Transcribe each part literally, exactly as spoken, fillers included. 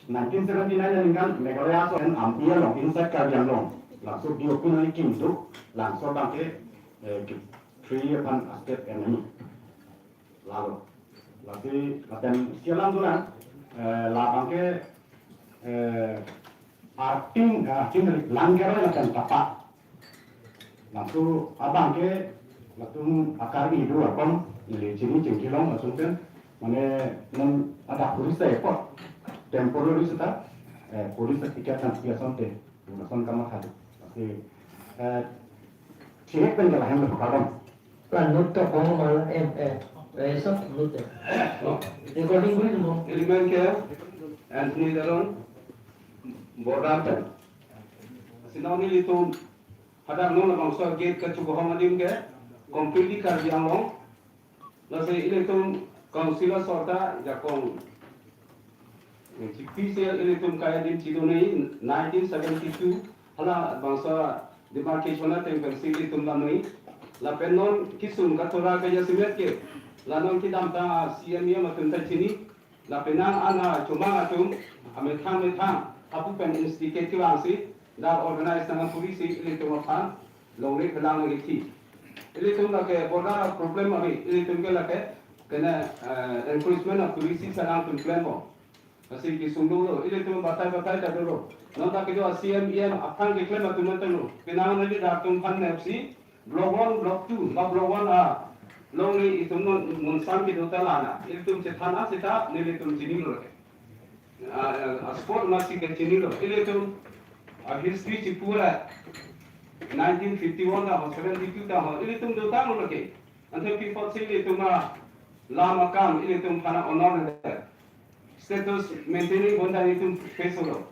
Nineteen seventy-nine aningkan Meghalaya aso en Hampi along, inside Karbi Anglong, laso B O P nangkimduk, laso abangke, eh, three aphan a-state en nangji. Lalo. Lasi lapen isi alam dolang, eh, labangke, eh, arting, eh, arting dari langgar lapen tapak. Laso abangke latum a-Karbi do apam, neli chini chingkilong latum pen, mane non ada police ta epot, temporary seta, eh, police ta ticket nangpi asonte, lason kamatha do. Lasi, eh, chirek pen kalahem le pakadam. Lanut to kong mal em, eh, eh, so, lut, eh. Recording kuri mo. Ilimen ke Anthony Teron, border pen. Lasi non nelitum hadak non labangso gate kachohong adim ke completely Karbi Anglong. Lasi ilitum council asor ta jakong G P C L ilitum kai adim chidunji nineteen seventy-two, halabangso demarcation ateng pensi ilitum lamnoi. Lapen non kisung kathura kajasemet ke, la non kedamtang a-C M E M atum ta chini. Lapen nang ana chomang atum, amethang methang, hapu pen instigate kevangsi, dak organize nang puri si ilitum aphan longle phelang nangji. Ilitum lake border problem ave, ilitum ke lake kena, eh, encroachment a-policy sa nangtum klembom. Lasi kesung dolo, ilitum batai batai ta dolo. Non ta kedo a-C M E M aphan keklem atum ta lo. Penang nangji dak atum aphan nepsi, block one, block two, ba block one alongle itum non monsam kedo ta lana. Ilitum chethan a seta, nelitum chinilo. Ah, ah, spot masi kachinilo. Ilitum, ah, history chipura nineteen fifty-one ta ho, seventy-two ta ho, ilitum dotanglo ke. Ante pi apotsi ilitum alam akam, ilitum aphan a-honor le. Status maintaining bonta ilitum face lo.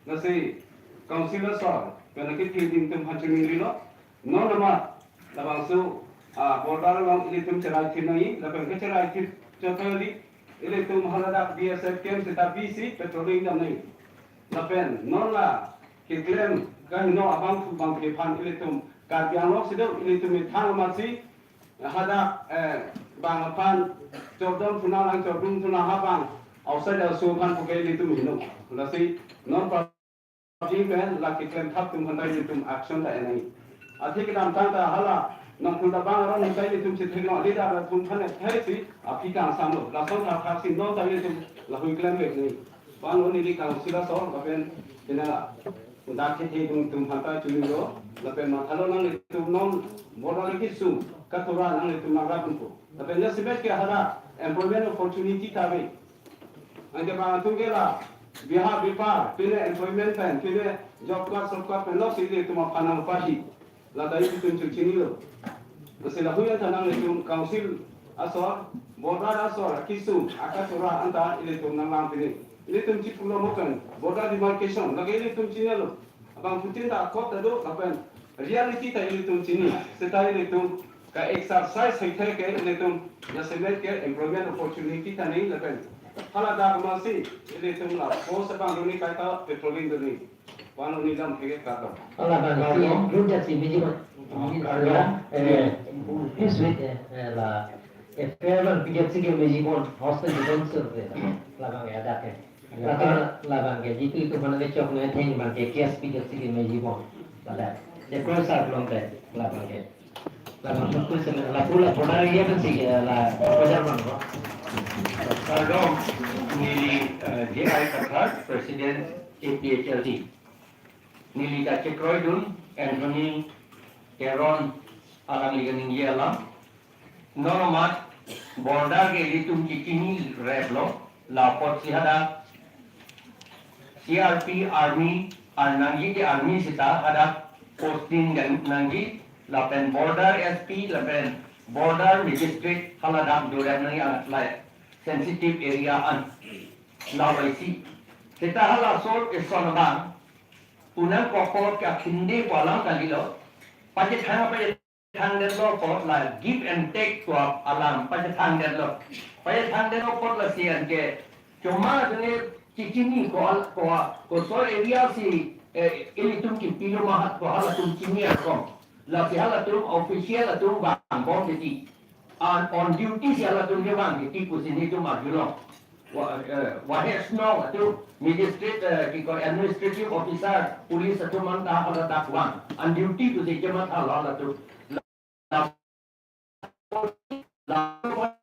Lasi council asor, pen akithe adim atum aphan chiningrilo. Non amat labangso, ah, border along ilitum cherai thip nangji, lapen kecherai thip chot kali, ilitum haladak B S F camp seta bisi patrolling dam nangji. Lapen non la keklem kaheno abangphu abangphi aphan ilitum Karbi Anglong si do, ilitum methang amatsi, hadak, eh, bang aphan chordom thunang lang chordom thunang ha bang outside aso aphan puke ilitum heno. Lasi non party pen la keklem thap atum aphan ta ilitum action ta en nangji. Athe kedamtang ta hala nongphun ta bang aron ta ilitum chethek long, leader atum aphan thai si aphi kangsamlo. Lason thakthak si non ta ilitum lahui klem vek nangji. Bang lo neli council asor lapen tina dak kethe atum atum aphan ta chinilo, lapen mathalo nanglitum non border kesung kathura nanglitum nangrap unpo. Lapen jasemet ke hadak employment opportunity ta ave. Anke bang atum ke la biha bipar, pine employment pen, pine job card, job card pen lo si ilitum aphan nangpahit. La ta ilitum chechinilo. Lasi lahui anta nanglitum council asor, border asor, kesung, akathura anta ilitum nanglang pine. Ilitum chipulo mo pen, border demarcation, lake ilitum chinilo. Abangphutin ta court ta do, lapen reality ta ilitum chini, seta ilitum ka-exercise hekthek ke ilitum jasemet ke employment opportunity ta nangji lapen haladak amatsi ilitum la post abang doni kaita patrolling doni. Pano ni dam hege kato. Hala abang si, kardom. Root si meji bon. Oh, kardom. Eh, this week, eh, eh, la, eh, fair abang pijak si ke meji bon, hostel di bon sur de, labang ya dak eh. Labang, labang ke, jitu itum aphan kechok ne theng abang ke, case pijak si ke meji bon. Pada, de cross out long de, labang ke. Labang ke, cross out, la pula pula ya kan si, la, pula bang ko. Kardom, neli, eh, J I Kathar, President A P H L C. Neli kachekroi dun, Anthony Teron alangli kaningje alam. Non amat border ke ilitum chechinireplo, la apotsi hadak C R P army, ar nangji ke army seta hadak posting dam nangji, lapen border S P, lapen border magistrate haladak dorep nangji, ah, la sensitive area an. La vaisi. Seta halaso eson abang, punang kokor ke akhinde ko alam kalilo. Pachethang, pachethangdetlo ko la give and take ko alam, pachethangdetlo. Pachethangdetlo apot lasi anke chomang atum chechini ko al-, ko, koso area si, eh, ilitum kipilo ma ko halatum chini akom. Lasi halatum official atum vangbom titi. An on duty si halatum kevang titi pusi nelitum arjulong. Wa-, eh, Waheh Shnong atum magistrate, eh, kiko administrative officer, police atum anta haladak vang. On duty pusi kematha lo latum. La-, la-,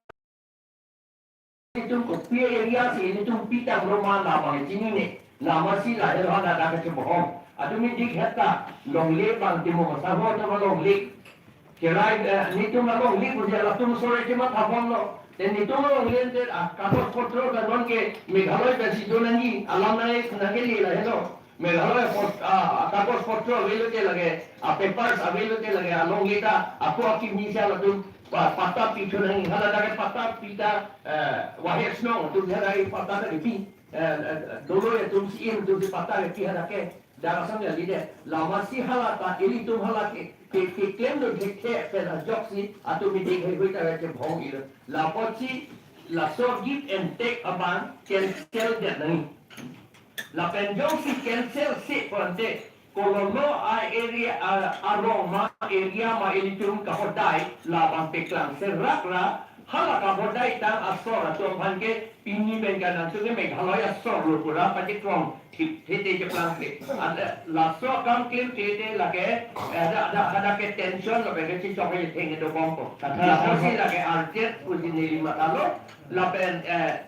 itum kopi area si itum pitang roma la bang chinine. La masi lahelo haladak kachebohong. Atum idik heta longle bang Timung Sangho atum longle. Kerai, eh, netum alongle pusi latum sore kematha bomlo. Te netum alongle te, ah, kagos potro ta non ke Meghalaya pensi do nangji, alam nai nangkele lahelo. Meghalaya pot-, ah, kagos potro avelo te lake, ah, papers avelo te lake, alongle ta, ako akimi si latum pa-, patta pithu nangji, haladak ke patta pita, eh, Waheh Shnong atum haladak patta ta kepi, eh, eh, dolo atum si in atum si patta kepi haladak ke. Dak asam ya lide, la masi hala ta ilitum hala ke, ke, keklem do thekthe pen ajoksi atum idik heihui ta kachebohong ilo. Lapotsi laso give and take abang cancel det nangji. Lapen jongsi cancel si pulote, kolono a-area, a, arong ma area ma ilitum kahodai, labang peklang serak ra, hala kahodai tang asor atum aphan ke pini pen kanang sunge Meghalaya asor lo pura pachekrong thip thete cheplang pe. Ada laso akam klim thete lake, eh, ada, ada, ada ke tension lapen ke chichok ke theng do bompo. Katha lapusi lake urgent pusi neli mathalo, lapen, eh,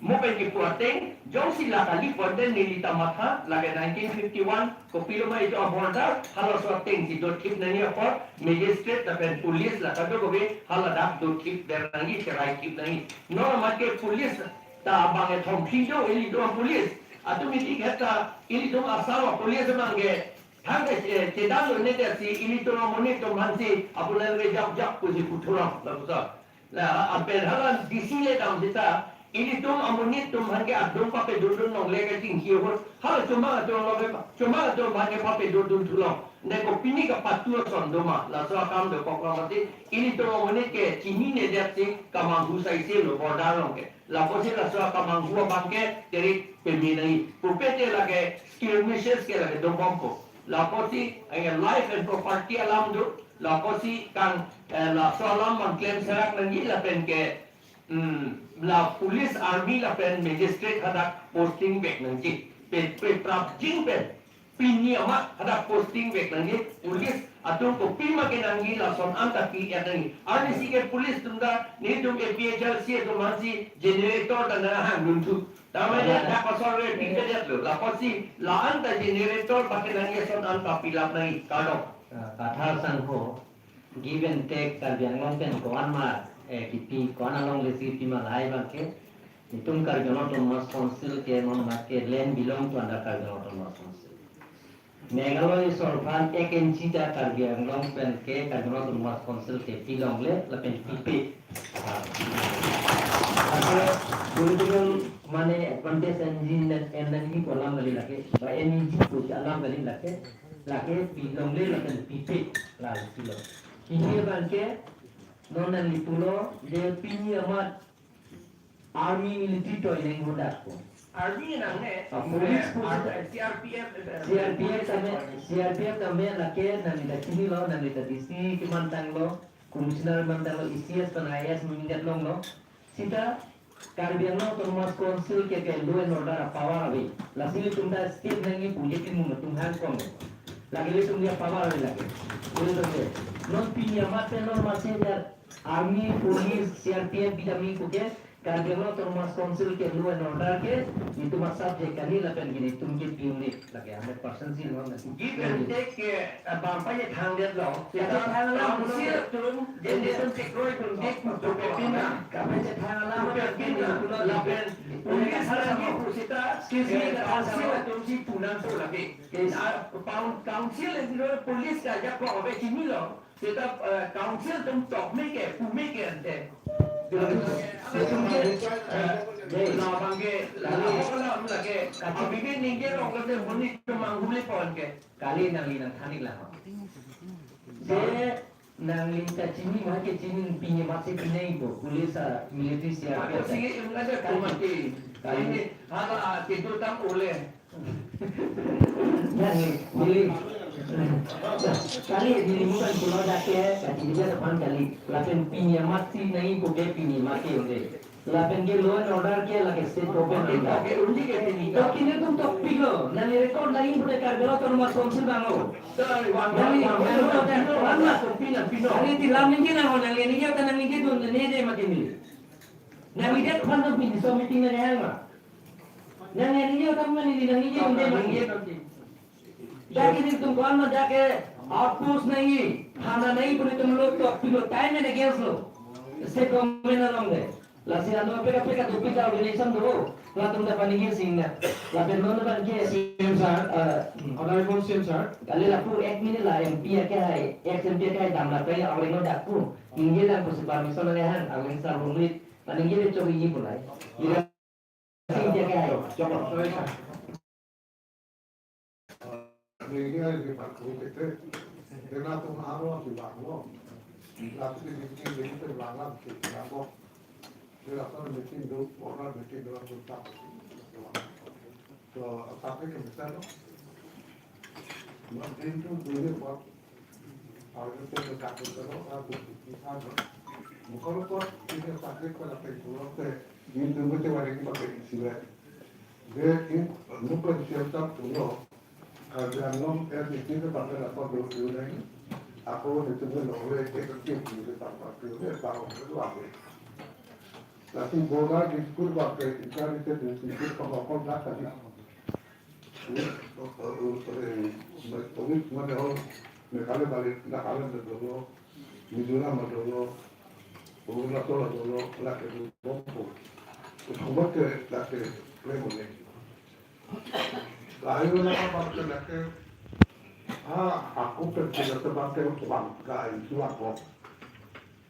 mo pen kipu ateng, jongsi la kali pulote neli ta matha, lake nineteen fifty-one, kopilo ma itum a-border, halaso ateng si dothip nangji apot, magistrate lapen police la kadokave, haladak dothip der nangji, cherai thip nangji. Non amat ke police ta abang e thom phli do, ilitum police. Atum idik heta, ilitum Assam police abang ke, thang ke, eh, chedan lo ne te si, ilitum amonit atum aphansi, apunan ke jak jak pusi puthuram, lapuson. La, lapen hala D C le dam sita, ilitum amonit atum aphan ke adung pape dundun longle ke chingki ahut, hala chuma atum lo ke, chuma atum aphan ke pape dundun thulong. Ne kopini kapatu ason doma, laso akam dokok lo mati, ilitum amonit ke chinine det si kamanghu sai si lo border along ke. Lapusi laso akamanghu abang ke terik peme nangji. Pupe te lake skirmishes ke lake do bompo. Lapusi, eh, life and property alam do. Lapusi kang, eh, laso alam abang klem serak nangji lapen ke, hmm, la police, army lapen magistrate hadak posting vek nangji. Pe, pe prapjin pen. Pini amat hadak posting vek nangji, police atum kopima kenangji lason anta pi-et nangji. Arnisi ke police atum ta, netum A P H L C atum aphansi generator ta nanghang dunthu. Tame dia dak pasal re pipe det lo. Lapusi la anta generator pakenangji ason anta pilap nangji. Kardom. Ah, Kathar Sangho, give and take Karbi Anglong pen ko-an ma, eh, kipi, ko-an alongle si kipi ma lahai abang ke. Itum Karbi Anglong Autonomous Council ke non amat ke land belong to under Karbi Anglong Autonomous Council. Meghalaya sorkar ek inchi ta Karbi Anglong pen ke Karbi Anglong Autonomous Council ke pilongle lapen pipe. Ah. Lake political mane advantage enji en nangji pu alam kali lake, ba enji pu alam kali lake, lake pilongle lapen pipe la pilo. Kini abang ke non nangli pulo je pini amat army military toi neng hodak ko. Army nangne, ah, police eh, force ar-, C R P F, eh, C R P F tame, C R P F tame lake nangli ta chinilo, nangli ta D C kemantanglo, commissioner mantanglo, E C S pen I A S mingdet longlo. Sita Karbi Anglong Autonomous Council ke, ke law and order a-power ave. Lasi itum ta state nangji pu je Timung atum hangkong. Lake itum dia power ave lake. Itum ke. Non pini amat pen non masi dia Army, police, C R P F bidami puke, Karbi Anglong Autonomous Council ke law and order ke, itum a-subject kali lapen ke itum ke pi unit lake hundred percent si non. Give and take ke, eh, bang paje thang det lo. Paje thang alam council pulo. Atum, je je atum chekroi atum dik pupe pina. Kapaje thang alam pupe pina. Lapen police lagi pusita, excuse me, eh, council atum si punang so lagi. Yes. Ah, pound council and police ka jak ko ave chinilo. Seta, eh, council atum tok me ke, pu me ke ante. Atum ke, eh, la abang ke, la, la, la, la ke, abang ke ningje rong ke, monit atum manghuli pon ke. Kali nangli nangthan-ik lang. Je nangli ta chini ma ke chini pini amatsi pini ipo, police a military siap. Ako ke sige yung ada kumati. Kali. Ini, hala, ah, tidur tang oleh. Nangli, neli. Kali neli bukan pulo dak ke, kati dia depan kali. Lapen pini amatsi nangji ko ke pini amatsi onde. Lapen ke law and order ke lake state government ke ta. To kini tum tokpiklo, nangli record nangji pute Karbi Anglong Autonomous Council abang lo. Nangli, nangli, nangli, nangli ti lam ningje nang, nangli ningje ta nangli ningjedun ningje ma kini. Nangli det khan to pini so meeting nanghang ma. Nangli ningje ta ma neli nangli ningjedunde ma kini. Dak ilitum ko-an ma dak ke outpost nangji, thana nangji pu ilitum lo tokpiklo, time and against lo. State government along de. Lasi ano apeka apeka dopik ta organization do. Latum ta paningje sing na. Lapen non ban ke C M sir, eh, Honorable C M sir. Kali lapu ek minute la M P akehai, ex M P akehai damra pen awring lo dak pu. Ningje lang pusi permission nanghang, awring sir rumit. Paningje le chok ningje pu nai. Ira sing dia akehai. Chok. Sorry, sir. Ini kan di Pak Guru P T. Kena tuh aro di Banglo. Lalu di meeting di itu Banglo di Banglo. Dia apa meeting do, orang meeting do, orang pun tak. So, tapi ke misalnya, meeting tuh dulu, Pak. Aur ito nagkakita ko, ah, buti ano. Mukha ko, ito sakit pala kay kulo te, yung tunggu te wala yung pag-iisiwan. De, yung, nung pa siya sa puno, ah, yung nung, eh, di sino pa pala pa do do na yun. Ako, nito na lo, eh, eh, eh, eh, eh, pa pa do, eh, pa pa do, eh. Kasi bola, di school pa kay, ito, ito, ito, ito, pa pa pa na kali. Meghalaya balik, Nagaland dolo, Mizoram dolo, Arunachal dolo, lake dolo. Uthomot ke lake play mone. Lalu na apa ke lake, ah, ako ke tidak sebab ke uang, gak itu apa.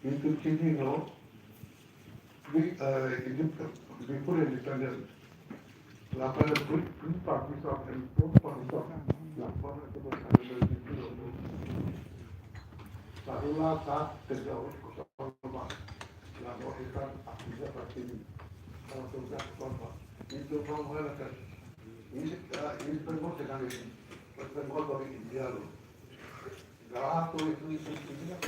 Itu sini no, Be, eh, indep-, before independence, lapen pre, pre partition and post partition, lapen itu berkali-kali itu. Sarula saat kerja kosong, lalu ikan akhirnya pasti kalau kerja kosong, itu mau mengatakan, ini, eh, ini pun sedang ini, pun dari India loh. Grahak to itu, itu, itu na.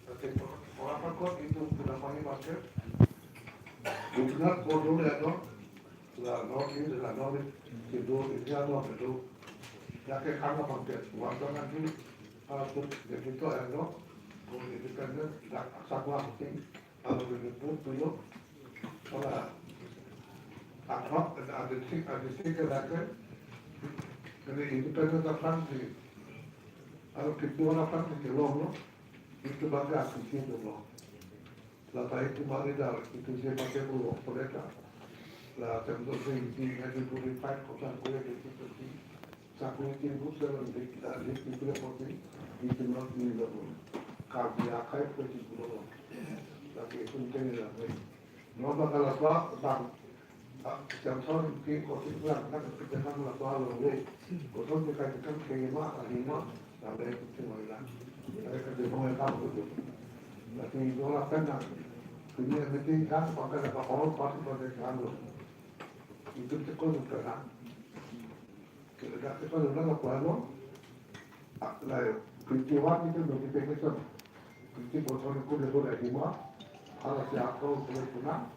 Tapi orang perkuat itu sudah pakai masker. Itu na bodoh ya dong. La no ini la no ini. Itu ini apa itu? Ya ke karena pakai. Waktu nanti, ah, tuh, ya gitu ya dong. Kalau independen, nggak sakwa penting. Kalau begitu dulu, kalau akrab, ada, ada sih, ada sih ke laki, kena independen datang di, kalau kedua datang di Geelong, no, itu bangga aku sih dulu. Lalu itu mari dah, itu saya pakai dulu, mereka. Lah, tentu saya di ngaji puri five, kota puri itu, itu. Sakuri tibu seven, di, di, di, di, di, di, di, di, Karbi akhai puri tibu lo. Tapi itu mungkin ya, baik. Nomor kalau apa, bang, ah, jam sore mungkin kau sih pulang, kan kita kan lah tua lo, baik. Kau tuh kita kan kayak lima, lima, sampai itu cuma hilang. Saya kerja mau yang kamu tuh. Tapi itu lah kan, nah, ini yang penting kan, pakai apa, kalau pasti pakai kan lo. Itu cekol kan. Kita kita ulang apa lo? Ah, la, fifty-one itu notification. Fifty botol itu dia boleh lima. Kalau si aku boleh punang,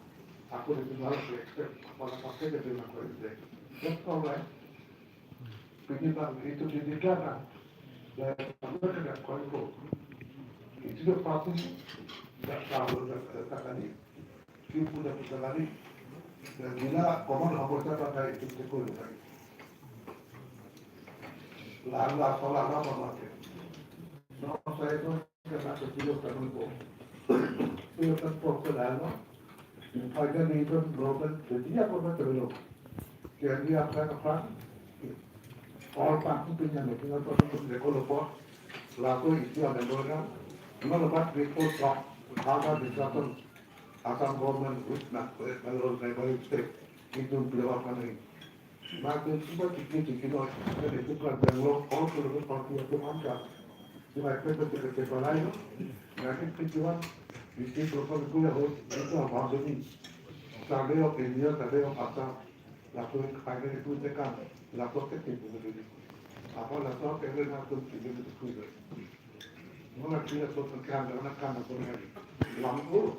aku dia tinggal di expect. Kalau pakai dia bilang kau itu. That's all right. Fifty-one itu di sana. Dan aku kena kau itu. Itu dia pasti tak tahu, tak, tak tadi. Kim punya putra lari. Dan bila common hapus dapat dari itu sekolah lagi. Lalu sekolah lama pakai. No, saya itu kena kecil kan pun. Itu kan pun ke dalam. Ada ni itu broken. Jadi apa betul lo? Jadi apa apa? All party punya meeting apa pun dia kalau pun. Lalu itu ada orang. Mana lepas report kok. Ada di satu Assam government with na, eh, Bangalore neighboring state, itu beliau apa nih? Makin semua tinggi tinggi loh, kan itu kan Bangalore, kalau kalau party itu angka, cuma itu betul betul lain, nanti tujuan, di sini kalau kalau gue harus itu apa ini? Survey of India, survey of Assam, lalu final itu tekan, lalu ke itu begini. Apa lalu ke lain itu begini itu kuda. Mana kita so tekan, mana kan apa lagi? Lampu,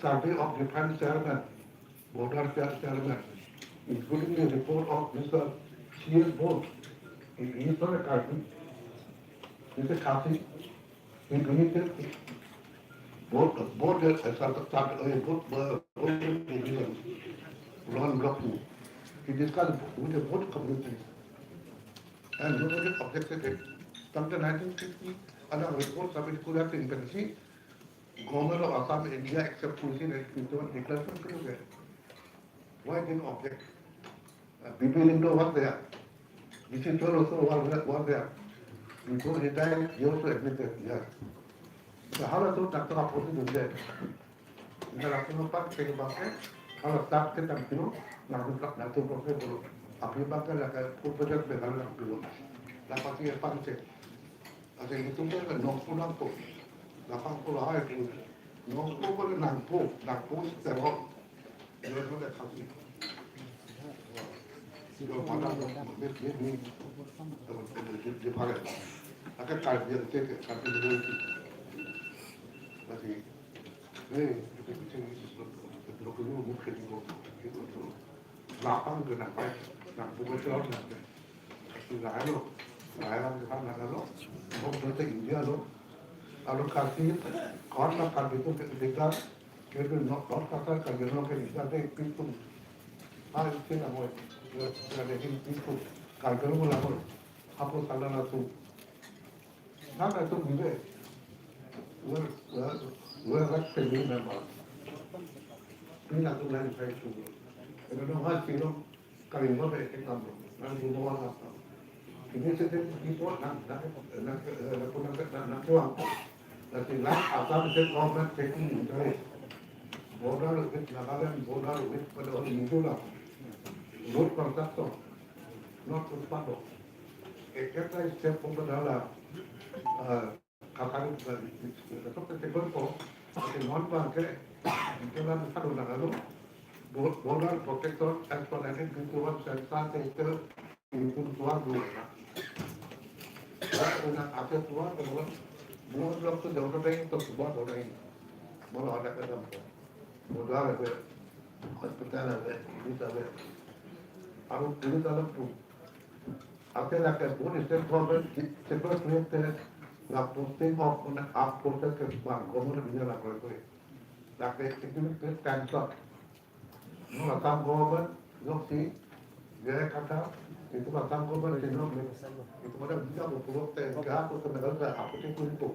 Survey of Defence Chairman, Border Chair- Chairman, including the report of Mister C S Bose. He he is not a Karbi, he is a Khasi. He created both, both the, uh, sub- sub- uh, both, uh, both the division, Rohan Block two. He discussed with the both communities. And nobody objected it. From the nineteen fifty, another report submitted to that in Pensi, Government of Assam, India, except Kuki and Kuki declaration to there. Why didn't object? Uh, B P Lyngdoh was there. B C Chol also was, was there. Before he died, he also admitted, yes. So how to doctor opposite to that? Inda lapuson apar ke bangke, kalau start ke tam kilo, nang tu nang tu proses dulu. Api bangke la ke pupeda begal nang dulu. Dapat dia pangke. Ate itum ke nongpo nangpo. Lapang pulo hai pu. Nongpo ko nangpo, nangpo si terok. Dia tu dah kaki. Dia mana dia dia ni. Dia dia dia pakai. Akan kal dia ke kaki dia. Tapi eh, kita bicara ni sebab kita perlu mungkin dia. Lapang ke nangpai, nangpo ke chor nangpai. Lahelo, lahelo, lahelo. Hok dote India lo. Alo Karbi, kon la Karbi atum ke dikar, ke no, no kata Karbi atum ke dikar de pintu. Ah, isi na mo, ya de pintu. Karbi atum la mo, apo sala na tu. Nang atum bibe. Wer, wer, wer rak pemi memang. Ini atum lain saya tu. Eno no hal silo. Kali mo be ke tam lo, nang guno wang apa. Ini sete di po nang, nang, nang, eh, nang, nang, nang, nang, nang, nang, That is like Assam state government taking interest. Border with Nagaland, border with Mizoram. Road construction, not footpath. Ekta step over dala, uh, kakari, uh, itu kan tekon ko, tapi non bangke, itu kan satu Nagaland, bo-, border protector, as per I think, itu kan sensor itu, itu tuan dulu. Una ake tuan, kalau belum, belum tuh jauh ke itu tuan orang ini. Belum ada ke dalam. Border ada, hospital ada, ini ada. Aku ini dalam tu. Ake lake both state government separate create lapu state of una up protect ke bang government bina la koi koi. Lake itu ke cancel. No Assam government no si, dia kata itu Assam government si no itu pada bisa berpuluh tengah atau tenaga apa sih itu.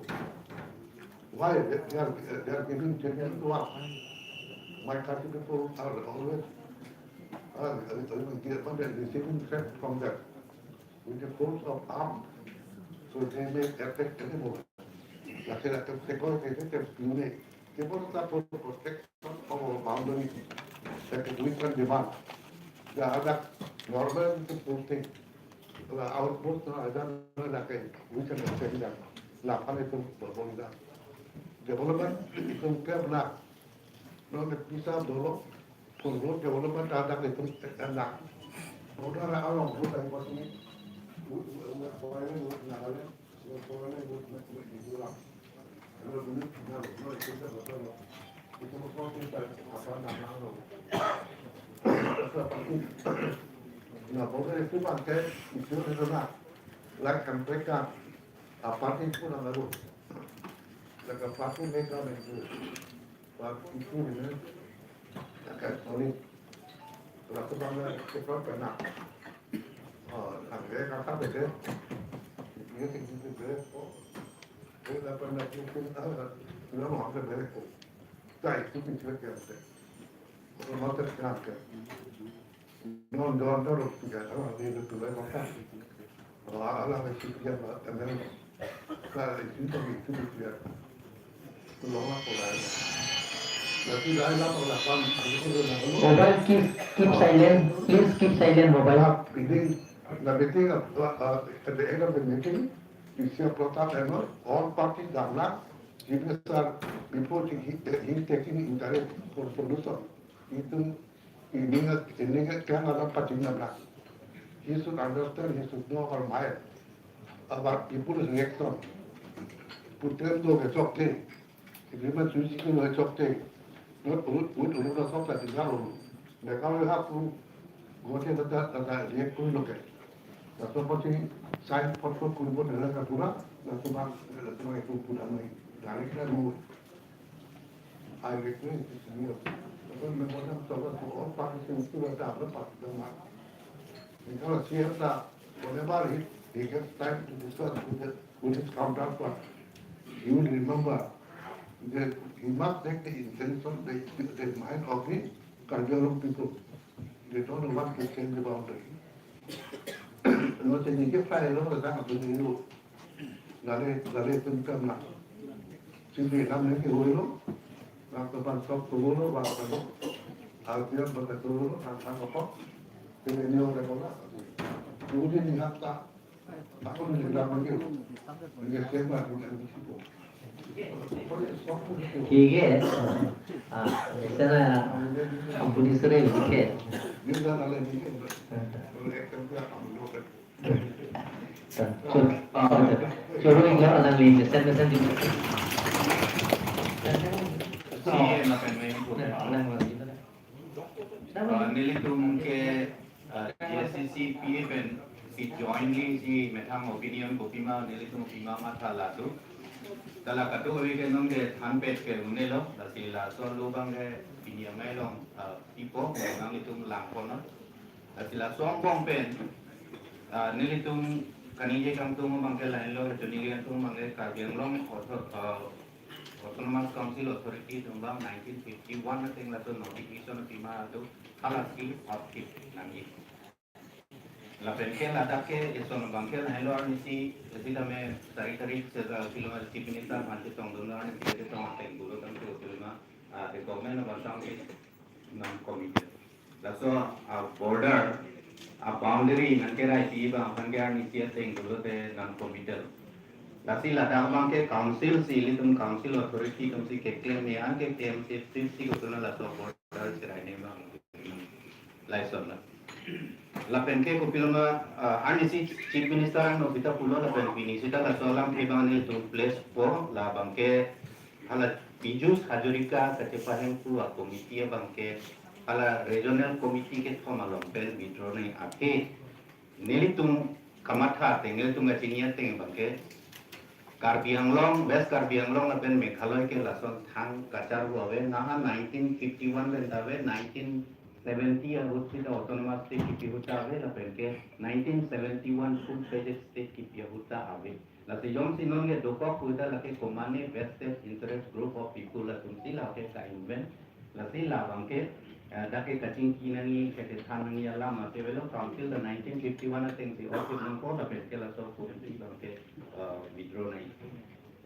Why they are, they are giving genuine to us? My country people are always, uh, uh, uh, they are receiving threat from them with the force of arms. So they may attack any moment. Like that, they call it, they, they, they, they want to protect our boundary, that we can demand. The other normal people think, uh, outpost, uh, I don't know, like, uh, we can say that. Lapan itu berbeda. Development itu ke benar. Nonke pisa dolo, pun road development ada itu enak. Road ada along road dari sini. Foreign road Nagaland, foreign road di Gulang. Kalau dulu, nah, itu kita betul. Itu betul kita apa namanya? Nah, border itu pakai itu sana. Like Amerika, apa itu namanya? Like apa itu mereka itu. Waktu itu ini, agak solid. Waktu bangga cepat kena. Oh, sampai kata beda. Dia tinggi juga. Oh, dia dapat nak mungkin ah, dia mau ambil beda kok. Saya itu bisa kerja. Kalau mau terkenal kan. Non don don tiga tahun dia itu lah makan. Ala ala itu dia lah temen. Kalau itu itu dia. Tolong lah kalau. Nanti dah lah kalau pan itu dia nak. Mobile keep, keep silent. Please keep silent mobile. Ini the meeting of, uh, uh, at the end of the meeting, you see a Pratap and all, all parties are not, G B S R before he, he taking interest for solution. Itu ini ini kan ada pating na. He should understand, he should know our mind. Our people's reaction. Putem do ke chokte. Agreement susi ke lo chokte. Not put put lo na sok ta tinggal lo. Mereka lo hak tu. Gote kata kata react tu lo ke. Laso pati sign pot pot kuribo dala ka pura. Laso bang laso bang itu pura mai. Dari kita mau. I request this year. Because memorandum to all parties to the other party. Because here the whenever he, he gets time to discuss with the, with his counterpart, he will remember that he must take the intention, the, the mind of the Karbi Anglong people. They don't want to change the boundary. No, change ke file lo, datang apa dulu. Gale gale pun kam na. Sini nam ni ke hoi lo. Rak to pan sok tu lo, ba lo. Alfian berkata tu lo, tang tang apa. Sini ni orang apa. Kemudian ni hak tak. Aku ni dah panggil. Ni ke sema ni kan di situ. Hige. Ah, sana ampuni sore hige. Dia dah lain ni. Kalau ekam dia akan lo. Choro, choro, choro, inglo alangli mesen mesen di. Si, eh, makan main pun. Alang lagi. Ah, nelitum ke, ah, J S C C P A pen si jointly si methang opinion kopima nelitum pima matha ladu. Tala katu awi ke nong ke thanpet ke unelo, lasi laso lo bang ke pini amei along, ah, pipo, nanglitum langpon. Lasi laso angbong pen, ah, nelitum kaningje kangtung abang ke lahenlo, kaningje kangtung abang ke Karbi Anglong Author-, ah, Autonomous Council Authority atum abang nineteen fifty-one ateng laso notification pima atum halasi outfit nangji. Lapen ke ladak ke eson abang ke lahelo arnisi, sitame sari tarik seta kilo Chief Minister aphan chetongdun arnisi chetong ateng pulo tangte kilo ma, ah, the government of Assam is non-committal. Laso, ah, border, ah, boundary nangkerai pi abang aphan ke arnisi ateng pulote non-committal. Lasi ladak abang ke council si, ilitum council authority atum si keklem ya, keklem si, si, si kutuna laso border si rai ne abang. Lason la. Lapen ke kopilo ma, ah, arnisi Chief Minister angno kita pulo lapen pini sita laso alam ke abang nelitum place po labang ke hala Piyush Hazarika kachepahem pu a-committee abang ke hala regional committee kethom along pen withdraw nangji athe nelitum kamatha ateng, nelitum kachini ateng abang ke Karbi Anglong, West Karbi Anglong lapen Meghalaya ke lason thang kacharvo ave, naha nineteen fifty-one pen ta ave, nineteen seventy ahut sita autonomous state kipi ahut ta ave, lapen ke nineteen seventy-one full-fledged state kipi ahut ta ave. Lasi jongsi non ke dokok pu ta lake komane vested interest group of people atum si lake ka-invent. Lasi labang ke, eh, dak ke kachingki nangji, kachethan nangji alam ate avelo, council ta nineteen fifty-one ateng si off nangpo, lapen ke laso committee abang ke, eh, withdraw nangji.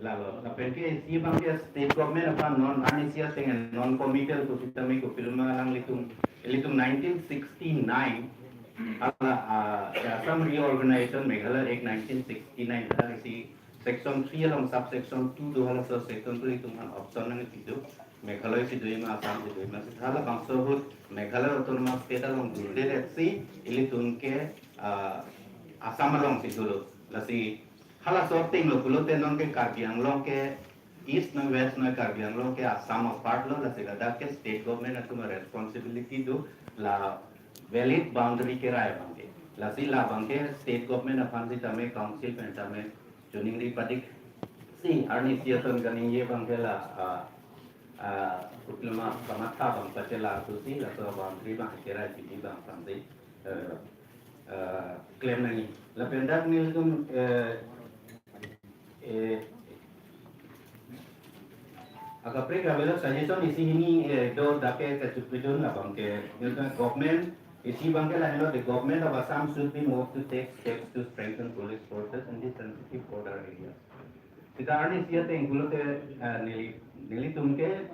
Lalo, lapen ke isi abang ke state government aphan non, arnisi ateng non-committal pu sitame kopilo ma alanglitum, ilitum nineteen sixty-nine, hala, ah, Assam Reorganization Meghalaya Act nineteen sixty-nine, hala isi section three along subsection two do, halaso section two ilitum aphan option nangpi do. Meghalaya si doji ma, Assam si doji ma, sita halabangso ahut Meghalaya Autonomous State along dundedet si ilitum ke, ah, Assam along si dolo. Lasi halaso ateng lo pulote non ke Karbi Anglong ke East noi West noi, Karbi Anglong ke Assam a-part lo, lasi ladak ke state government atum responsibility do la valid boundary kerai abang ke. Lasi labang ke state government aphan sitame council pen tame choningri padiklo. Si arnisi ason kaningje abang ke la, ah, ah, kopilo ma kamatha abang pachela tu si laso boundary abang kerai pidi abang aphan si, eh, eh, klem nangji. Lapen dak nelitum, eh, eh, akaprek avelo suggestion isi hini, eh, do dak ke kachupidun labang ke, nelitum government, isi abang ke lahelo, the government of Assam should be moved to take steps to strengthen police forces in the sensitive border areas. Sita arnisi ateng pulote, eh, neli, nelitum ke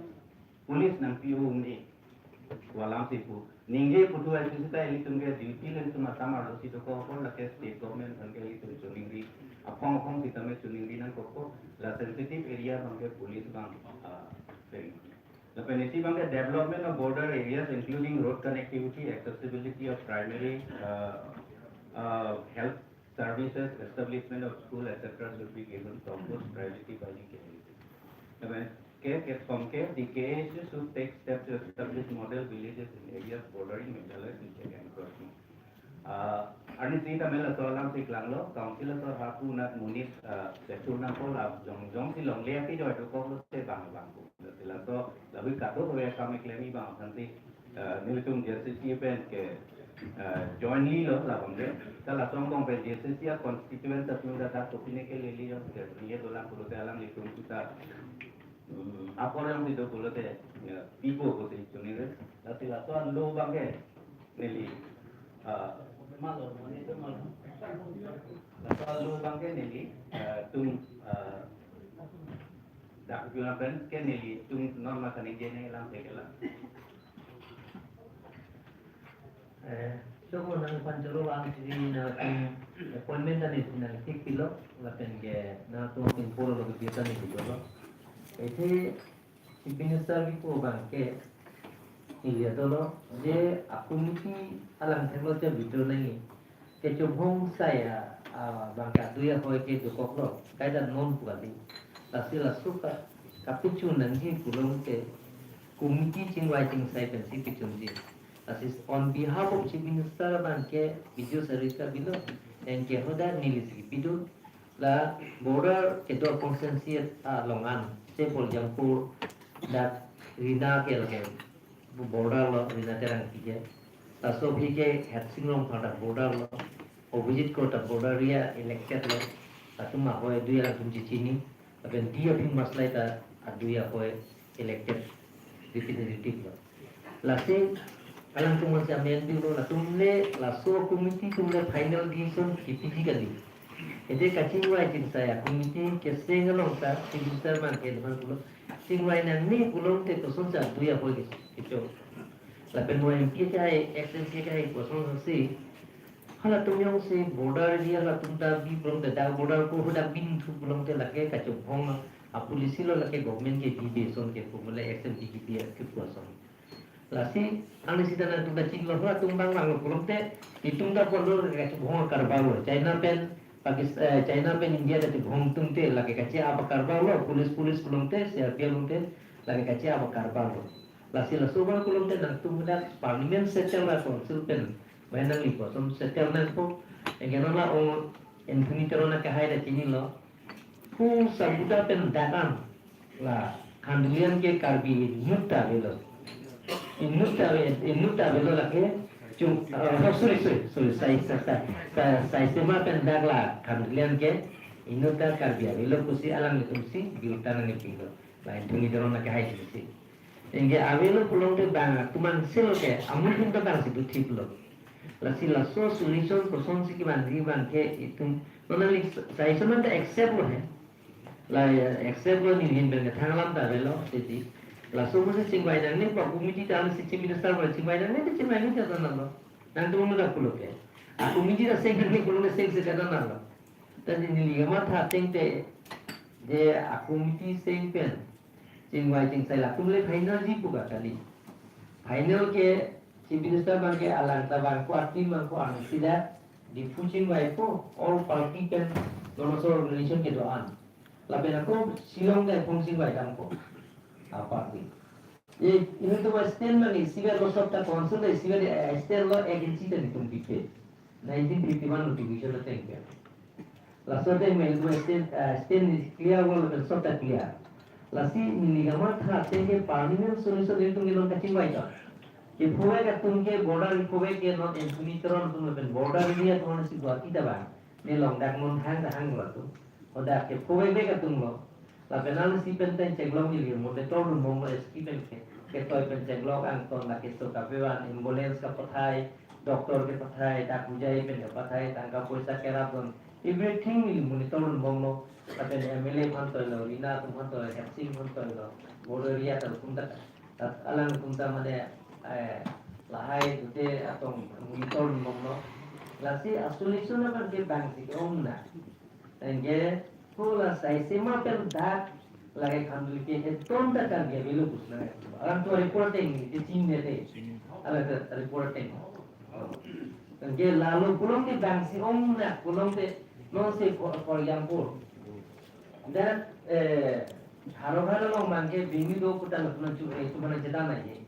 police nangpi un-e pu alam si pu. Ningje putu ai sita ilitum ke duty le ilitum Assam arlo si dokok apot lake state government aphan ke ilitum choningri, aphong aphong sitame choningri nangkokpo, la sensitive area abang ke police abang, ah, training. Lapen isi abang ke development of border areas including road connectivity, accessibility of primary, uh, uh, health services, establishment of school, et cetera should be given topmost priority by the K A A C. Lapen ke, kethom ke, the K A A C should take steps to establish model villages in areas bordering Meghalaya and check encroachment. Ah, arnisi tame laso alam si klanglo, council aso hapu nat monit, ah, sechur nangpo la jong, jongsi longle ake joy dokok lote bang bang pu. Lasi laso, labi kadokave akam keklem abang aphan si, ah, nelitum J C C pen ke, ah, jointly lo labang ke. Ta laso angbong pen J C C a-constituent atum ta dak kopine ke lili jong ke, ningje dolang pulote alanglitum kita, hmm, apor jongsi do pulote, ya, pipo pusi choningri. Lasi laso law abang ke neli, ah, laso law abang ke neli, ah, tum, ah, dak juna pen ke neli tum non ma kaningje nangji alam ke la. Eh, so ko nangphan choro vangsi nangtum appointment ta neli nangthik pilo, lapen ke nangtum apor lo ke ta neli pilo. Isi Chief Minister kipu abang ke neli dolo, je a-committee alangthe lo je withdraw nangji. Kechobhong sai a, abang ke adui ahoi ke dokoklo, kaita non pu kali. Lasi laso ka, kapichun nangji pulote committee chingvai chingsai pensi pichunji. Lasi on behalf of Chief Minister abang ke Biju Sarika pilo, anke hadak neli si pidun, la border kedo constituency along an, se Poljangpur dak Rina ke lake border lo, Rina Terangpi ke. Laso aphi ke Hetsing Rongphar dak border lo, Abhijit Kro dak border area elected lo. Latum ahoi adui alangtum chechini, lapen D. Aping Maslai ta adui ahoi elected representative lo. Lasi Alangtum amen dilo, latum le, laso committee atum le final decision kipiji kali. Ede kachingvai chingsai a-committee keseng along ta, Chief Minister abangke lapen pulo, chingvai nangne pulote kosonsi adui ahoi ke, kecho. Lapen mo M P akehai, ex M P akehai kosonsi, halatum jongsi border area latum ta bi pulote, dak border ko hadak binthu pulote lake kachobhong a-policy lo, lake government kebi ason ke pu, mane ex M P kebi kepu ason. Lasi ansi ta nangtum ta chinglo, halatum abang vanglo pulote, itum ta kondo kachobhong akarbaro. China pen Pakis-, eh, China pen India ta chobhong atumte lake kache-ap akarbaro, police, police pulote, C R P F pulote lake kache-ap akarbaro. Lasi laso abang pulote nangtum dak parliament settle ra, council pen, mai nangli koson settle nangpo. Anke non la o Anthony Teron akehai ta chinilo. Pu Sabuda pen dak an la Khanduli an ke Karbi inut ta avelo. Inut ta ave, inut ta avelo lake. Chung, oh, sorry, sorry, sorry, Sai, Sai, Sai, Sai, Saisema pen dak la Khanduli an ke inut ta Karbi avelo pusi alanglitumsi birta nangpilo. La Anthony Teron akehai si. Anke avelo pulote bang atum an sel ke, amun atum ta bangsi dothiplo. Lasi laso solution kosonsi kevanji abangke itum, non nangli Saisema ta accept lo he. La, eh, accept lo, nelihin pen kethang alam ta avelo, seti. Laso pusi chingvai nangne pu a-committee ta, si Chief Minister pu chingvai nangne, chingvai nangne ta nanglo. Nangtum ta pulo ke. A-committee ta seng nangne pulote sengsi ta nanglo. Ta neli kamatha ateng te, je a-committee seng pen chingvai chingsai latum le final ji pu ka kali. Final ke Chief Minister abangke alang ta vangpo, a-team vangpo, angsida Diphu chingvaipo, all party pen, non aso organization kedo-an. Lapen ako Shillong ta ephong chingvai dampo, a-party. Ye, ilitum a-stand abang isivet lo, sop ta council ta isivet, eh, stand lo ek inchi ta nelitum pipe. Nineteen fifty-one notification ateng ke. Laso ateng me ilitum a-stand, eh, stand clear lo, lapen sop ta clear. Lasi neli kamatha ateng ke parliament solution ilitum kelong kachingvai ta. Kephovek atum ke border, kephovek ke non Anthony Teron atum lapen border area atum si Guwahati ta bang. Ne long dak non hang ta hang lo atum. Hadak kephovek vek atum lo. Lapen ansi pen ta chenglok ili monitor dunbomlo S P pen ke. Ketoi pen chenglok angton, la keso kapevan, ambulance kapathai, doctor kepathai, dak hujai pen kapathai, tangka poisa kerapdun, everything ili monitor dunbomlo. Lapen M L A aphan toilo, Rina atum aphan toilo, Hepsing aphan toilo, border area ta atum ta, ta alangtum ta mane, eh, lahai dute atong monitor dunbomlo. Lasi a-solution abangke bangsi ke-ong na. Anke pu la Saisema pen dak lake Khanduli ke etum ta Karbi avelo pusi nang. Alang tu report ateng ke chinine te. Alang tu report ateng. Anke lalo pulote bangsi ong na pulote, non se, for, for example, dak, eh, Howraghat along abangke bini do pu ta latum nangchu, eh, latum nangchetan nangji.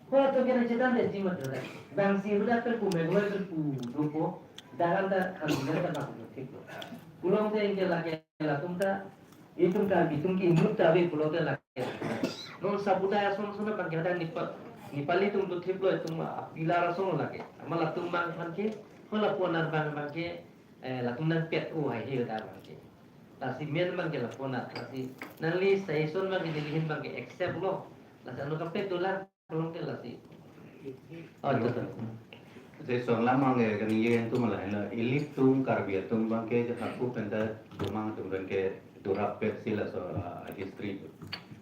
Ko atum ke nangchetan detji mati dak. Bangsi hadak pen pu, Meghalaya pen pu dopo, dak an ta Khanduli ta bang dothiplo. Pulote anke lake latum ta, itum Karbi atum ke inut ta ave pulote lake. Non Sabuda ason ason abangke hadak Nepa-, Nepali atum dothiplo, itum a-pillar ason lake. Amat latum abang aphan ke, ko lapu anat abang abangke, eh, latum nangpet u hai hil da abangke. Lasi men abangke lapu anat, lasi nangli suggestion abangke nelihin abangke accept lo. Lasi ano kape dolang, tolong ke lasi. Oh, itu tuh. Suggestion alam abangke kaningje atum lahai lo, ilitum Karbi atum abangke hako pen ta Chomang atum pen ke dorap pet si laso, ah, history tu.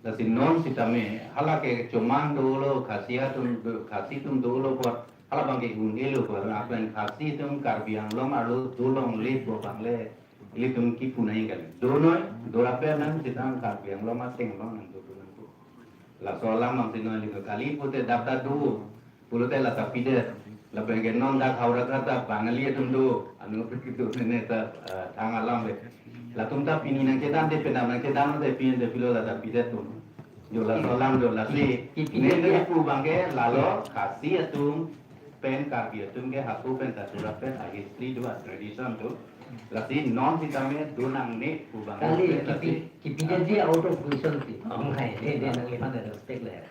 Lasi non sitame hala ke Chomang dolo, Khasi atum do, Khasi atum dolo apot hala abangke un-elo apot, lapen Khasi atum Karbi Anglong arlo dolongle pu abang le ilitum kipu nangji kali. Donoi, dorap pet nang sitame Karbi Anglong ateng along nangdo nangpo. Laso alam abangsi non ilitum kali pute dak ta do pulote la ta pidet. Lapen ke non dak Howraghat ta Bangali atum do, ano pikitu nene ta, eh, thang alam le. Latum ta pini nangchedan de, penap nangchedan de, pini de pilo la ta pidet atum. Jo laso alam jo lasi. Ki-, ki-, ne, ne pu abangke lalo Khasi atum pen Karbi atum ke hako pen ta dorap pet a-history do, a-tradition do. Lasi non sitame do nangne pu abang kali, lasi. Kipi-, kipidetji out of question ti. Oh, hai, de, de, nangliphan respect le.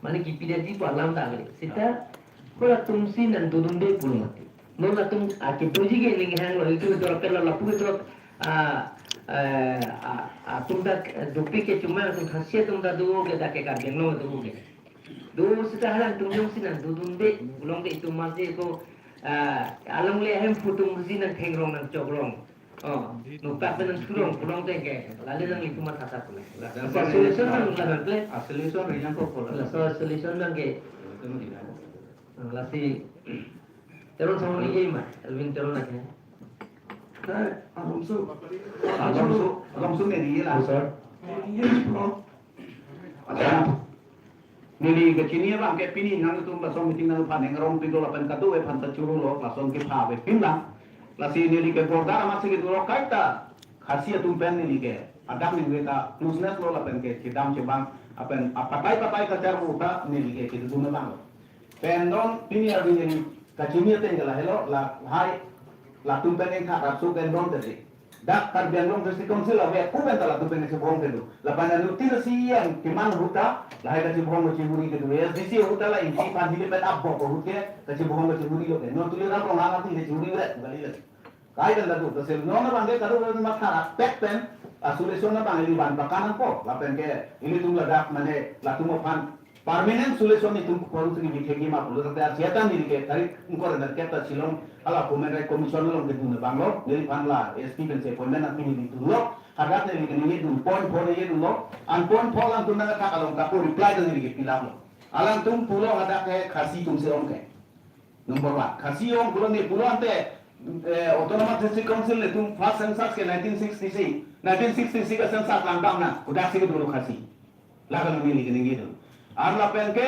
Mane kipidetji pu alam ta kali. Sita, ko latumsi nangdodunde pulo mati. Non latum akedoji ke ninghang lo, itum dorap pet lo, lapu dorap, ah, eh, ah, atum ta, eh, dopik ke Chomang atum, Khasi atum ta do ke, dak ke Karbi Anglong do ke. Do seta halang tum jongsi nangdodunde, pulote itum masi ko, ah, alongle ahemphu atum si nangthengrong nangchokrong. Oh, noktak pen nangthurong pulote ke, lale nanglitum matha ta pule. Laso solution nang laban pule. Ah, solution rinang ko pule. Laso solution nang ke. Itu mau di mana? Ah, lasi Teron song ni ma, Elwin Teron lagi. Hai, alongso. Alongso, alongso media la. Sir. Media, bro. Accha. Neli kachini abang ke pini nangtum laso meeting nangphan neng rong pidol lapen kadokave aphan ta choro lo, lason kepha ave pin lang. Lasi neli ke border amatsi kedo lo kaita. Khasi atum pen neli ke adang ningve ta closeness lo lapen ke chedam chebang lapen apatai patai kacharvo ta neli ke kedodun abang lo. Pen non pini arni neli kachini ateng ke lahelo, lahai latum pen neng khat rapso pen non tadi. Dak Karbi Anglong District Council ave, ako pen ta latum pen kachibong kedo. Lapen anuttin si yang keman ahut ta lahai kachibong kachihuri kedo. ASDC ahut ta la inchi aphan hile pen abok ahut ke kachibong kachihuri lo ke. Non Tuliram Ronghang atum kachihuri vet kali le. Kai pen ta do, ta sel non abang ke kadokave matha rapet pen, ah, solution abang ili van pakan nangpo, lapen ke ilitum ladak mane latum aphan permanent solution itum paru sini bithegi ma pulo, tapi asiatan neli ke tarik ingkoi ra nerkep ta Shillong hala Human Rights Commission along kedun abang lo, neliphan la SP pensi appointment nangpi neli dun lo, hadak neli ke neli dun point four neli dun lo, an point four alangtum nangkethak along kapo reply ta neli ke pilap lo. Alangtum pulo hadak ke Khasi atum si ong ke. Number one, Khasi ong pulo ne pulo ante, eh, Autonomous District Council netum first census ke nineteen sixty-six, nineteen sixty-six ke census langdam na, kodaksi kedo lo Khasi. Laga neli ke ningje do. Ar lapen ke,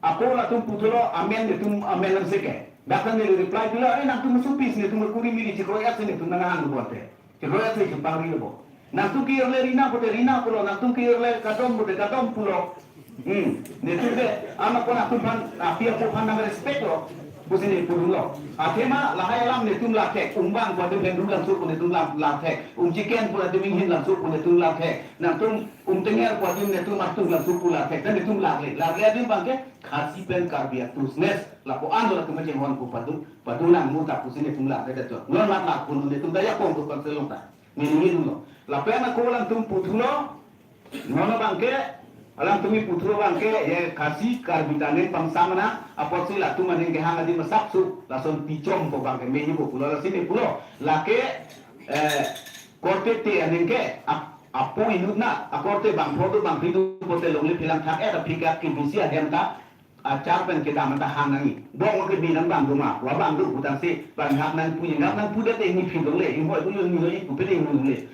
ako latum puthot lo amen netum amen nang seke. Dak neli reply pilo, eh, nangtum supis netum kuri mili chikroyak si netum nanghang do ante. Chikroyak si chipangri lo bo. Nangtum ke-irle rina pute rina pulo, nangtum ke-irle kadom pute kadom pulo. Hmm. Netum ke, anak pon atum aphan, api apo aphan nang respect lo. Pusi neli pudun lo. Athema lahai alam netum lathek, um bang pu adim hendu langsur pu netum lam lathek, um chicken pu adim inghin langsur pu netum lathek. Nangtum um tenger pu adim netum artu langsur pu lathek. Ta netum lakle. Lakle adim abang ke Khasi pen Karbi a closeness. Lapu-an do latum chenghon pu padu, padu nang muta pusi netum lakle ta chot. Non mat lak pun netum ta ya kong tu kan selong ta. Neli neli lo. Lapen ako alangtum puthot lo. Non abang ke, alangtum puthot abang ke, ye Khasi Karbi ta neng pangsamna, apotsi latum aneng kehang adim asapso, lason pichom ko abang ke, meji bo pulo, lasi ne pulo. Lake, eh, korte te aneng ke, ap-, apo inut na, akorte bangphro do bangphli do pote longle philang thak, eh, ta phika ke bisi ahem ta, achar pen kedam ta hang nangji. Bong ke binang bang do ma, wa bang do, putangsi, bang hak nangpu, hak nangpu det te ni phi longle, inghoi pu yo ni lo, ipu pe ni longle.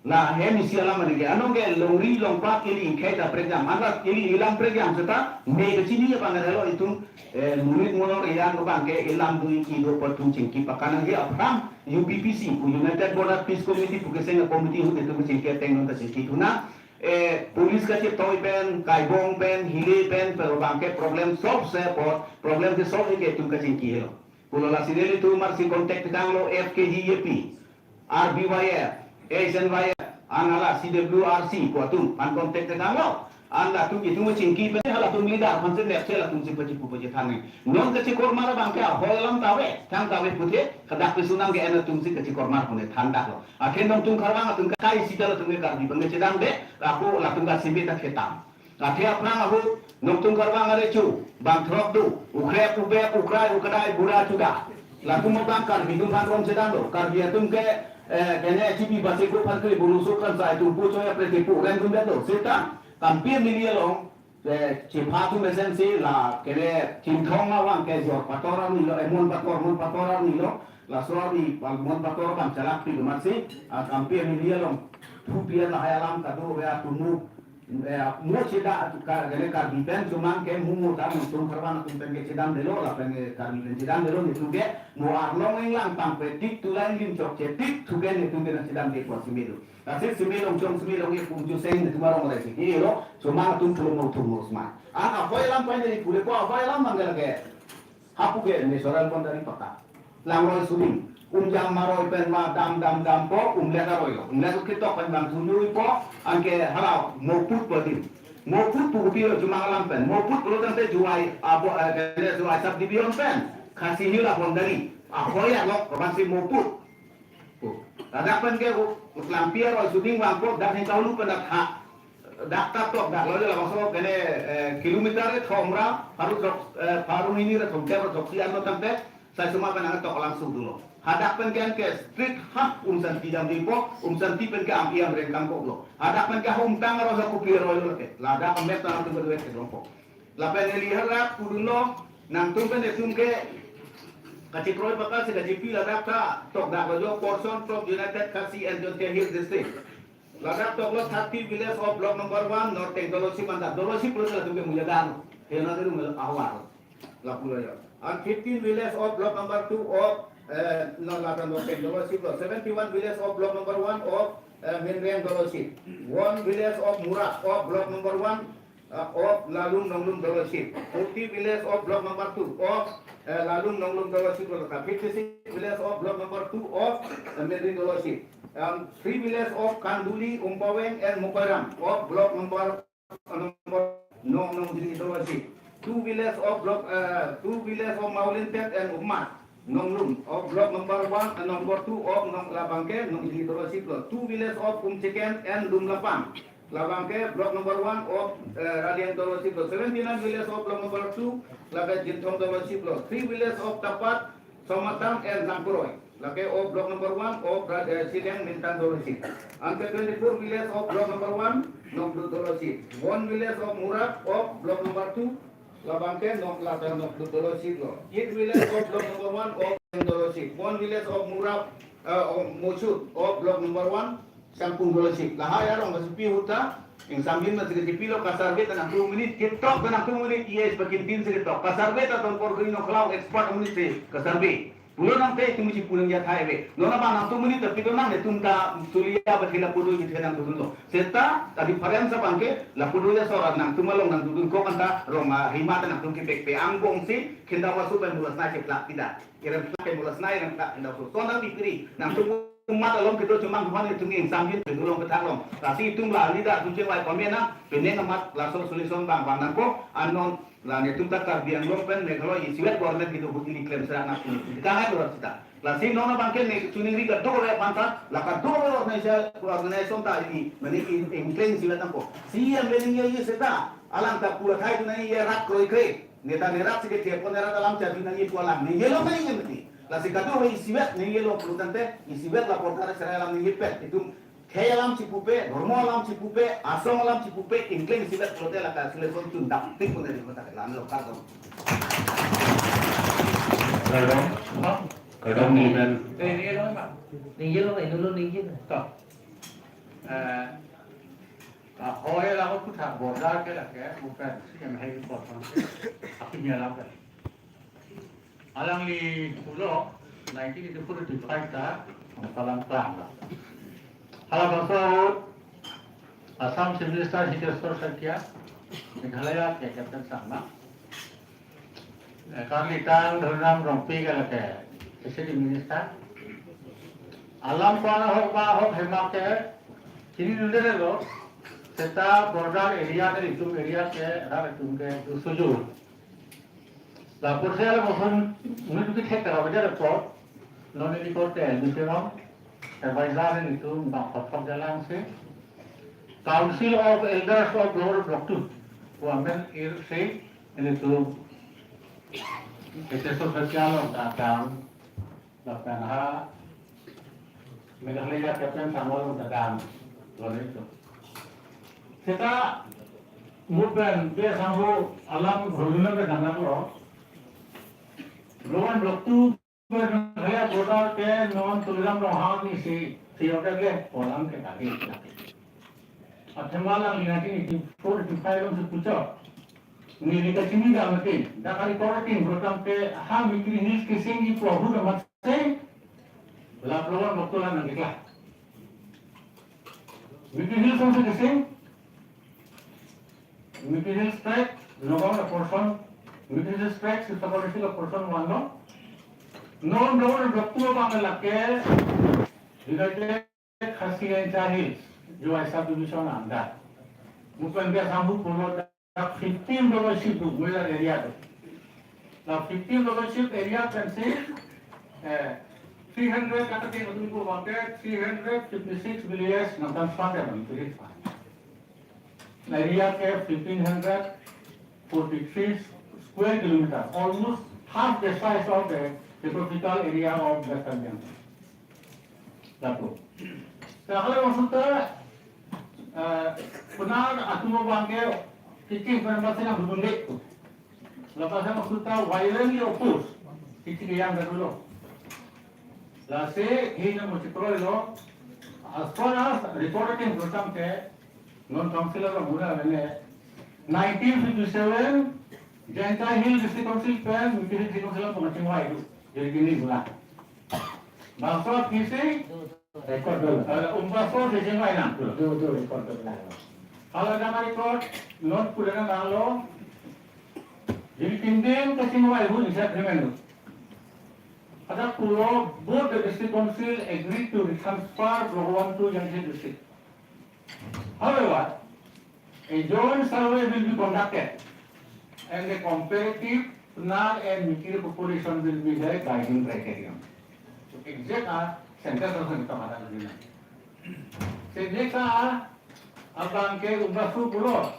La hem isi alam aneng ke, anong ke longri longpat ili ingkhei ta prekjam, anrat ili ilam prekjam seta, me kachini abang helo itum, eh, monit monor ilang abang ke ilam do iki do patum chingki pakan nangji aphrang U B P C, United Border Peace Committee pu keseng committee ahut itum kachingki ateng non kachingki thu nang, eh, police kachetoi pen, kaibong pen, hile pen, pero abang ke problem solve se apot, problem ke solve ke itum kachingki helo. Pulo lasi nelitum amarsi contact tekang lo F K G A P, R B Y F, H N Y F, an hala C W R C pu atum aphan contact tekang lo. An latum itum chingki pen halatum leader aphan si nepse latum si pachipu pachethan nang. Non kachikormar abang ke ahoi alam ta ave, thang ta ave pute, hadak pesunang ke en atum si kachikormar pune than dak lo. Athe nangtum Karbang atum ke kai sita latum ke Karbi abang ke chedamde, ako latum ke simi ta ketam. Athe aphrang ahut, nangtum Karbang arecho, bang throk do, ukrep, ubep, ukrai, ukadai, bura, chuda. Latum abang Karbi atum aphan rong chedam lo, Karbi atum ke, eh, kene H I V basi ko aphan kri bulu sukran sai tum pu choya preti pu rem tum do, seta, kampi mili along, eh, chepha atum mesen si la, kene Chinthong abang ke jor pator arni lo, eh, Mon Pator, Mon Pator arni lo, laso arni, pal Mon Pator abang chalak pi kemat si, ah, kampi mili along, thu pi lahai alam kado, ya tumu, eh, mo cheda ka, kene Karbi pen chomang ke mo mo ta nangtum Karbang atum pen ke chedamdelo, lapen ke Karbi pen chedamdelo netum ke mo arlong inglang pangpetik tulai lim chokche tik thu ke netum ke nangchedamde apot simi do. Lasi simi long chong simi long e pum ju seng netum arong rai si ke lo, chomang atum thulong mo thum mo sma. An ahoi alam pen neli pule ko ahoi alam abang ke lake. Hapu ke natural boundary pata. Langroi suding. Umjang maroi pen ma dam dam dampo, umlet aroi lo. Umlet ketok pen bang thujuipo, anke hala Moput pu adim. Moput pu kopi lo chomang alam pen. Moput pulo tangte Jowai abo, eh, kene Jowai subdivision pen. Khasi Hills a boundary. Ahoi alok, kapan si Moput. Oh. Ladak pen ke, oh, lampi aroi suding vangpo, dak hengkau lu pen dak ha. Dak ta tokdak lo, labangso kene, eh, kilometer kethom ra pharo throk, eh, pharo hini ra thomkep ra throksi anlo tangte, sai suma pen nangtok lang sudunlo. Hadak pen ke anke street ha Umsanti damdipo, Umsanti pen ke Ampi Amreng kangkoklo. Hadak pen ke Umtang aro sa kopi aro lo ke. Ladak map nangtum kedo ke dongpo. Lapen neli hadak pudunlo, nangtum pen netum ke kachikroi pakal si kachipi ladak ta tokdak lo jo, portion from United Khasi and Jaintia Hills District. Ladak toklo thirty village of block number one, Norteng Dolosip anta. Dolosip pulo latum ke Mujadan. Hena de rumel ahwar. Lapulo ya. And fifteen village of block number two of, eh, no, ladak Norteng Dolosip lo. Seventy-one village of block number one of, eh, Minreng Dolosip. One village of Murak of block number one, uh, of Lalum Nonglum Dolosip. Forty village of block number two of, uh, Lalum Nonglum Dolosip lo ta. Fifty-six village of block number two of, uh, Medri Dolosip. And three village of Kanduli, Umpaweng and Mukoiram of block number, uh, number Nong Nongjili Dolosip. Two village of block, uh, two village of Maulintet and Ummat Nonglum of block number one and number two of Nong Labangke Nongjili Dolosip lo. Two village of Umchiken and Lumlapang. Labangke block number one of, eh, Raliang Dolosip lo. Seventy-nine village of block number two, lapen Jinthong Dolosip lo. Three village of Tapat, Somatang and Langkoroi. Lake of block number one of Ra-, eh, Sileng Mintang Dolosip. Anke twenty-four village of block number one, Nokdu Dolosip. One village of Murak of block number two, labangke Nok Lata Nokdu Dolosip lo. Eight village of block number one of Dolosip. One village of Murak, eh, of Mosut of block number one, Sangpung Dolosip. Lahai arong kasipi ahut ta, ingsamjin masi kachipilo, kasurvey ta nangtum minit, ketok ta nangtum minit, yes, pakin tin si ketok. Kasurvey ta ton por kri no klau expert minit si kasurvey. Pulo nangte itum si pulang ya thai ve. Nona ba nangtum minit tapi to nang netum ta sulia ba thila pudu si thai nangtum lo. Seta ta difference abangke lapudu ya sora nangtum along nangtum ko kanta rong ma hima ta nangtum kipek pe angbong si khinda wasu pen mulas na cheplak tidak. Iran plak ke mulas na iran plak khinda wasu. So nang dipiri nangtum umat along kedo chomang khuan itum ingsamjin pedulong pethaklong. Lasi itum la leader tum chewai pamena peneng amat laso solution bang bang nangko anon la netum ta Karbi Anglong pen Meghalaya isivet government kedo ahut ili klem serak nangtum. Kita hai dua kita. Lasi non abangke ne chuning ri kedo le panta la kedo le organization organization ta ini mane in including sivet nangko. Si yang leading ye ye seta alang ta pura khai tu nai ye rat kroi kre. Neta nerak si kethepon nerak alam chadu nangji pu alam. Ningje lo kan ningje mati. Lasi kado isivet ningje lo pulo tangte isivet la portar serai alam ningje pet. Itum khei alam chipupe, dhormo alam chipupe, asong alam chipupe, ingkleng isivet pulote la ka solution tun dam tik pun dari kota kelam lo kardom. Kardom. Kardom ni men. Eh, ningje lo, Pak. Ningje lo, inu lo ningje. To. Eh, Ka hoi la ko kutha border ke lake, bukan si yang hai ko kon ke. Api nya la ke. Alangli pulo nineteen eighty-four eighty-five ta, kalang klang la. Halabangso Assam Chief Minister Hitesh Saikia, Meghalaya ke Captain Sangma. Eh, karli tang Dhoniram Rongpi ke lake, S C D Minister. Alam ko ahok ba ahok hemak ke, chini dundere lo, seta border area ke itum area ke, rat itum ke, du suju. La porse ala mohon, mui duki thek tara bajar report, non ini korte, Mizoram, advisor ini itum, bang kothok jalan si. Council of Elders of Lower Block two, ko amen ir si, ini itum, Hitesh Saikia along ta dam, lapen ha Meghalaya Captain Sangma along ta dam, lo itu. Seta movement, dia sangho alam hulunan ke dangdang lo. Lower Block two, Meghalaya border ke non Tuliram Ronghang isi, si order le, alam ke kaki. Athema lang nineteen eighty-four eighty-five along si puchot. Neli kachini dam mati, dak kali korting, berotang ke ha Mikir Hills kesing di puahu damat se, lapuan waktu lang nang keklah. Mikir Hills along si kesing, Mikir Hills Tract, Nagaon a portion, Mikir Hills Tract, Sibsagar district a portion one lo. Non Nagaon a block two abang lake, United Khasi Jaintia Hills, U I subdivision under. Mukwen dia sanghu pulo dak fifteen dollar si du, mula area tu. La fifteen dollar si area pen si, eh, three hundred kata ting tu ko bangke, three hundred fifty-six villages nang tan span ya bang, three hundred. Area ke fifteen hundred forty-three square kilometer, almost half the size of the geographical area of West Karbi Anglong. Lapu. Hala bangso ta, eh, penang atum abang ke kiki pen masih nang dubun dek tu. Lapu hala bangso ta violently oppose. Kiki yang dulu. Lasi hini muchikroilo, as far as record keklem tangte, non council along mula mene, nineteen fifty-seven, Jaintia Hill District Council pen, Miti Hill District Council along pangchingvai tu, jadi gini mula. Bangso kisi, record dulu. Eh, umbangso si chingvai nang tu. Tu, tu, record dulu. Hala nama record, non pura nanglo, jadi kindeng kachingvai hu insa agreement tu. Ada pulo, both the district council agreed to retransfer Block one to Jaintia District. However, a joint survey will be conducted and the comparative Penang and Miti population will be the guiding criterion. So exact a census also kita pada lagi na. Sejak abang ke umbangso pulo.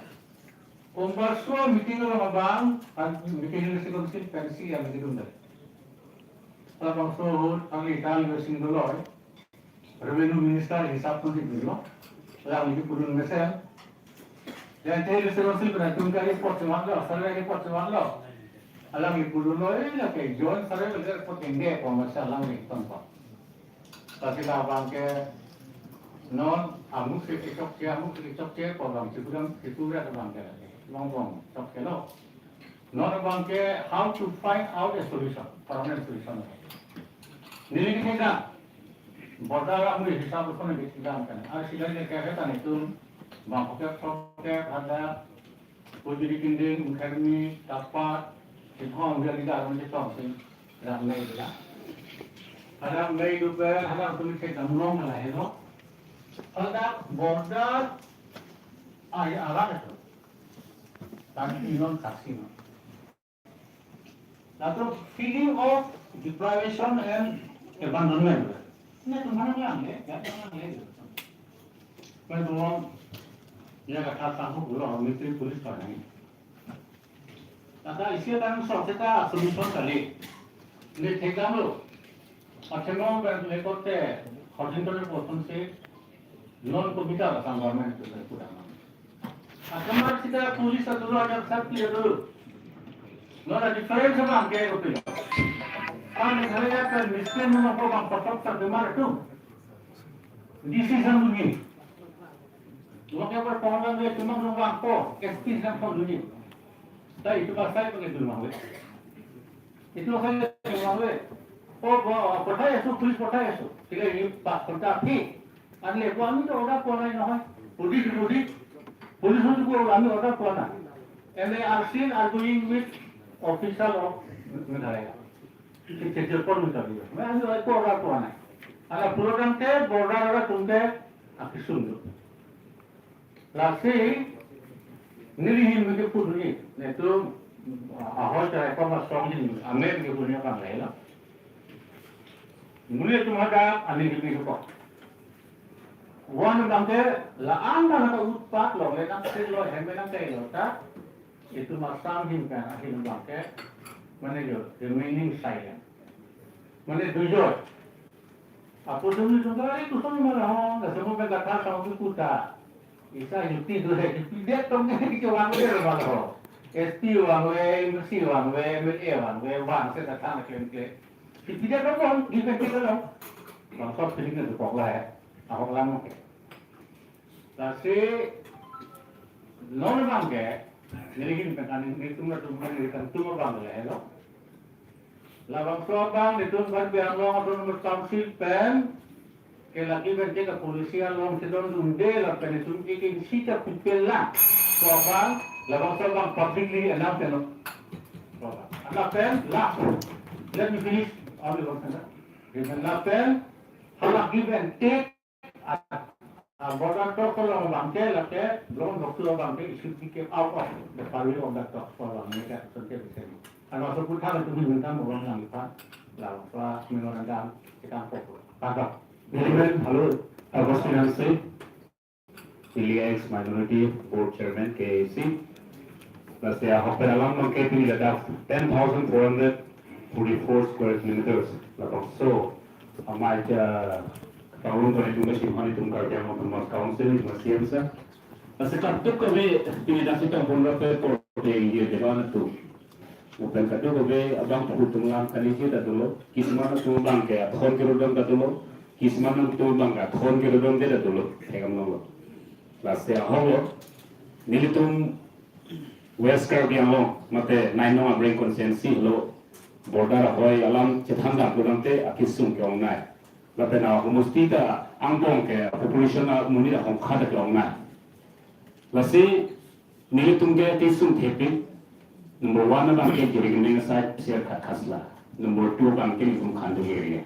Umbangso meeting along abang, an meeting ni si council pensi yang meeting dun. Abangso ahut, ang ikan yo sing dolo. Revenue Minister hisap pon si dolo. Alangli kepudun mesen. Jaintia Hill District Council pena tungka report si vanlo, survey report si vanlo. Alangli pudunlo, eh, lake joint survey report ingde pon masa alangli tonpo. Lasi labang ke non amuk si chokche, amuk si chokche, ko bang si pudun, si pura ke bang ke lake. Long bong, chokchelo. Non abang ke how to find out a solution, permanent solution. Neli kethekdam, border amri hisap kono kethekdam kan. Ar sila ne kaya tani tum, bang poke poke ada, pujiri kinding, mukhermi, tapat, sithong dia liga, mesti tong sing, ram nei dia. Ada nei dupe, ada tu kethekdam long lah helo. Ada border, ai alat itu. Tadi inon kaksi no. Latum feeling of deprivation and abandonment. Netum mana lang le, ya lang le. Pen belum ya kata sanggup pulo military police pa nai. Kata isi tang sok seta solution kali. Ne thekdamlo. Athema pen le kote khorjin tole poson se non komita la sang government tu le pura. Athema seta police atulo ada sab pile dulu. Non ada difference abang ke kopi. Kan Meghalaya kan miskin mo ko bang patok sa demar tu. Decision duni. Lo ke ber pahongan le cuma nung bang ko, S P sang ko duni. Tapi itu pasal pakai dulu bang le. Itu pasal dulu bang le. Oh, bo, pathai asu, police pathai asu. Tiga ini pak kontak hi. Arle ko ami to order ko nai nohoi. Police, police, police hono ko ami order ko nai. And they are still arguing with official of Meghalaya. Kecil pon minta dia. Ami order ko nai. Ala program ke border ada tungke akisung tu. Lasi neli hin mike puduni. Netum ahoi cara ko mas song hin ame mike puduni kan laila. Muli tum ada ani hibi ko. Wan bangke la-an bang ka utpat lo, le nang sir lo, hem nang kai lo ta. Itum asam hin kan ahin bangke. Mane jo, remaining silent. Mane dujo. Apo sumni sungkar itu sumni malah hong, ka semua kan kata sama kuta. Isa yuti do hai, pidet tong ke ke wang le malah hong. S P wang le, M C wang le, M L A wang le, wang se kata na klem klem. Pipidet dong, di pe kita dong. Bangso piling na dupok la he. Ahok lam ke. Lasi non bangke, neli hin pen kan netum na tum kan neli kan tum bang le lo. Labangso abang netum Karbi Anglong Autonomous Council pen ke lagi pen ke policy along sedon dunde lapen netum ke kin sita pipel la. So abang, labangso abang publicly announce lo. So abang. Lapen last, let me finish only one sentence. Lapen hala give and take at, uh, border talk along bangke lake, belum waktu bangke, it should be kept out of the purview of the talk for bangke, so ke bisa. Ano so pun thang tu minta orang yang kita, lalu memorandum kita pokok. Pada. Jadi, halo, Augustin Hansi. Neli ex Minority Board Chairman K A A C. Lasi ahok pen alam abangke pini ladak ten thousand four hundred forty-four square kilometers. Labangso amai ja Panglong Kone Tunga Singhoni Tung Karbi Anglong Autonomous Council, Tung C M sa. Lasi kadokave pini dak sitang pon rape korte ye dewan tu. Lapen kadokave abang phu atum alam kaningje ta dolo. Kisman atum abangke athon kerodom ta dolo. Kisman atum abangke athon kerodom de ta dolo. Thekam nolo. Lasi ahok lo. Nelitum West Karbi Anglong mate Nainong Amreng constituency lo. Border ahoi alam chethan dam pulang te akisung ke-ongnei. Lapen ahomosti ta angbong ke population amonit ahongkha ta ke-ongnei. Lasi nelitum ke tisung thepik. Number one abangke Jirikindeng side Sirkhat Khasla. Number two abangke nelitum Khanduli area.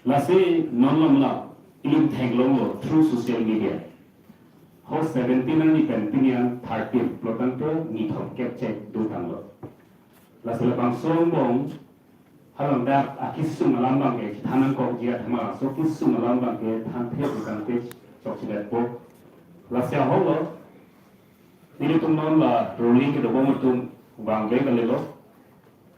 Lasi non lom la ilim theklonglo through social media. Ho seventeen arni pen pini an thirteen plotangte ni thomkep chek dotanglo. Lasi labangso angbong halang dak akisung alam abangke than nangkokji athema laso kisung alam abangke thanthe dotangte chokchedetpo. Lasi ahok lo. Nelitum non la ruling kedobom atum vangve kalilo.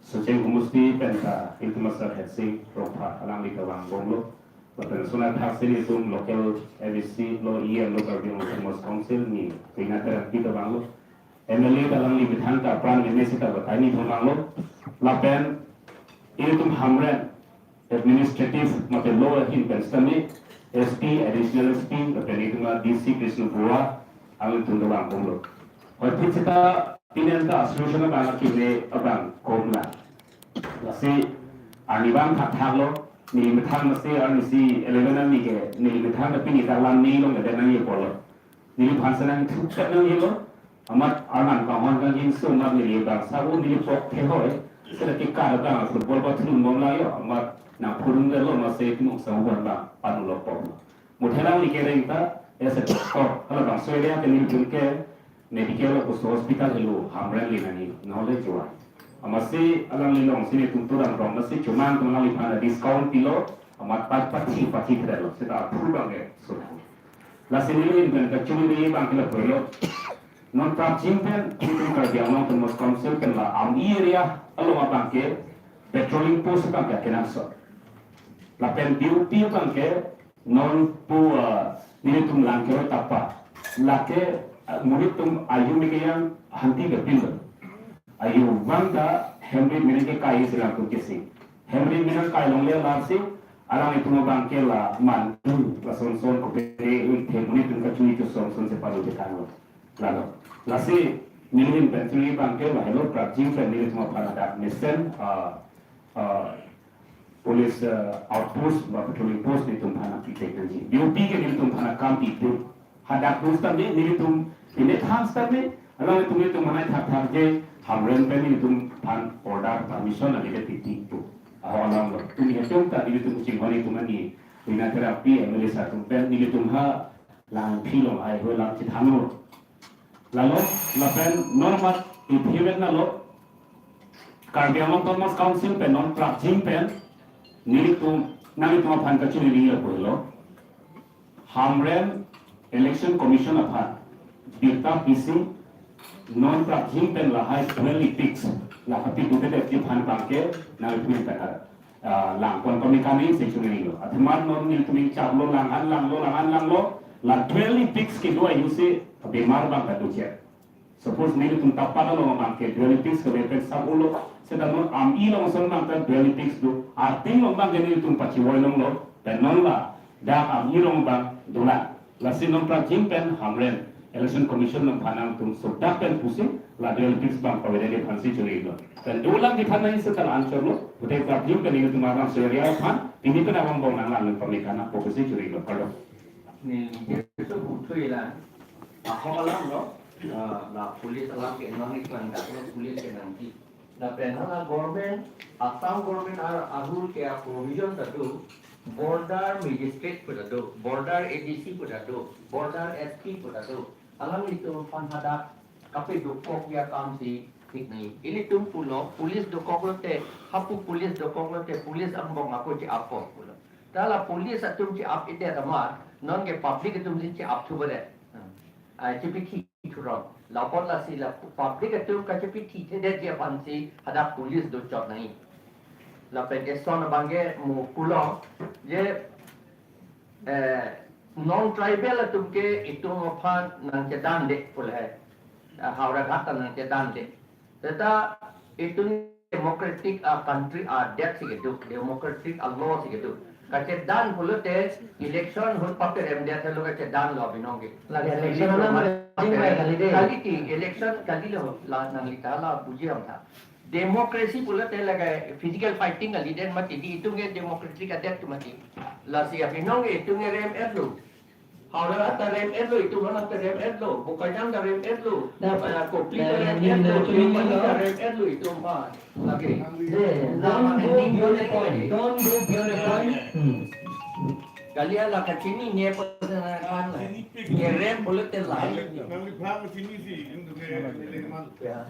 Socheng homosti pen ta nelitum asar Hetsing Rongphar alangli ta vangbomlo. Lapen lason athaksi nelitum local M A C lo, E M lo, Karbi Anglong Autonomous Council ni Rina Terangpi ta vanglo. M L A ta alangli methang ta apran M A C ta batai ni thom vanglo. Lapen nelitum Hamren administrative mate law ahin pen sitame S P, additional S P, lapen itum a D C Krishna Bua, alanglitum ta vangbomlo. Hoi phit seta pini an ta solution abang akine abang komla. Lasi arnivang thakthaklo, neli methang masi arnisi eleven arni ke, neli methang ta pini ta alam ni longledet nangji apotlo. Neliphan senang thukset nangjilo, amat arnam kanghon kangjinso amat neli bangsa o neli pok thehoi, seta kekar abang football pathlun bomlang yo, amat nangphurung detlo masi timung sangwan bang panulo pok. Muthelang ni kereng ta, as a doctor, halabangso area ke nelitum ke medical lapuson hospital helo, Hamren li nangji, nahole juai. Amatsi alangli alongsi nelitum turan rong, amatsi chomang atum alangliphan discount pilo, amat pat pathi pathi thedetlo, seta aphu abangke so. Lasi neli ingkan kachini abangke lapulo. Non prapjin pen nelitum Karbi Anglong Autonomous Council pen la Amri area along abangke patrolling post abangke kenangsot. Lapen duty abangke non pu, ah, nelitum lang keroi tapa. Lake, ah, monit atum ayu me keyang hanti ke pilo. Ayu vang ta hemri mene ke kai si lang tum kesi. Hemri mene kai longle larsi alanglitum abangke la mandu lason son kopine un the monit atum kachui chosong son si palu te kanglo. Lalo. Lasi nelihin pen chini abangke la helo prapjin pen nelitum aphan hadak mesen, ah, ah, police, ah, outpost ba patrolling post nelitum aphan nangpitek nangji. Duty ke nelitum aphan akam itum. Hadak dun sitame nelitum pine thang sitame, alanglitum nelitum manai thakthak je, Hamren pen nelitum aphan order permission ave det titi tu. Aho alam lo. Tumi hechong ta nelitum kachinghon itum ani, Rina Terangpi M L A sir atum pen nelitum ha lang philong ai ho lang chithanlo. Lalo, lapen non amat iphivet nalo, Karbi Anglong Autonomous Council pen non prapjin pen, nelitum, nanglitum aphan kachini ri lapulo. Hamren Election Commission aphan birta pisi, non prapjin pen lahai dwelly pigs, lahai pik dute dep ji aphan abangke, nanglitum pen ah, lang pon pamekani si chunilo. Athema non nelitum chaplo lang an langlo, lang an langlo. La dwelly pigs kedo ayu si bemar abang kedo chek. Suppose nelitum tapan along abangke dwelly pigs kebe pen sap ulo. Seta non Amri along ason abangke dwelly pigs do. Arting along abangke nelitum pachivoi longlo. Pen non ladak Amri along abang dolang. Lasi non prapjin pen Hamren Election Commission along aphan nangtum sodak pen pusi la dwelly pigs abang pavedetji aphansi churilo. Pen dolang di aphan nangji setel answer lo, pute prapjin pen nelitum arnam so area aphan, pini pen abang bong nanglang pamekana pusi churilo. Kardom. Neli Jesu puthuilang. Ahok alam lo, ah, la police alam ke nangji klang dak lo police ke nangji. Lapen hala government, Assam government ar-, arul ke a-provision ta do, border magistrate pu ta do, border A D C pu ta do, border S P pu ta do. Alanglitum aphan hadak kape dokok ya kam si thik nangji. Ilitum pulo, police dokok lote, hapu police dokok lote, police angbong ako che-ap pulo. Ta la police atum che-ap-edet amat, non ke public atum si che-ap thubedet. Hmm. ah, chepathi thurong. La apot lasi la public atum kachepathithedet ji aphansi hadak police dochot nangji. Lapen eson abangke mo pulo je, eh, non-tribal atum ke itum aphan nangchedande pu lahai. Ah, Howraghat ta nangchedande. Seta itum democratic a country adet si kedo, democratic a law si kedo. Kachedan pulote election ahut paperemdet henlo kachedanlo abinong ke. Lake election anam jingbai kali de. Kalite, election kalilo, la nanglita la buji ramtha. Democracy pulote lake physical fighting kalidet mati, di itum ke democratic adet ke mati. Lasi abinong ke itum ke rem-etlo. Howraghat ta rem-etlo, itum aphan ta rem-etlo. Bokajan ta rem-etlo. Na, eh, Kopili ta na, rem-etlo, na, Tiruppalli ta rem-etlo, itum aphan. Lake. De, don't go beyond the point. Don't go beyond the point. Hmm. Kali la kachinine pu na kan la. Kerem pulote la. Nangliphan chinisi, itum ke, Ya.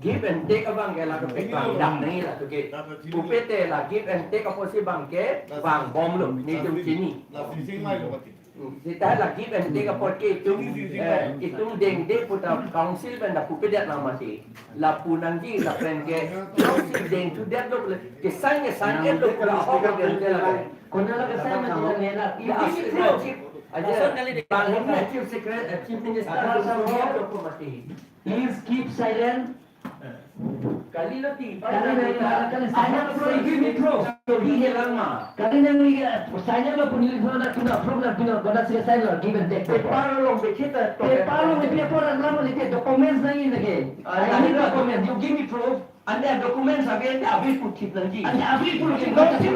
Give and take abangke la ke pek bang dak nangji la tu ke. Pupe te la give and take apotsi abangke vangbomlo, netum chini. La sing mailo mati. Hmm, seta la give and take apot ke itum, eh, itum dengde pu ta council pen ta pupedet nang mati. Lapu nangji lapen ke council dengthudetlo, kesign kesign-etlo pu la ahok dengde la ke. Konat la kesign mati la nela. Ya, asli, asli. Aja, bang hum na Chief Secretary, eh, Chief Minister, Chief Minister, Chief Minister, Chief Minister. Please keep silent. Kalilo ti, Kali na, kali, kali, sign up, bro, give me proof. Di helang ma. Kali na, sign up lo, puni lo, na, tuna, proof na, tuna, gona sila sign lo, give and take. Paper lo, be kita, paper lo, be paper ang lama lagi, documents na ini lagi. Ah, I need documents. You give me proof. Ante documents ave, ante ave pu thip nangji. Ante ave pu thip nangji.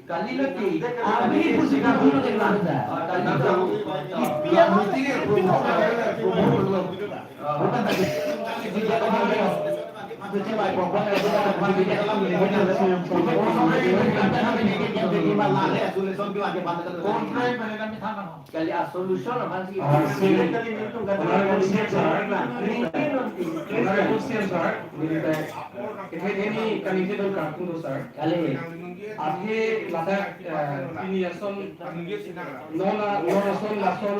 Kalilo ti, ave pu thip nangji. Ah, kalilo. Ipi Kali a solution aphansi. Ah, si. Honorable C M sir. Honorable C M sir. If any committee will come to, sir. Kali. Aphi ladak, eh, pini ason, non a, non ason lason,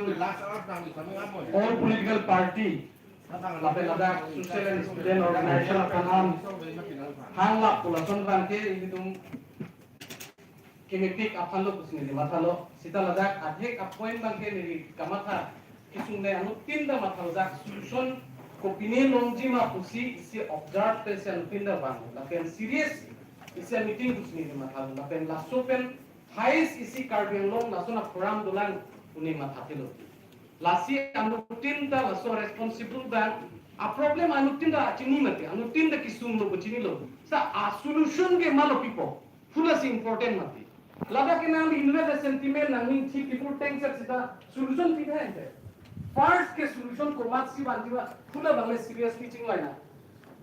all political party, lapen ladak social and student organization aphan hang, hang lap pu lason abangke itum kemepik aphan lo pusi neli mathalo, seta ladak adhek a-point abangke neli kamatha, kesung le anuttin ta mathalo, dak solution kopine longji ma pusi isi observe pensi anuttin ta vang, lapen serious isi meeting pusi neli mathalo, lapen laso pen highest isi Karbi Anglong lason a-forum dolang pu ne mathatelo. Lasi anuttin ta laso responsible abang, a-problem anuttin ta chini mati, anuttin ta kesunglo pu chinilo. Sa a-solution ke malo pipo. Pu lasi important mati. Ladak ke nangli inward sentiment nangning chi people tank set sita solution pi thai ante. First ke solution komatsi vanji ma pu la abang le seriously chingvaina.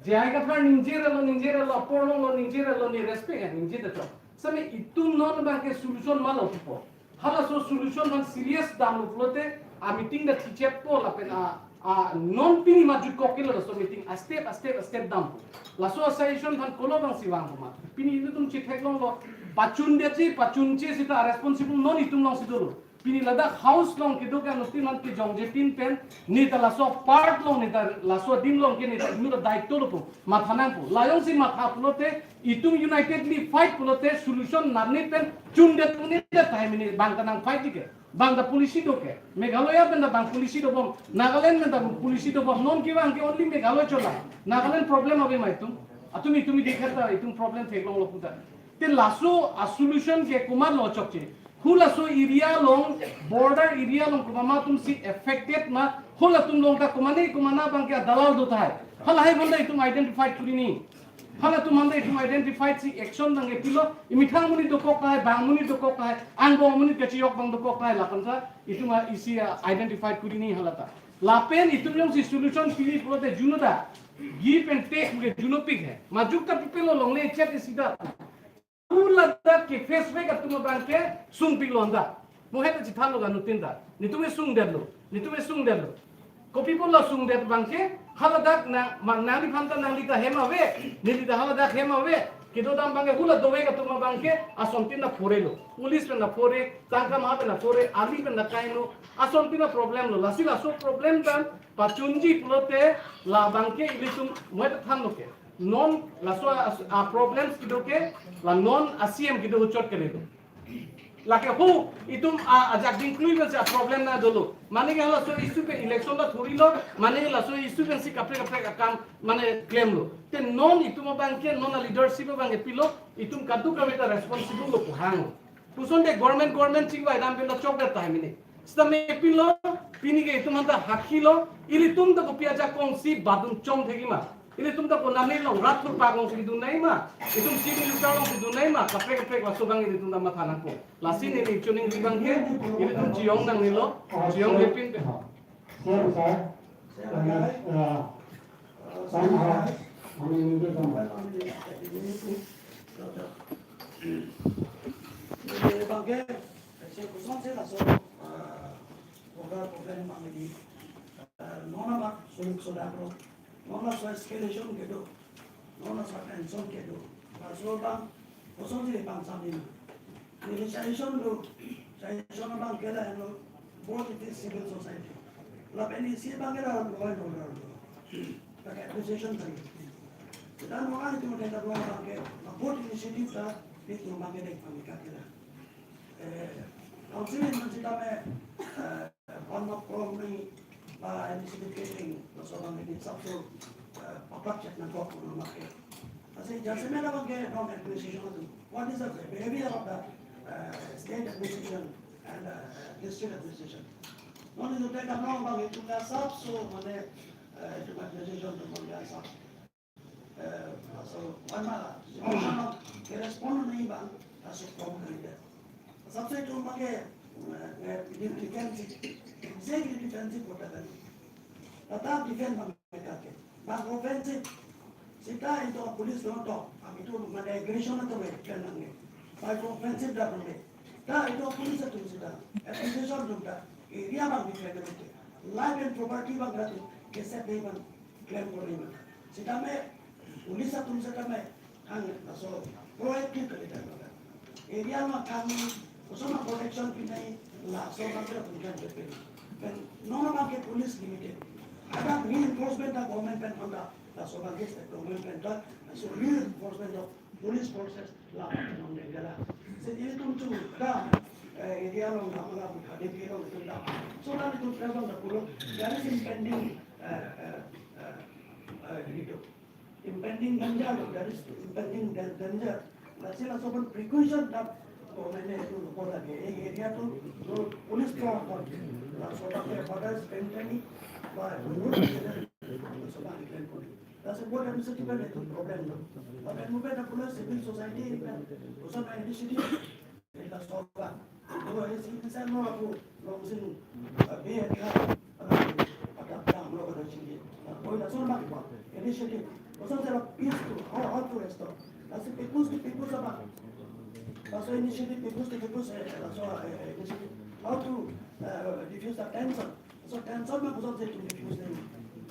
J I Kathar ningjerelo, ningjerelo, apor longlo ningjerelo, ne respect eh ningjedetlo. Sami itum non abangke solution malo pipo. Halaso solution aphan serious damlo pulote, a-meeting ta thichetpo lapen a, a non pini majut kok kilo laso meeting a-step, a-step, a-step dampo. Laso a-suggestion aphan kolo abangsi vangpo ma. Pini ilitum chetheklonglo, pachundetji, pachunche sita responsible non itum alongsi dolo. Pini ladak house along kedo ke anuttin aphan kejongje tin pen, ne ta laso part along, ne ta laso adim along ke ne ta inut ta daitwlo pu matha nangpo. La jongsi matha pulote, itum unitedly fight pulote solution nane pen chundet pu ne ta time ne bang ta nang fight ke. Bang ta policy do ke. Meghalaya pen ta bang policy dobom. Nagaland pen ta policy dobom. Non kevang ke only Meghalaya chola. Nagaland problem ave ma itum. Atum itum dikhat ta itum problem theklonglo pu ta. Te laso a-solution ke komatlo chokche. Halaso area along, border area along komat atumsi affected ma, halatum along ta komatne komatne abangke a-dalal do tahai. Halahai aphan ta itum identify kuri nangji. Halatum aphan ta itum identify si action abangke pilo, imethang amonit dokok tahai, bang amonit dokok tahai, angbong amonit kachejok abang dokok tahai, lapen sa itum a isi a-identify kuri nangji hala ta. Lapen itum jongsi solution pili pulote juno ta. Give and take ke juno pik hai. Majok ta pipelo longle chet isi ta. Pu ladak ke face back atum abangke sungpiklo anta. Mo heta chithanlo anuttin ta. Netum ke sungdetlo. Netum ke sungdetlo. Kopi pulo sungdet abangke haladak na ma nangliphan ta nangli ta hem ave. Neli ta haladak hem ave. Kedo dam abangke hula dovek atum abangke asontin na phore lo. Police pen na phore, tangka ma pen na phore, army pen na kaino, asontin na problem lo. Lasi laso problem dam pachunji pulote labangke ilitum muet than lo ke. Non laso a, a problems kedo ke, la non a C M kedo chot ke lo. Lake ho, itum a, ajak dingklui pensi a problem na dolo. Mane ke laso issue ke election ta thurilo, mane laso issue pensi kaprek kaprek akam, mane klemlo. Te non itum abangke, non a leadership abangke pilo, itum kadokave ta responsible lo pu hang. Puson de government, government chingvai dam pen ta chokdet tahai mene. Sitame pilo, pini ke itum anta hakhilo, ilitum ta kopi ajakong si badun chom thekji ma. Ilitum ta konane long rat thurpa kongsi dun nangji ma. Itum si miluka kongsi dun nangji ma. Kaprek kaprek laso abang ilitum ta matha nangkok. Lasi neli chuning abangke, ilitum chiyong nangnelo, chiyong kepin pe. Siap, Sir. Siap, Sir. Sama, sama. Jadi, abangke, saya kosonsi laso, eh, program, program abang ini, eh, non abang, suluk soda pro, non laso escalation kedo, non laso tension kedo, laso abang, kosonsi bang sambil. Jadi, suggestion do, suggestion abangke lahenlo, both it is civil society. Lapen isi abangke law and order do. Pakai appreciation tadi. Kita mau kan itu mereka dua abangke, both initiative ta, itu abangke dek pamika kita. Eh, council ini masih kami, eh, one of Chrome ni, ba initiative keting, laso abang ini sabso, eh, papak cek nangkok kono make. Lasi jasemet abangke non administration itu. What is the behavior of the, eh, state administration and, eh, district administration? Non itu teka non abang itu nggak sabso mane, eh, itu administration itu nggak sabso. Eh, laso, mana, situation of the respond nangji abang, laso problem kali dia. Sabse itum abangke, eh, eh, defensive, exactly defensive kota kan. Tata defend abang kake. Abang offensive. Sita itum police lo to, abang itum mane aggression atum ke plan nangji. Abang offensive dak nangji. Ta itum police atum sita, administration atum ta, area abang defend nangji. Life and property abang atum ke safety abang claim kori abang. Sitame police atum sitame hang laso proactive kali ta abang. Area ma kami, koson ma protection pinai, laso abang sita atum kan bepe. Pen non abangke police limited. Ada reinforcement ta government pen honda, laso abangke state government pen ta, laso reinforcement of police forces la non degala. Sini tum chu da, eh, area along da, mala bu khade pi along tum da. So that itum present da pulo, there is impending, eh, eh, eh, eh, gitu. Impending danger, there is impending dan-, danger. Lasi laso pun precaution da, oh, mane itum ko lagi, eh, area tu, tu police tu apa? Laso pakai pada spending, ba, laso pakai. That's a good administrative problem. But then move the police, civil society, and also my initiative, it has solved that. So it's, it's a more of a, no, it's in, uh, be a, uh, uh, uh, uh, initiative. Also there are peaceful, how, how to restore. That's a people's to people's about. Also initiative, people's to people's, uh, also, uh, initiative. How to, uh, diffuse the tension. So tension ma koson si itum diffuse nangji.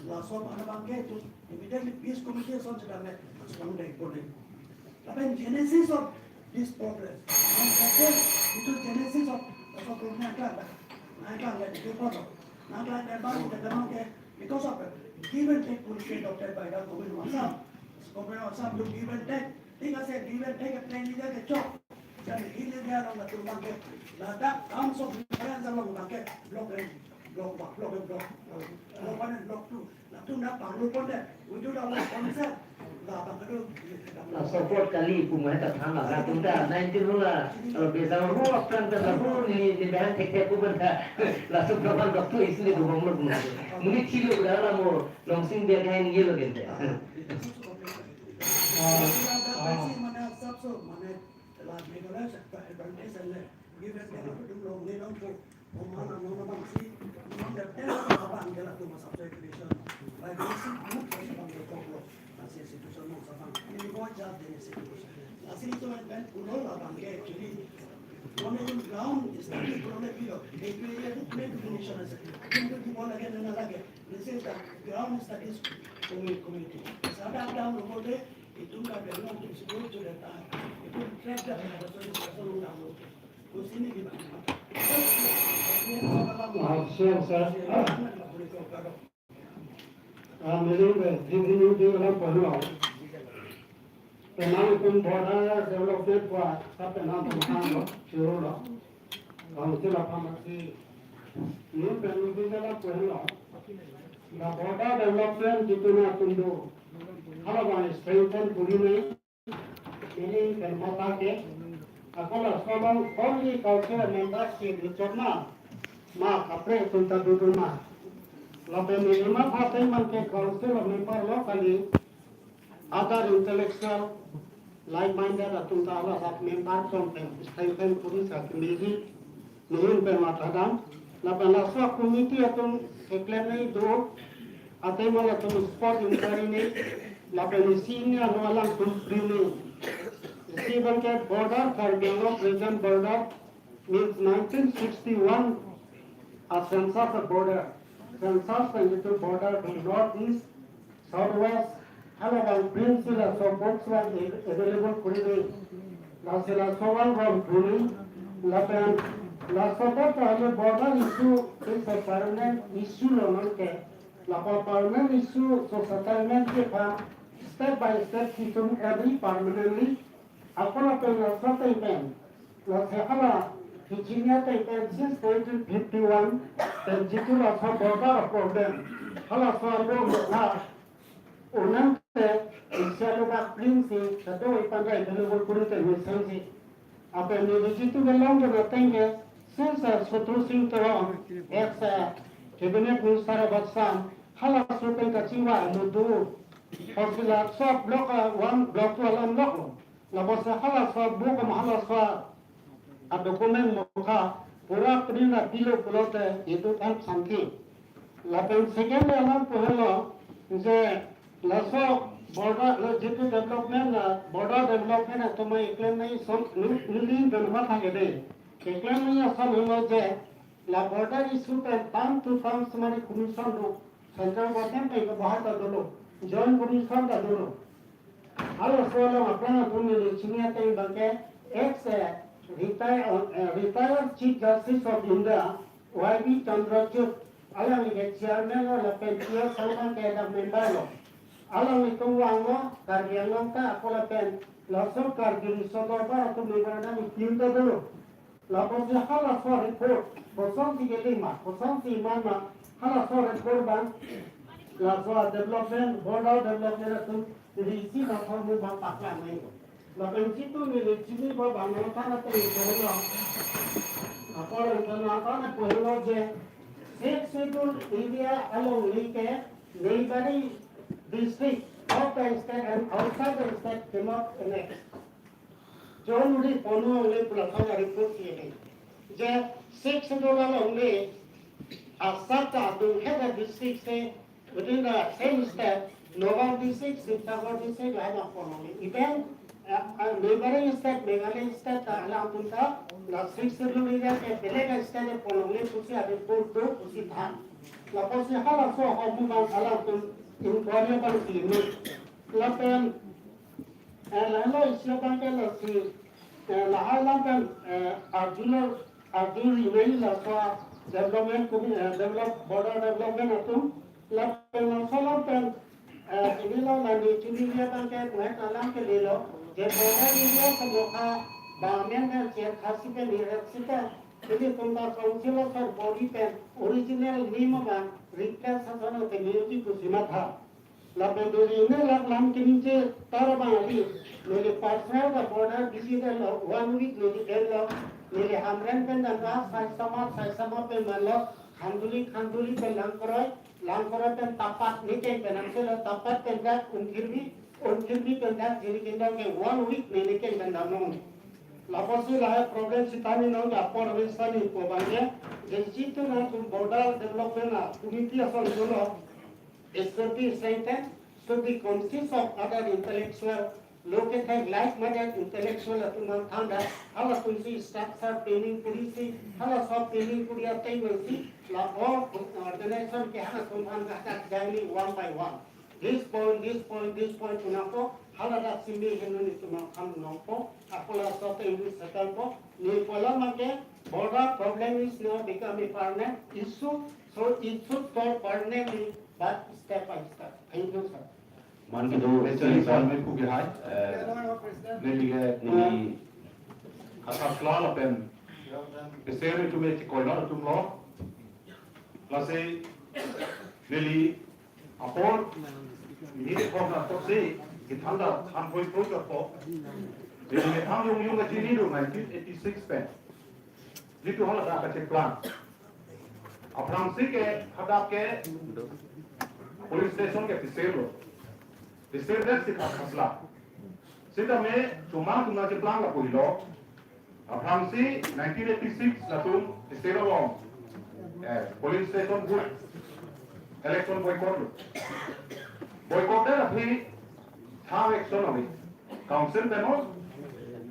Laso abang abangke itum immediately peace committee ason sitame respond dek bone. Lapen genesis of this problem. Nang kake itum genesis of, of problem nangklang. Nangklang ya di problem. Nangklang ya bang, ya bang ke because of give and take policy adopted by the government of Assam. Government of Assam to give and take. Tinggal saya give and take plan ini ke chok. Dan ini dia orang latum abangke. Ladak terms of reference along abangke block and block, block and block. Block one and block two. Latum dak perlu pon deh. Wujud awal konsep. Lah abang kedo. Nah, support kali pu mahal tak than lah. Latum ta nineteen hula. Kalau biasa ru apran ta ru ni, ni bahan tek tek pu benda. Latum kapan waktu isi ni dua puluh. Mungkin kilo berapa lah mau langsung dia kain ye lo gente. Ah, ah. Mane sabso, mane la Meghalaya sa advantage ane. Given ke la dum long ne long ko. Oman ano na bang si, non de tel abang ke latum sabso creation. Like this, mut sa abang ke koklo. Lasi situation mo sa abang. Ini mo jab de situation. Lasi itu kan pulo la abang ke actually. Mane ground study pulo le pilo. Itu ya tu plan definition ase. Itu di bola ke na lagi. This is the ground studies commi-, committee. Sada ground lo de, itum ka belong to school to the Ah, sure, sir. Ah, meaning the, the, the, the, the, the, the, penang kum border development kwa sa penang tum hang lo, chiro lo. Council of Pharmacy. Ni pen ni bin la pen lo. The border development jitu na tum do. Hala bang strengthen kuri nai. Meaning pen mata ke. Ako laso along only council member si dichot ma. Ma kapre tum ta dudu ma. Lapen ni lima phatai man ke council member lo kali. Other intellectual, like-minded atum ta hala dak member atum pen strengthen kuri sa kemiji, nihin pen matha dam. Lapen laso committee atum keklem nai do, athema latum spot inquiry ni, lapen isi ni ano alangtum pri ni. Isi abang ke border, Karbi Anglong present border, means nineteen sixty-one a census a border. Census pen jitu border pen North East, South West, hala bang print si laso books abang available kuri ni. Lasi laso abang rom kuri ni. Lapen laso abang ta hali border issue is a permanent issue lo nang ke. Lapen permanent issue so settlement ke pa step by step kitum every permanently. Ako lapen laso ateng pen, lasi hala kechini ateng pen since nineteen fifty-one pen jitu laso border problem, halaso alo mukha unang te isi alo bak print si kado ipan ra available kuri te mesen si. Lapen ni jitu kelong pen ateng ke since, uh, Sotru Sing Teron, ex, uh, cabinet minister avarsam, halaso pen kachingvai mudu. Hospital sub block, uh, one, block two alam block lo. Lapusi halaso book ma halaso a-document mukha pura print ra pilo pulote it would help something. Lapen second alam pu helo je laso border lo jitu development la border development atum keklem nai som nu-, neli pen matha ke de. Keklem nai ason helo je la border issue pen town to town sumari commission do. Central government pen ke bahar ta dolo. Joint commission ta dolo. Halaso along aphrang atum neli chini ateng abang ke ex, eh, retire, eh, retired Chief Justice of India, Y B Chandrachud, alangli ke chairman lo lapen P S Sharma ke dak member lo. Alanglitum vanglo, Karbi Anglong ta ako lapen laso Karbi Riso Dorbar atum member dam itim ta dolo. Lapusi halaso report, kosonsi kali ma, kosonsi man ma, halaso report abang, laso development, border development atum, risi na thormu abang paklang nai. Lapen jitu neli chini abang nangthan ateng pu helo. Apor nangthan ateng pu helo je, Sixth Schedule area along le ke, neighboring district of the state and outside the state cannot annex. John Uri Ponu only pula thang report si ni. Je Sixth Schedule along le asat ta adung heda district si within the same state, Nagaon district, Sibsagar district, lahai ma pon only. Even, uh, uh, neighboring state, Meghalaya state ta alangtum ta la Sixth Schedule area ke beleg state pon only pusi a report do pusi than. Lapusi halaso ahormu abang alangtum inquiry abang si ni. Lapen Eh, lahelo isi abang ke lasi, eh, lahai alam pen, eh, arjulo, arju ri nai laso development kumi, eh, develop, border development atum, lapen laso alam pen, eh, ini lo neli chini area abang ke buhet alam ke lelo, je border area semokha bamen dan cher khasi pen ni ret sita, ini tumta council asor body pen original name abang replace asor no pen ni pusi matha. Lapen duri ne lak lam kiningje taro bang ali. Neli personal ta border visit lo, one week neli enlo. Neli Hamren pen damra, Saisama, Saisama pen manlo, Khanduli, Khanduli pen Langkoroi, Langkoroi pen Tapat, ne keng pen damselo, Tapat pen dak Umkhirbi, Umkhirbi pen dak Jirikindong ke one week neli keng pen damnon. Lapusi lahai problem sitame non apor ave sani pu abang ke, je jitu nangtum border development a committee ason dolo. It should be strengthened, should be consist of other intellectual, located like-minded intellectual atum nangthan ra, halatumsi structure planning kurisi, halaso planning kuri ateng nangsi, la all organization ke halatum aphan kahadak daily one by one. This point, this point, this point pu nangpo, haladak simi henlo netum aphan nangpo, ako laso te English setan po, ne pu alam abangke, border problem is now become a permanent issue, so it should solve permanently, but step by step. Thank you, sir. Manpido, Rachel, Rachel, Rachel, Rachel, Rachel, hai, eh, President. Neli ke, neli, kata sela lapen, peser itu me chikoi na tumlo. Lasi, neli, apor, neli kok na kok si, kita anda, han poi poi kok. Neli, ham yung yung kachini do, nineteen eighty-six pen. Jitu haladak kacheplang. Aphrangsi ke hadak ke police station ke peser lo. Peser det si Khatkhasla. Sitame chomang atum kacheplang lapu helo. Aphrangsi nineteen eighty-six latum peser along, eh, polling station booth election boycott lo. Boycott det aphi thang action ave. Council pen non,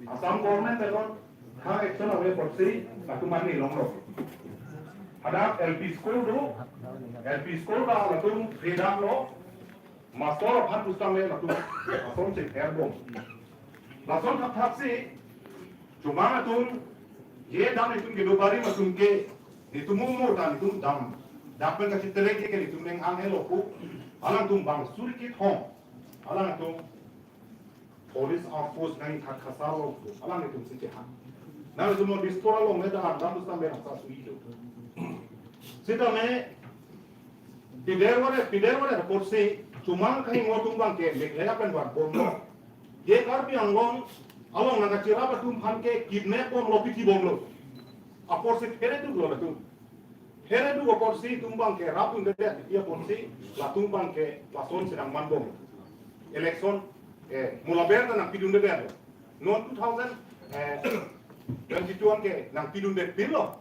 Assam government pen non, thang action ave apotsi latum mani longlo. Hadak L P school do, L P school ta latum freedom lo, master aphan pusitame latum ason si herbom. Lason thakthak si, chomang atum, ye dam netum kedo barim atum ke, netum umur ta netum dam. Dak pen kachiterek ke netum neng ang helo pu, alangtum bang suri kithong, alangtum police outpost nang Khatkhasla lo, alangtum si chehang. Nangtum lo Dispur along le dam dam pusitame nang sa suri lo. Sitame, pider ware, pider ware apotsi, chomang kehingno atum abangke, Meghalaya pen varbomlo. Ye Karbi Anglong along nangkachirap atum aphan ke kidnap bomlo, pithi bomlo. Apotsi phere duklo latum. Phere duk apotsi itum abangke rapdunde, ye apotsi latum abangke lason si nangman bom. Election, eh, mo laber ta nangpidunde. Non two thousand, eh, twenty-two an ke nangpidunde pinlo.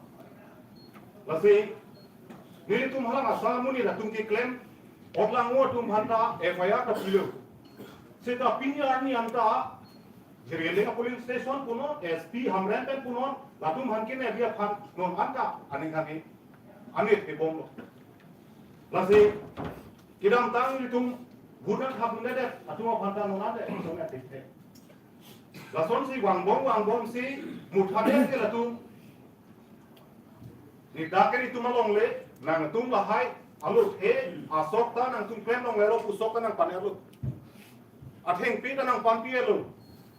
Lasi, nelitum halang asa amonit atum keklem, otlang atum aphanta F I R ta pilo. Seta pini arni anta, Jirikinding a-polling station punon, S P Hamren pen punon, latum aphan kene dia aphan non anta aning kami, anit ke bomlo. Lasi, kedamtang itum vote nangthapdunde, atum aphanta non ante, non ante. Lasonsi vangbom vangbom si, muthadet ke latum. Ni dak ke netum alongle, nangtum lahai, alo he, asok ta nangtum klem longlelo, pusok ta nangpanelo. Athengpi ta nangpanpilo.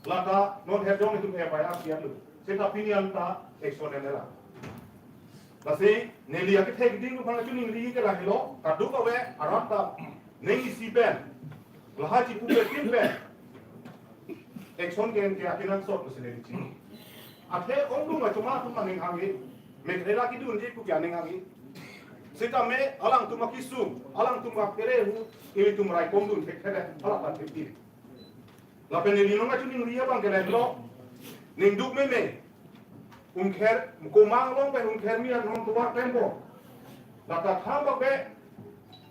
Lata non hejong netum F I R siatlo. Seta pini anta action enlo. Lasi, neli akethek ding aphan kachiningri ke lahelo, kadokave arat ta, neng isi pen, lahai chipupe tim pen, action ke-en ke akenangsot pusi neli chini. Athe ongdung achoma atum aning hanghe, Meghalaya kedunji pu ke aning hanghe. Sitame alangtum akesung, alangtum akere hu, ilitum raikom dun thekthe, hala pan thekthe. Lapen neli nangkachiningri abangke lahelo, ningduk meme, Umkher, Komang along pen Umkhermi an nong tovar tempo. Lata thang bak be,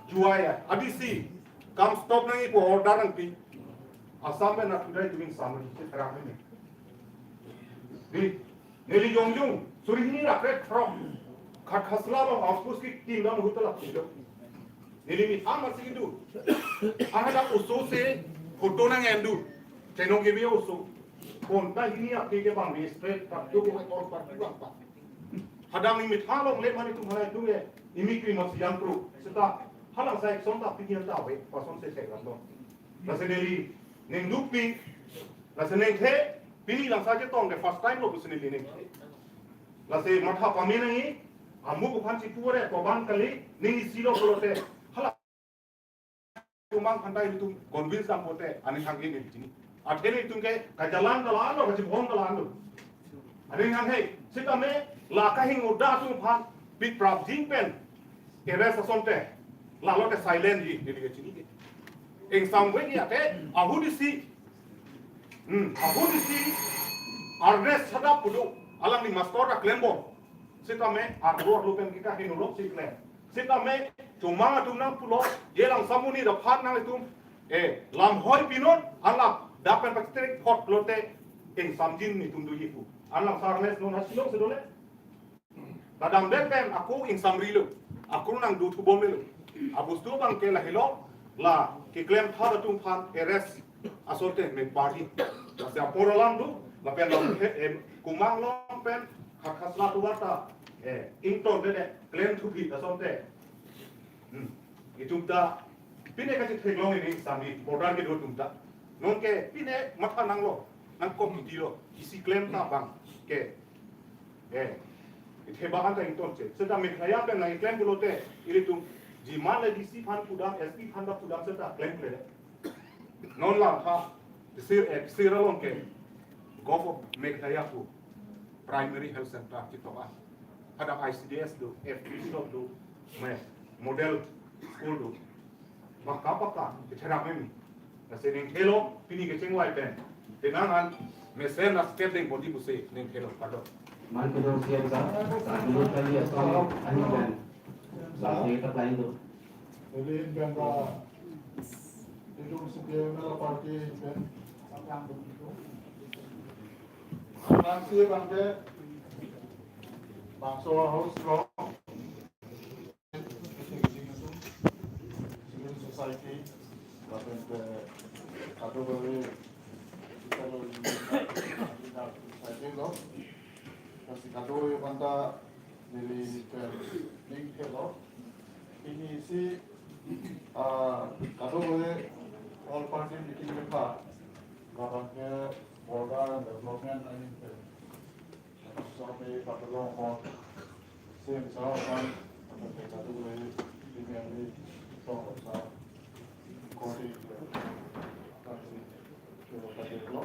juai ya, A D C, kam stop nangji pu order nangpi. Assam pen na tudai tumin samri, si terang ini. Di, neli jongjung, suri hini ra kre throk, Khatkhasla lo house post ki team dam huta la pido. Neli mi ama si du. Ahada oso si photo nang-en du. Chenong gibi oso. Konta hini ake ke bang di straight pak tu ko tor pak tu pak. Hadang ni mithang longle mane tu mana tu ye. Imi kri mas yang pro. Seta halang sa action ta pini ta we. Pason se se ram do. Lasi neli ningdukpi. Lasi ningthe. Pini langsa chetong ke first time lo pusi neli ningthe. Lasi matha pame nangji. Amu bukan si pure koban kali. Ning isi lo pulote. Hala Komang aphan ta itum convince dam pote, aning hanghe neli chini. Athe netum ke kajalan dalanlo, kachibon dalanlo. Aning hanghe, sitame la kahingno atum aphan, pi prapjin pen, arrest asonte, lalote silent ji, neli ke chini ke. Ingsam we ji athe, ahut isi, hmm, ahut isi, arrest sada pudu, alangli master ta klembom. Sitame, arlo arlo pen kita hinulok si klem. Sitame, chomang atum nangpulo, ye langsa amonit aphan nangtum, eh, lamhoi pinon, alap, dak pen pakitrek phot lote, ingsamjin netum doji pu. An langsa arnes non ha Shillong si dole. Kadamdet pen, ako ingsamrilo, ako nangduthubomlo. Abostu abangke lahelo, la keklem thap atum aphan arrest asonte me party. Lasi apor alam do, lapen long he, em, kumang long pen, kha-, khasla tubar ta, eh, ington de de, klem thuphi asonte. Hmm. Itum ta, pine kachetheklong ini sami, border kedo atum ta. Nonke, pine matha nanglo, nangkok kiti lo, isi klem ta bang, ke. Eh, itheba anta ingtonche. Seta Meghalaya pen nangklem pulote, ilitum, jiman le D C aphan pudam, S P aphan ta pudam seta klemkle. Non lam tha, sir, eh, sir along ke, Govt of Meghalaya pu, Primary Health Center, chitok a. Pada I C D S do, F P C do, me, model school do. Baka baka, kecharang memi. Lasi ningthelo, pini kechengvai pen. Tenang an, mesen a step deng bodi pusi, ningthelo, pardon. Man kedong C M sir, sir dulu kali ya, sir, ani ben. Sir, kita lain tu. Jadi, ini kan Pak, itu C P M party, kan? Masih bangke, bangso house lo. Civil society, lapen ke kadokave, society lo, lasi kadokave aphanta neli pen ningthelo. Pini isi, ah, kadokave all party meeting kepa, lapen ke border and development ahin pen. Sopi patulong pon, sim sa pon, patulong pon, sim yang di tong sa, kori, kasi, kiro kasi lo.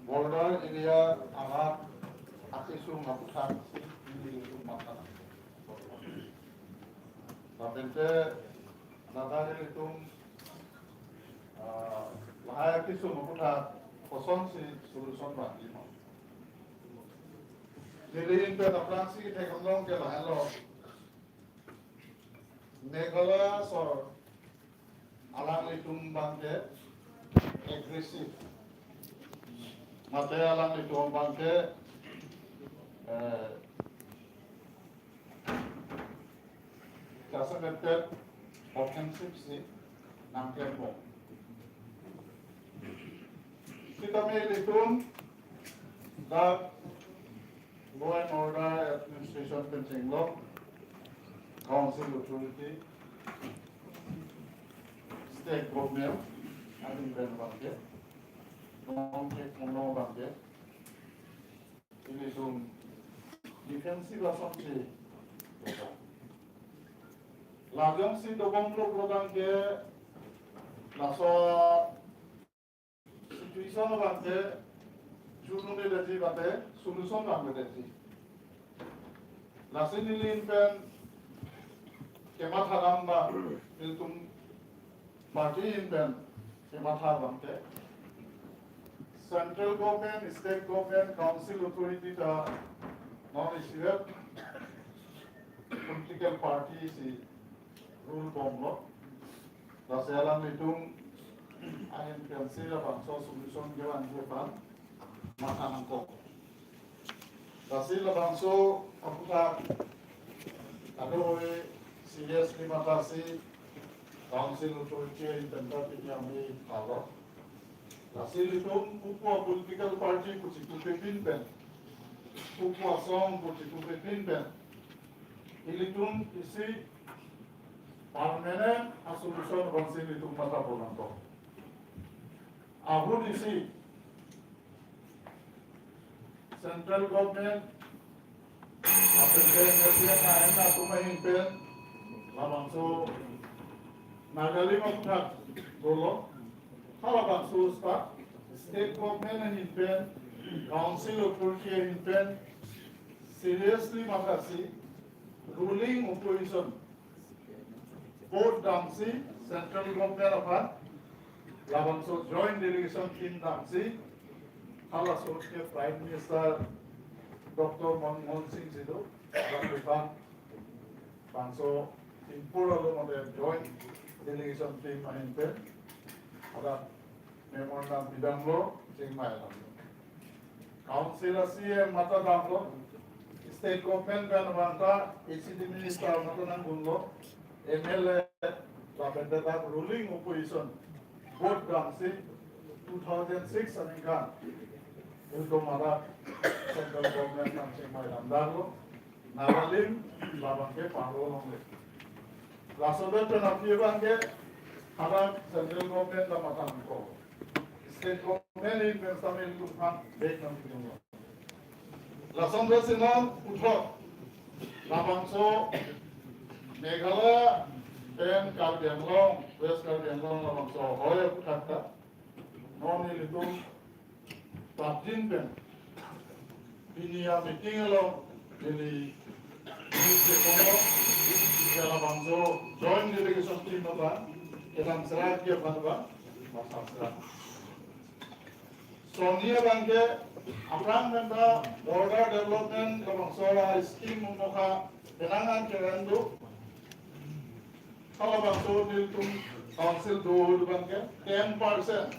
Border area arat, akesung aputhak, ini itu makan. Lapen te, nata ilitum, ah, lahai akesung aputhak kosonsi solution bang-i ma. Neli ingpen aphrangsi theklong ke lahenlo. Meghalaya sor alanglitum bangke aggressive. Mate alanglitum bangke, eh, kasangkepet offensive si nangklempo. Sitame ilitum dak law and order administration pen chenglok, council authority, state government, aning pen bangke, nong ke kono bangke, ilitum defensive asonsi. Lajongsi dobom lok lodang ke laso situation abangke junu ne daji bate solution bang daji. Lasi neli ingpen kematha dam ba ilitum party ingpen kematha bangke central government, state government, council authority ta non isivet political party si rule bomlo. Lasi alanglitum ahin pensi labangso solution kevang ke aphan matha nangkok. Lasi labangso aputhak kadokave seriously mathasi council authority ahin pen ta pini ami thalo. Lasi ilitum upo political party kuchitu pepin pen, upo asong kuchitu pepin pen, ilitum isi permanent a-solution abangsi ilitum matha pon nangkok. Ahut isi central government, lapen ke N P N ahin atum ahin pen, labangso Nagalim aputhak dolo, halabangso state government ahin pen, council authority ahin pen, seriously mathasi, ruling opposition, both damsi, central government aphan, labangso joint delegation team damsi, halaso ke Prime Minister Doctor Manmohan Singh si do, bang bang, bangso Thimphu arlo mate joint delegation team ahin pen, ada memorandum pidamlo, chingmai damlo. Council a C M matha damlo, state government pen abang ta A C D minister matha nangdunlo, M L A lapen dak ruling opposition both damsi two thousand six aningkan ilitum arat central government nangchingvai damdaklo. Nagalim labangke paro longle. Laso pen aphi abangke hadak central government ta matangko. State government in pen stamil tukhan bek nangpidunlo. Lason pen si non puthot labangso Meghalaya pen Karbi Anglong, West Karbi Anglong labangso hoi aphuthak ta non ilitum prapjin pen pini a-meeting along pini meeting along ke labangso joint delegation team abang kedam serak dia abang abang masam serak. Soni abangke aphrang pen ta border development labangso a-scheme umokha penang an kerang do. Halabangso ilitum council do abangke ten percent.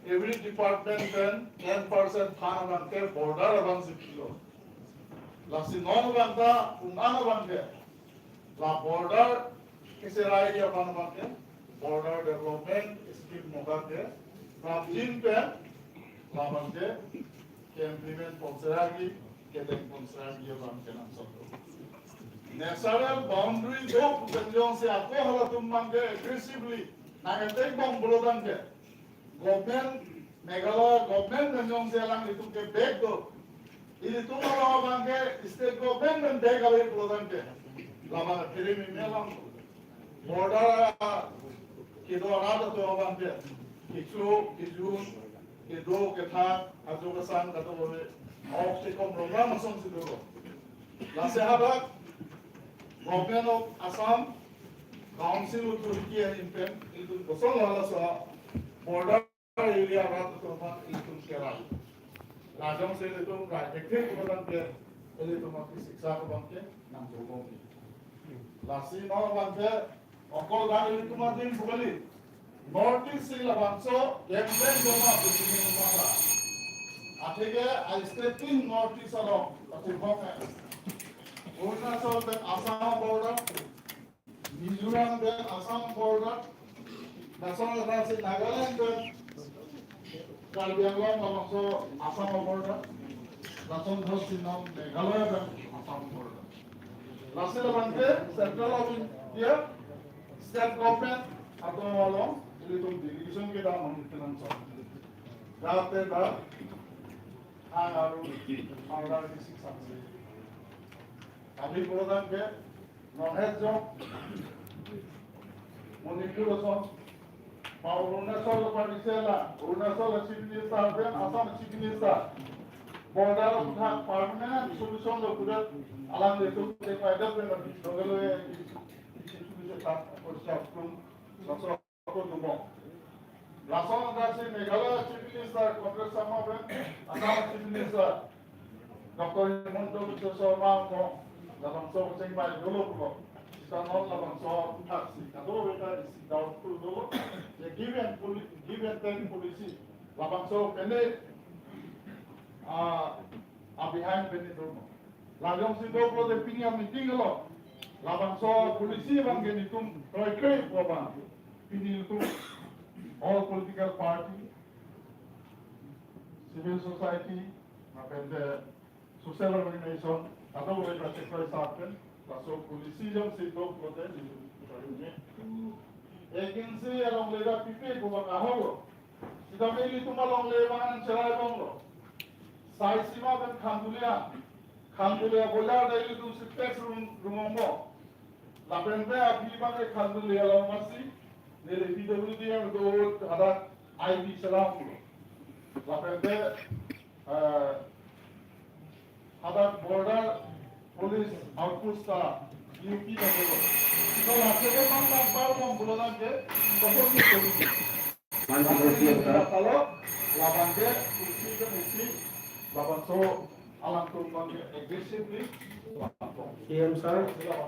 Every department pen ten percent fund abangke border abangsi pilo. Lasi non abang ta un-an abangke la border keserai dia abang abangke border development scheme mokha ke prapjin pen labangke ke-implement ponseragi, kedeng ponseragi abangke nangsoto. Natural boundary do pen jongsi ako halatum abangke aggressively nang-attack bom pulo tangte government, Meghalaya government pen jongsi alanglitum ke bek do. Ilitum along abangke state government pen bek ave pulo tangte labang kiri mimi alam border kedo arat atum abangke kecho kejun kedo kethak ajo kesang kadokave ok si kom program asonsi dolo. Lasi hadak Government of Assam Council Authority ahin pen ilitum kosonlo halaso border area arat atum aphan ilitum kelang. Lajong si ilitum ra ekthek abangke ilitum aphi siksa abangke nangjogo. Lasi non abangke okol dan ilitum adim bukali North East si labangso kempen doma bisini masa. Atheke a-state tin North East along athibok hai. Arunachal pen Assam border, Mizoram pen Assam border, lason lasi Nagaland pen Karbi Anglong labangso Assam border, lason thot si non Meghalaya pen Assam border. Lasi labangke Central of India, State Government atum along ilitum delegation kedam nangpinangso. Date da ang aru order isi saksi. Kami program ke non het jok Manipur ason, pa Arunachal party sela, Arunachal Chief Minister pen Assam Chief Minister, border aphuthak permanent solution lo pudet, alanglitum ke paida pen lagi dogelo ya, isi isi isi tak porsiap tum laso ko dumo. Lason ansi Meghalaya Chief Minister Conrad Sangma pen Assam Chief Minister Doctor Himanta Biswa Sarma ko labangso kachingvai dolo pulo. Sita non labangso aphuthak si kadokave ta isi doubtful dolo. Je give and poli-, give and take policy labangso pen, ah, a-behind pen dolo. Lajong si do pulote pini a-meeting lo. Labangso policy abangke nelitum kroikre pu abang. Pini nelitum all political party, civil society, lapen te social organization, kadokave ta chekroi sar pen, laso policy jongsi do pulote nelitum kroikre. Agency alongle ta pipe pu abang ahok lo. Sitame ilitum alongle abang nangcherai longlo. Saisima pen Khandulia, Khandulia bojar ta ilitum si tax rung-, rungmongpo. Lapen pen aphi abangke Khandulia along masi neli P W D ang do hadak I B chelang pulo. Lapen pen, eh, hadak border police outpost ta U P na pulo. Sita lasi ke mang mang bar mang pulo nangke, kosonsi police. Mantu Sir. Kalau labangke isi ke isi, labangso alangtum abangke aggressively labangso. C M sir.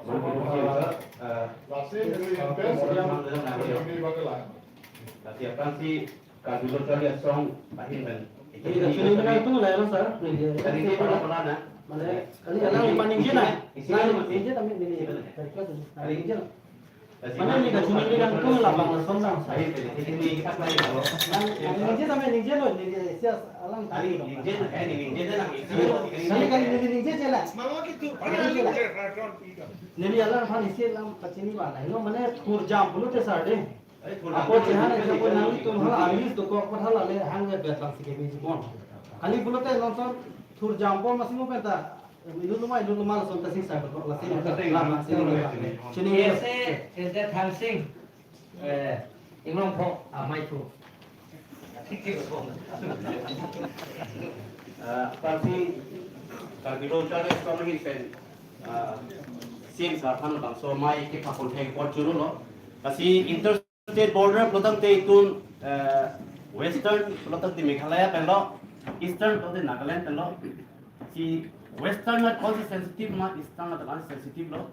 Mantu Sir. Eh, lasi ini yang best yang ini bagi lain. Lasi aphrangsi Karbi Lo Charli Asong ahin pen. Jadi, jadi, ini kan itu lah ya, sir. Media. Tadi ini pernah, pernah na. Mana? Kali ya, lang paning jina. Isi lang paning jina, kami ini. Dari kelas ini. Paning jina. Mane neli kachiningri abang tum labang lason nang sai. Nang, ningje tame ningjelo, neli sia alang tadi. Neli kali neli ningje jela. Neli alang aphan isi alam kachini ba. Ino mane thurjam pulote sar de. Apo chehan aja ko nangtum hala alis dokok apot hala le hang le bet lang si kebi jibon. Kali pulote nonson thurjam pon masih mo penta. Inut loma, inut loma lason ta sing sai betul, lasi lama sing lama. Chini. Ese, ese Thangsing. Eh, Inglongpho amei thu. Eh, pasi Karbi Lo Charli Asong ahin pen, eh, sing sarhan bangso amei kepakon thek apot churu lo. Pasi inter state border pulotangte itum, eh, western pulotangte Meghalaya pen lo, eastern pulotangte Nagaland pen lo. Si western nat konsi sensitive ma, eastern nat konsi sensitive lo.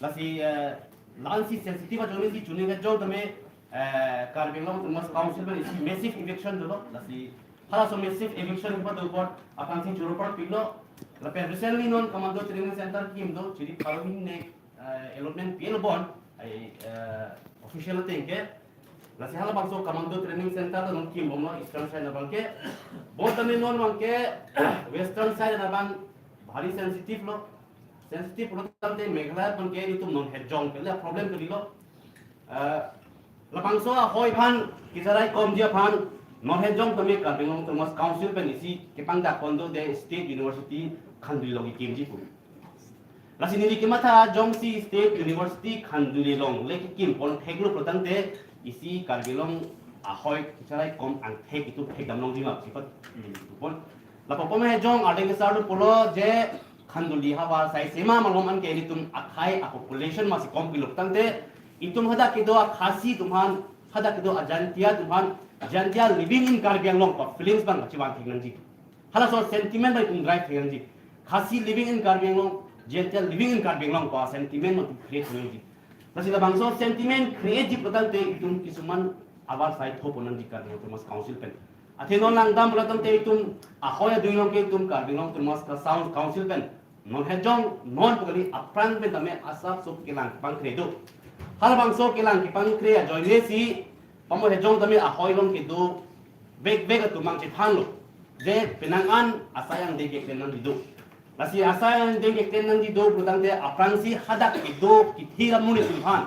Lasi, eh, la-ansi sensitive ajoine si chuni kejong tame, eh, Karbi Anglong Autonomous Council pen isi massive eviction dolo. Lasi halaso massive eviction kepadopon aphrangsi churu parpiklo. Lapen recently non commando training center kim do, chiri pharo hini, eh, allotment pi-et lo bon, ai, eh, official ateng ke. Lasi halabangso commando training center ta non kimbomlo eastern side abang ke. Bon tame non abang ke western side abang bhari sensitive lo. Sensitive pulotangte Meghalaya abang ke itum non hejong ke le problem kalilo. Eh, labangso ahoi aphan kacharaikomji aphan non hejong tame Karbi Anglong Autonomous Council pen isi kepangdak kondo de State University Khanduli along kekimji pu. Lasi neli kematha jongsi State University Khanduli along le kekimpon theklo pulotangte isi Karbi Anglong ahoi kacharaikom angthek itum thekdam longji ma pusi pat neli pon. Lapu pon hejong ardeng kesar do pulo je Khanduli havar sai sema malom anke ilitum akhei apopulation masi kom pilo pulotangte itum hadak kedo a-Khasi atum aphan, hadak kedo a-Jaintia atum aphan, Jaintia living in Karbi Anglong pu feelings abang kachivan thek nangji. Halaso sentiment abang itum drive thek nangji. Khasi living in Karbi Anglong, Jaintia living in Karbi Anglong pu sentiment abang itum create thek nangji. Lasi labangso sentiment create ji pulotangte itum kisuman abar sai thopon nangji Karbi Anglong Autonomous Council pen. Athe non langdam pulotangte itum ahoi adui along ke itum Karbi Anglong Autonomous Council pen non hejong non pu kali aphrang pen tame asap sop kelang pangkre do. Halabangso kelang kepangkre ajoine si pamo hejong tame ahoi along kedo vekvek atum abang chethanlo je penang an asai angdeng keklem nangji do. Lasi asai angdeng keklem nangji do pulotangte aphrangsi hadak kedo kethe ra amonit atum aphan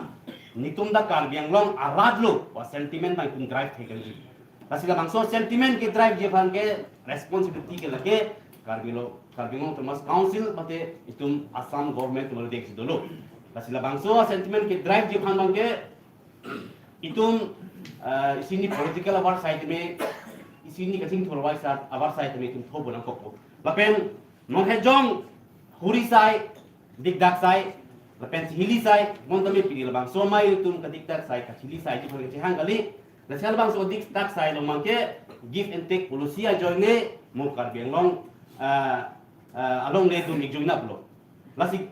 netum ta Karbi Anglong arat lo pu sentiment abang itum drive thek nangji. Lasi labangso sentiment kedrive ji aphan ke responsibility ke lake Karbi Lo, Karbi Anglong Autonomous Council mate itum Assam government atum along dek si dolo. Lasi labangso sentiment kedrive ji aphan abang ke itum, eh, isi hini political abar sai tame, isi hini kachingthur abar sai, abar sai tame itum thopon nangkokpo. Lapen non hejong huri sai, dikdak sai, lapen chihili sai, bon tame pini labangso amei itum kadikdak sai, kachihili sai ji aphan kachehang kali. Lasi halabangso dikdak sai along abang ke give and take policy ajoine mo Karbi Anglong, ah, ah, along le dun ik juina pulo. Lasi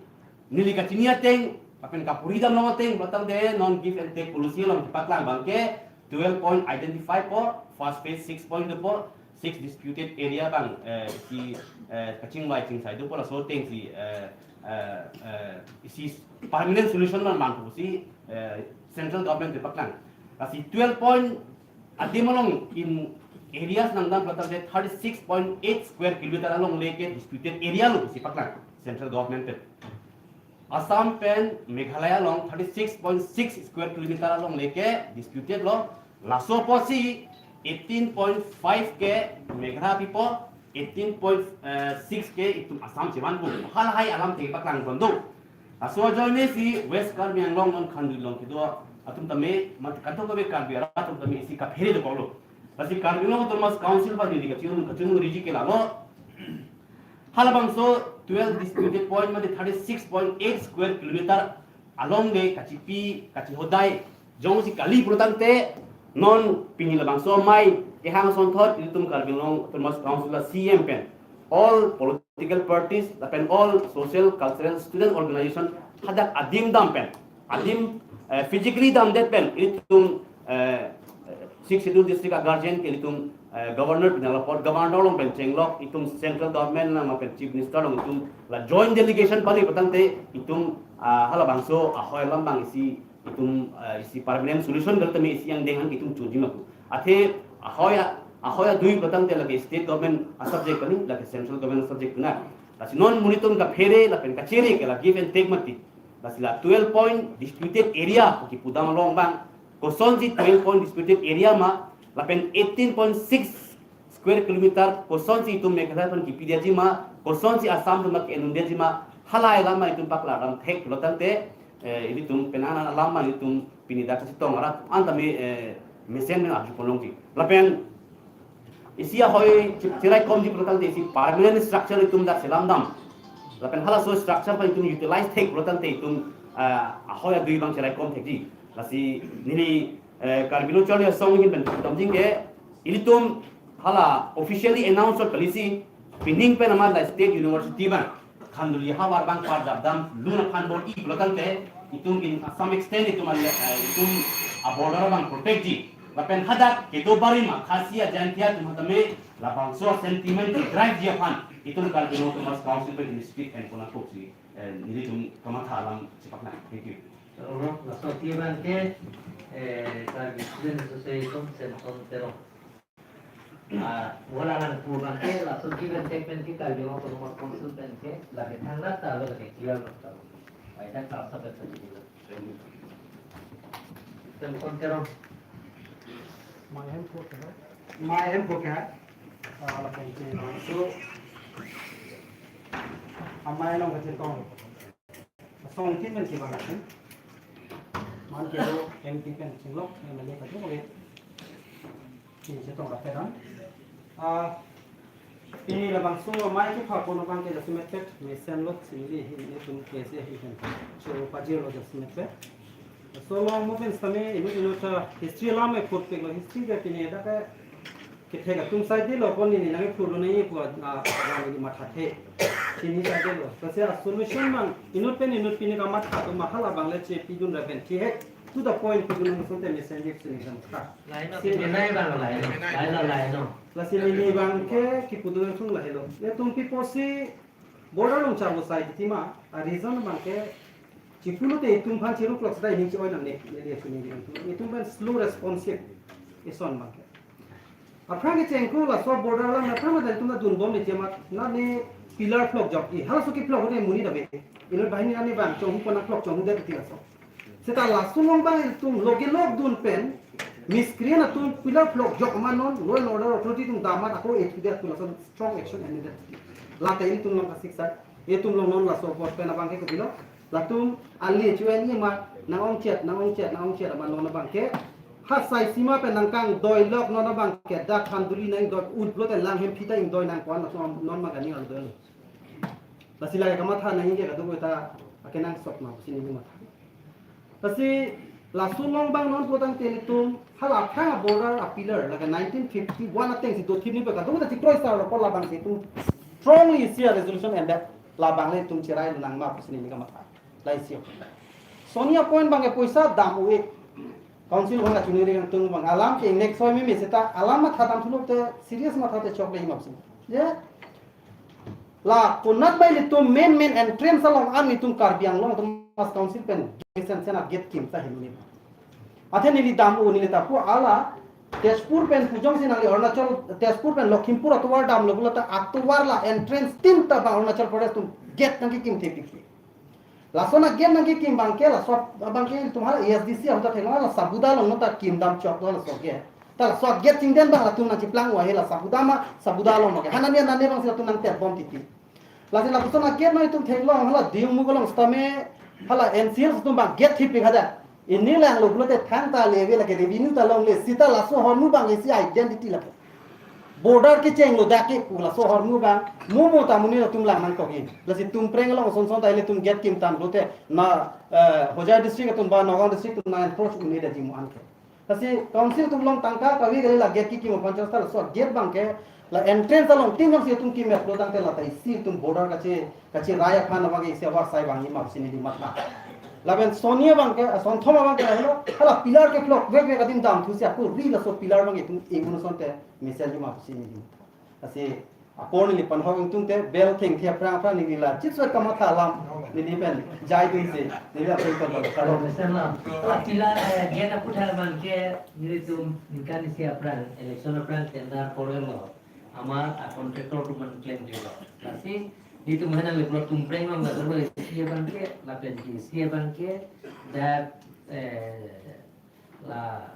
neli kachini ateng, lapen kapuri dam long ateng pulotangte non give and take policy along kepaklang abang ke twelve point identify po, first phase six point po, six disputed area abang, eh, si, eh, kachingvai chingsai dopo laso ateng si, eh, eh, eh, isi permanent solution man man pusi, eh, central government kepaklang. Lasi twelve point adim along in areas nangdam pulotangte thirty six point eight square kilometer along le ke disputed area lo pusi paklang central government pen. Assam pen Meghalaya along thirty six point six square kilometer along le ke disputed lo. Laso apotsi eighteen point five ke Meghalaya pipo, eighteen point six ke itum Assam chevanpo. Halahai alam te paklang kondo. Laso ajoine si West Karbi Anglong non Khanduli along kedo atum tame, mat kadokave Karbi arat atum tame isi kaphere dokoklo. Lasi Karbi Anglong Autonomous Council aphan neli kachun, kachungriji ke lalo. Halabangso twelve disputed point mate thirty six point eight square kilometer along le kachipi kachihodai jongsi kali pulotangte non pini labangso amei kehang asonthot itum Karbi Anglong Autonomous Council a-C E M pen all political parties lapen all social cultural student organization hadak adim dam pen, adim, eh, physically damdet pen itum, eh, Sixth Schedule district a-guardian ke itum, eh, governor pen alapot governor along pen chenglok itum central government along pen chief minister along itum la joint delegation pali pulotangte itum, ah, halabangso ahoi alam abang isi itum, eh, isi permanent solution gal tame isi angdeng an itum choji ma pu. Athe ahoi a-, ahoi adui pulo tangte lake state government a-subject pen, lake central government a-subject pen. Lasi non monit atum kaphere lapen kachere ke la give and take mati. Lasi la twelve point disputed area pu kipudam along abang, kosonsi twelve point disputed area ma, lapen eighteen point six square kilometer kosonsi itum Meghalaya atum kipidetji ma, kosonsi Assam atum ke-en-un detji ma, halahei alam ma itum paklardam thek pulo tangte, eh, ilitum penang alam ma itum pini dak kachetong arat an tame, eh, mesen pen arjupon longji. Lapen isi ahoi che-, cheraikomji pulo tangte isi permanent structure itum dak selamdam. Lapen halaso structure pen itum utilize thek pulo tangte itum, eh, ahoi adui abang cheraikom thekji. Lasi neli, eh, Karbi Lo Charli Asong ahin pen damjing ke, ilitum hala officially announce policy, pining pen amat la state university abang Khanduli havar abang parjapdam lun aphan bor-i pulo tangte, itum in some extent itum al-, eh, itum a-border abang protect ji. Lapen hadak kedo barim a-Khasi a-Jaintia atum hatame labangso sentiment ke drive ji aphan itum Karbi Anglong Autonomous Council pen initiative pen kona koksi, eh, nelitum kamatha alam chepaklang. Thank you. Oro, laso abang ke, eh, Karbi Student Association, Samson Teron. Ah, wala nang pu abang ke, laso give and take pen ke Karbi Anglong Autonomous Council pen ke, lake thangnat ta lo, lake clear lo ta lo. Ai tang ta sa pen sa lo. Samson Teron. Mai hem ko ke hai? Mai hem ko ke hai? Ah, lapen ke laso. Amei along kachetong. Song tin men si bang asin. Man ke lo M P pen chinglok, M L A kadokave. Chin chetong rap-et an. Ah, pini labangso amei kepapon abang ke jasemet pet, mesen lo singli hi itum kese hi hen. So pajirlo jasemet pet. So long movement sitame inut inut ta history alam e put pek lo, history ke pini dak ke kethek atum saidelo, pon neli nangkephurlo nangji pu a, a, a, neli mathathe. Chini saidelo. Lasi a-solution abang inut pen inut pini kamatha atum ma hala abang le chepidun ra pen. Kehek to the point pidun asonte mesen dik sini jam kha. Laino, si pini nai abang laino. Laino, laino. Lasi neli abang ke kipudun atum lahelo. Itum piposi border along charvo sai titi ma, a-reason abang ke chipulote itum aphan chiruklok seta ining chi-oi nangne, neli asuni neli itum. Itum pen slow responsive ison abang ke. Aphrang kecheng ko laso border alam aphrang ma itum ta dunbom neli jema, na ne pillar phlokjok i. Halaso kephlok ne monit ave. Inut banghini ani abang chonghu pon nangphlok chonghudet titi laso. Seta laso along abang itum loge lok dun pen, miscreant atum pillar phlokjok ma non, law and order authority atum damat ako ethudet pu laso strong action needed. Lata itum along kasiksa, itum along non laso apot pen abang ke kopilo. Latum ali chuan ni ma, nang-ongchet, nang-ongchet, nang-ongchet, ama non abang ke. Ha sai sima pen nangkangdoilok non abang ke, dak Khanduli nangdoi-un pulote lang hemphi ta ingdoi nangkok, laso non ma kani al doi. Lasi lake kamatha nangji ke kadokave ta akenangsot ma pusi neli matha. Lasi laso along abang non pu tangte ilitum hala aphrang a-border a-pillar lake nineteen fifty-one ateng si dothip ni pu kadokave ta chikroi sar lo pu labang si itum strongly isi a-resolution endet labang le itum cherai nang ma pusi neli kamatha. Laisi. Soni a-point abang ke poisa dam-un-e. Council abang kachini ri kangtung abang alam ke next soi meme seta alam matha dam thulo te serious matha te chokle ma pusi. Ye. La konat bai ilitum main main entrance along an ilitum Karbi Anglong Autonomous Council pen Joint Senate gate kim ta hini. Athe neli dam-un neli ta pu hala Tezpur pen pujong si nangli Arunachal, Tezpur pen Lakhimpur atovar damlo pulo ta atovar la entrance tin ta abang Arunachal Pradesh atum gate nangkekim thepik. Laso a-gate nangkekim abang ke, laso abang ke itum hala A S D C ahut ta theklong, hala Sabuda along non ta kim dam chok do laso gate. Ta laso gate chingden abang latum nangchiplang wa he la Sabuda ma, Sabuda along ma ke. Hanani anani abang si latum nangtepbom titi. Lasi lapuson a-gate non itum theklong hala Diyungmukh along sitame hala N C L atum abang gate thipik hadak. Ini lang lo pulote thangta leve lake revenue ta longle seta laso ahormu abang isi identity lapu. Border kechenglo dak ke pu laso ahormu abang, mo mo ta monit atum lang nangkok-i. Lasi Tumpreng along son son ta ilitum gate kim tanglote na, eh, Hojai district atum ba Nagaon district atum nang-encroach un-e detji mo anke. Lasi council atum along tangka kave kali la gate kekim aphan chesta laso gate abang ke la entrance along tin jongsi itum kimeplo tangte lata isi itum border kache, kacherai aphan abang isi avarsai vangji ma pusi neli matha. Lapen soni abang ke, sonthom abang ke helo, hala pillar kephlok vekvek adim damthu si ako ri laso pillar abang itum ingun asonte mesenji ma pusi neli matha. Lasi Apor neli panhok ingtungte bel thengthe aphrang aphrang neli la chitsot kamatha alam neli pen jaidunsi neli apor pen pen karo. Professor lam. Atila eh, gate aputhak abangke nelitum ningkan isi aphrang election aphrang tender korelo. Amar a contractor atum aphan klemklelo. Lasi nelitum henang leplo tumpreng long la isi abangke lapen isi abangke dak eh, la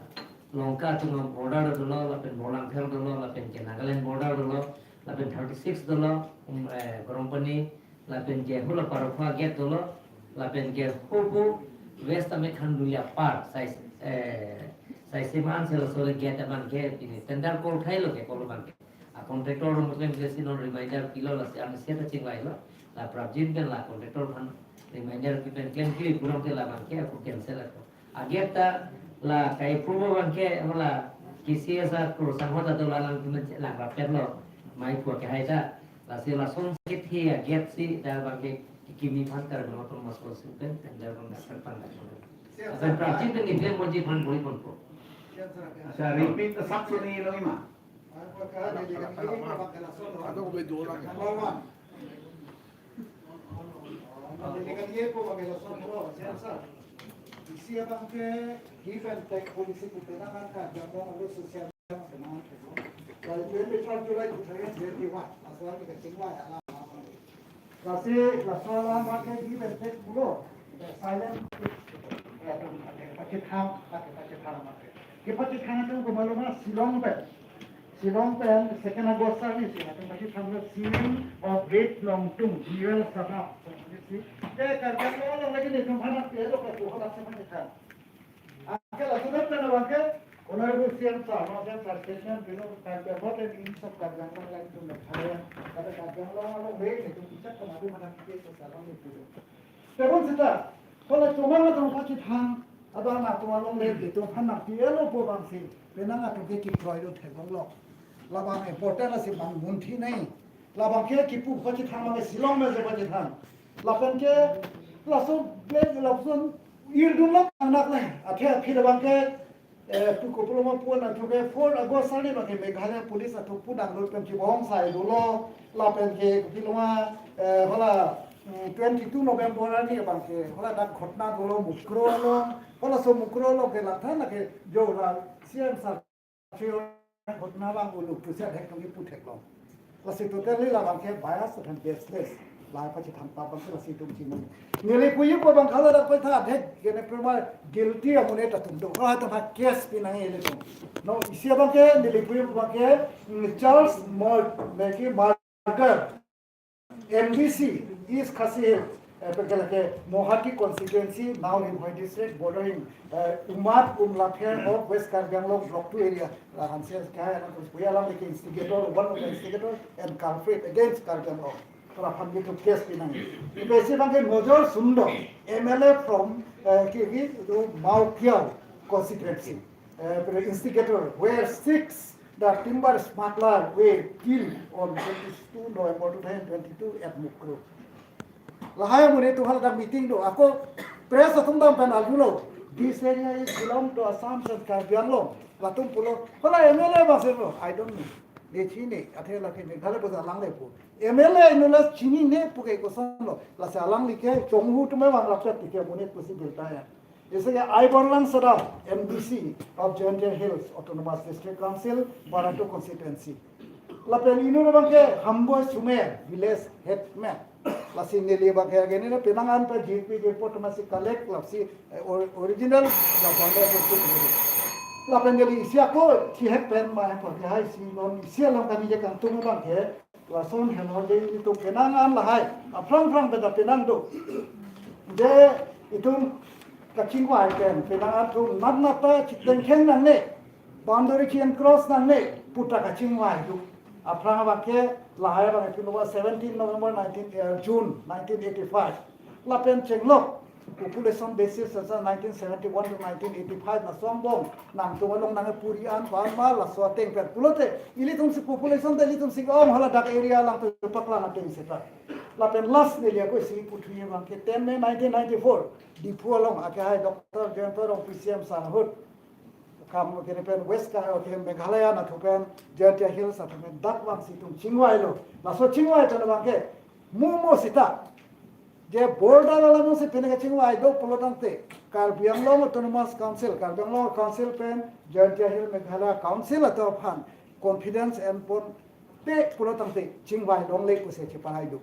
Lanka atum border dolo, lapen Borlangpher dolo, lapen ke Nagaland border dolo, lapen thirty six dolo, um, eh, Gorompani, lapen ke hula Parokhowa gate dolo, lapen ke hupu West Amek Khanduli apar, sai eh, sai seman selo sore gate abangke pini tender kol thailo ke kol abangke. A contractor atum klem klesi non reminder pilo lasi ang siata chingvailo. La prapjin pen la contractor aphan reminder pi pen klemkle pulangte labangke ako cancel ako. A gate ta la kai approval abangke la K C S a kro sanghot ato la lang tumen lang rapetlo. Mai pu ke hai ta. Lasi lason ke thi a gate si dak abangke kimi aphan kar no to mas ko supen tender abang dasar pan. Asal prapjin pen ni pen bonji aphan bori ponpo. Sa repeat asap suni lo ima. Isi abangke give and take policy pu penang angka jamong alo social media penang angka. Kalau twenty third July two thousand twenty one, asal kita tinggal ya lah. Lasi laso alam abangke give and take pulo, silent, pachethang, pachethang abangke. Kepachethang atum komatlo ma Shillong pen. Shillong pen second August service atum pachethanglo sealing of Great Longtung, Jewel Sabha. Te Karbi Anglong along lagi netum aphan ke lo ke buhol aksi pachethang. Anke laso atum pen abangke Honorable C M sir, Honorable C M sir statement pilo, Karbi Anglong and East of Karbi Anglong line to Meghalaya. Kata Karbi Anglong along le netum kichak kemadu mana kike sesalam itu. Tebon seta, kalau cuma atum pachethang, ada anak atum along le netum aphan nangpi-etlo pu abangsi, penang atum ke kekroidun theklonglo. Labang important lasi bang munthi nai. Labangke kipu pachethang abangke Shillong mesen pachethang. Lapenke laso ble lason irdun lo anak le. Athe aphi labangke eh, pu kopuloma pu na thuke four August sali abangke Meghalaya Police atum pu danglo pen kibong sai dolo. Lapenke kopuloma eh, hala mm, twenty two November arni abangke hala dak ghotna dolo Mukroh along. Halaso Mukroh along ke langthan ke jo la C M sir ghotna abang uluk tu siat hek tong ipu theklo. Lasi totally labangke bias and baseless. La pachethang abangke lasi itum chini. Neli puji pu abang khala dak paitha hek gene prima guilty amonit atum do. Kala atum ha case pinang ilitum. No isi abangke neli puji pu abangke mm, Charles Mor Meki Marker. M D C, East Khasi Hills, eh, pekelake Mawhati constituency, now Rimphai district, bordering eh, Umad Umlapher of West Karbi Anglong Block two area. La Hanses Kaya, Kuya Lam, the instigator, one of the instigator and culprit against Karbi Anglong. Para phan gitu case pinang. Besi bangke Nojor Sundo, M L A from eh, ki ki itu Mawkiaw constituency. Eh, instigator, where six the timber smuggler were killed on twenty two November two thousand twenty two at Mukroh. Lahai amonit atum haladak meeting do. Ako press atum dam pen arjulo. This area is belong to Assam and Karbi Anglong. Latum pulo. Hala M L A abang sirlo. I don't know. Ne chini. Athe lake Meghalaya boja alangle pu. M L A inut la chinine pu ke kosonlo. Lasi alangli ke chonghu atum abang rapet tike amonit pusi bilta ya. Isi ke Aiborlang Sadar, M D C of Jaintia Hills Autonomous District Council, Barato constituency. Lapen inut abangke Hamboi Sumer, village headman. Lasi neli abangke agene na penang an pa G P report masi collect lasi eh, or- original la bangke. Lapen neli isi ako chihek pen ma pa hai si non isi alam kami je kangtung abangke. Lason heno je itum penang an lahai. Aphrang phrang beda penang do. Je itum kachingvai pen penang atum nat nat ta chitengkheng nangne. Boundary chi-encroach nangne puta kachingvai do. Aphrang abangke lahai abangke pilo seventeen November nineteen, eh, June nineteen eighty-five. Lapen chenglok population basis asa nineteen seventy-one to nineteen eighty-five laso angbong nangtum along nangpuri an pan ma laso ateng pen pulote ilitum si population ta ilitum si ong haladak area along tu paklang ateng seta. Lapen last neli ako isi puthu abangke ten May nineteen ninety-four Diphu along ake hai Doctor Jayanta Rongpi C M sir ahut Kam kene pen West Ka, okay, Meghalaya nathu pen, Jaintia Hills nathu pen dak vangsi itum chingvailo. Laso chingvai pen abang ke, mo mo sita. Je border alam si pine kachingvai do pulo tangte, Karbi Anglong Autonomous Council, Karbi Anglong Council pen, Jaintia Hill Meghalaya Council atum aphan confidence en ponpe pulo tangte, chingvai longle pusi cheparai do.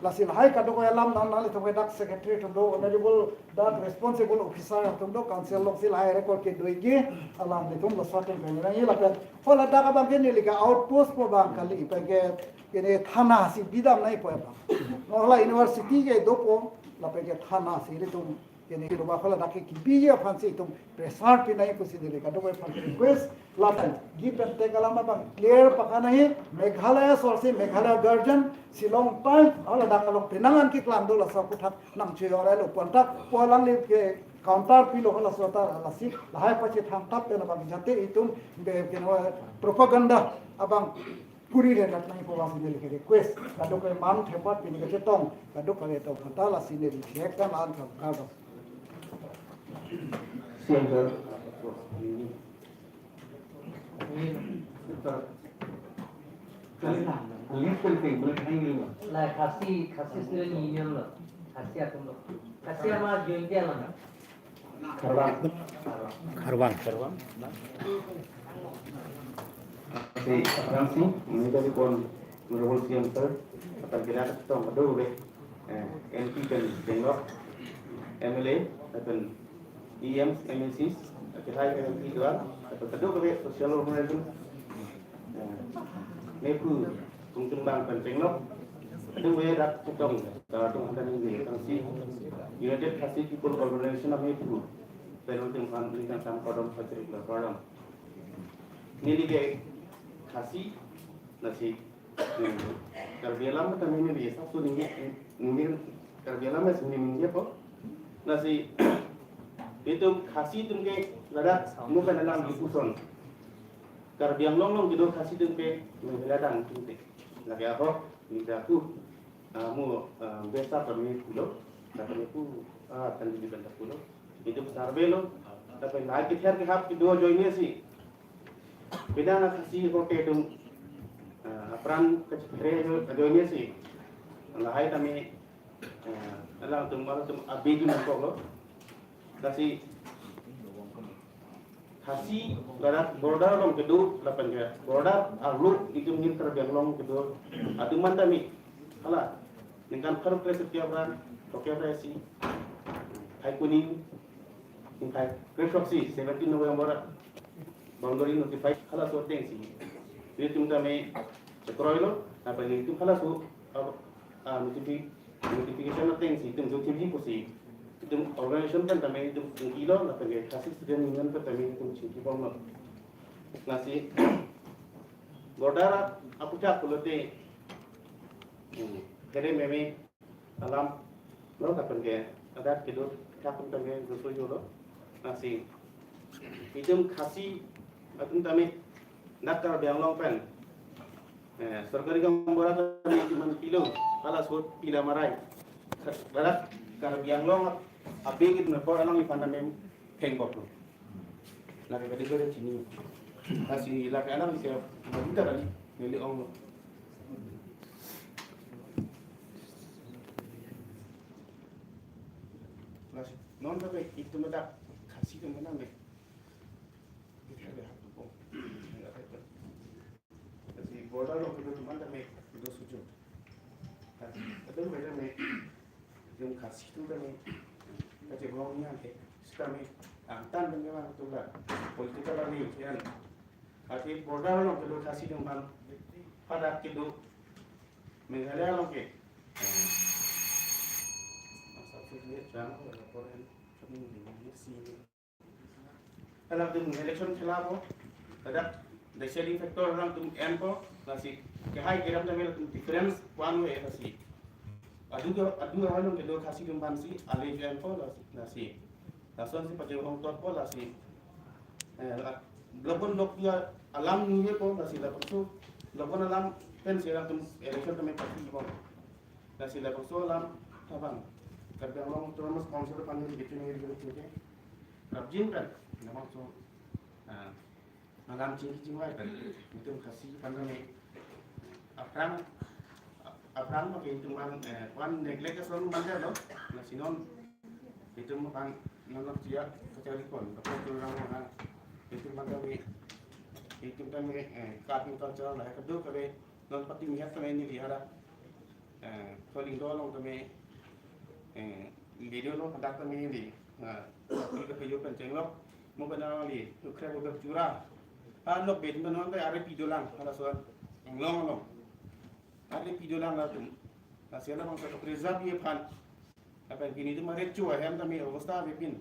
Lasi lahai kadokave alam nang nanglitum ke dak secretary atum do, honorable dak responsible officer atum do, council alongsi lahai record kedoji alam nelitum laso atum pen nangji lapen. Hala dak abang ke neli ke outpost pu abang kali, pen ke kene thana si bidam nangpo abang. Hala university ke dopo, lapen ke thana si nelitum kene kedo ba hala dak ke kebiji aphansi itum pressure pi nangji pusi neli kadokave aphan request. Lapen give and take alam abang clear pakai nangji. Meghalaya asorsi, Meghalaya guardian, Shillong Times, hala dak along penang an keklang do, laso aphuthak nangchoi-ore lo pu anta, pu alangli ke counter pilo halaso ta, lasi lahai pachethang tap pen abang jate itum be kene propaganda abang kuri re dak nangpo pusi neli ke request. Kadokave man thepat pine kachetong, kadokave atum aphan ta lasi neli chek kan an kam kado. Siang, sir. Legal thing, boleh hang dulu. Lah, Khasi, Khasi Student Union lo. Khasi atum lo. Khasi ama join dia lo. Karbang. Karbang. Khasi, Khasi, ini dari pon Honorable C M sir, atal kira ketong aduh be, eh, M P pen Penglok, M L A, pen E M, M A Cs, kehai M P dua, pen kedua be social organization, eh, Mephu, Kungtung Bang pen Penglok, kedua be dak ketong, eh, tong handa ni Khasi, United Khasi People Organization of Mephu, pen Kungtung Bang ni kan sam kodom patrick la kodom. Neli ke Khasi, lasi, hmm, Karbi alam ta neli, neli sabsu neli, neli Karbi alam si neli nelipo. Lasi, itum Khasi atum ke ladak mo pen alam di puson. Karbi Anglong along kedo Khasi atum ke Meghalaya adang atum te. Lake ahok, neli ta ku, ah, mo, ah, besa kami pulo, kami pu, ah, kan di benda pulo. Itum survey lo, lapen lahai kether kehap kedo ajoine si. Bina na Khasi kote atum, ah, apran kachephere ajo-, ajoine si. Lahai tame, ah, alanglitum, alanglitum abidi nangkok lo. Lasi Khasi ladak border along kedo lapen ke border arlo itum ningkan Karbi Anglong kedo atum an tame. Hala, ningkan pharo kre-sirkep ra, rokep ra si, phai kuning, ningkan kre-throksi, seventeen November, boundary notify, halaso ateng si. Nelitum tame chekroi lo, lapen nelitum halaso, ah, ah, notifi-, notification ateng si, itum jotji pusi. Itum organization pen tame itum chingki lo, lapen ke Khasi Student Union pen tame itum chingkibom lo. Lasi, border aphuthak pulote, hmm, kere meme alam lo, lapen ke adak kedo thak atum tame doso jo lo. Lasi, itum Khasi atum tame dak Karbi Anglong pen, eh, sorkari gaonbura tame itum an pilo, halaso pila marai. Ladak Karbi Anglong abe itum apor alangliphan tame phengbok lo. Lake kadi kore chini. Lasi lake alang isi majuta kali, neli ong lo. Lasi non ta itum dak Khasi atum nang me. Kita ada hak dukung. Lasi border along kedo atum an tame doso jo. Lasi atum an tame, itum Khasi atum tame, kachevong ni ante, sitame, angtan tame bang atum la, political army yan. Ati border along kedo Khasi atum aphan, padak kedo Meghalaya along ke. Masa tu dia jangan laporan kami ni si. Alangtum election khela po, ladak deciding factor alangtum enpo, lasi kehai kedam tame alangtum difference one way lasi. Adu ke, adu along kedo Khasi atum aphan si ale jo enpo lasi, lasi. Lason si pajok hong tot po lasi. Eh, la-, labon lok dia alam niye po lasi, labon su, labon alam pen si alangtum election tame party po. Lasi labangso alam tabang. Karbi Anglong Autonomous Council aphan ni bikin ni bikin ni. Rabjin kan, labangso Ah, malam chingki chingvai pen itum Khasi aphan tame aphrang, aphrang ma ke itum aphan, eh, aphan neglect ason manjalo. Lasi non itum aphan non chia kachari pon, kapo turang mana itum aphan tame, itum tame, eh, art and culture lahai kadokave non pati mihat tame neli hadak, eh, Pholing do along tame, eh, video lo hadak tame neli, eh, pati kapayo pen chenglok mo pen neli ukhre bo chura. Ah, nok bed non tame are pidolang, hala so anglong along are pidolang latum. Lasi labangso preserve ji aphan. Lapen pini itum arecho ahem tame obostha avepin.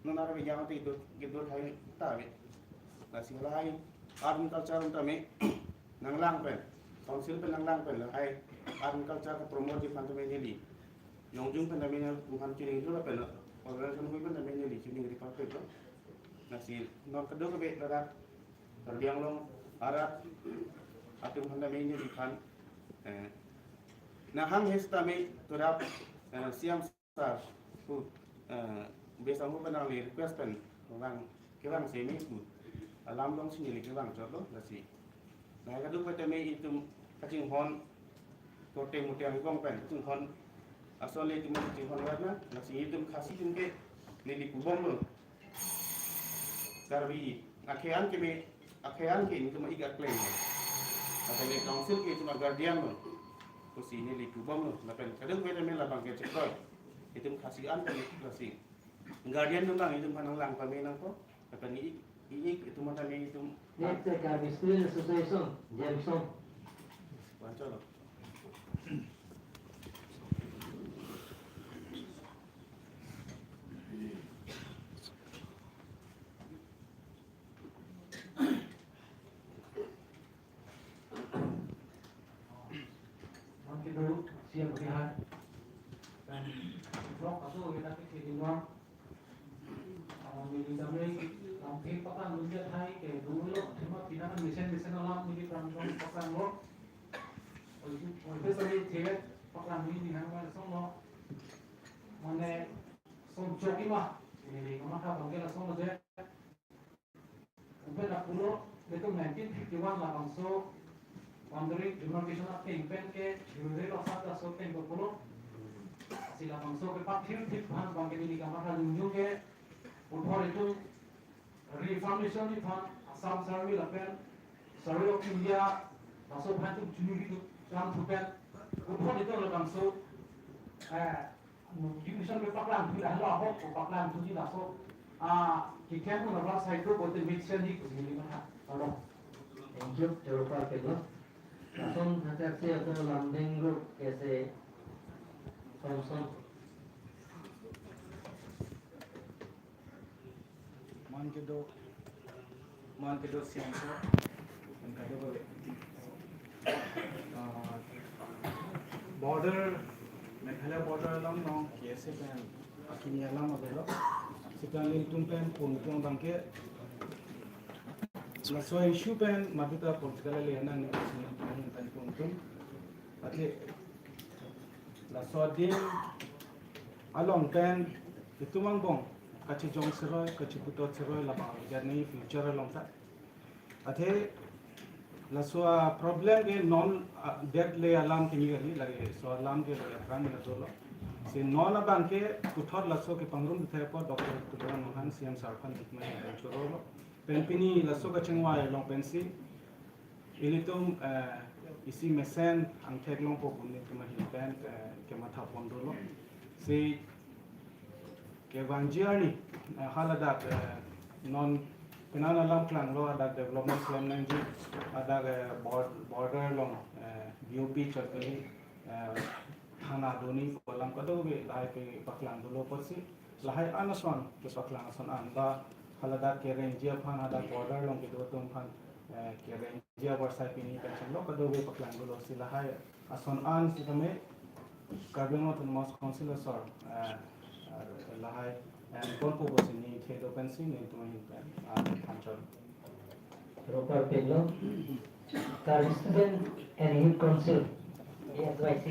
Non arve yang te itum kedo hai ta ave. Lasi lahai art and culture tame nanglang pen, council pen nanglang pen lahai art and culture kapromote ji aphan tame neli jongjung pen tame nangphan chining jula pen, organization hui pen tame neli chiningri parpet lo. Lasi non kadokave ladak Karbi Anglong arat atum aphan tame neliphan, eh, nahang hes tame todap, eh, C M sir pu, eh, besang pu pen nangli request pen vang kevang seme pu alam alongsi neli kevang chotlo. Lasi lahai kadokave tame itum kachinghon korte muteng kong pen kachinghon ason le itum kachinghon rat na. Lasi itum Khasi atum ke neli pubomlo. Karbi akhei an ke me, akhei an ke itum ik akleng lo. Lapen council ke itum guardian lo pusi neli pubomlo. Lapen kadokave tame labang ke chekroi. Itum Khasi an ke lasi guardian atum abang itum aphan nanglang pame nangpo. Lapen ik, ik itum aphan tame itum. Next, eh, Karbi Student Association, Jameson. Panchalo. Mangkedo C M Bihar. Dan blog aso kita ke di luar. Kalau di dalam lampi pakan lunjat hai ke dulu lo, cuma pinangan mesin-mesin alam ini pernah pakan lo. Oleh tadi cewek pakan ini dengan mana song lo. Mane song joki mah. Ini di kamar abang ke langsung lo je. Lapen lapulo, itum nineteen fifty-one labangso boundary demarcation ateng pen ke jurure lo sat laso ateng pulo. Si labangso kepathir thip aphan abang ke neli kamatha jongjung ke puthot itum reformation ji aphan Assam Survey lapen Survey of India laso aphan itum chunuri tu kam thu pen puthot itum labangso, eh, Education ke paklang thu dah lo ahok ko paklang thu ji laso. Ah, kikem ko nabla side ko bote mix ji ko sini mana. Halo. Thank you, terima kasih lo. Langsung hajar si atau Lumding Road kese Thompson. Mangkedo, Mangkedo C M sir, Mangkedo ko, ah, border, Meghalaya border along along K S A pen akimi alam avelo. Sita nelitum pen pun pun abang ke laso issue pen madu ta political le nang ni pen pun pun. Athe laso adim along pen itum angbong kachijong siroi, kachiputot siroi labang abigat ni future along ta. Athe laso aproblem ke non, ah, det le alam ke ni kali, lagi so alam ke lagi aphrang ni dolo. Si non abang ke puthot laso kepangrum the apot Doctor Tuliram Ronghang C M sir aphan dikma choro lo. Pen pini laso kachingvai along pensi ilitum, eh, isi mesen angthek longpo pu nelitum ahin pen, eh, kematha pon dolo. Si kevangji arni, eh, haladak, eh, non penang alam klanglo, hadak development klem nangji, hadak, eh, bor-, border along, eh, B O P chot kali, eh, thana doni pu alam kadokave lahai kepaklang dolo apotsi lahai an ason kepaklang ason an ba haladak kerengji aphan hadak border along kedo atum aphan, eh, kerengji abarsai pini pension lo kadokave paklang dolo si lahai ason an sitame Karbi Anglong Autonomous Council asor, eh, eh, lahai, eh, kon po bo sini thedo pensi nelitum ahin pen, ah, thanchor. Ropa Pelo, Karbi Student and Youth Council, K S Y C.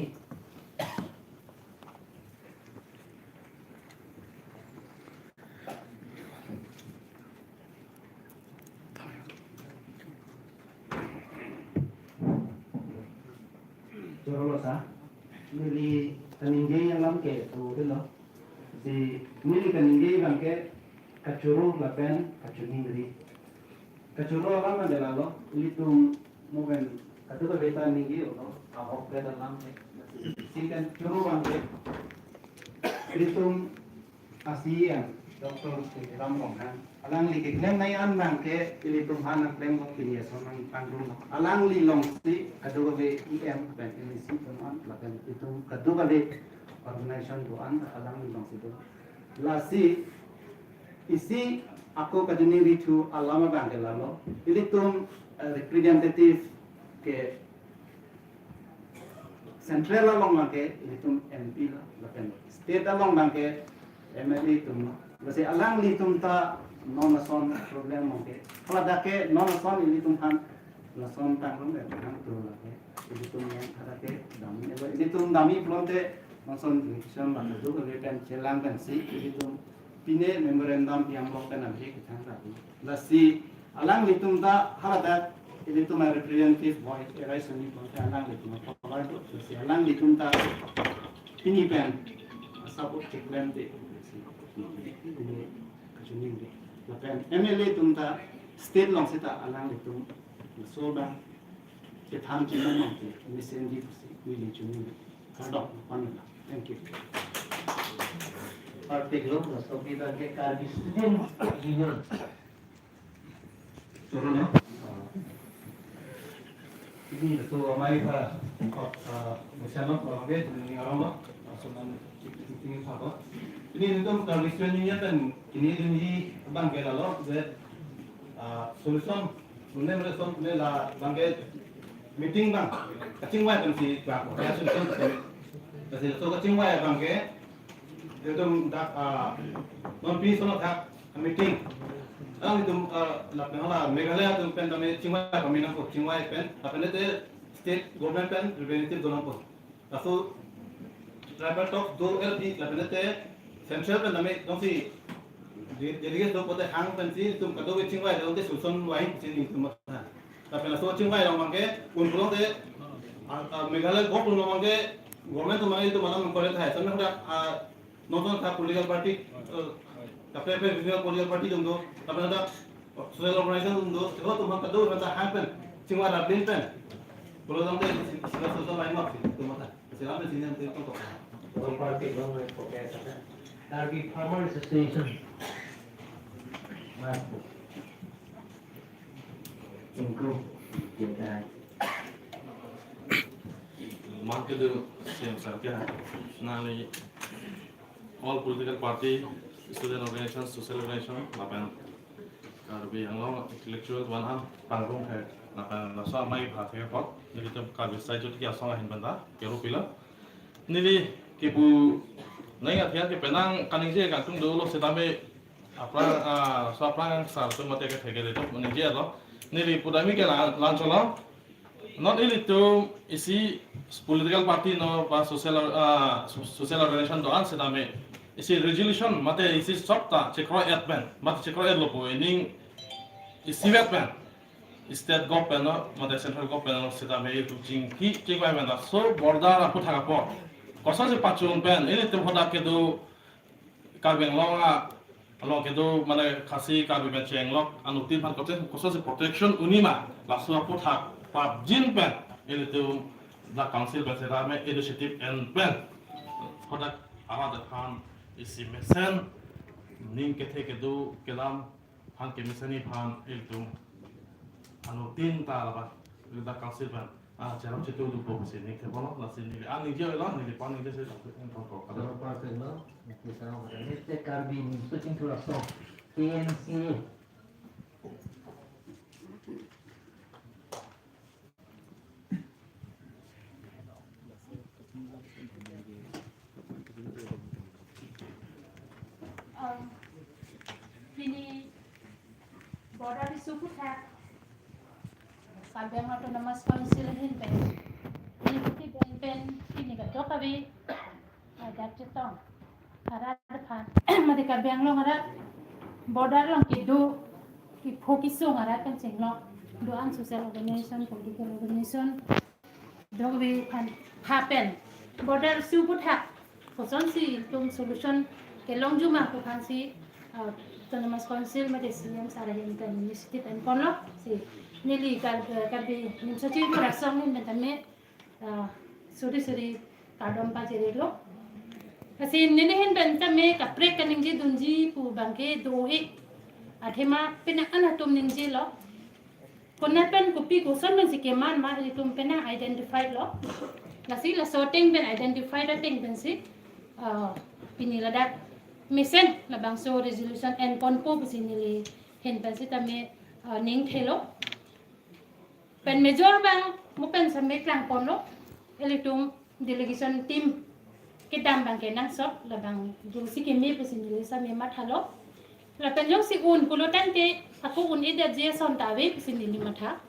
Chorolo sa, neli kaningje alam ke tu dilo. Si neli kaningje abang ke kachoro lapen kachiningri. Kachoro alam adalah lo, ilitum moven katu ka beta ningje lo, ahok beta alam ke. Si kachoro abang ke, ilitum a-C E M, Doctor Tuliram Ronghang. Alangli keklem nai an abang ke, ilitum aphan nangklem kok pini ason nangpangrum. Alangli alongsi kadokave E M pen M A C do-an, lapen itum kadokave organization do-an, alangli alongsi do. Lasi, isi ako kachiningri thu alam abang ke lalo. Ilitum, eh, representative ke Central along abang ke ilitum M P lo, lapen state along abang ke M L A atum lo. Lasi alanglitum ta non ason problem abang ke. Haladak ke non ason ilitum aphan lason tangrum ke hang tu lake. Ilitum yang hadak ke dami, ilitum dami pulote non ason election la tu ke pen chelang pensi ilitum pine memorandum pi-anglok pen abang ke kethang tadi. Lasi alanglitum ta haladak ilitum a-representative voice arise ni pon alanglitum pholai do, si alanglitum ta pini pen support cheklem te, si pini kachiningri. Lapen M L A atum ta state along seta alanglitum so abang kethan chinam abang te mesen di pusi neli chiningri. Kardom, panela. Thank you. Party lo, so kita ke Karbi Student Union. Turun ya. Ini itu amai pa, ah, misalnya kalau dia ini orang lo, langsung nanti tinggi apa. Ini itu kalau misalnya kan ini ini abang ke lalo, dia, ah, solution, ini mereka solution ini la abang ke meeting abang, kachingvai pensi abang, ya solution. Jadi so kachingvai abang ke, dia tu dak, ah, non pi sono thak meeting. Alanglitum, eh, lapen hala Meghalaya atum pen tame chingvai pame nangpo, chingvai pen, lapen te state government pen representative do nangpo. Laso tribal talk do L P, lapen te central pen tame dongsi de-, delegate do pote hang pensi itum kadokave chingvai do te solution vai pensi itum matha. Lapen laso chingvai along abang ke un pulote, ah, ah, Meghalaya government along abang ke government atum abang ke itum malam mengkorek hai. Sampai sudah, ah, nonton ta political party, eh, kaprek kaprek regional political party atum do, lapen ta social organization atum do, itum aphan kado aphan ta hang pen, chingvai rapin pen. Pulo tangte sila social line up sih, itum matha. Sila pen sini nanti tong tong. Political party along pen fokus ada. Karbi Farmer Association. Mas. Ingku, kita. Mangkedu C M sir ke, nangli all political party, student organization, social organization, lapen Karbi Anglong intellectual atum aphan pangrum hai, lapen laso amei bhat hai apot, nelitum Karbi Sai Jyoti Asong ahin pen ta keru pilo. Neli kepu nang athian ke penang kaningje kangtung dolo setame aphrang, ah, so aphrang sar atum mate kethek kele atum ningje lo. Neli pudami ke la-, lancholo. Non ilitum isi political party no ba social, ah, so-, social organization do-an setame isi resolution mate isi sop ta chekro-et pen, mate chekro-et lo pu ining isivet pen, state government no mate central government no setame itum chingki chingvai pen laso border aphuthak apot kosonsi pachun pen ilitum hadak kedo Karbi Anglong a, along kedo mane Khasi Karbi pen chenglok anuttin aphan kote kosonsi protection un-e ma, laso aphuthak prapjin pen ilitum dak council pen setame initiative en pen hadak arat aphan isi mesen ning kethe kedo kelam aphan kemesen aphan ilitum anuttin ta lapen dak council pen, ah, cherap chetu do po si ning thepo lo, lasi neli, ah, ningje lo, neli pan ningje si, tok, tok, tok. Choro party lo, kita orang ada ni, te Karbi ni, switching to a song, K N C A. Um, pini border issue aphuthak Karbi Anglong Autonomous Council ahin pen, ini kuti pen pen, ini kadokave, ah, dak chetong arat aphan, mate Karbi Anglong arat border along kedo, kepho kesung arat pen chenglok do-an social organization, political organization, Dongve aphan happen. Border issue aphuthak kosonsi itum solution kelongji ma pu aphansi, uh, Autonomous Council mate C M sir ahin pen initiative enponlo. Si neli Kar-, Karbi Nimso Chirpur Asong ahin pen tame, uh, suri suri kardom pajirlo. Lasi neli ahin pen tame kaprek kaningje dunji pu abangke do-ik. Athema penang an atum ningjelo. Konat pen kopi koson pensi keman ma ilitum penang identified lo. Lasi laso ateng pen identified ateng pensi, ah, pini ladak mesen labangso resolution enponpo pusi neli ahin pensi tame, ah, ning thelo. Pen major abang mo pen same klangponlo. Ilitum delegation team kedam abangke nangsot labang dosi keme pusi neli same mathalo. Lapen jongsi un pulo tangte ako un-edetji ason ta ave pusi neli matha.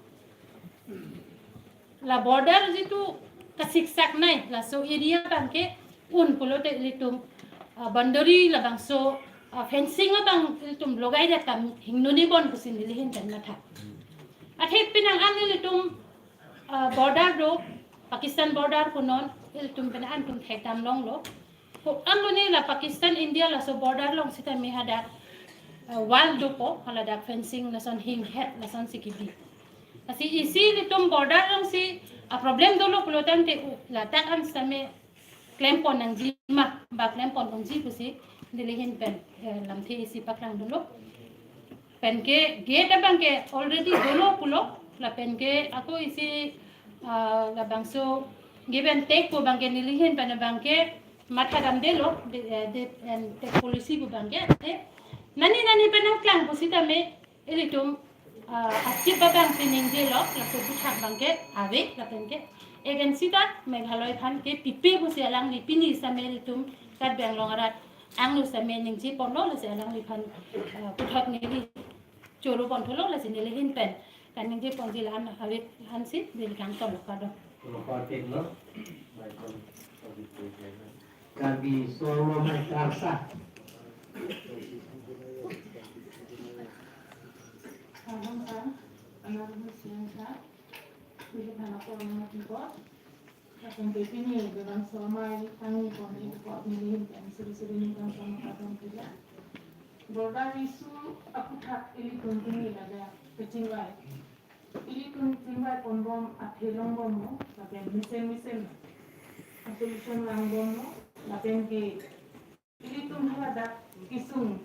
La border jitu kasiksak nai, laso area abangke un pulote ilitum, ah, boundary labangso, ah, fencing abang ilitum logaidet kam hingnone bon pusi neli ahin pen matha. Athe penang an ilitum, ah, border do, Pakistan border punon, ilitum penang an itum thekdam longlo. Ko-an lone la Pakistan India laso border along sitame hadak, ah, wall dopo, haladak fencing lason hinghet lasonsi kebi. Lasi isi ilitum border alongsi, ah, problem dolo pulo tangte, uh, ladak an sitame klempon nangji ma, ba klempon nangji pusi neli ahin pen, eh, lamthe isi paklang dolo. Penke gate abangke already dolo pulo, lapenke ako isi, ah, labangso give and take pu abangke neli ahin pen abangke mathadamdelo, de, eh, give and take policy pu abangke, eh. Nani nani penang klang pusitame, ilitum, ah, achip abangsi ningjelo, laso aphuthak abangke ave, lapenke agency ta Meghalaya aphan kepipe pusi alangli pini same ilitum Karbi Anglong arat angno same ningjeponlo, lasi alangliphan, ah, puthot neli choro pontholo, lasi neli ahin pen kaningjeponji la-an ave, ansi neli kangtonlo, kardom. Karbi Solo Mai Karsa. Kardom sir, honorable C M sir, neli aphan aporno matipot. Lapen ke pini labangso amei kangni pon ikot neli ahin pen suri suri ningkan sama kardom keja. Border issue aphuthak ilitum pini ladak kachingvai. Ilitum chingvai ponbom athe longbomlo, lapen mesen mesen solution langbomlo, lapen ke ilitum haladak kesung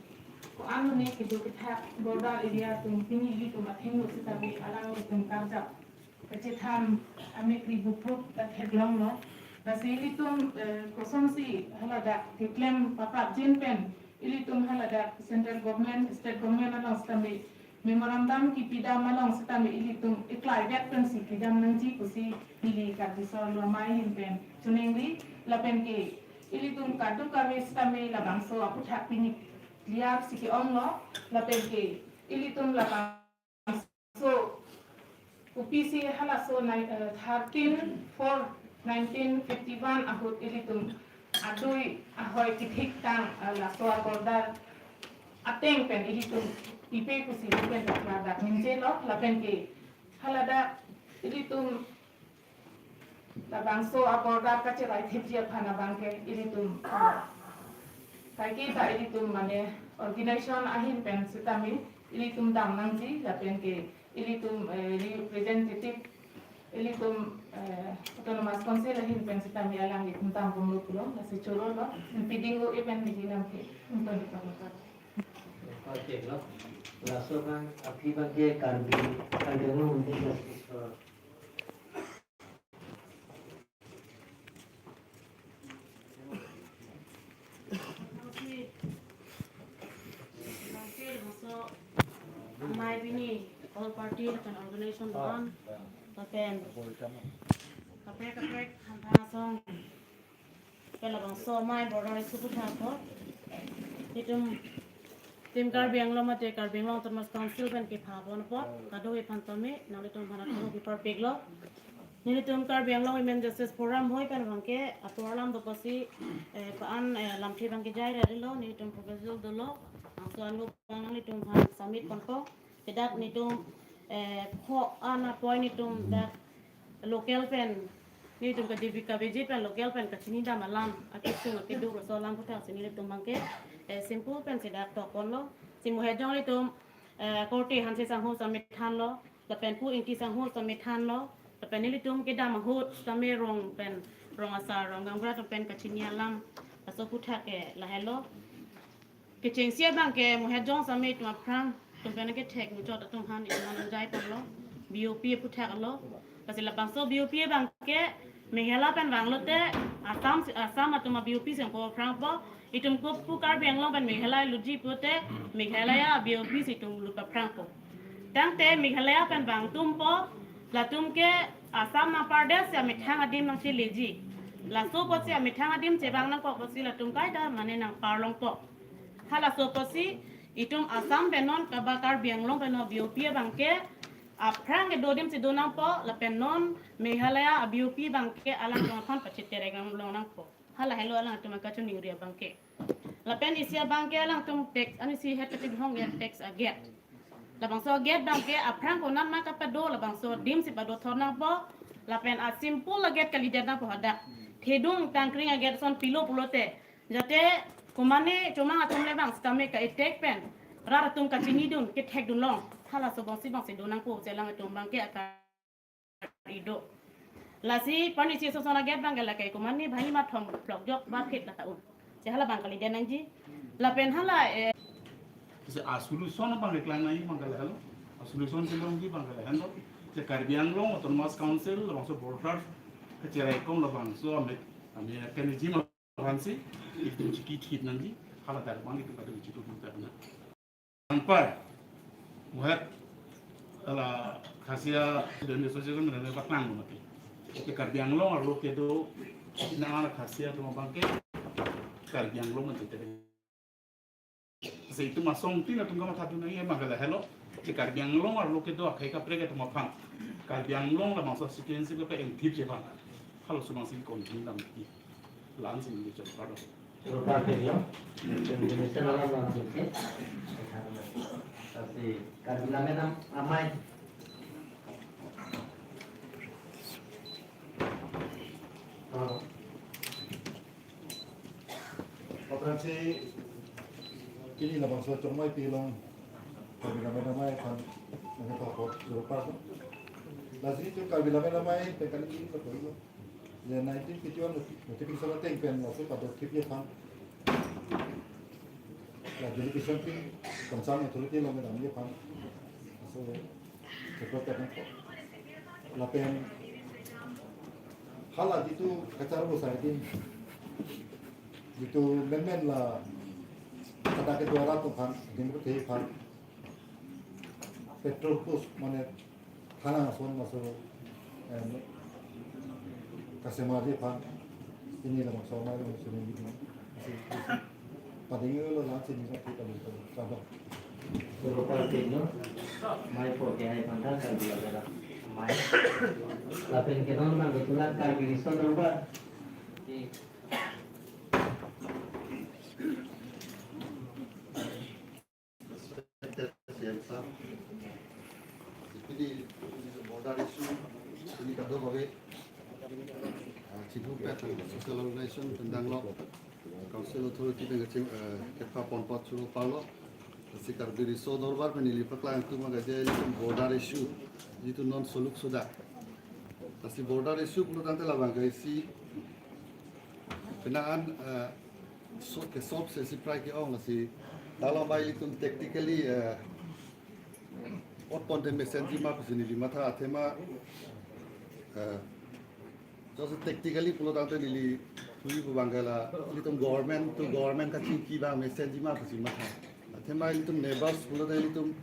ko-an lone kedo kethak border area atum pini ilitum athengno sitame alanglitum karjap kachetham amekri buprup ta theklonglo. Lasi ilitum, eh, kosonsi haladak keklem paprapjin pen ilitum haladak central government, state government along sitame memorandum kipidam along sitame ilitum eklai vek pensi pidam nangji pusi neli Karbi Solo Mai ahin pen choningri, lapen ke ilitum kadokave sitame labangso aphuthak pini clear si ke-onglo, lapen ke ilitum labangso kopisi halaso nai, eh, thirteen four nineteen fifty-one ahut ilitum adui ahoi kethik tang, eh, laso a-border ateng pen ilitum pipe pusi pen ladak ningjelo, lapen ke haladak ilitum labangso a-border kacherai thipji aphan abangke ilitum, ah, kaike ta ilitum mane organization ahin pen sitame ilitum dam nangji, lapen ke ilitum, eh, representative ilitum, eh, Autonomous Council ahin pen sitame alanglitum dambomlo pulo, lasi chorolo, piding o event niji lamthe, unton di pamukar. Okay, lo. Laso abang, aphi abangke Karbi, Karbi Anglong Women Justice Forum. Amei pini all party lapen organization doan lapen kaprek kaprek hamphang asong pen labangso amei border issue aphuthak ko. Itum Team Karbi Anglong mate Karbi Anglong Autonomous Council pen kepha ponpo, kadokave aphan tame nanglitum aphan athengno kiparpiklo. Nelitum Karbi Anglong Women Justice Forum ahoi pen abangke aporlam do pusi, eh, ko-an, eh, lamthe abangke jai rarilo, nelitum proposal dolo, laso anlo abang nelitum aphan submit ponpo. Ladak nelitum, eh, ko-an a-point nelitum dak local pen Nelitum ke Jivika Vijit pen local pen kachini dam alam, akesung akeduk laso alam aphuthak si nelitum abangke, eh, simple pen si dak tok ponlo. Si mohet jong nelitum, eh, korte Hanse sangho sitame thanlo, lapen Pu Ingti sangho sitame thanlo, lapen nelitum kedam ahut sitame rong pen, rong asar, rong gaonbura atum pen kachini alam, laso aphuthak ke lahelo. Kechengsi abangke mohet jong sitame itum aphrang atum pen kethek muchot atum aphan itum aphan nangjai ponlo. B O P aphuthak lo. Lasi labangso B O P abangke Meghalaya pen vanglote Assam, Assam atum a-B O P si nangpo aphrangpo. Itum kopu Karbi Anglong pen Meghalaya lutji pulote Meghalaya a-B O P si itum lut aphrangpo. Tangte Meghalaya pen vangtumpo, latum ke Assam nangpardet si amethang adim nangcheleji. Laso apotsi amethang adim chevang nangkok apotsi latum kaita mane nangparlongpo. Halaso apotsi itum Assam pen non kaba Karbi Anglong pen non B O P abangke aphrang kedo adim si do nangpo, lapen non Meghalaya a-B O P abangke alangtum aphan pachiterek long nangpo. Hala helo alangtum akachiningri abangke. Lapen isi abangke alangtum tax, ani si het kachibhong ya tax a-gate. Labangso a-gate abangke aphrang konat ma kapado, labangso adim si pado thor nangpo. Lapen a-simple a-gate kalidet nangpo hadak. Thedung tangkring a-gate ason pilo pulote, jate komane chomang atum le bang sitame ka-attack pen rat atum kachinidun kethekdun long. Halaso abangsi abangsi do nangpo si alangtum abangke akari do. Lasi pani si soson a-gate abangke lake komane bhai mathom phlok jok ba phit lata un. Si hala abang kalidet nangji. Lapen hala, eh, Kasi a-solution abang keklang nangji abangke lahelo. A-solution kelongji abangke lahelo. Kasi Karbi Anglong Autonomous Council labangso border kacherai kom labangso ame, ame mechanism aphansi itum chiki thit nangji, hala dak abang itum kadung chitu tuta na. Angpai, mohet, hala Khasi Student Association mene paklang mati. Ke Karbi Anglong arlo kedo, ina ana Khasi atum abangke Karbi Anglong mati tadi. Kasi itum asong tin atum kamatha dun nangji abangke lahelo. Ke Karbi Anglong arlo kedo akhei kaprek atum aphan Karbi Anglong labangso citizenship ke engthip je abang. Halaso abangsi continue dam ki. Lansi neli chot pado. Rupa ke yo. Definition alam lansi ke. Kasi Karbi Lammet Amei. Oh. Aphrangsi pini labangso Chongmai Pi along Karbi Lammet Amei aphan nangkethok apot juru pa. Lasi itum Karbi Lammet Amei pen kali ini betul. Ya nineteen fifty-one notification ateng pen laso pado thip ye aphan. Ya delegation pen concern authority along dam ye aphan. So, check out kena. Lapen hala jitu kachar bo sai din. Jitu menmen la kada ke dwara atum aphan, din ko the aphan. Petrol post mane thana ason laso, em, kasemarji aphan. Ini labangso amei along sini gitu. Pading lo lang sini sa kita lupa. Coba. Rupa ke yo. Amei po ke hai pantang Karbi Lammet Amei. Lapen ke non nang betulan Karbi Riso Dorbar. Respected C M sir, pini border issue, pini kadokave, ah, chiduk pet social organization pen danglo, council authority pen kaching, eh, kepha pon apot choro parlo. Lasi Karbi Riso Dorbar pen neli paklang atum abangke je border issue, jitu non soluk suda. Lasi border issue pulo tangte labangke isi penang an, eh, so, ke solve si prai ke-ong lasi dalam bai itum tactically, eh, ot ponte mesenji ma pusi neli matha athema, eh, just tactically pulo tangte neli thui pu abangke la itum government to government kachingki abang mesenji ma pusi matha. Athema itum neighbors pulo tangte itum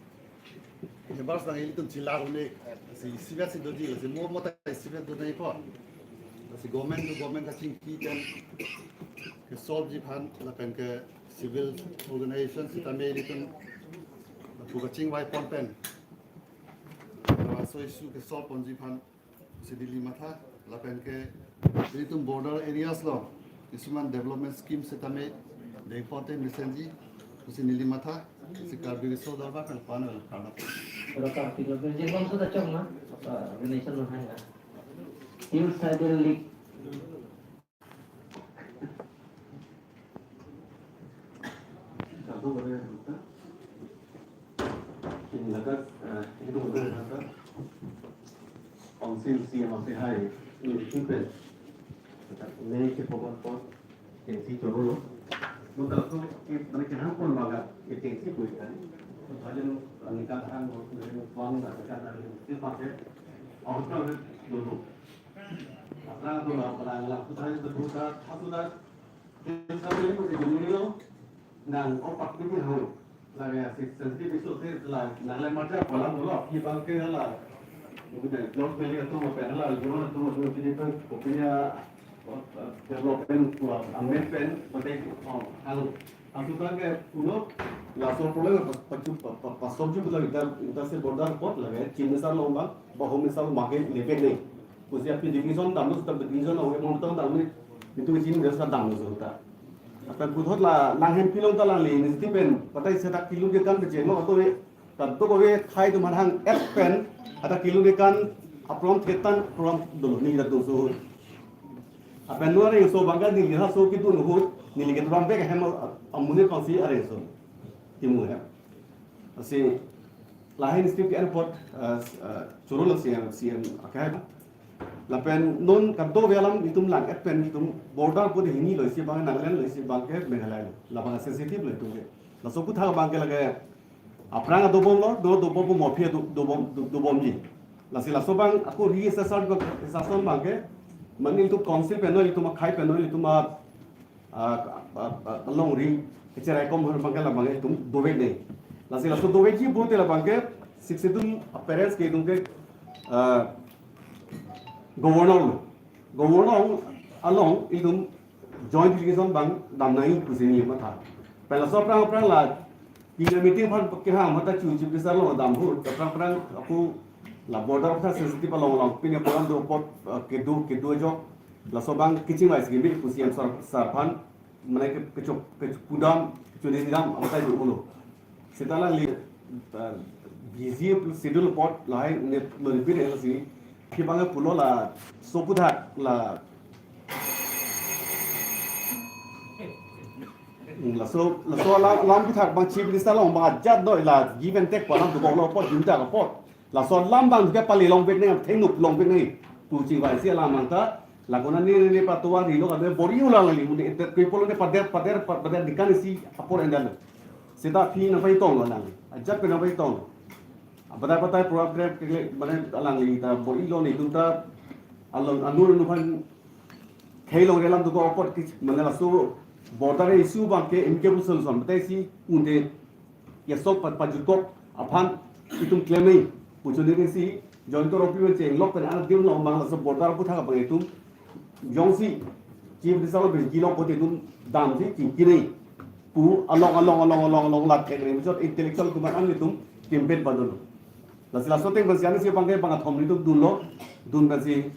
neighbors abang itum chila une si isivet si doji si mo mo ta isivet do nai po. Si government to government kachingki pen ke solve ji aphan lapen ke civil organization sitame itum pu kachingvai pon pen laso issue ke solve ponji aphan si neli matha lapen ke itum border areas along isuman development scheme sitame dengponte mesenji pusi neli matha si Karbi Riso Dorbar pen panel karna. Rokar tilo pen je bom sudah cong na, ah, organization lo hai na. News Title Leak. Council C M ase hai, ini kipen. Ini ke pokok pon, ini si choro lo. Nota tu, ini kehang pon maga, ini si pui kan. Bajen, ini kan hang, ini pon, ini kan hang, ini pakai. Orang dulu. Aphrang tu la, la, la, putar itu putar, satu dah. Sampai ini masih gini lo. Nang opak bikin hau. Lagi si sensitif isu si la, nang lain macam pola dulu. Ini bangke hala. Mungkin dari blog beli atau apa hala, gimana tu, tu jadi kan kopinya, eh, development, amendment, penting, oh, hal. Laso abang ke pulo, laso problem pas, pas, pas, pas, kita, kita se border apot lagi, Chief Minister along abang, ba Home Minister along abang ke lepek nang. Kusi aphi division damlo, seta division along, emon tang damlo, itu ke Chief Minister damlo seta. Apot puthot la, nang hempi along ta alangli, ini setipen, patai seta kilo ke kan kecil, no, atau Kadokave akhai atum aphan hang-et pen, ata kilo de kan apron thetan apron dolo ni dak dun so. Lapen non areng so abang ke neli haso kedun ahut, neli keturam bek hem amonit kongsi areng so. Timu hem. Lasi lahai ni step ke airport, eh, eh, choro la C M, C M akhai. Lapen non kadokave alam itum lang-et pen itum border pu de hini lo isi abang Nagaland lo isi abang ke Meghalaya lo. Labang sensitive lo itum ke. Laso aputhak abang ke lake aphrang dobom lo, do dobom pu mo aphi do, dobom, do, dobomji. Lasi laso abang ako ri sasar ko sasar abang ke, mane itum council pen lo, itum akhai pen lo, itum a, a, a, a, alongri, kecherai kom har abang ke labang itum dovek nang. Lasi laso dovekji pulote labang ke, Sixth Schedule parents ke itum ke, a, governor lo. Governor along itum joint delegation abang dam nangji pusi neli matha. Pen laso aphrang aphrang la, pini meeting aphan kehang mata chu Chief Minister along dam ahut, aphrang aphrang ako la border aphan sensitive along along, pini program do apot, eh, kedo, kedo ajok, laso abang kachingvai si kimi pu C M sir, sir aphan, mane ke, kechok, kechok pudam, kechok dam, abatai do ulo. Seta alangli, eh, busy schedule apot lahai ne lo repeat si, kibang pulo laso aputhak la, hmm, laso, laso alam, alam aputhak abang Chief Minister along abang ajat do la give and take pu alam do lo apot, junta apot. Laso alam abang ke pali longvek nang, thengno longvek nang pu chingvai si alam abang ta, lakonan ne, ne, ne patuan rilo kade bor-i ulang lagi, mune ete koi pulo ne pader, pader, pader dikan isi apor endal. Seta aphi nangpai tong lo nang. Ajat pen nangpai tong. Abatai batai program krep kekle, mane alangli ta bor-i lo ne itum ta along anur anu aphan khei longri alam dokok apot ke, mane laso border issue abang ke amicable solution batai si unde yasok pa, pajutkok aphan itum klem nang pu choniri si joint koro pi pen chenglok pen adim along abang laso border aputhak abang itum jongsi Chief Minister lo besi gilok pote itum damsi chingki nang pu along along along along along la thek nang pu chot intellectual atum an itum campaign padun. Lasi laso ateng pensi ansi abang ke bang athom itum dunlo, dun pensi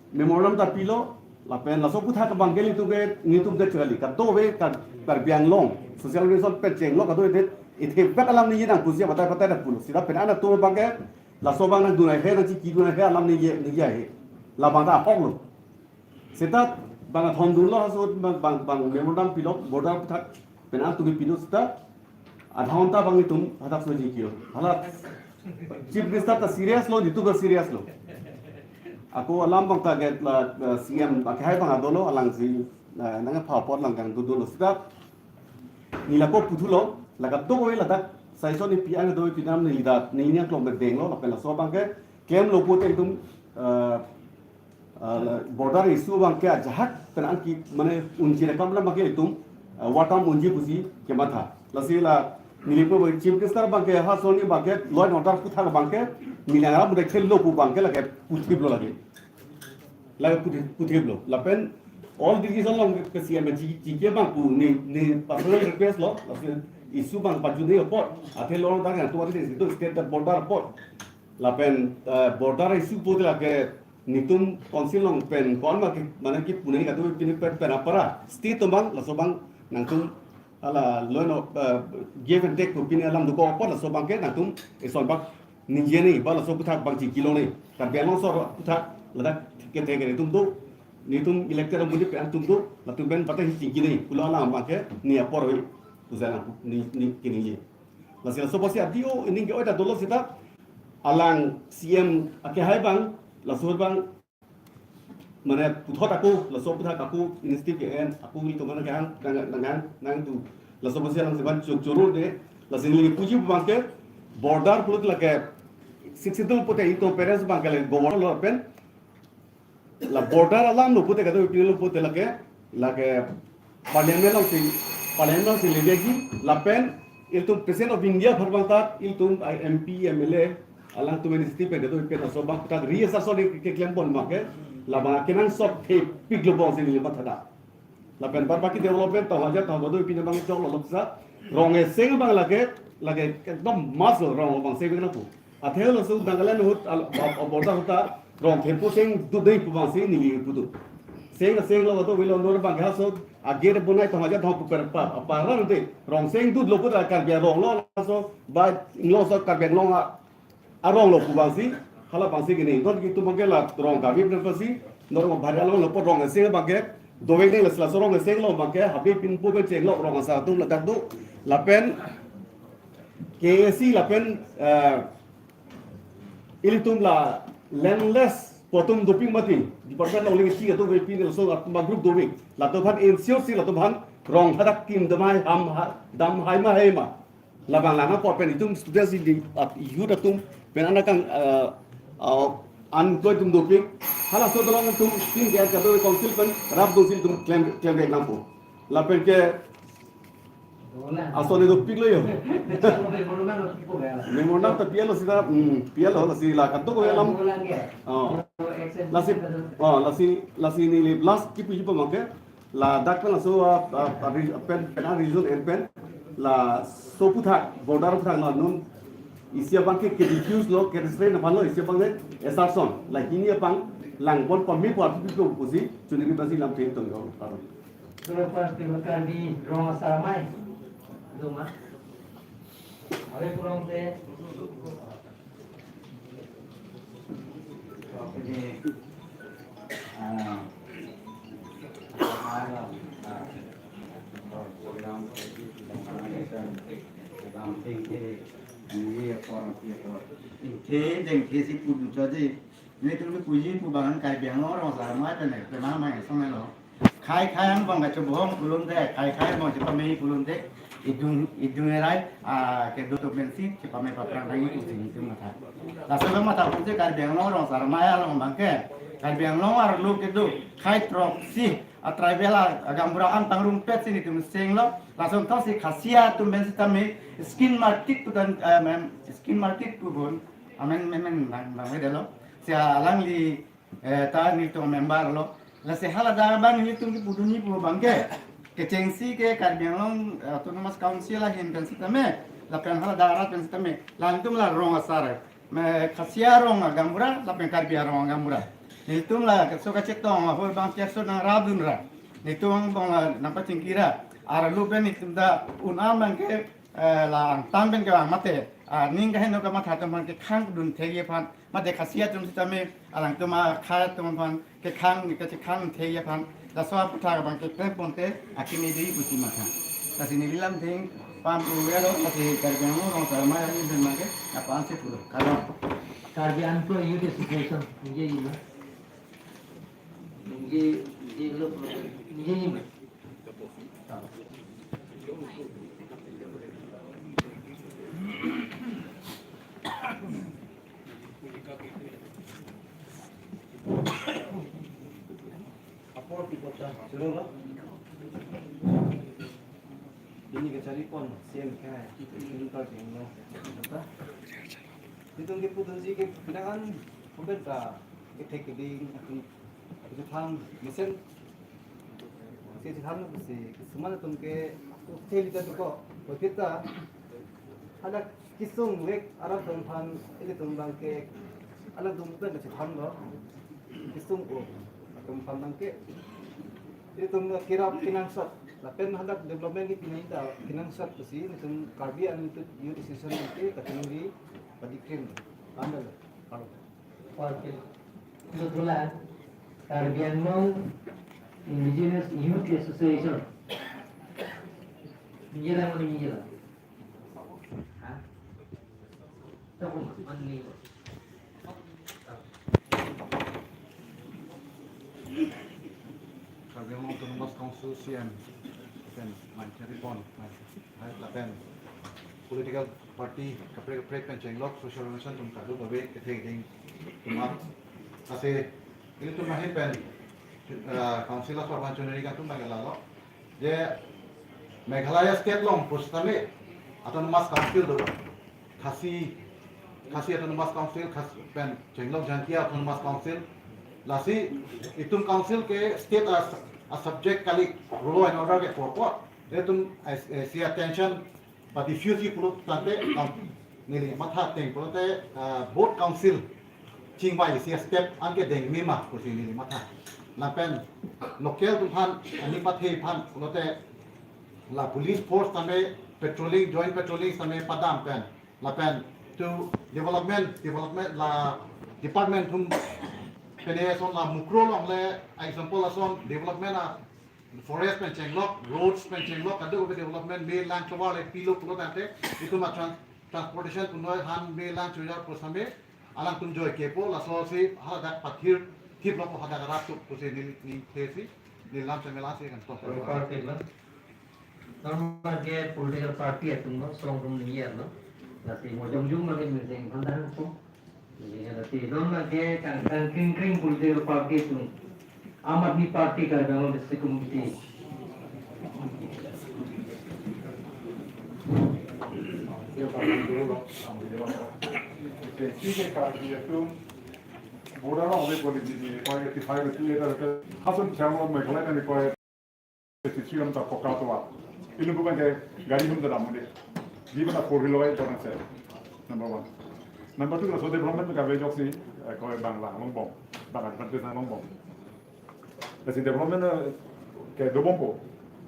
memorandum ta pilo, lapen laso aputhak abang ke itum ke, itum ke chali kadokave Kar-, Karbi Anglong social organization pen chenglok kadokave ithevek alam ningje nang pusi abatai batai ta pulo. Seta pen an atum abang ke laso abang nangdun ahe, nangchingki dun ahe alam ningje, ningje ahe. Labang ta ahok lo. Seta bang athom dunlo haso bang, bang, bang memorandum pilo, border aputhak pen an atum ke pilo seta adha ghonta abang itum hadak so chingkilo. Hala Chief Minister ta serious lo, itum ta serious lo. Ako alam abang ta get la, la C M akhai abang adolo alangsi, eh, nangpha apot lang kangdun dolo seta neli ako puthulo, la kadokave ladak session ni pi an do pi nam neli dak, neli nangklong bedeng lo, lapen laso abang ke klemlo pote itum, eh, ah, la border issue abang ke ajahak pen an ke mane unji rekam abang ke itum, ah, watam unji pusi kematha. Lasi la neli ko Chief Minister abang ke haso ni abang ke law and order aputhak abang ke neli alam de khel lo pu abang ke lake puthip lo lake. Lake puthip, puthip lo. Lapen all delegation along ke C M ji, ji ke abang pu ne, ne personal request lo. Lasi issue abang pajut nang apot. Athe lo dak yang tuan itu state border apot. Lapen, eh, border issue pote lake netum council along pen ko-an ma ke, mane kepu nangji katu pini pen, pen apara state atum abang, laso abang nangtum hala lo no, eh, give and take pu pini alam dokok apot laso abang ke nangtum ison bak ningje nang ba laso aputhak abang chingkilo nang. Karbi Anglong asor aputhak Ladak kethe ke netum do, netum elected amonit pen atum do, latum pen patang chingki nangji pulo alam abang ke ne apor ave pu jala ne, ne keningje. Lasi laso apotsi adio ining ke-oi ta dolo seta alang C M akehai abang, laso abang mane puthot ako, laso aphuthak ako initiative ke-en, ako ilitum aphan nang, nang, nang, nangtu. Laso apotsi alangsi aphan cho-, choro de, lasi neli puji abang ke border pulote lake Sixth Schedule pulote itum parents abang ke lake governor lo pen, la border alam lo pulote kadokave pini lo pulote lake, lake parliament alongsi, parliament alongsi ledetji lapen ilitum President of India aphan abang ta ilitum M P, M L A, alangtum initiative pen kadokave pen laso abang ta reassert ason ke, keklem pon abang ke, labang kenangsot thepik lo abang si neli mathada. Lapen bar baki development tong hajar tong badu pini abang chok lo loksa. Rong eseng abang lake, lake ekdom must lo rong abang seng abang pu. Athe laso Nagaland ahut al, ab, ab, border ahut ta rong thepik seng dut dei pu abang si neli putu. Seng seng lo to velo nor abang ha so agere bonai tong hajar tong pu per pa, apa ran te rong seng dut lo pu ta Karbi arong lo laso ba inglo so Karbi Anglong a, arong lo pu abang si, hala abang si kini. Don ki tu abang ke la rong kami pen abang si, nor abang bhari along lo pu rong eseng abang ke, dovek dei la laso rong eseng lo abang ke, habe pin pu pen cheng lo rong asar atum ladak do, lapen K A C lapen, eh, ilitum la landless pu atum dopik mati, department along lingsi atum ve pin laso atum group dopik, latum aphan ensure si latum aphan rong hadak kim damhai ham ha, damhai ma hai ma. Labang lana apor pen itum students in the, uh, youth atum pen anakang, uh, uh, unemployed atum dopik. Halaso along itum tin ke kadokave council pen rap dongsi itum klem, klem vek nangpo. Lapen ke ason ne dopik lo yo. Memorandum ta P L O sita, hmm, P L O lasi la kadokave alam. Oh. Lasi, oh, lasi, lasi neli last kipu ji abang ke. Ladak pen laso, ah, ah, ah, re-, pen, pen, ah, region en pen, laso aphuthak, border aphuthak la non, isi abang ke, ke-diffuse lo, ke-restrain aphan lo, isi abang ke assertion, la hini apang, lang bon pami pu arti pu pusi, chuniri basi lam pen tong yo, pardon. Sura pas tiba Karbi rong asar amei, doma. Ave pulong te, Netum puji pu abang Karbi Anglong rong asar amei pen, pen amei song lo. Khei khei angbong kachobong pulote, khei khei angbong chepamei pulote, idung, idung erai, ah, kedo atum pensi chepamei paphrang nangji pusi netum matha. Laso abang matha pusi Karbi Anglong rong asar amei along abang ke, Karbi Anglong arlo kedo khei throksi a tribal a, agaonbura an pangrumpet si netum seng lo. Lason throksi Khasia atum pen sitame skin market pu dan, eh, men, skin market pu bon, amen, men, men, nang, nang, delo. Si alangli eh, ta netum member lo. Lasi hala dak abang netum kipudunji pu abang ke, kechengsi ke Karbi Anglong, eh, Autonomous Council ahin pen sitame, lapen hala dak arat pen sitame, latum la rong asar, me Khasia arong agaonbura, lapen Karbi arong agaonbura. Netum la keso kachetong ahut abang keso nangrapdun ra. Netum angbong la nangpachingki ra. Arlo pen netum ta un-an abang ke, eh, la angtan pen kevang mate, ah, ning kaheno kamatha atum aphan kekhang dun thekji aphan, mate Khasia atum sitame, alangtum akhei atum aphan kekhang, kechekhang thekji aphan, laso aphuthak abang keklem ponte, akimi dei pusi matha. Lasi neli lam theng pam pu velo, lasi Karbi Anglong rong asar amei ahin pen abang ke, apa ansi pulo, kardom. Karbi Anglong Youth Association, ningjeji ma? Ningje, ningje lo, ningjeji ma? Apor ti kota, suruh lo. Ini kecari pon, siang kai, ini kau tengok. Apa? Netum kipudunji ke pinangan, mungkin ka, ketek keding, aku, aku chethan, mesen, si chethan, si, kesuman atum ke, aku celi ta duko, wakita, ada kisung vek, arap atum aphan, ilitum abang ke, ada atum pen chethan lo, kisung o, atum aphan abang ke, ilitum kirap kenangsot, lapen hadak development ke pinai ta kenangsot pusi, netum Karbi Anglong Youth Association ke, katung di, Padikrim, Pandal, Palu. Parking. Kebetulan Karbi Anglong Indigenous Youth Association. Minjala mana minjala? Hah? Tahu mana ni? Karbi Anglong Autonomous Council C M pen, man, carry on, man, hai, lapen political party kaprek kaprek pen chenglok social organization atum kadokave kethek ding atum ase, ilitum ahin pen, ah, council aso aphan choneri atum lake lalo. Je Meghalaya state along pusitame Autonomous Council do. Khasi, Khasi Autonomous Council, Khasi pen chenglok Jaintia Autonomous Council. Lasi itum council ke state a, a subject kali, law and order ke popo. Itum a, a, si attention pa diffuse pulo tangte, kam neli matha ateng pulote, ah, both council chingvai isi step anke dengme ma pusi neli matha. Lapen local atum aphan, ani pathe aphan pulote la police force tame patrolling, joint patrolling tame padam pen. Lapen to development, development la department atum pen eson la Mukroh along le example ason development a forest pen chenglok, roads pen chenglok, kadokave development me lang chovar le pilo pulo tangte, itum a tran-, transportation punoi han me lang chojar pusitame, alangtum joike po, laso si hadak pathir, thip lo po hadak rat tu pusi neli, neli thesi, neli lam chemela si kan to. Proper thip lo. Normal ke political party atum lo, song tum ni ya lo. Lasi mo jongjung lagi meeting pandang po. Jadi, ada ti, don lagi kang, kang kring kring political party atum. Aam Aadmi Party Karbi Anglong District Committee. Sike Karbi atum border along le koi di, di, koi eighty five tu eta, eta, hasun chang lo Meghalaya ni koi sixty three kilometer poka tovar. Ilitum pen ke gari hum dam de. Di mana four wheel logai dona se. Number one. Number two, laso development ka ve joksi, eh, koi bang lang longbom. Bang advantage lang longbom. Lasi development, eh, ke dobom po.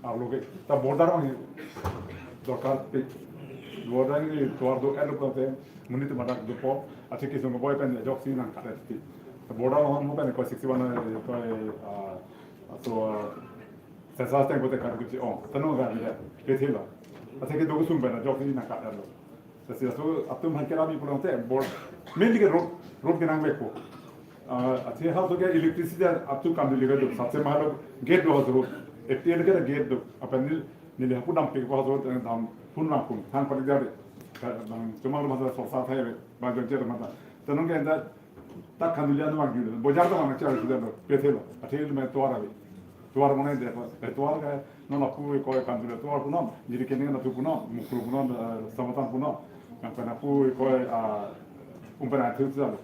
Arlo ke ta border along dorkar pe. Border ni tovar do-et lo pulote monit atum hadak dopo. Achi kisung boy pen joksi nangkat ti. Ta border along mo pen koi sixty one, eh, koi, ah, so, ah, census ateng pulote kat kuchi ong. Tanu ga ni ya. Ke thilo. Achi ke do kusum pen joksi nangkat lo. Lasi laso atum aphan kerabi pulote bor, mainly ke road, road ke nangvekpo. Ah, athe ha to ke electricity atum kam dili ke do, sabse mahal gate do ha road. F T L ke gate do. Lapen neli, neli hapu dam pik ha road, eh, dam pun lang pun, thang pari jare. Ka dam cuma rumah saya sorsa thai be, ba jongjer rumah saya. Tenong ke anda tak kanduli anu wagi, bojar ta mangchar sudah lo, pe thelo, athe me tovar ave. Tovar mane de, eh, tovar ke, non lapu koi kanduli tovar punon, jiri kene na tu punon, Mukroh punon, eh, Samatan punon. Yang pernah pu koi, ah, umpan athe sudah lo.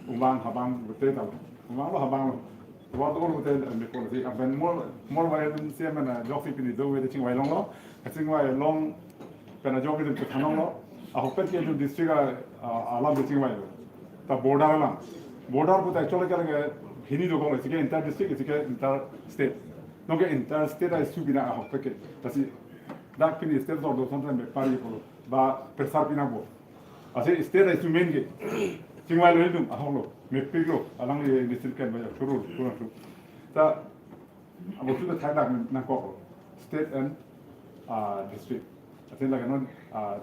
Umang habang betul tau. Umang lo habang lo. Tovar to betul, eh, me policy. Aben mol, mol wayan siaman, eh, joksi pini do we chingvai longlo. Chingvai long pen ajok ke thanong lo. Ahok pen ke district a, a, alam chingvai lo. Ta border alam. Border pulote actually ke lage hini do kong, isi ke inter district, isi ke inter state. Non ke inter state a issue pina ahok pen ke. Lasi dak pini state do do son pen pari ko ba pressure pina bo. Lasi state a issue main ke. Chingvai lo itum ahok lo. Mepik lo. Alangli district kan ba ya churu, churu, churu. Ta abo sudah thak dak nangkok lo. State and, ah, district. Athe lake non, ah,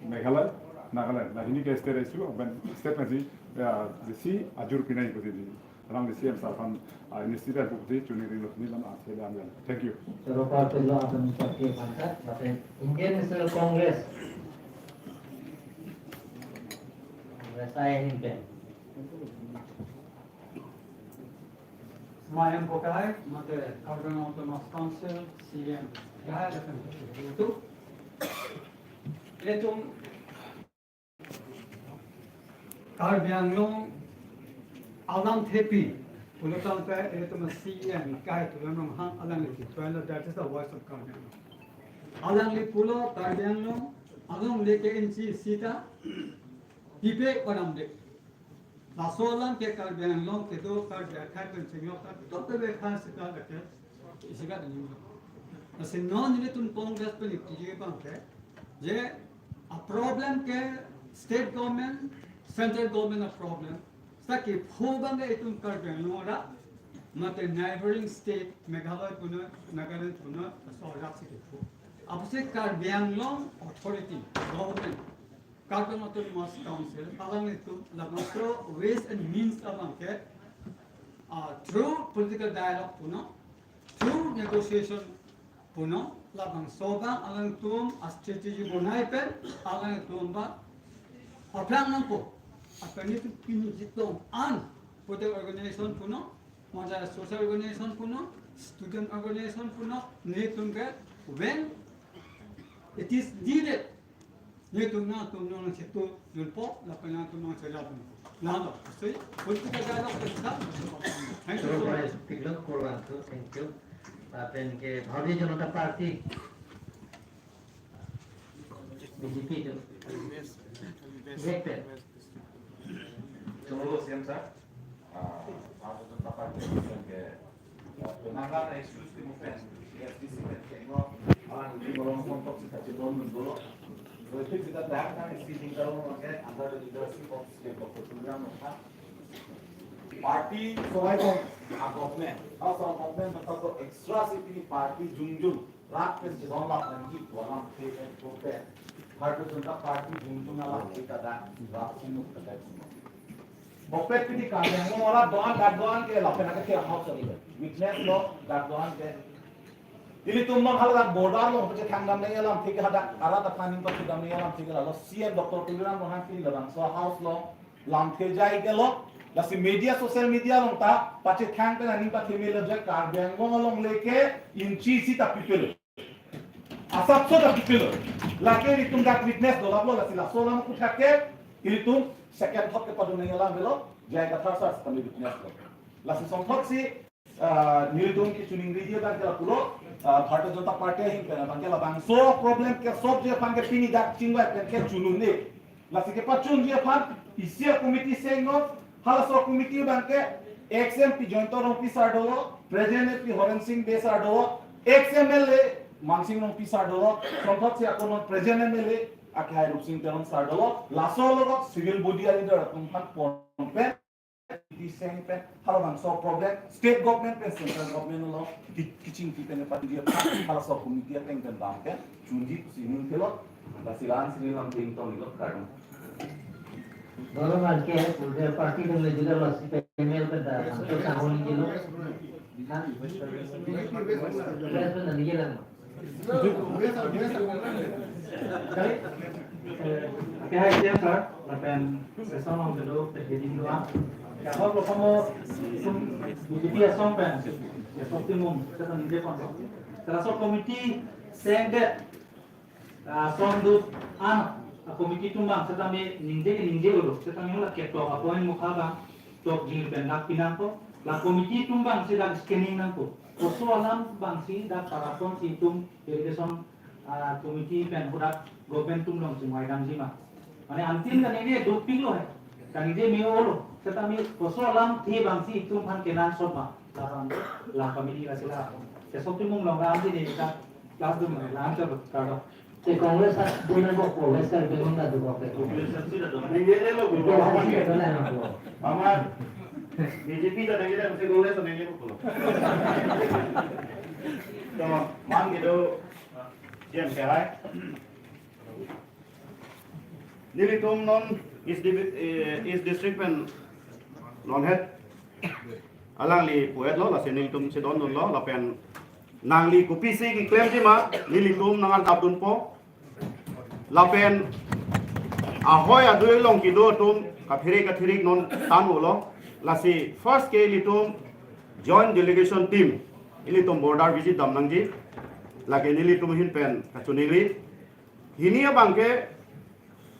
Meghalaya, Nagaland. La hini ke state issue, aben state nangsi, ah, besi ajur pinai ko di. Alangli C M sir aphan, ah, initiative ko di, chuniri lo ni lam, ah, state am. Thank you. Choro pa pelo aben pakai pangkat, lapen Indian National Congress. Congress ai hin pen. Mayam pokai, mate Karbi Anglong Autonomous Council, C M, kahai lapen itu. Itum Karbi Anglong alam thepi, pulo tangte itum C M kahai Tuliram Ronghang alangli pulo, that is the voice of Karbi Anglong. Alangli pulo Karbi Anglong, along leke inchi sita, pipe padam de. Laso alam ke Karbi Anglong kedo Karbi akhai pen chinglok ta to pe be khan sika ke isiga ni. Lasi non nelitum Congress pen ipiji bang ke je a problem ke state government, central government a problem. Seta kepho abang ke itum Karbi Anglong arat, mate neighboring state Meghalaya punon, Nagaland punon, laso arat si kepho. Apotsi Karbi Anglong authority, government, Karbi Anglong Autonomous Council, alanglitum labangso ways and means abang ke, ah, through political dialogue punon, through negotiation punon, labangso abang alangtum a strategy bonai pen, alangtum abang aphrang nangpo. Aphrang nelitum pini jitong an, political organization punon, mate social organization punon, student organization punon, nelitum ke when it is needed, nelitum nangtum nangchetu dunpo, lapen nangtum nangchela dunpo. Lalo, so political dialogue ke sa. Thank you so much. Thank you. Lapen ke Bharatiya Janata Party, B J P tu. Wait, wait. Chunglo C M sir. Ah, Bharatiya Janata Party ke, ah, penang exclusive movement, A I C C pen kenglo, ah, di bolong kelompok si kachelong dulu. Berarti kita datang di sini kalau pakai under the leadership of State Doctor Tuliram Ronghang. Party selain a government, kalau government tetap extra sih ini party jungjung. Rat pen chedon lap nangji pu alamthe pen pulote Bharatiya Janata Party jungjung alamthe ta dak rat sinuk ta dak sinuk. Bokpet pini Karbi Anglong arat do-an dak do-an ke lapen ake ke house ni witness lo dak do-an ke. Ilitum non haladak border along pachethang damnei alamthe ke hadak arat aphan ning pachedamnei alamthe ke lalo C M Doctor Tuliram Ronghang pini labangso house along lamthe jai ke lo, lasi media, social media along ta pachethang pen aning patheme lo je Karbi Anglong along le ke inchi isi ta pipelo. Asapso ta pipelo. Lake ilitum dak witness dolap lo, lasi laso alam aputhak ke ilitum second thought kepadun nangji alam avelo, J I Kathar sir sitame witness lo. Lasi song thought si, ah, nelitum kechiningri abang ke lapulo, ah, Bharatiya Janata Party ahin pen abang ke labangso problem ke solve ji aphan ke pini dak chingvai pen ke chunun ne. Lasi kepachunji aphan isi a committee sengnon, halaso committee abang ke ex M P Jayanta Rongpi sir dolo, present M P Horen Sing Bey sir dolo, ex M L A Mansing Rongpi sir dolo, song thought si ako non present M L A akehai Rupsing Teron sir dolo, laso along civil body a leader atum aphan pon pen, di seng pen halabangso problem state government pen central government along ki-, kechingki pen pati dia halaso committee ateng pen bang pen chunji pusi ning thelo. Lasi la-an si nelitum lamthe ingtong iklo kardom. Dolo man ke political party dun le jula lasi panel pen ta anto sangho ni jilo. Kan? Press pen ta ni jilo. Sorry? Eh, akehai C M sir, lapen session along kedo, peheding doa. Ya, hok lo kamu sum, B J P asong pen, ya, sokti mum, seta ningje pon. Seta so committee sengdet, ah, song du an, ah, committee atum abang, seta me ningje ke ningje ulo, seta me la ketok appoint mukha abang, tok jil pen dak pinangpo, la committee atum abang, seta scanning nangpo. Koso alam abang si dak parapon si itum delegation, ah, committee pen hadak government atum along chingvai damji ma. Mane antin kaningje dopik lo he. Kaningje me-o lo. Seta me koso alamthe abang si itum aphan kenangsot ma. La abang, la committee la sila. Kesok timung long ram si ne ka class dum la anchot kardom. Te Congress a dun nangkok, Congress a dun nangkok, dun nangkok. Ningje lo, dun nangkok. Mama, B J P ta ningje lo, Congress ta ningje lo. To, man kedo, J M K hai. Nelitum non East Divi-, eh, East District pen non het. Alangli pu-et lo, lasi nelitum chedondun lo, lapen nangli kopisi keklemji ma, nelitum nang-ardap dunpo. Lapen ahoi adui along kedo atum kaphere kathirik non tan ulo. Lasi first ke ilitum joint delegation team ilitum border visit dam nangji. Lake nelitum ahin pen kachiningri. Hini abang ke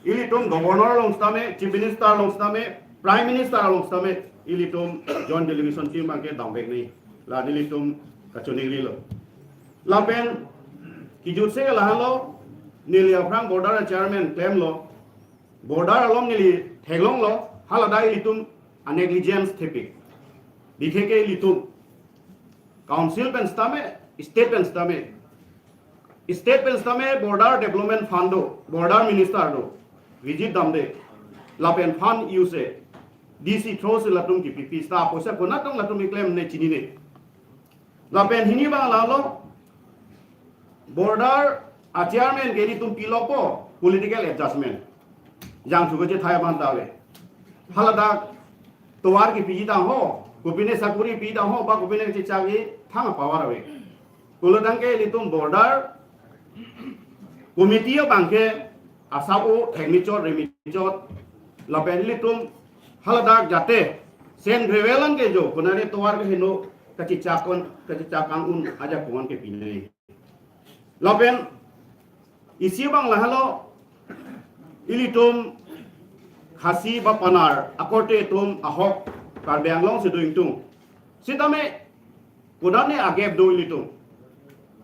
ilitum governor along sitame, chief minister along sitame, prime minister along sitame, ilitum joint delegation team abang ke dambek ni. La nelitum kachiningri lo. Lapen kijutse ke lahenlo, neli aphrang border chairman klemlo, border along neli theklonglo, haladak ilitum a negligence thepik. Bikhe ke ilitum council pen sitame, state pen sitame, state pen sitame border development fund do, border minister do, visit damde, lapen fund use-e. D C through si latum kipipi, seta apoisa konat tong latum keklemne chinine. Lapen hini abang lalo, border a-chairman ke ilitum pilokpo political adjustment. Jangthu kachethai abang ta ave. Haladak tovar kipiji tang ho, kopine sakori piji tang ho, ba kopine kachechak-i thang a-power ave. Pulo tangte ilitum border committee abang ke asap-o thengmichot remichot, lapen ilitum haladak jate sand gravel an ke jo, konane tovar kehingno kachechak kon, kachechak ang-un ajakong ke pine. Lapen isi abang lahelo, ilitum Khasi ba Panar akorte atum ahok Karbi Anglong si do ingtung. Sitame konane a-gap do ilitum.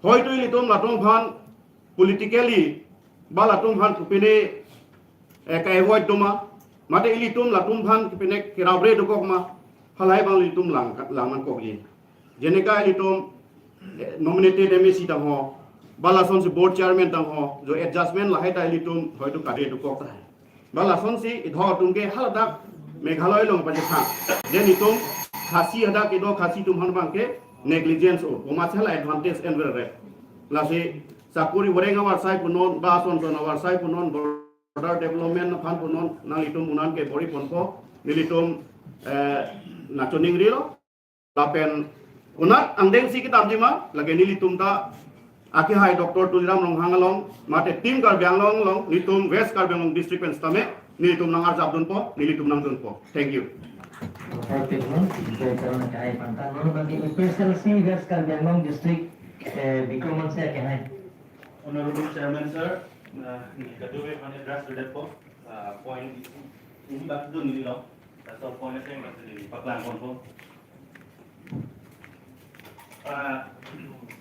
Hoito ilitum latum aphan politically ba latum aphan kopine, eh, ka-avoid doma, mate ilitum latum aphan kopine kerabre dokok ma, halahai abang ilitum lang, langman kokji. Jeneka ilitum, eh, nominated M A C tang ho, ba lasonsi board chairman tang ho, jo adjustment lahai ta ilitum hoito kade dokok tahai. Ba lasonsi idho atum ke haladak Meghalaya along pachethang. Then itum Khasi hadak ido Khasi atum aphan abang ke negligence o, komatsi hala advantage enver re. Lasi sakori voreng avarsai punon, ba ason son avarsai punon, border development aphan punon, nanglitum unan ke bor-i ponpo, nelitum, eh, nachoningrilo. Lapen konat angdengsi kedamji ma, lake nelitum ta akehai Doctor Tuliram Ronghang along, mate Team Karbi Anglong along, nelitum West Karbi Anglong District pen sitame, nelitum nang-arjap dunpo, nelitum nangdunpo. Thank you. Oke, non, kita bicara mengenai mantan, non bagi Special C West Karbi Anglong District, eh, Bikram Hanse akehai. Honorable Chairman sir, uh, kadokave aphan address redet po, uh, point ini bak dun neli long, that's all point aseng bak dun neli paklang ponpo. Ah,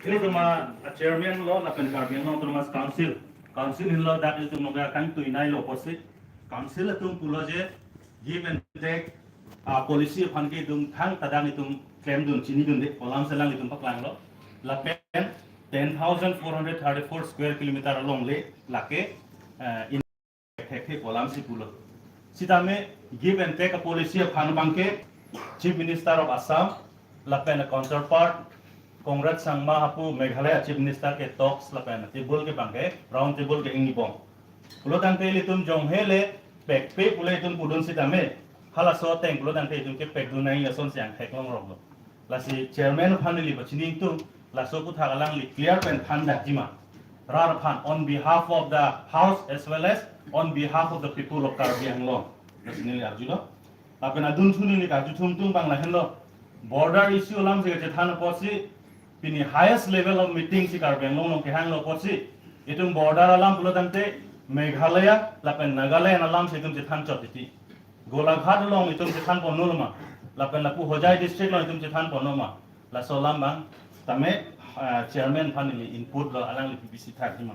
ilitum a-chairman lo lapen Karbi Anglong Autonomous Council. Council henlo dak ilitum nokha kangtui nailo pusi. Council atum pulo je give and take, ah, policy aphan ke itum thangta dak itum klemdun chinidunde, pu alam si alanglitum paklanglo. Lapen ten thousand four hundred thirty-four square kilometer along le lake, ah, in thekthe pu alam si pulo. Sitame give and take a-policy aphan abang ke Chief Minister of Assam lapen counterpart Conrad Sangma hapu Meghalaya Chief Minister ke talks lapen table ke abang ke round table ke ingbong. Pulo tangte ilitum jonghe le pekpe pule itum pudun sitame, halaso ateng pulo tangte itum ke pekdun nangji asonsi angthek longroklo. Lasi chairman aphan neli pachini ingtung, laso aputhak alangli clear pen than dakji ma. Rat aphan on behalf of the house as well as on behalf of the people of Karbi Anglong. Lasi neli arjulo. Lapen adunthu neli karju thumtum abang lahenlo. Border issue alam si kachethan apotsi, pini highest level of meeting si Karbi Anglong along kehanglo apotsi, itum border alam pulo tangte Meghalaya lapen Nagaland alam si itum chethan chot titi. Golaghat along itum chethan ponlo ma, lapen lapu Hojai district along itum chethan ponlo ma, laso alam abang tame, ah, chairman aphan neli input lo, alangli P B C thakji ma.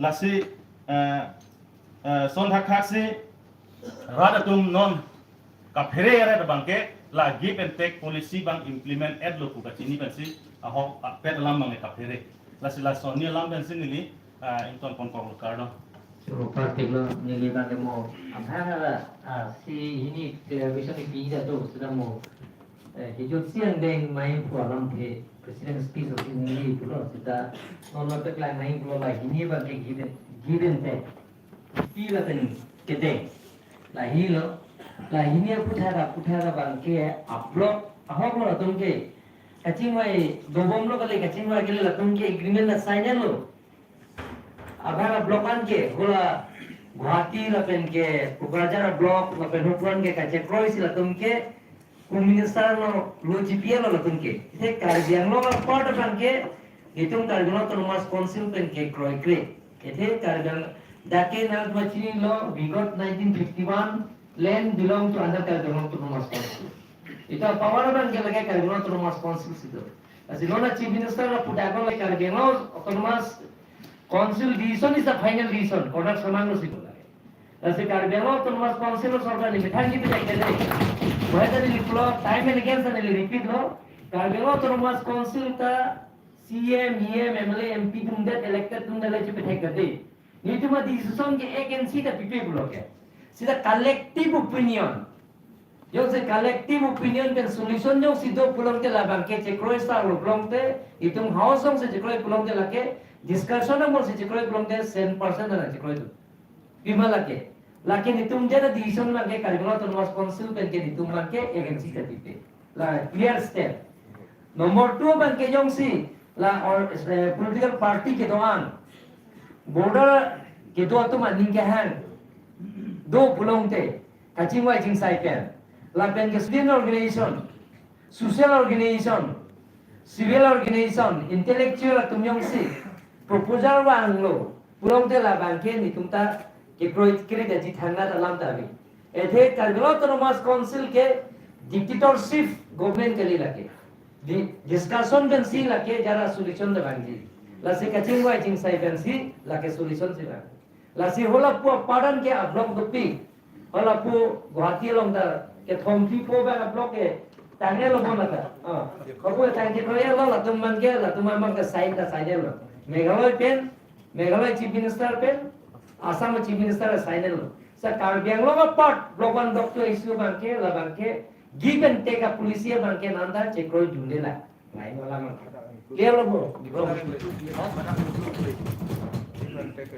Lasi, ah, ah, son thakthak si rat atum non kaphere aret abang ke la give and take policy abang implement etlo pu kachini pensi ahok apet alam abang ke kaphere. Lasi laso ni alam pensi neli, ah, ington ponkoklo, kardom. So, partiklo neli abang ke mo, abang hala, ah, si hini television ni pinda tu sudah mo, eh, hijut siang deng main pu alamthe, President speech of neli pulo, seta non lo peklang main pulo, ba hini abang ke give and, give and take. Pi lapen kedeng. Lahelo, lahini aputhak aputhak abang ke a-block ahok lo latum ke. Kachingvai dobomlo kali, kachingvai kali, latum ke agreement la sign lo. Abang a-block an ke, hala Guwahati lapen ke Kokrajhar a-block lapen hopran ke kachekroi si latum ke, Home Minister lo, lo G P A lo latum ke. Athe Karbi Anglong apart abang ke, itum Karbi Anglong Autonomous Council pen kekroikre. Athe Karbi Anglong, dak ke nangpachinilo, we got nineteen fifty-one, land belong to under Karbi Anglong Autonomous Council. Itum power abang ke lake Karbi Anglong Autonomous Council si do. Lasi non a-Chief Minister lapu dak lo, Karbi Anglong Autonomous Council decision is the final decision. Kodak samang lo si do lake. Lasi Karbi Anglong Autonomous Council lo sorkar ni methang ji pithek kede. Wahai ta neli pulo, time and again ta neli repeat lo. Karbi Anglong Autonomous Council ta C E M, E M, M L A, M P atum det, elected atum det le chepethek kede. Netum a-decision ke ek inch ta pipe pulo ke. Seta collective opinion. Jongsi collective opinion pen solution jongsi do pulote labang ke chekroi sar lo pulote, itum house jongsi chekroi pulote lake, discussion amon si chekroi pulote cent percent na chekroi do. Pima lake. Lake itum jana decision abang ke Karbi Anglong Autonomous Council pen ke itum abang ke against ke pipe. La clear step. Number two abang ke jongsi la or, eh, political party kedo-an, border kedo atum aning kehang do pulote, kachingvai chingsai pen, lapen ke student organization, social organization, civil organization, intellectual atum jongsi proposal vanglo pulote labang ke itum ta kekroi kre daji thangna alam ta ave. Athe Karbi Anglong Autonomous Council ke dictatorship government kali lake. Di discussion pensi lake jara solution ta vangji. Lasi kachingvai chingsai pensi lake solution si vang. Lasi halapu aparan ke a-block dopik. Halapu Guwahati along ta kethom phli pho abang a-block ke tanglo bon lata. Ah. Halapu tangte kroilo latum abang ke, latum abang ke sign ta signlo. Meghalaya pen, Meghalaya Chief Minister pen, Assam Chief Minister signlo. Sa Karbi Anglong apart block one block two issue abang ke, labang ke give and take a-policy abang ke nanda chekroi dunde la. Lain wala mang. Clear lo bro?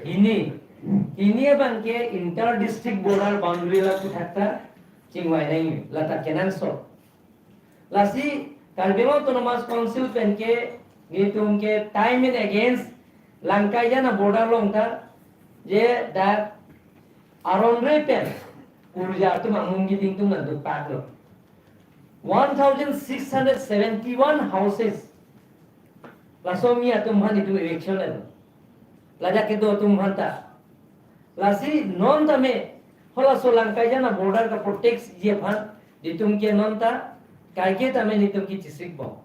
Hini, hini abang ke inter district border boundary la puthak ta chingvai nangji, lata kenangsot. Lasi Karbi Anglong Autonomous Council pen ke nelitum ke time and against Langkaijan a-border along ta je dak aron re pen kurja atum amung giding atum nang dukpak lo. One thousand six hundred seventy-one houses. Laso mi atum aphan itum eviction lo. Lajak kedo atum aphan ta. Lasi non tame halaso Langkaijan a-border ka-protect ji aphan itum ke non ta kaike tame itum ke chesik bom.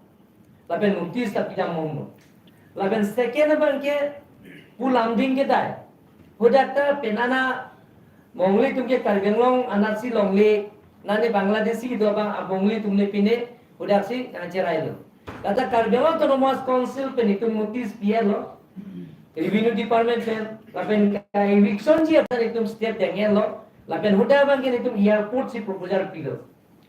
Lapen notice ta pidam bomlo. Lapen second abang ke pu Lumding kedai. Hadak ta penang a Mongli atum ke Karbi Anglong anatsi longle, nane Bangladeshi do abang a Mongli atum le pine hadak si nangcherailo. Lata Karbi Anglong Autonomous Council pen itum notice pilo. Revenue Department pen, lapen ka-eviction ji aphan itum step denglo. Lapen hadak abang ke itum airport si proposal pilo.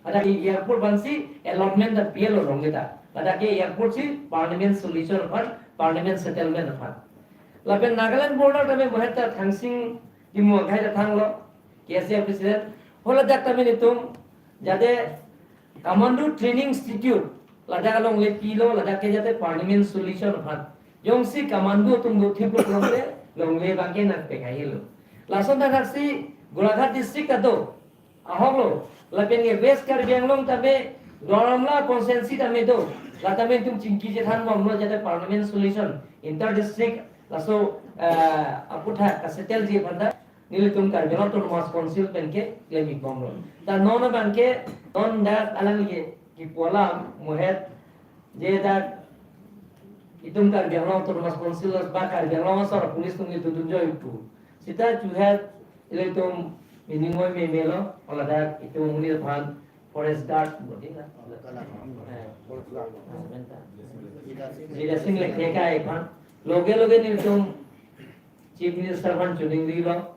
Hadak ke airport aphan si allotment ta pilo longle ta. Hadak ke airport si permanent solution aphan, permanent settlement aphan. Lapen Nagaland border tame mohet ta Thangsing Timung Akhai ta thanglo, K S A president. Haladak tame itum jate Commando Training Institute ladak along le pilo, ladak ke jate permanent solution aphan. Jongsi commando atum do thip lo longle, longle abang ke nangpekhailo. Lason ta thaksi Golaghat district ta do ahok lo, lapen ke West Karbi Anglong tame Duar Amla constituency tame do, la tame itum chingki chethan bomlo jate permanent solution, inter district laso, eh, aputhak ka-settle ji aphan ta nelitum Karbi Anglong Autonomous Council pen ke klem ik bomlo. Ta non abang ke, non dak alangli kipu alam mohet je dak itum Karbi Anglong Autonomous Council ba Karbi Anglong asor police atum ke dodun joi pu. Seta chuhet ilitum miningoi memelo, haladak itum amonit aphan forest guard bodi na. Eh. Bidya Sing Lektheka aphan. Loge loge nelitum Chief Minister aphan choningrilo,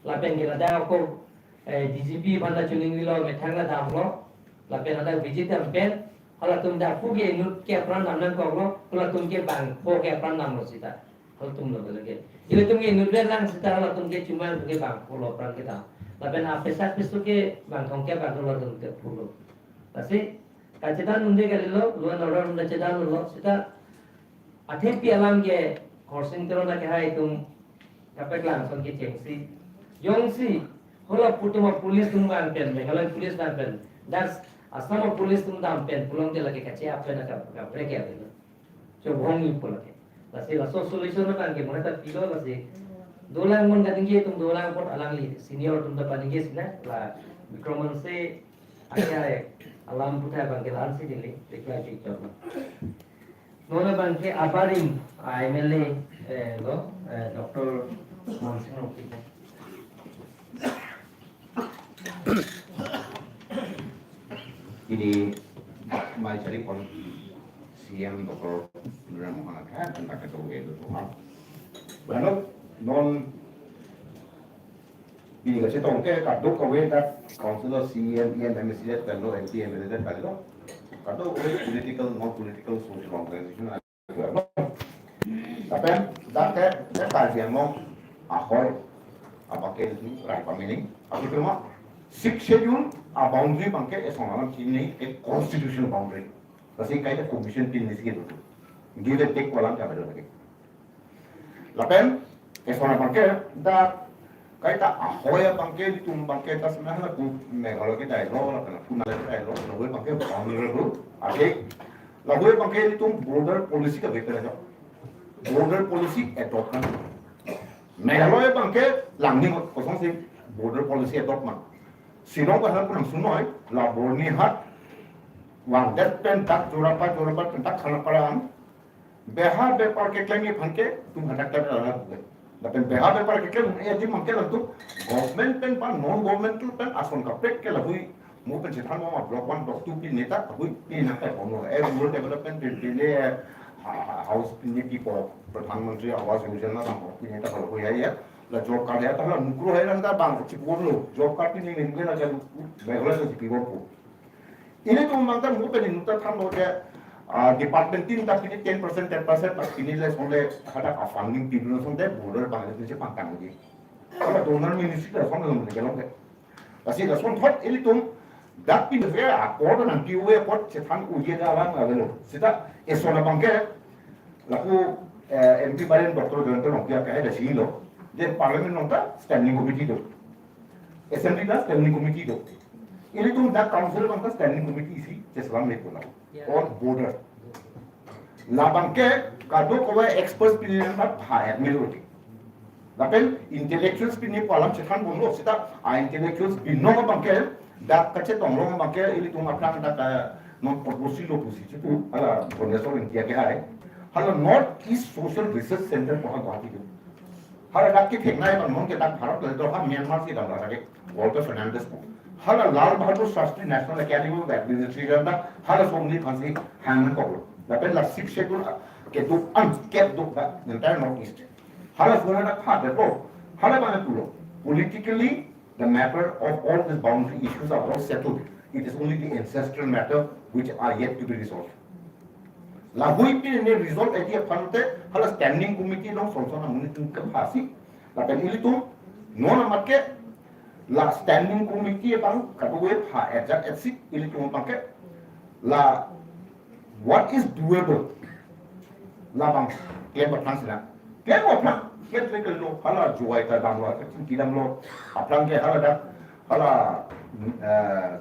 lapen ke ladak ako, eh, D G P aphan ta choningrilo, methang ta damlo, lapen ladak visit dam pen, halatum dak pu ke inut ke apran dam nangkoklo, halatum ke bangpho ke apran damlo seta, halatum lo lagi. Ilitum ke inut pen lang seta halatum ke chumang ke bangpho lo apran kedam. Lapen apesak pesu ke bangthong ke bangthong latum ke phulo. Lasi kachedan unde kalilo, law and order unde chedan lo, seta athepi alam ke Khorsing Teron akehai atum kapeklang ason kechengsi. Jongsi halapu atum a-police atum dam pen, Meghalaya police dam pen, dak Assam a-police atum dam pen, pulote lake kache-ap pen ka, kaprek ya pen. Chobhong ni pu lake. Lasi laso solution abang ke mohet ta pilo lasi. Dolang mon kaningje atum dolang apot alangli senior atum ta paningje sina la Bikram Hanse akehai alam puthot abang ke la-ansi neli reply pik chot. Non abang ke abarim, ah, M L A, eh, lo, eh, Doctor Mansingh Rongpi. Pini mai chari pon C M Doctor Tuliram Ronghang akan tangka kedo kedo Ronghang. Bano non Pini kachetong ke kadokave ta council lo, C E M, E M, M A C le tanglo, M P, M L A le tanglo. Kadokave political, non-political, social organization. Lapen dak ke, ke Karbi Anglong ahoi abang ke itu rai pamining. Api cuma Sixth Schedule a boundary abang ke eson alam chini ke constitutional boundary. Lasi kaita commission pini si gitu. Give and take ko alam ka bedo lagi. Lapen eson abang ke dak kaita ahoi abang ke, ilitum abang ke ta sebenarnya ku Meghalaya ke dai lo, lapen ku Nagaland ke dai lo, lapen abang ke vulnerable. Ake lapen abang ke ilitum border policy ka bepe ajo. Border policy adopt nang. Meghalaya abang ke langni kosonsi border policy adopt nang. Shillong pen hala pu nangsunoi, la Byrnihat, Wangdet pen dak Jorapat, Jorapat pen dak Khanapara an, beha bepar keklem aphan ke, tum hadak dak dak dak. Lapen beha bepar keklem, eh, di mangke latum government pen pa non-governmental pen ason kaprek ke lahui, mo pen chethan mo block one, block two pini ta, lahui pini nangkai kono, eh, rural development pini, pini, eh, ha-, ha-, house pini pipo, Pradhan Mantri Awas Yojana tang pini ta lahui ya, ya. La job card ya, ta la nukro hai lang ta bang, chipor lo, job card pini ningke la jalu, Meghalaya si chipor po. Ilitum abang ta mo pen inut ta thanlo ke, ah, department tin ta pini ten percent, ten percent, pas pini le songle hadak a funding pini lo songle border abang le pini pangkang lagi. Kalau donor ministry ta songle lo ke long ke. Lasi lason thot ilitum dak pini ke accord nangpi-o apot chethan uji da alam avelo. Seta eson abang ke lapu, eh, M P Baren Doctor Jayanta Rongpiya ke ada sini lo. Dia parliament along ta standing committee do. Assembly ta standing committee do. Ilitum dak council along ta standing committee si cheselam le pula. Yeah. On border. Labang ke kadokave experts pini nang ta pha admit roti. Lapen intellectuals pini pu alam chethan bomlo seta a intellectuals binong abang ke dak kachetong long abang ke ilitum aphrang dak, eh, non purposely lo pusi chipu hala Bhubaneswar Engti ke hai. Hala North East Social Research Center pu ha Guwahati do. Hala dak ke theknai abang non ke dak Bharat le do ha Myanmar si dam la ke Walter Fernandez pu. Hala Lal Bahadur Shastri National Academy of Administration dak hala songni phansi hang nangkoklo. Lapen la Sixth Schedule kedo an kedo dak entire North East. Hala sona dak pha de to. Hala bang pulo. Politically, the matter of all these boundary issues are all settled. It is only the ancestral matter which are yet to be resolved. Lahui pini resolve edi aphan te hala standing committee along son son amonit atum ke phasi. Lapen ilitum non amat ke la standing committee abang kadokave pha ajak etsi ilitum abang ke la what is doable. Labang klem aphrang sina. Klem aphrang, klem klem klem lo, hala Jowai ta damlo, kachingki damlo, aphrang ke hala dak, hala, eh,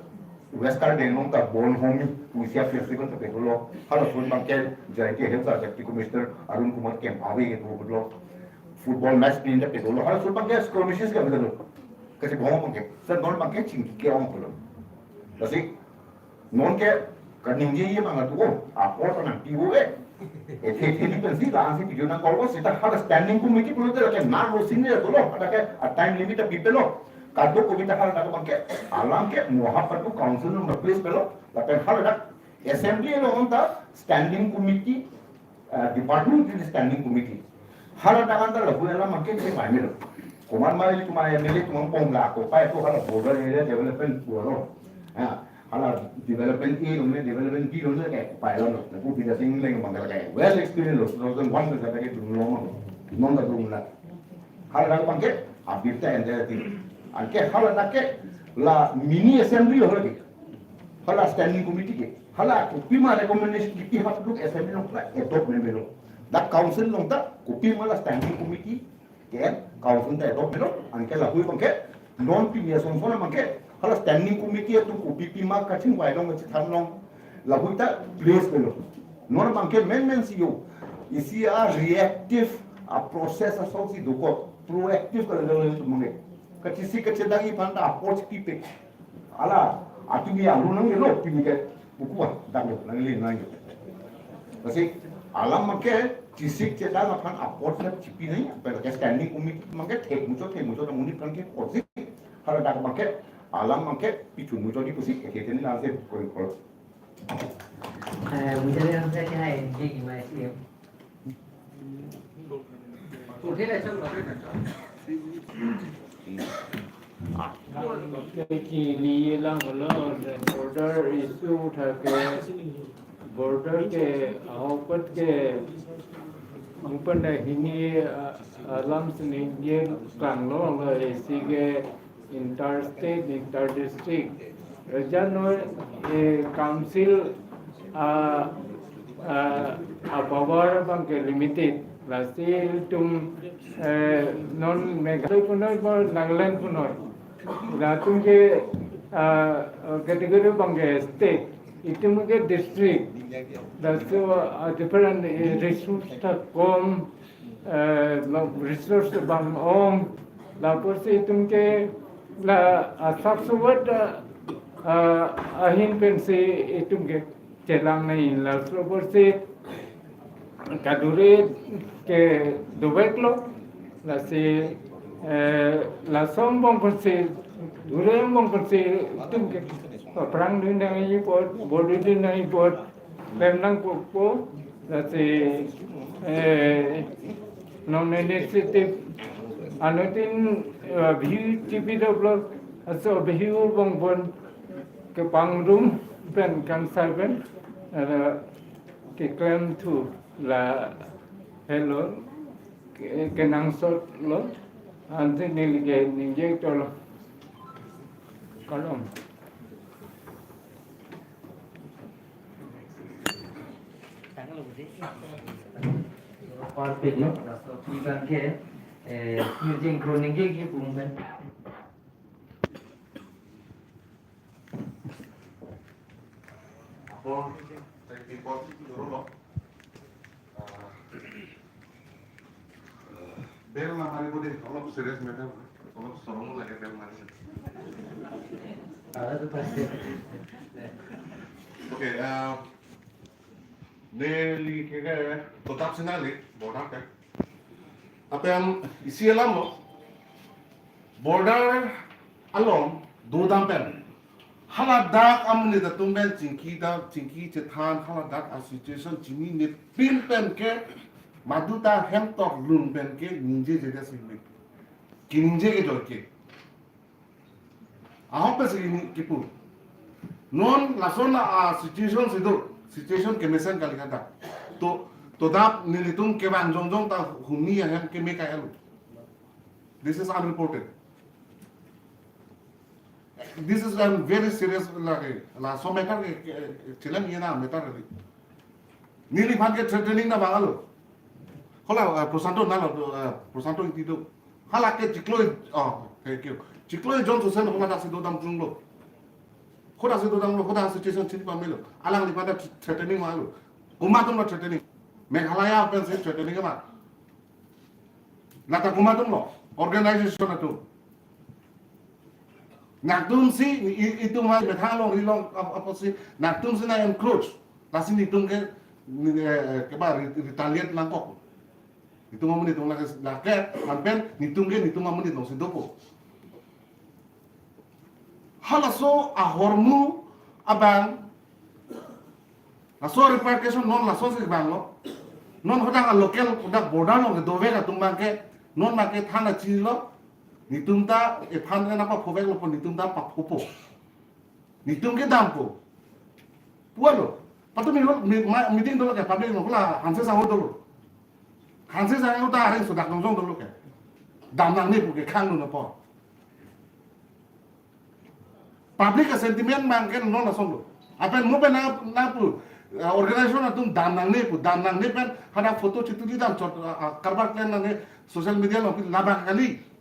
West Karbi Anglong ta Bonhomie, Pusia Festival ta pedo lo, hala lason abang ke, J I K Hills a Deputy Commissioner Arun Kumar Kemphawe ke do lo, football match pini ta pedo lo, hala lason abang ke skirmishes ke pedo lo, kachibong abang ke, seta non abang ke chingki ke-ong pulo. Lasi, non ke kaningje ye abang atu o, apor ta nangpi-o e. Ethe ethe ni pensi la ansi video nangkok lo seta hala standing committee pulote lake nang lo sini lo lo, hala ke a time limit ta pipelo. Kadokave ta hala dak abang ke alam ke mo ha patu council along place pelo. Lapen hala dak assembly along ta standing committee, eh, department ke standing committee. Hala dak an ta lapu alam abang ke chepamelo. Komat ma ilitum M L A atum pon la ko pai to hala border area development pu lo. Ha, hala development A lo ne, development B lo ne ke pai lo no. Lapu Bidya Sing Engleng abang ke well experience lo, two thousand one ke sa ke dun lo ma. Non ta dun la. Hala dak abang ke abirta ende ti. Anke hala dak ke la mini assembly lo ke. Hala standing committee ke. Hala kopima recommendation kipi ha puduk assembly along ta adopt memelo. Dak council along ta kopima la standing committee ke council ta adopt melo, anke lahui abang ke non pini ason son abang ke hala standing committee atum kopipima kachingvai long kachethan long lahui ta place melo. Non abang ke men men si yo. Isi a reactive a process asonsi dokok, proactive ka lelo ilitum abang ke. Kachesik kachedang aphan ta approach pipe. Hala, atumi alu nanglo, pini ke buku ah, danglo, nangli nanglo. Lasi, alam abang ke, chesik chedang aphan apot na chipi nai, apot ke standing committee abang ke, thek muchot, thek muchot, amonit aphan ke, apot si, hala dak abang ke, alam abang ke, pichun muchot di pusi, eke teni nang se, koi koi. Eh, Bidya Sing Engleng hai, J K Y C M. Uthile chalo. Ki ni lang lo, border issue thake, border ke ahokpet ke umpen da hini, ah, alam sining ye klang lo, lo isi ke interstate, interdistrict. Raja noi, eh, council, ah, ah, a power abang ke limited. Lasi itum, eh, non Meghalaya punoi, ba Nagaland punoi. Latum ke, ah, category abang ke state. Itum ke district. Laso, ah, different, eh, resource ta kom, eh, resource abang ong. Lapusi itum ke la asap suwat, ah, ahin pensi itum ke chelang nai, laso apotsi kadure ke dovek lo, lasi, eh, laso angbong pensi, dure angbong pensi itum ke aphrang dun nangji apot, bor dun nangji apot, klem nangkokpo, lasi, eh, non initiative anuttin, eh, view T V develop, aso view angbong pon kepangrum pen kangsai pen, eh, keklem thu lahelo, ke, kenangsot lo, ansi neli ke ningje tolo. Kardom. Parpik lo, laso pi abang ke, eh, using chroning ke ki pung pen. Apor, thank you, Paul. Doro lo. Ah, bell na mari bodi, olop serious matter, olop sorong lage bell mari. Ada tu pasti. Okay, ah, neli ke ke, totap sinali, border ke. Lapen isi alam lo, border along dodam pen haladak amonit atum pen chingki ta, chingki chethan, haladak a situation chinine pin pen ke madu ta hem tok lun pen ke ningjeje det si me. Kiningje ke joike. Ahok pensi ini kipu. Non lason a situation si do, situation kemesen kali kata. To, todap nelitum kevang jongjong ta huni ahem keme ka elu. This is unreported. This is a very serious lagi. Laso matter ke, ke, chelang ye na matter lagi. Neliphan ke threatening na bang alo. Hala, eh, Prosanto nalo, eh, Prosanto Ingti do. Hala ke chiklo, oh, thank you. Chiklo jon susen hala dak si dodam chunglo. Khodak si dodamlo, khodak situation chini pamelo. Alangliphan ta threatening ma lo. Komat atum lo threatening. Meghalaya pensi threatening ma. Lata komat atum lo. Organization atum. Nangtum si, i, itum ha methang along ri along ap-, apotsi, nangtum si na encroach. Lasi netum ke, ni, eh, keba re-, retaliate nangkok. Netum amonit atum lake, lake, anpen netum ke netum amonit along si dopo. Halaso ahormu abang, laso repatriation non laso si bang lo. Non hadak local, hadak border along kedovek atum abang ke, non abang ke than achi lo. Netum ta, ephan ke nangpaphovek lo po, netum ta paphopo. Netum ke dampo. Puan lo. Patumi lo, mi-, ma-, meeting dolo ke, public lo, hala Hanse Sangho dolo. Hanse Sangho ta hari sudak nongjong dolo ke. Dam nangne pu ke khang lo na po. Public a sentiment abang ke non lason lo. Lapen mo pen na, na pu, eh, organization atum dam nangne pu, dam nangne pen hadak photo chitudi dam chot, ah, ah, karbar klen nangne social media along pi labang kali.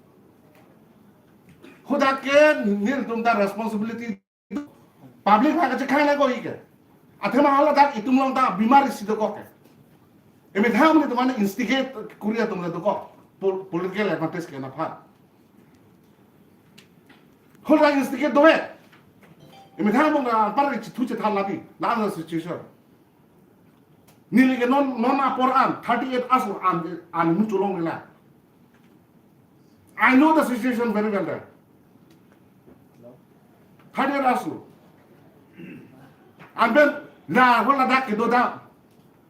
Hadak ke nelitum ta responsibility. Public ha kachekhang na ko ike. Athema haladak itum along ta bimari si dokok ke. Emethang netum mane instigate kuri atum le dokok. Pol-, political advantage ke na pha. Haladak instigate do he. Emethang mong na par chithu chethan labi. Na situation. Neli ke non, non apor an, thirty-eight hours an, an mu cholong nila. I know the situation very well there. Thirty-eight hours lo. Anpen, na, haladak kedo dam.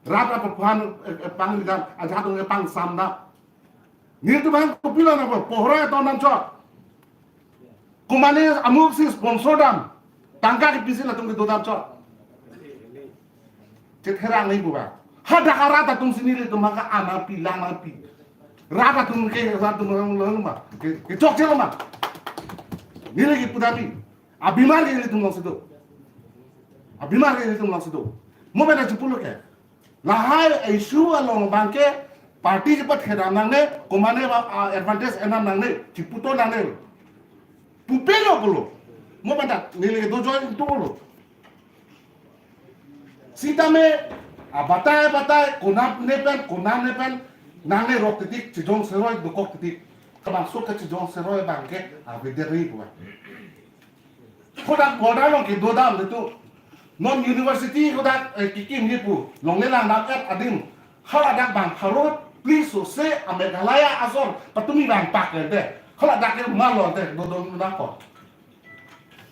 Rat apaphan, eh, eh, pangli dam, ajat dong, eh, pangsam dam. Netum abang kopilo na po, pohora to nam chot. Komane amuk si sponsor dam. Tangka kepisi latum kedo dam chot. Chetherang ni buba. Hadak arat atum si nelitum maka ana pi lang ana pi. Rat atum ke rat atum lang lang ma. Ke, kechokche lo ma. Neli ke pudami. Abimar ke nelitum alongsi do. Abimar ke nelitum alongsi do. Mo beda chipulo ke. Lahai issue along abangke party chepathedam nangne, komane ba, ah, advantage enam nangne, chiputo nangne. Pupelo pulo. Mo beda neli kedo join tu pulo. Sitame, ah, batai batai, konam ne pen, konam ne pen, nangne rok titik, chijong seroi, dokok titik. Kabang sok ke chijong seroi abangke, ah, bideri buat. Hadak border along kedo dam nelitum. Non university hadak, eh, kekim ni pu. Longle lang dam et adim. Haladak bang pharo phli sose a Meghalaya asor patumi bang pak ente. Haladak ke malo ente do do na ko.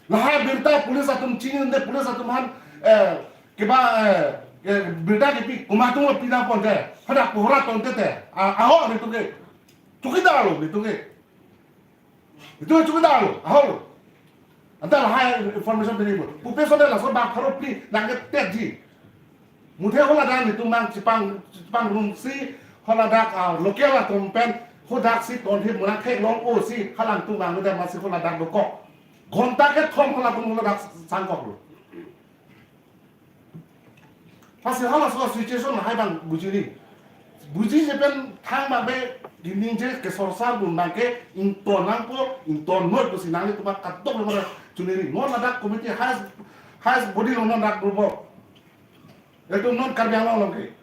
Lahai birta police atum chini ente, police atum han, eh, keba, eh, eh, birta kepi komat atum lo pina ponte. Hadak pohora tonte te. A, aho nelitum ke. Chowkidar lo nelitum ke. Nelitum chowkidar lo, ahok lo. Anta lahai information pini bo. Pupe sode laso bang pharo phli nangke tetji. Muthe haladak nelitum mang chipang, chipangrum si haladak, ah, local atum pen hadak si tonthip mula theklong-o si halangtum mang hadak masi haladak dokok. Ghonta kethom halatum haladak sangkok lo. Pasi halaso situation lahai bang buji ni. Bujije pen thang bang be ningje kesorsar bun bangke ington nangpo, ington noi pusi nanglitum kadokave chiniri. Non ladak committee highest, highest body along non dak grupo. Nelitum non Karbi Anglong along ke.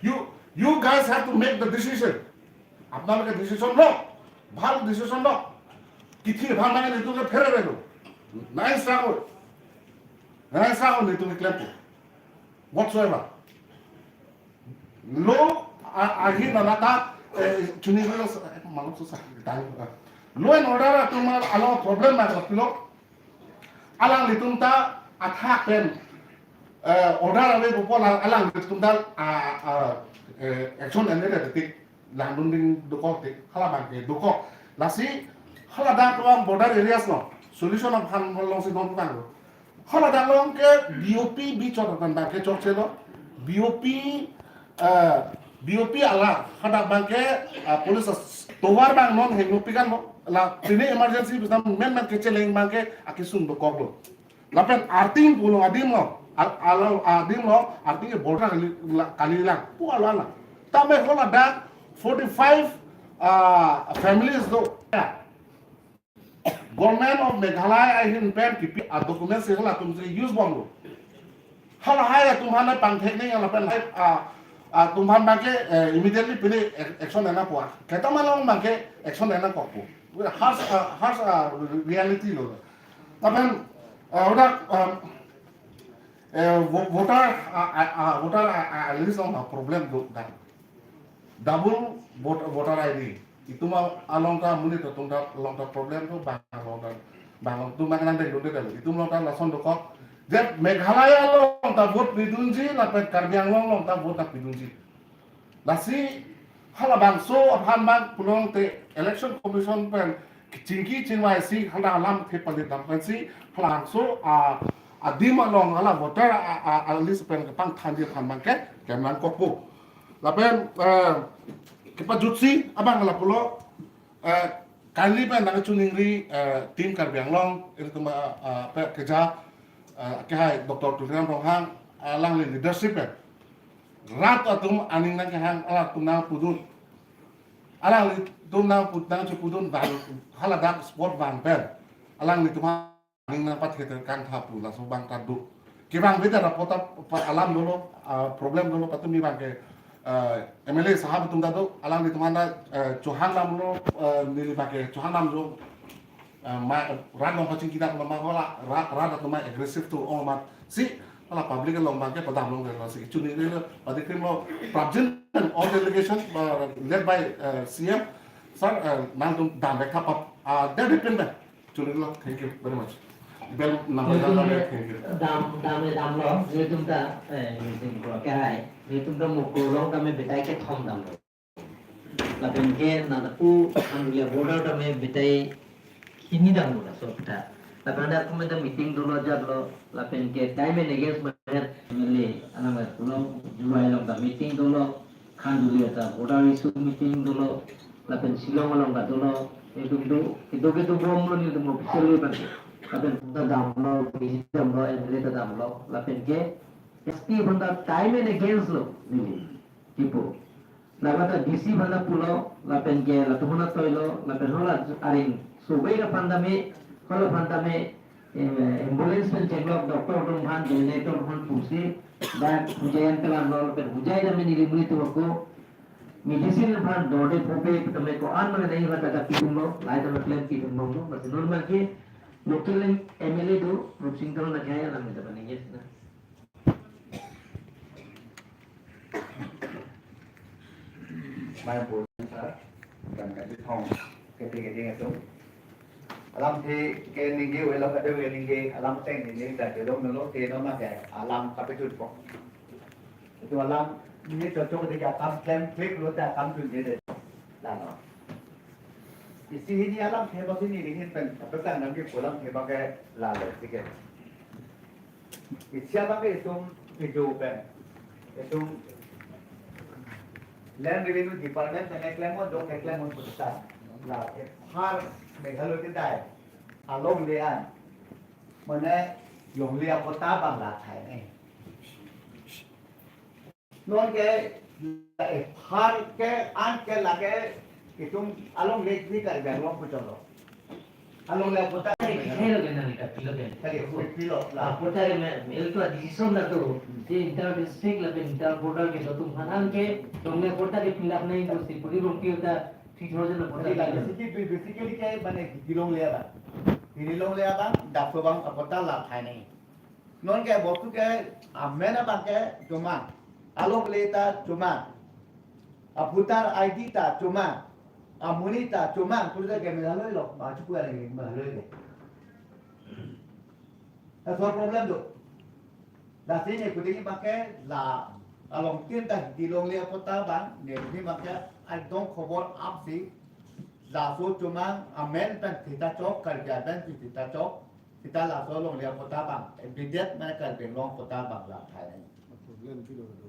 You, you guys have to make the decision. আপোনালোকে ডিচিশ্যন লওক, ভাল ডিচিশ্যন লওক। কিঠি ভাল লাগে, এইটোকে ফেৰে বেলো। নাই চাগৈ। Nang sa ko nelitum klempo. Whatsoever. Lo, a, ahi nanata, eh, chini lo, eh, malam susah, tayo, ah. Law and order atum along problem na kapilo. Alanglitum ta athak pen, eh, order ave pupo la, alanglitum ta, ah, ah, eh, action ene de tik. Langdun ding dokok te, hala bangke dokok. Lasi, haladak along border areas along, solution aphan alongsi non tanglo. Haladak along ke B O P bichot aphan bangke chokche lo. B O P, eh, B O P ala, hadak bangke, eh, police as-, tovar bang non hengno pikan lo. La, pine emergency bisna men men kecheleng bangke, akisung dokok lo. Lapen arting pulo adim lo, al-, alo adim lo, arting ke border kali, la-, kalilang, pu alo ala. Tame haladak forty-five, ah, families do. Government of Meghalaya ahin pen kipi a document si halatum si use bomlo. Halahai atum hana pangthek ni lapen hai, ah, ah, atum han bangke, eh, immediately pini ac-, action ena po. Keta malong bangke action ena kok po. Harsh, ah, harsh, ah, reality lo. Lapen, eh, hadak, em, eh, vo-, voter, ah, ah, ah, voter, ah, ah, list along problem do dak. Double vote, voter I D. Itum along ta monit atum ta along ta problem do, bang along ta, bang along atum bang nang deng do deng. Itum along ta lason dokok. Je Meghalaya along ta vote pidunji, lapen Karbi Anglong along ta vote ta pidunji. Lasi, halabangso aphan bang pulote Election Commission pen kechingki chingvai si hala alam thepalit dam pensi halabangso a, adim along hala voter a, a, a list pen kepangthanji aphan bangke kemlang kokpo. Lapen, eh, kepajutsi abang lapulo, eh, kali pen nangchiningri, eh, Team Karbi Anglong, ilitum, eh, eh, pe keja, eh, kehai Doctor Tuliram Ronghang, alangli leadership pen rat atum aning nangkehang, alangtum nangpudun. Alanglitum nangpud, nangchipudun bang, haladak spot bang pen. Alanglitum aning nangpatheter kangtha pu laso bang ta do. Kevang beda rapota pa alam dolo, ah, problem dolo patumi bangke, eh, M L A sahab atum ta do, alanglitum anda, eh, chohang dam lo, eh, neli bangke chohang dam lo. Ah, ma, rat along pachingki dak lo ma hala, rat, rat atum ma aggressive to ong ma. Si, hala public along bangke padam long lo si. Chini le, padi krim lo, prapjin, all delegation, uh, led by, uh, C M, sir, uh, nangtum dam bek thap, uh, that depend. Chini lo, thank you very much. Bel number dam, dam, thank you. Dam, dam, dam lo, nelitum ta, eh, nelitum ko, kehai, nelitum ta Mukul along ta me betai kethom dam lo. Lapen ke nangta pu anglia border ta me betai Ini dang mula so kita. Lapen dak kami ta meeting dolo jablo, lapen ke time and against maher M L A alam er pulo, Juwai along ta meeting dolo, Khanduli ta border issue meeting dolo, lapen Shillong along ta dolo, itu itu itu itu bom lo ni itu officially ban. Lapen ta damlo, busy damlo, M L A ta damlo, lapen ke S P aphan ta time and against lo, neli kipu. Lapen ta D C aphan ta pulo, lapen ke latum aphan ta toilo, lapen hala aring survey aphan ta me, hala aphan ta me, eh, ambulance pen cheklok, doctor atum aphan, generator aphan pusi, dak Hojai an kelang lo, lapen Hojai ta me neli muri tu ako, medicine aphan dorde phope, ta me ko-an mane nai aphan ta ka pidun lo, lai ta me plan pidun lo, masi normal ke, local M L A do, Rupsing Teron na kaya lang ta bani yes na. Mai bol sa, dan ka di thong, kati kati atum. Alamthe ke ningje avelo, kado ke ningje alam ateng ningje ta ke dong lo, te no ma ke alam kapitut po. Itu alam ningje chokchok de ka kam klem klik lo ta kam tun je de. La no. Isi hini alamthe ba hini ringin pen, apa kan nang ke pulang ke ba ke la le tiket. Isi abang ke itum video pen, itum Land Revenue Department pen keklem on, dong keklem on putusan. La, eh, har Meghalaya kedai alongle an, mane longle apatta abang la thai ne. Non ke, eh, har ke an ke lake itum alongle ni Karbi Anglong pu cholo. Alongle apatta. Kali, kali, kali, kali, kali, kali, kali, la. Apatta ke me, me itu decision la tu. Si inter district lapen inter border ke dotum hanan ke, longle apatta ke fill up nai tu si puri rong pil ta three thousand apatta. Kali, kali, basically, basically ke mane di longle abang. Di longle abang, daso abang apatta la thai nai. Non ke bostu ke amen abang ke chomang. Alongle ta chomang. A voter I D ta chomang. Amonit ta chomang. Pura ke Meghalaya lo. Ba chuku are Meghalaya ke. That's no problem do. Lasi ne kuding abang ke la along tin ta di longle apatta abang. Ne kuding abang ke adong khobor apsi. Laso chomang amen pen thita chok, Karbi amen pen thita chok. Seta laso longle apatta abang, immediate mane Karbi Anglong apatta abang la thai nai. Problem pilo do.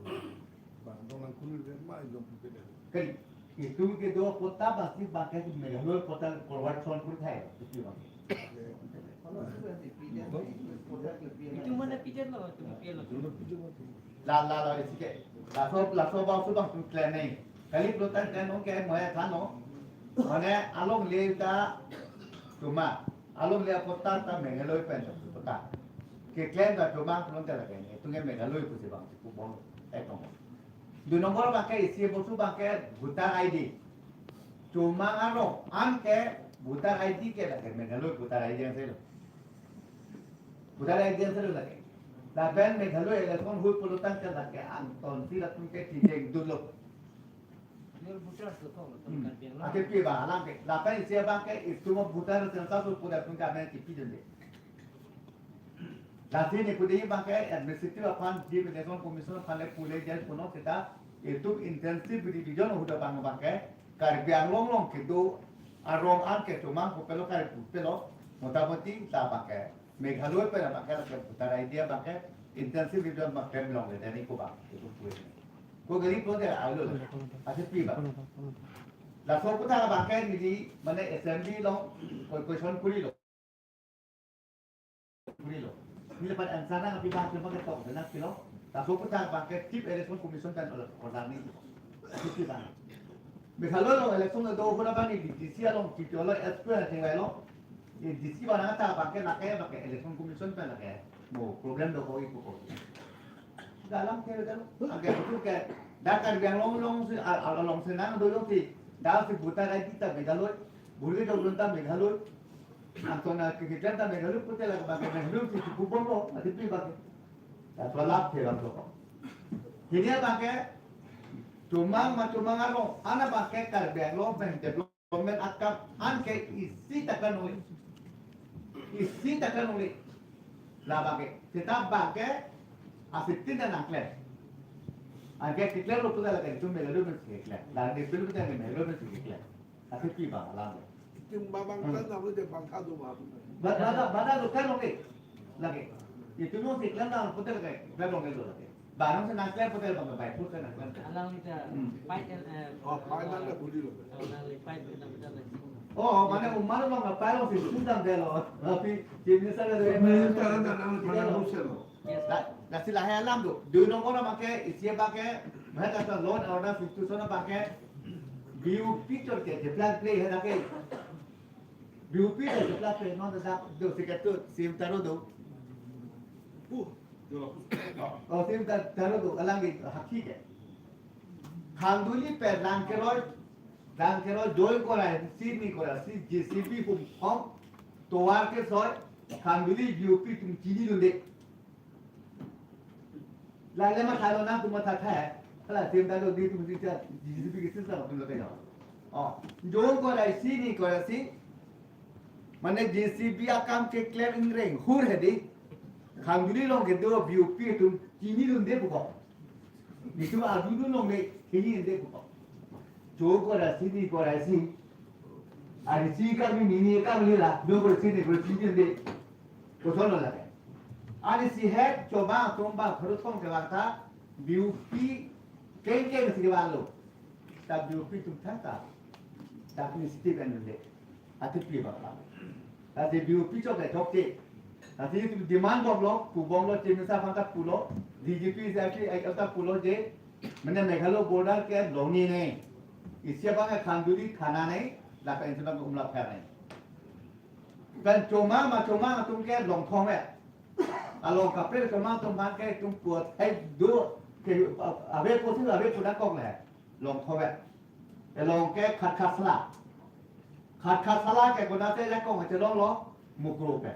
Bang dong nang kuli le ma long pipet. Kali, itum kedo apatta abang si abang ke Meghalaya apatta conversion kuri thai, itu abang. Itu mana pijat lo, itu pijat lo. La, la, la, isi ke. Laso, laso abang su abang tu klem nai. Kali pulote klem nong ke moya thano. Mane alongle ta chomang. Alongle apatta ta Meghalaya pen apatta. Keklem ta chomang pulote lake ne. Itum ke Meghalaya pusi abang si pu bom. Ekdom. Dui nombor abang ke isi bostu abang ke voter I D. Chomang arong an ke voter I D ke lake Meghalaya voter I D an selo. Voter I D an selo lake. Lapen Meghalaya election ahut pulo tangte lake angton si latum ke checheng dunlo. Your voters lo kong, Hmm. Karbi Anglong. Ake pi ba alam ke. Lapen isi abang ke itum voter census ahut pulo tangte amen kipi dunde. Lasi ne kuding abang ke administrative aphan, Chief Election Commission aphan le pule jai puno seta itum intensive revision ahut abang abang ke Karbi Anglong along kedo arong an ke chomang kopilo kali kopilo, motamoti ta abang ke Meghalaya pen abang ke lake voter I D abang ke intensive revision abang ke longle tani ko abang itum pule. Ko gari ko de alo la. Ase pi ba. Laso aputhak abang ke neli mane assembly along ko question kurilo. Kurilo. Neli pan answer nangpi abang ke abang ke tok benak pilo. Laso aputhak abang ke Chief Election Commission pen order ni. Ase pi ba. Meghalaya along election do ahut abang ni D C along, T T O along, S P along, thengvai along. Di D C abang nangta abang ke lake abang ke Election Commission pen lake. Mo problem do koi ko ko. Dalam ke dalam. Abang ke betul ke. Dak Karbi Anglong along si, al-, al-, along si nang do along si. Dak si voter I D ta Meghalaya. Buri do along ta Meghalaya. Angton na ke ke ta Meghalaya pute lake abang ke Meghalaya si cukup bombo. Adi pi abang ke. That's what lap ke abang ke. Hini abang ke. Chomang ma chomang arong. An abang ke Karbi Anglong pen develop Government akam an ke isi ta kali nangli. Isi ta kali nangli. La abang ke. Seta abang ke asitin ta nangklem. Anke keklem lo puta lake itum Meghalaya pen si keklem. La ne bill puta ne Meghalaya pen si keklem. Ase pi abang alam le. Tim babang Hmm. kan namun dia bangka do ma. Bada, bada, bada do kan oke. Lagi. Itu no si klan na putar kai, klan oke do lagi. Barang si nangklan putar bangka baik putar nangklan. Alang kita Hmm. fight kan, eh, Oh, final na buli lo. Alang fight kita betul lah. Oh, mana umar lo ngapain lo si sudam deh lo. Tapi tim ni sana dari Ini cara tanam Iya, tanam lo. Rusia lo. Yes. La, lasi lahai alam do. Dui nombor abangke, isi abangke, mahal kata law and order fifty-two abangke, B U P chot ke, je plan play hai lake. B U P ke je plan play, non ta do si ketu, sim taro do. Uh, do. Oh, sim ta-, taro do, alang di, hakhi ke. Khanduli pen Langkeroi, Langkeroi join kora, sini kora, si J C B humhom, tovar ke soi, Khanduli B U P atum chinidunde. Lale ma thalo na tum matha thai. Hala tim ta do di tum si cha, J C B ke sisa tum lo kayo. Oh, join kora sini kora si. Mane J C B akam keklem ingreng hur hedi. Khanduli along kedo B U P atum chinidunde puko. Nitum adudun longle, chinidunde puko. Join kora sini kora si. Ari si kami nini kami la, join kora sini kora chinidunde. Koson lo lake. Ari si het choba tomba kharus kong ke warta B U P kengkeng si ke walo. Ta B U P atum thata. Ta kini siti kan dele. Ati pi ba pa. Ta si B U P chok le chok te. Ta si itum demand bomlo, pu bomlo, Chief Minister aphan ta pulo, D G P si ati ai ta pulo je, mane Meghalaya border ke longnine. Isi abang Khanduli thana ne, lapen isi abang Umla pher ne. Pen chomang ma chomang atum ke longthong e. Along kaprek chomang atum abangke itum puat hai do ke ave posi ave pudak kok le. Longthong e. Elong ke Khatkhasla. Khatkhasla ke konate jakong chelonglo Mukro ke.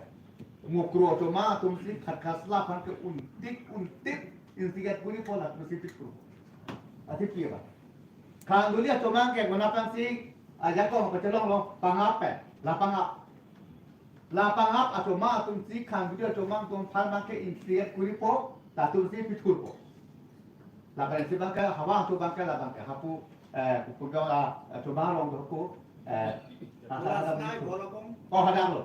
Mukro chomang atum si Khatkhasla aphan ke untik untik instiget kuri pola atum si pikru. Ati pi ba. Khanduli achomang ke konat aphan si ajakong chelonglo Pangap pe. La Pangap. La Pangap achomang atum si Khanduli achomang atum aphan abangke instiget kuri po, ta atum si pithur po. Lapen si abangke hawa atum abangke la abangke hapu, eh, kukudo la, eh, chomang rong do ku, eh, Last night, hadak lo. Oh, hadak lo.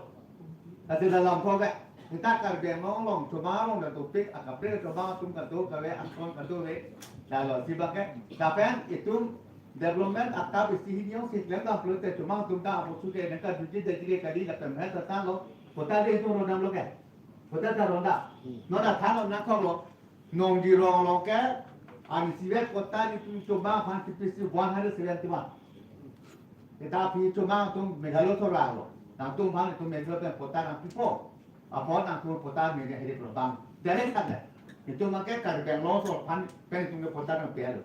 Tadi dalam program kita Karbi Anglong along chomang rong do topik, akaprek chomang atum kado kave, angkon kado ve. Lalu si abangke, lapen itum development akap isi hini ong si klem dam pulote chomang atum ta apo suke nangka duji dajire kali lapen hai ta talo. Kota de itum rondam lo ke. Kota ta ronda. Hmm. Non ta than lo nangkok lo. Nongdi rong lo ke. Ani sivet kota nitum chomang aphan T P C one hundred seventy-one. Kita pi chomang atum Meghalaya thora lo. Nangtum aphan itum Meghalaya pen kota nangpipo. Apot nangtum kota mene hiri pulo bang. Direct kan le. Itum abangke Karbi Anglong aso aphan pen itum ke kota nangpi lo.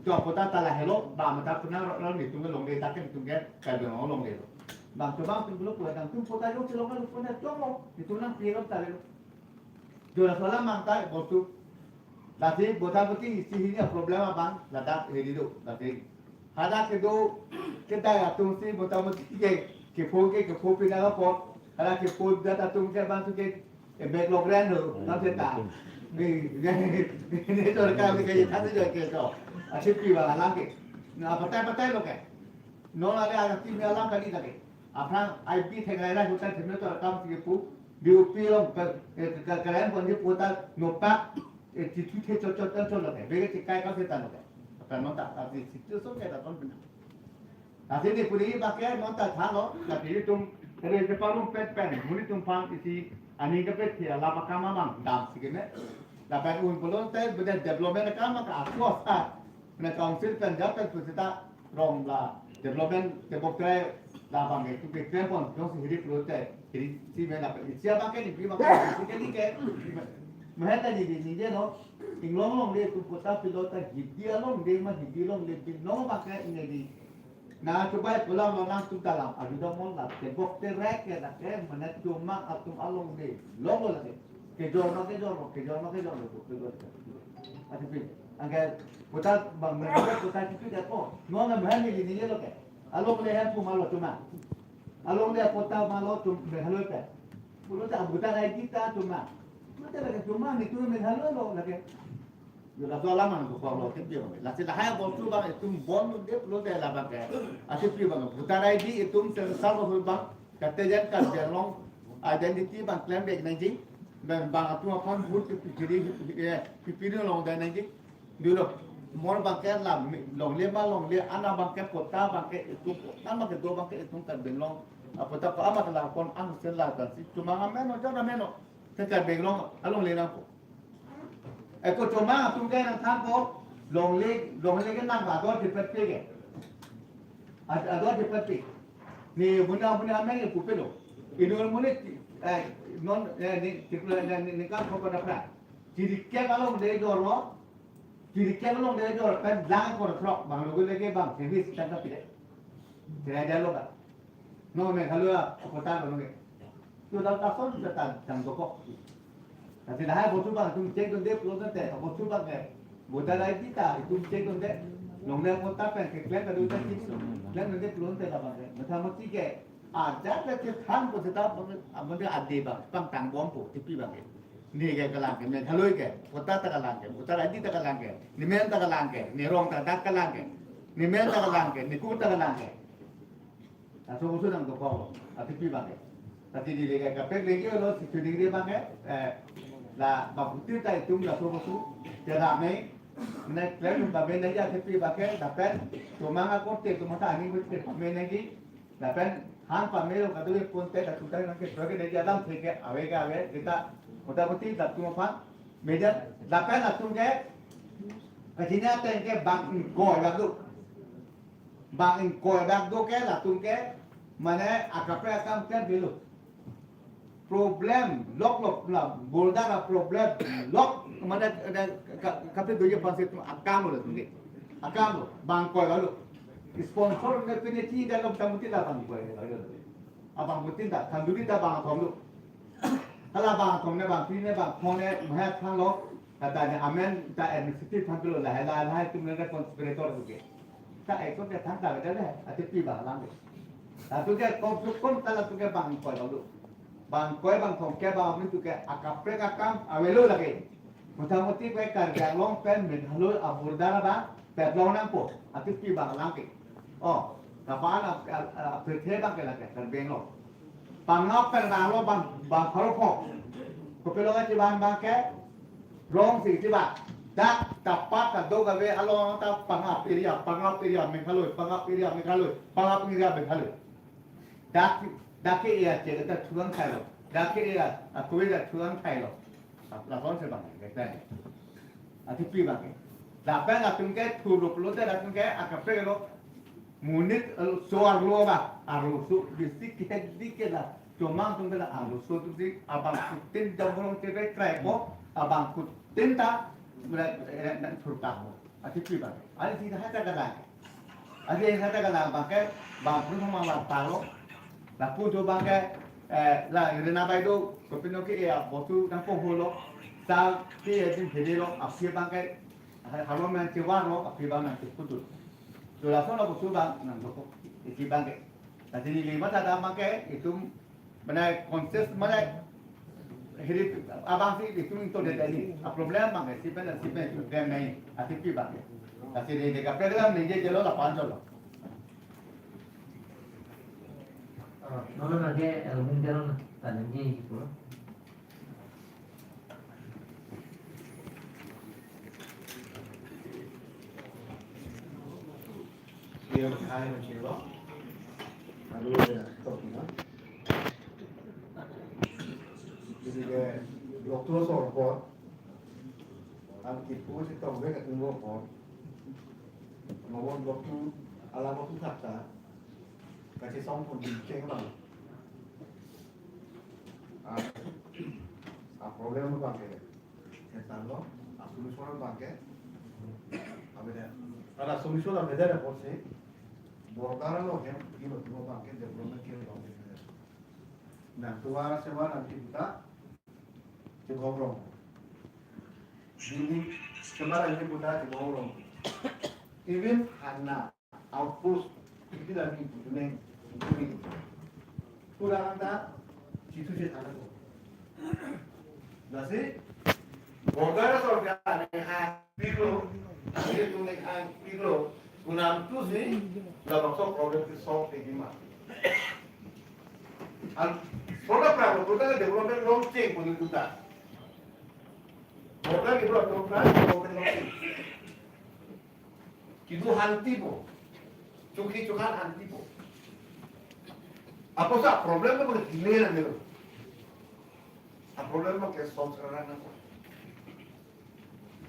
Itum kota ta lahelo, ba mata puna ro, ro, itum ke longde ta ke itum ke Karbi Anglong longde lo. Bang chomang atum pulo pulo nangtum kota jongsi long lo puna chomang. Itum nangpi lo ta lo. Jora sola mang ta bostu. Lasi bota boti isi hini problem abang ladak hiri do. Lasi hadak kedo kedai atum si bota boti ke kepho ke kepho pina ka pot. Hadak kepho dat atum ke bang tu ke, eh, backlog ran do. Nam se ta. Ni, ni, ni, ni, ni, tor ka ni ke ta tu jo ke to. Asi pi ba alam ke. Na patai patai lo ke. Non ale anak tim alam kali lagi. Aphrang I B theng rai rai hotel themle tor kam si kepu. B U P along ke, ke, ke, keren pon di putar nopak, eh, ti thu the chot chot chot chot lo ke. Bege ti kai ka se ta lo ke. Apa non ta, ta si, si tu so ke ta ton pina. Ta si ni puri ba ke non ta tha lo, ta ti tum, kere ke parum pet pen, muni tum pang isi, ani ke pet ti ala ba kama bang, dam si ke ne. Lapen un pulote, bede development akam ka akua sa. Na council pen ja pen pusita rong la development tebok trai la bang ke tu ke krem pon jongsi hiri pulote hiri si me la pe isi abang ke ni pi abang ke si ke ni ke. Mahal ta ni di ni je no. Inglong longde tu kota pilota hidi alongde ma hidi longde binong abang ke ini di. Na coba pulang lo nangtum dalam adu damon la tebok terek ke la ke mana chomang atum alongde long lo la ke. Kejor ma kejor lo, kejor ma kejor lo, kejor lo. Ati pi, angke kota bang mereka kota itu dia ko. Nona mahal ni ni lo ke. Alongle hem pu ma lo chomang. Alongle kota ma lo chom mahal lo ke. Pulo ta buta rai kita chomang. Mata lagi chomang ni tu mahal lo lagi. Yo, laso alam nangdokoklo, athepi abang. Lasi lahai abostu abang itum bondunde pulote labang ke, athepi abang. Voter I D itum sensal abang, kate jan Karbi Anglong identity abang klem vek nangji. Bang, bang atum aphan vote pipiri, eh, pipiri longdam nangji. Dolo, mo abang ke la, longle ma longle, an abang ke patta abang ke itum, an abang ke do abang ke itum Karbi Anglong apatta ko, an abang ke la pon an sen la ta si, chomang ameno, jan ameno, ke Karbi Anglong alongle nangpo. Eko chomang atum ke nangthanpo, longle, longle ke nang ador chepatpe ke. Ad-, ador chepatpe. Ne buna buna ameng ke pupelo. Inut amonit, eh, non, eh, ne, tiklo, ne, ne, ne kan kopa dapra. Chirikep alongle ador lo. Chirikep alongle ador pen lang kor throk, bang longle ke bang, sini sitang kapi. Tidak ada lo kan. No, Meghalaya apatta lo nonke. To lason ta nangdokok. Lasi lahai abostu abang itum check dunde pulote, abostu abang ke. Voter I D ta itum check dunde. Longle apatta pen keklem dunde, check dunde. Klem dunde pulote labang ke. Motamoti ke, ajat le chethanpo seta, amonit ade abang, pangtang bompo, athepi abang ke. Ne ke kalang ke, Meghalaya ke, patta ta kalang ke, voter I D ta kalang ke, ne men ta kalang ke, ne rong ta dak kalang ke, ne men ta kalang ke, ne kur ta kalang ke. Laso abostu nangdokoklo, athepi abang ke. Tadi di lega kapek legi lo, si tuning di abang ke, eh, la babuti ta itum laso abostu, tidak me, ne klem ba me nangji athepi abang ke, lapen, chomang akorte, chomang ta ani buti, me nangji, lapen, han pamelo kadu pun te, kadu ta nangke, proke nangji alam theke, ave ke ave, kita, motamoti, latum aphan, media, lapen latum ke, kachini ateng ke bang ingkoi lalu. Bang ingkoi dak do ke latum ke, mane akaprek akam ke bilo. Problem, lok lok la, border a problem, lok, mane, eh, ka-, kaprek doji pansit akam lo latum ke. Akam lo, bang ingkoi lo. Sponsor ne pine ti dan lo tamuti la bang ingkoi lo. Abang ingkoi tin ta, thanduri ta bang athom lo. Hala bang athom ne bang phli ne bang phongo ne maha thang lo. Kata ne amen ta administrative thang lo lahai lahai tum ne conspirator ke. Ta ekon ke thang ta beda le, athepi abang lang ke. Latum ke kom su kom ta latum ke bang ingkoi lo. Bang ingkoi bang thom ke bang amonit atum ke akaprek akam avelo lake. Motamoti ke Karbi Anglong pen Meghalaya a-border abang petlong nangpo, athepi abang lang ke. Oh, kapan a, a, a, pethe abang ke lake, Karbi Anglong. Pangap pen ralo bang, bang pharo pho. Kopilo ka chiban abang ke, rong si chiban. Dak, tapak, kadok ave, along ta Pangap area, Pangap area, Meghalaya, Pangap area, Meghalaya, Pangap area, Meghalaya. Dak, dak ke iya che, ta thulang thailo. Dak ke iya, a, kue ta thulang thailo. Lason si abang, ke tang. Athepi abang ke. Lapen latum ke thuruk lote latum ke akaprek lo. Monit, eh, so arlo ba, arloso bisi ke di ke la. Chomang atum ke la arloso atum si abangphutin jambulong chepe krai ko, abangphutin ta, eh, eh, thurkak ko. Athepi abang. Ari si hata kalang. Ari hata kalang abang ke, bang pun sama abang palo. Lapu do abang ke, eh, la Rina bai do, kopilo ke ya, abostu nangpo holo. Sa ke ya jin hede lo, aphi abang ke, ha-, halo men chewa lo, aphi abang nangcheputu. To lason abostu abang nangdokok, isi abang ke. Tadi neli mata ada abang ke, itum, mane conscious, mane, hiri abang si itum to de tadi. A problem abang ke, si pen, si pen, problem nai, athepi abang ke. Tadi di, di kaprek lang, ningje jelo, lapan jelo. Ah, nono nage, eh, mungkin tadi ni, gitu. Iya, hai, Mas Ilo. Aduh, ya, stop, ya. Jadi, kayak, dokter sorpot, ang kipu si tongbe katunggo po. Ngomong dokter, alam waktu kata, kasi song pun di ceng bang. Ah, ah, problem lo bang ke. Setan lo, ah, solution lo bang ke. Abeda. Ada solution abeda ada porsi. Border lo hem, di lo tuh bang ke, development ke lo bang ke. Nangtua sewa nanti kita, cekong rong. Dini, sewa nanti kita, cekong rong. Even anak, outpost, itu dah di, itu nih, itu nih. Kurang ada, situ sih tanah tuh. Lasi, Border asor ke ane ha pilo, ane tu ne ha pilo, kunam tu si, labangso problem ke solve ke gima. An, border problem, border development long chain ko ni tuta. Border development, development long chain. Kedo hantipo. Chukhi chukhan hantipo. Apotsi problem ko delay nanglo. A problem ko solve kara nangpo.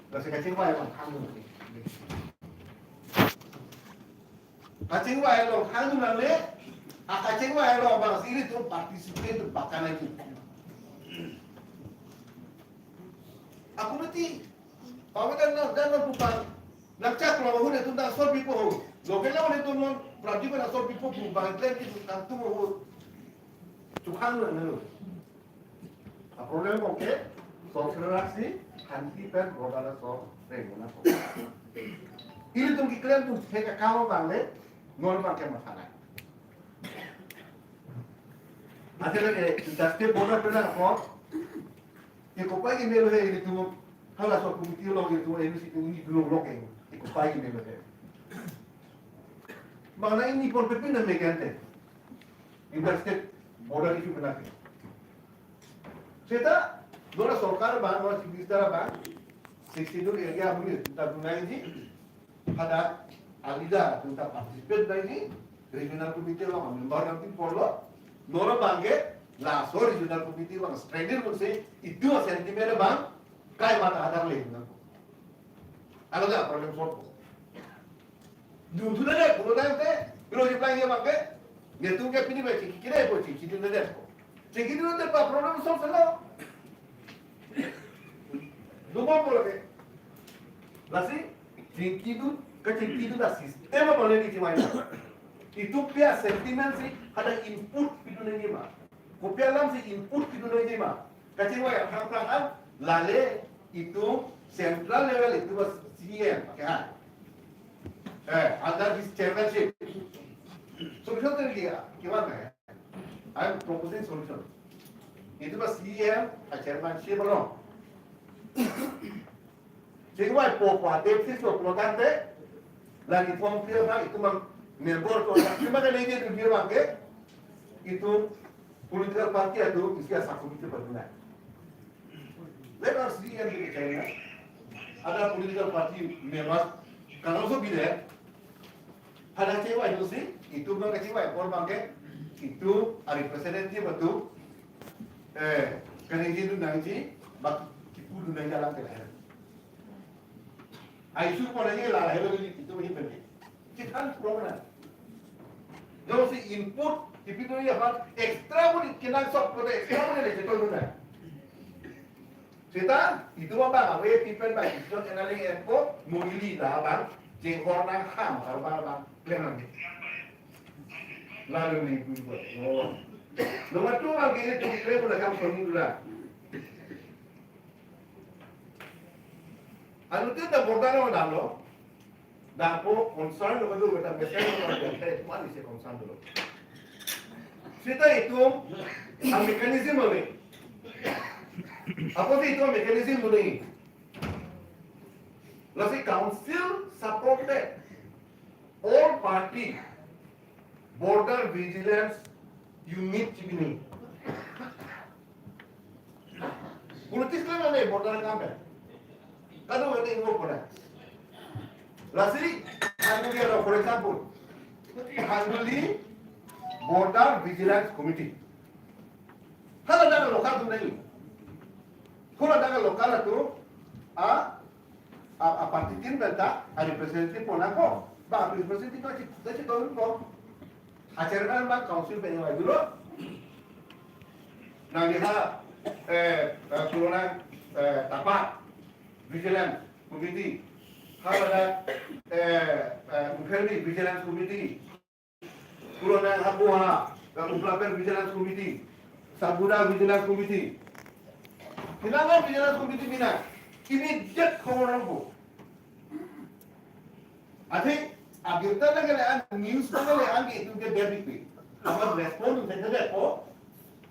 Lasi kachingvai abang khang nangji. Kachingvai along khang nangne. A kachingvai along abang si ilitum participate baka nangji. A committee. Pawe dan na, dan na bukan. Nangchak lo hu netum ta solve pipo ho. Local lo netum non prajik na solve pipo pu bang klemji nangtum ho. Chukhan nanglo. A problem ko ke, solve kara si, hanti pen border solve reng nangpo. Ilitum keklem atum thek akam abang le, non abang ke masalah. Asal ke, just border pen nangpo. Ke kopai ke melo he ilitum, halaso committee along ilitum, M C ilitum ni dulu lok ke. Ke kopai ke melo he. Mana ini pon pepin na mekante. Interstate border issue kena ke. Seta, dora sorkar abang, dora chief minister abang, sixty-two area abang ni, ta bunai ji, pada alida, ta participate nangji, regional committee along member nangpi apotlo, non abang ke, laso regional committee abang, strengthen ko si, itum sentiment abang, kai mata hadak le, nang. Ano na problem solve ko. Dun tu na dek, pulo na te, pero je plan ye abang ke, netum ke pini ba chingki kire ko, chingki dun na dek ko. Chingki dun na dek pa problem solve lo. Dun mo pulo ke. Lasi, chingki dun, kachingki dun na system apa lagi chimai na. Itum pi a-sentiment si, ada input pidun nangji ma. Kopi alam si input pidun nangji ma. Kachingvai athang athang an, lale itum central level itum C M, okay, ha. Eh, under his chairmanship. Solution to dia, kiman hai? I am proposing solution. Itum C M a-chairmanship along. Chingvaipo pa, deputy so, pulo tangte, lagi form fill na, itum member to, itum kan nangji dun dia abang ke, itum political party atum, isi a-sub committee padun nang. Let us see and be China. Other political party members can also be there. Pada chingvai itu si, itum abang kachingvai apor abang ke, itum a-representative atum, eh, kaningje dun nangji, bak kipu dun nangji alam ke lahir. Ai su pon nangji la lahir lagi itum hi pen. Chithan problem. Jongsi input, kipu dun nangji aphan, extra pun kenang sok pun extra pun le cheto dun nang. Seta, itum abang, awe pipen ba, itum enali empo, mo ili la abang, jengkor nang ham, karbang abang, klemang. Lalu ni ibu ibu. Oh. Nomor dua abang, kini tu klem pun akan soni dulu. Anu tu dah border lo, dah lo. Dampo concern lo, lo, lo, lo, lo, lo, lo, lo, lo, lo, lo, lo, lo, lo. Seta itum a-mechanism ave. Apotsi itum a-mechanism ave. Lasi council supported all party border vigilance unit chibini. Politics lang ane border kami. Kado ane involve kona. Lasi, Khanduli aro, for example, Khanduli Border Vigilance Committee. Hala dak local atum nangji. Hala dak local atum, a, a, a party tin benta, a representative pon nangpo. Ba representative ta chi, ta chi tolun ko. A chairman abang council pen nangvai dolo. Nangli ha, eh, eh, pulo nang, eh, Tapak Vigilance Committee. Hala dak, eh, eh, Uphermi Vigilance Committee. Pulo nang ha Boha, eh, Umlapen Vigilance Committee. Sabuda Vigilance Committee. Pinangan Vigilance Committee mina. Immediate khobor nangpo. Athe, abirta nangkele an, news nangkele an ke itum ke debit pe. Amat respond nangkele po.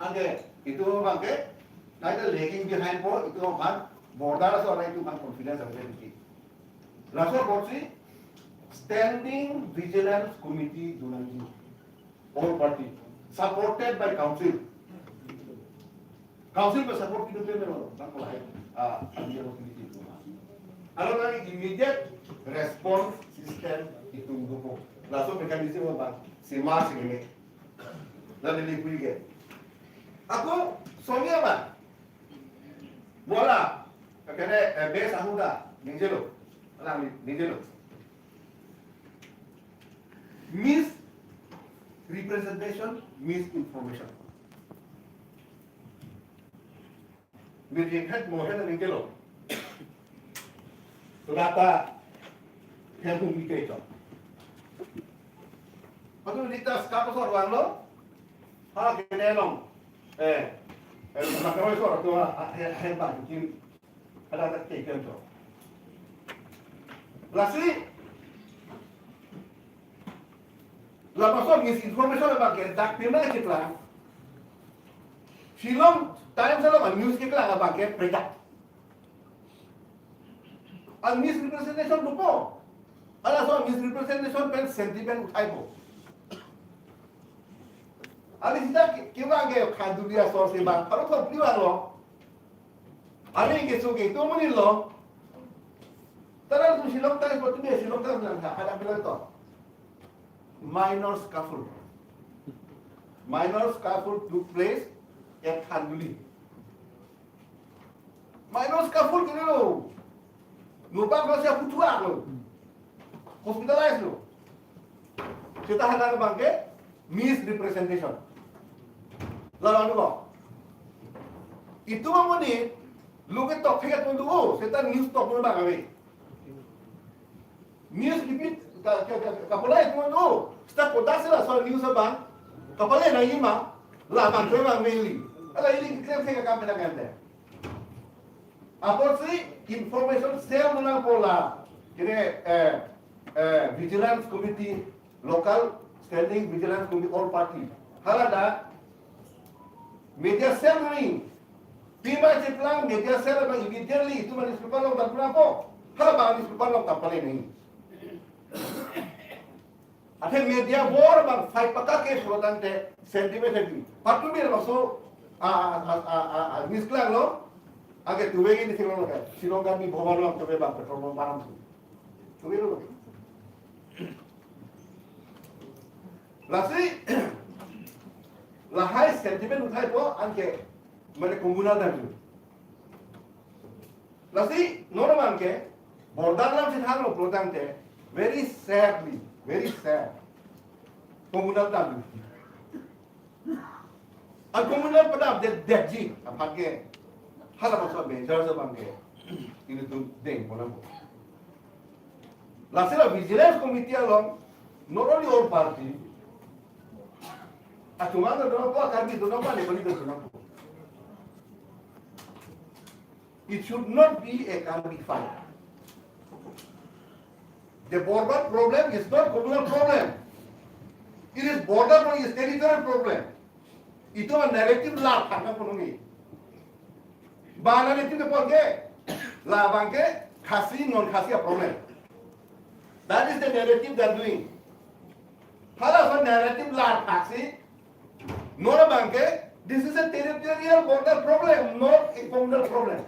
Anke itum abang ke, kaita lagging behind po, itum abang Border aso arai itum an confidence available ki. Laso apotsi Standing Vigilance Committee donangji. All party. Supported by council. Council pen support kedo pen memang bang ko lahai, ah, kami yang committee itu. Kalau nanti immediate response system itum dopo. Laso mechanism bang sima sini. Lalu di puji ke. Ako, soalnya apa? Bola. Kene, eh, base ahuda, ningjelo. Alang ni, ningjelo. Misrepresentation, misinformation. Mirjeng het mo het ningjelo. Lata, het hum ike to. Patu diktas kapo sor wanglo. Ha, kene long. Eh, eh, makaroi sor tu, ha, ha, ha, ha, ba, kin. Ada tak taken to. Lasi, lapason misinformation abang ke dak pima keklang. Shillong Times along news keklang abang ke predak. An misrepresentation dopo. Ala so misrepresentation pen sentiment uthaipo. Ani sida ki, kevang ke khanduli asor si bang, aro thop liwang lo. Ani keso ke to muni lo. Tara tu Shillong Times, patu be Shillong Times lang ha, ada bilang to. Minor scuffle. Minor scuffle took place at Khanduli. Minor scuffle kiri lo. Nubak lo siya puthuak lo. Hospitalize lo. Seta hadak abang ke misrepresentation. Lalu ano ko? Itum amonit, lo ketok thek atum do, seta news tok mo bang ave. News repeat, ka, ka, ka, kapalai atum do, seta kodak sela so news abang, kapalai nangji ma, la abang kre abang meli. Ala ili claim thek akam pen akam te. Apotsi information cell nangpo la. Kene, eh, eh, Vigilance Committee, Local Standing Vigilance Committee, all party. Hala dak media cell ni. Pima cheplang media cell abang immediately itum newspaper along dampo. Hala abang newspaper along tampalai nangji. Athe media war abang fight pakake pulotangte sentiment heavy. Patu mir maso a, a, a, a, a, news klang lo. Ake tuwe ini sing lo ke. Shillong kami bhomar lo tuwe bang petrol bomb param su. Tuwe lo. Lasi lahai sentiment uthaipo anke mane communal damji. Lasi non abang ke border alam si thanglo pulotangte, very sadly, very sad. Communal damji. An communal padam det detji aphan ke hala bangso measures abang ke ilitum dengpon nangpo. Lasi la Vigilance Committee along, not only all party, atum an do nangpo, Karbi do nangpo, Nepali do nangpo. It should not be a Karbi fight. The border problem is not communal problem. It is border problem, is territorial problem. Itum an narrative la thangna ponongji. Ba narrative ke pon ke, la abang ke Khasi, non Khasi a problem. That is the narrative they are doing. Hala so narrative la thaksi, non abang ke, this is a territorial border problem, not a communal problem.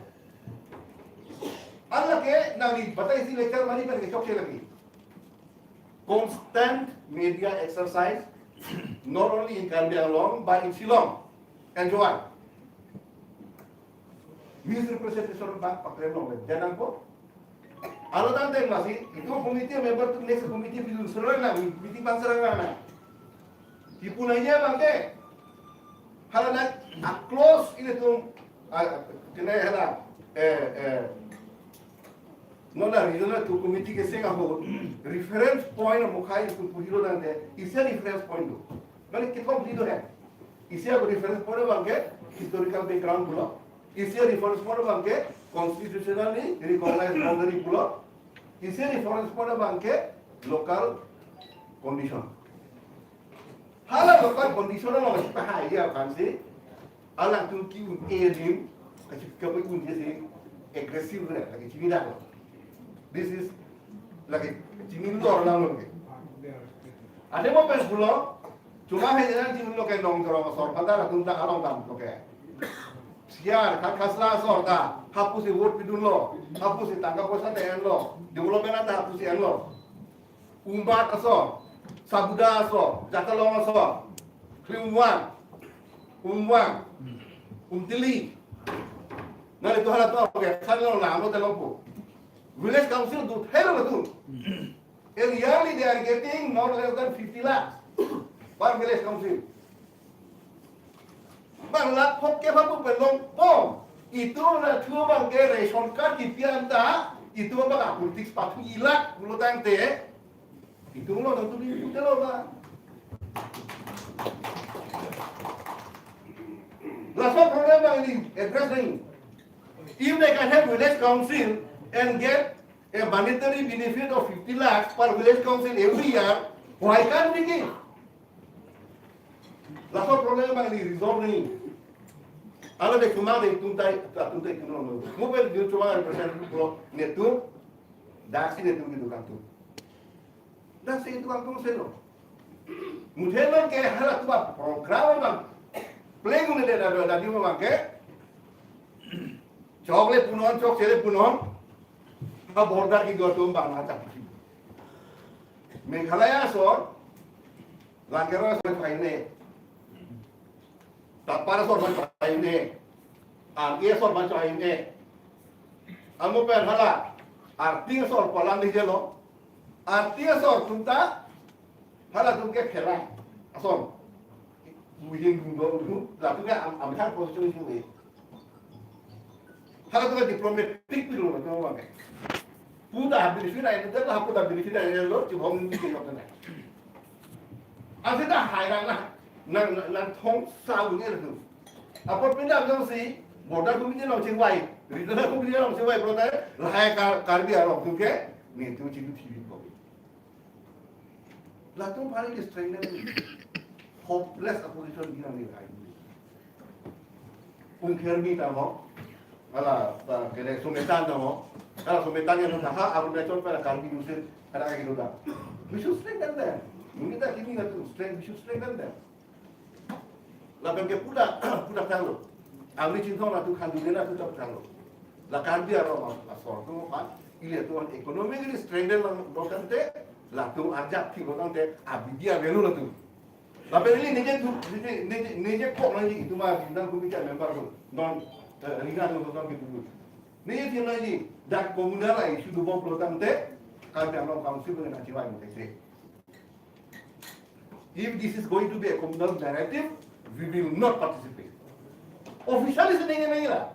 An lake nangli batai si lecture mani pen kechok ke lagi. Constant media exercise, not only in Karbi Anglong, but in Shillong and Jowai. Misrepresentation abang paklem longle. Jangan po. Alo tang tem lasi, itum committee member atum next committee pilun serang na, meeting bang serang na. Kipu nangji abang ke. Hala na, a close ilitum, ah, kena hala, eh, eh, non la regional two committee ke sing ahut, reference point amukhai itum pu hilo tangte, isi a reference point do. Mane kithom hilo hai. Isi a reference point abang ke historical background pulo. Isi a reference point abang ke constitutionally recognized boundary pulo. Isi a reference point abang ke local condition. Hala local condition along si pahai ya kan si. Alangtum ke-un-e adim, kasi kapai-un-e si. aggressive re, lake chini dak lo. This is lake chini lo orang lo ke. Ade mo pen pulo, cuma hanya chini lo ke nongkrong asor pada latum ta along dam lo ke. Siar, kha khasla asor ta, hapusi vote pidun lo, hapusi tangka poisa ta en lo, development ta hapusi en lo. Umbat asor, Sabuda asor, Jatalong asor, Klimwang, Umwang, Umtili. Nanglitum halatum, okay, khan lo lang lo telong po. Village council do thelo latum. And yearly they are getting not less than fifty lakhs per village council. Bang lakh phok kepha pu pen longpon. Itum nathu abang ke ration card kipi anta, itum abang a politics pathu ilak pulo tangte, itum lo nangtum di pute lo ba. Laso problem abang ili address nangji. If they can have village council and get a monetary benefit of fifty lakhs per village council every year, why can't we give? Laso problem abang ili resolve nangji. Ala de cuma de itum tai, itum tai itum lo. Mo pen di cuma represent lo netum, daksi netum di dukan tu. Daksi itum abang selo. Muthe non ke halatum a program abang. Pleng ne de da da di abang ke. Chok le punon, chokche le punon. Ha border kedo atum bang na chak. Meghalaya asor, Langkero asor paine. Tapar asor paine. Arti asor paine. Amo pen hala. Arti asor palang di jelo. Arti asor atum ta halatum ke phelang asor. Buhin bungdo dulu, latum ke am am thar position itu eh. Halatum ke diplomatic pi lo latum abang ke. Puta benefit ai, latum puta benefit ai lo, chibom ni ke lo na. Asita hai nang na, nang nang thong sa bu ni latum. Apot pinda jongsi, border committee along chingvai, regional committee along chingvai, pulo tangte, lahai Kar-, Karbi along atum ke, netum chidu thivi ko. Latum aphan ili strengthen, hopeless opposition bilang ni rai. Ungkher mi tamo, ala, ta, kene Sometan tamo, ala Sometan yang ha, Arunachal pada Karbi Muslim, ada lagi dulu. We should strengthen them. Mungkin tak ini latum strength, we should strengthen them. Lapen ke pudak, pudak tanglo. Amri Chinthong latum khandun latum tak tanglo. La Karbi arom asor atum aphan, ili atum aphan economically strengthen lang do tangte, latum arjap thik do tangte, abidi avelo latum. Lapen ili nije tu, nije, nije, nije kok nangji itum a regional committee member tu. Non, eh, ringan tu non kitu. Nije thik nangji, dak communal issue dobom pulo tangte, Karbi Anglong Council pen nangchingvai mate. If this is going to be a communal narrative, we will not participate. Officially si nangji nangji la.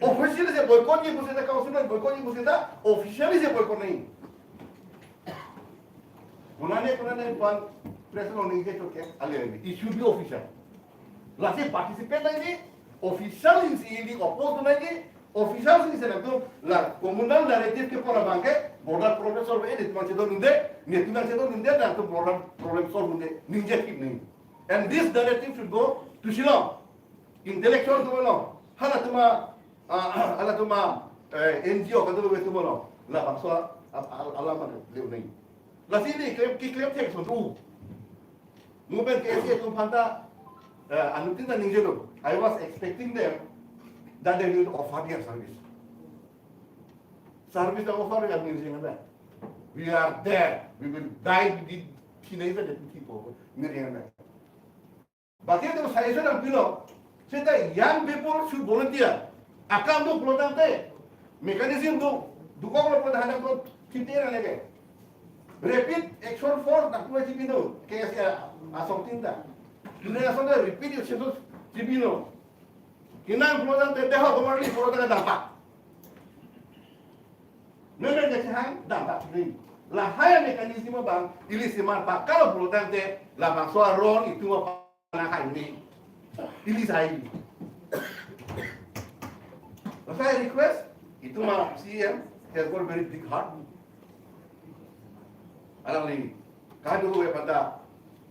Officially si boycott ji pusita, council boycott ji pusita, officially si boycott nangji. Kunane, kunane pan press along nangji choke, ale, it should be official. Lasi participate nangji, official isi ili oppose nangji, official isi latum la communal narrative kepon abang ke border problem solve e, netum nangchedondunde, netum nangchedondunde, latum border problem solve dunde, ningje thik nangji. And this narrative should go to Shillong. Intellectual atum along, halatum a, ah, halatum a, eh, N G O kadokave atum along, labangso a, a, a, alam le nangji. Lasi ili keklem, keklem thek ason tu. Mo pen K S A atum aphan ta, eh, anuttin ta ningjelo. I was expecting them that they will offer their service. Service ta offer ya, nirjeng ada. We are there. We will die with it. Thinai ta deti po. Nirjeng ada. Baki atum suggestion nangpilo. Seta young people should volunteer. Akam do pulo tangte, mechanism do, dokok lo pulo tangte, thinte nang leke. Rapid action force nangpu chipi do, K S A asong tin ta. Dunia asong ta rapid action force chipi do. Kenang pulo tangte, deho komarli pulo tangte dampak. Nene ke chihang dampak ni. Lahai mechanism abang, ili siman pakalo pulo tangte, labangso aron itum aphan nang hai ni. Ili sai. Maka I request, itum a C M has got very big heart. Alangli, kadokave aphan ta,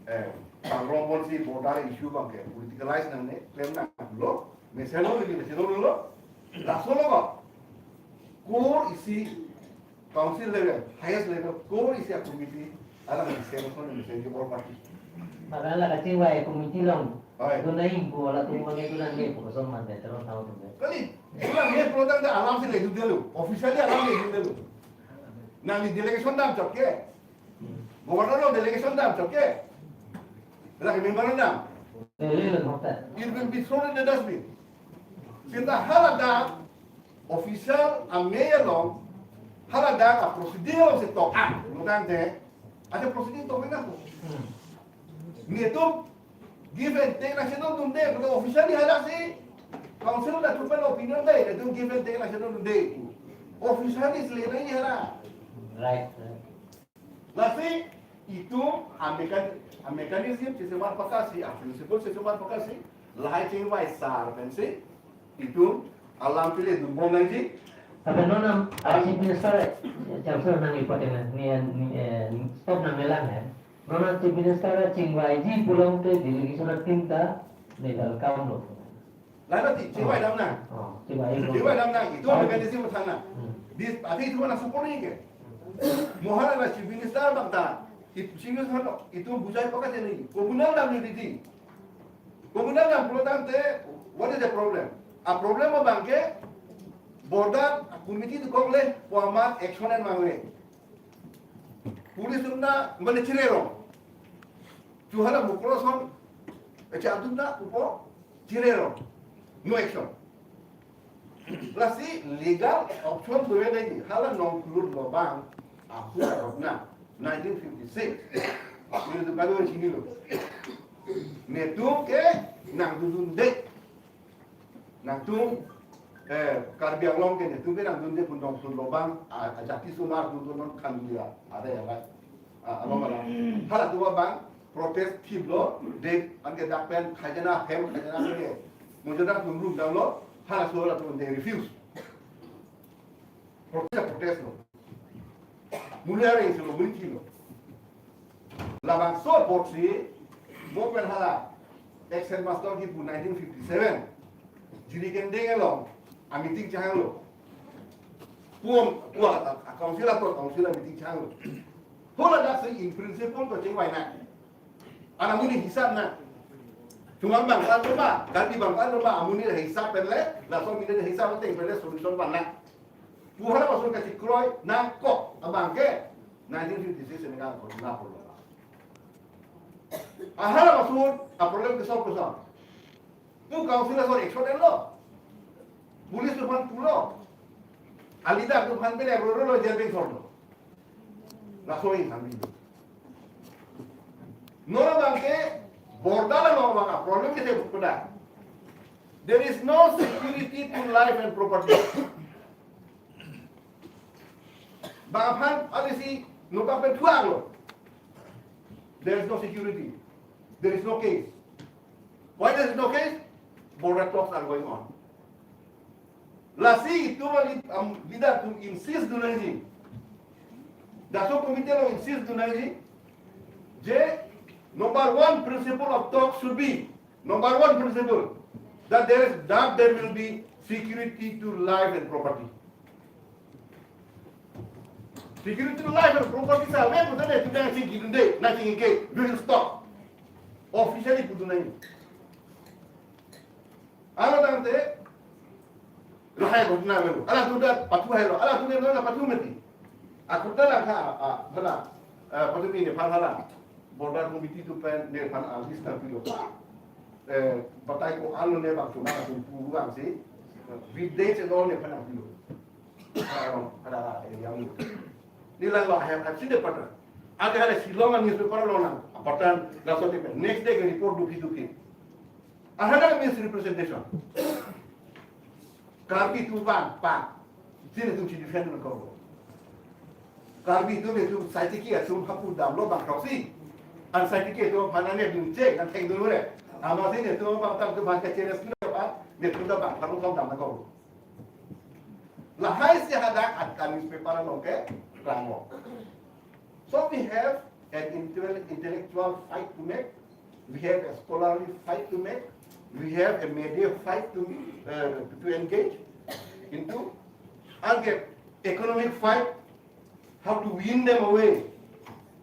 eh, pangrum ponsi border issue abang ke politicalize nangne, klem nanglo. Mesen lo, mesen lo lo. Laso lo ko. Core isi council level, highest level, core isi a committee, alang mesen lo, mesen ke all party. Maka la kachingvai committee along. Oi. Itu naing ko la tu mane itu nang ne ko som man de, terus tahu tu. Kali, itu nang ne pulo tangte alam si le itu dia lo. Officially alam le itu dia lo. Nang ni delegation dam chot ke. Governor lo delegation dam chot ke. Lagi member dam. Lele lo hotel. It will be thrown in the dustbin. Sinta haladak official a-way along, haladak a-procedure along si tok, ah, lo tangte, ada procedure tok na ko. Netum give and take na si nangdunde, because officially haladak si council na tupan opinion de, netum give and take na si nangdunde. Officially si le na ini haladak. Right, right. Lasi itum a-mechan-, a-mechanism chesomar pakasi, a-principle chesomar pakasi, lahai chingvai sar pensi itum alam pile dunbom nangji. Tapi non am, a Chief Minister, eh, Chancellor nang report na, ni, ni, eh, stop nangnelang ya. Non am Chief Minister chingvaiji pulote delegation atum ta ne welcome lo. Lalu ti, chingvai dam nang. Oh, chingvai lo. Chingvai dam nang, itu mechanism sana. Hmm. Di, ati itu mana support ni ke? Mo hala Chief Minister abang ta, it-, Chief Minister lo, itu bujai pakasi ni. Communal dam ni di. Communal dam pulo tangte, what is the problem? A-problem abang ke, border committee tu kok le, pu amat action en mangle. Police atum na mane chirerong. Chu hala Mukroson, echa atum na upo chirerong. No action. Lasi legal option do ya dai, hala nong kulur lobang, aku arok na, nineteen fifty-six. Ini tu baru sini lo. Netum ke nangdundunde. Nangtum, eh, Karbi Anglong ke netum ke nangdunde pu nong kulur lobang, a, a jati sumar dundun non khanduya, ada ya, right? A, along malam. Hala tu abang, protest thip lo, de, anke dak pen, khajana, hem, khajana, ke. Mujana tum rum dam lo, hala so hala tu de refuse. Protest, protest lo. Mulai hari itu lo, mulai kilo. Labangso apotsi, mo pen hala, ex headmaster kipu nineteen fifty-seven. Jiri kendeng along, a meeting chang lo. Puom, puom, a, a council ato, council a meeting chang lo. Hala dak si in principle to chingvai na. Ana amonit hisap na. Chomang bang kan rumah, ganti bang kan rumah, amonit hisap pen le, langsung amonit hisap pen le solution pan na. Pu hala pasun kachikroi nangkok abang ke nineteen fifty-six ini kan pernah problem. A hala pasun a problem ke solve ke solve. Pu council asor action lo. Police atum aphan pulo. A leader atum aphan pen ero ero lo jail pen sorlo. Laso in kami. Non abang ke border along abang a problem ke te pada. There is no security to life and property. Bang aphan, alisi, nota pen thuang lo. There is no security. There is no case. Why there is no case? Border talks are going on. Lasi itum a lead-, um, leader atum insist dun nangji. Daso committee along insist dun nangji. Je, number one principle of talk should be, number one principle, that there is, that there will be security to life and property. Security to life and property sa, we putane tu nang sing kidunde, nang sing ke, we will stop. Officially putun nangji. Alatangte, lahai ghotona lo. Alantu dak pathu hai lo. Alantu ne lo pathu mati. Akhutang la kha, a, hala, a, pathu nephan hala. Border committee atum pen nephan a list nangpilo. Eh, batai ko-an lo ne bang chuma atum pu bang si. With dates and all nephan nangpilo. Hala, hala, hala, yang lo. Neli lang lo, I have, I've seen the pattern. Ake hala Shillong a newspaper lo nang, pattern, laso te pen. Next day ke report dukhi dukhi. Ahada misrepresentation. Karbi atum bang, bang. Sini atum si defend nangkok. Karbi atum, atum saitiki atum hapu damlo bang proxy. An saitiki atum aphan nangdun chek, nangthengdun ure. Amatsi netum bang tam atum aphan kacheres kilo pa, netum ta bang, harum kam dam nangkok. Lahai si hadak at newspaper along ke, ramo. So we have an intel-, intellectual fight to make, we have a scholarly fight to make, we have a media fight to, uh, to engage into, anke economic fight, how to win them away.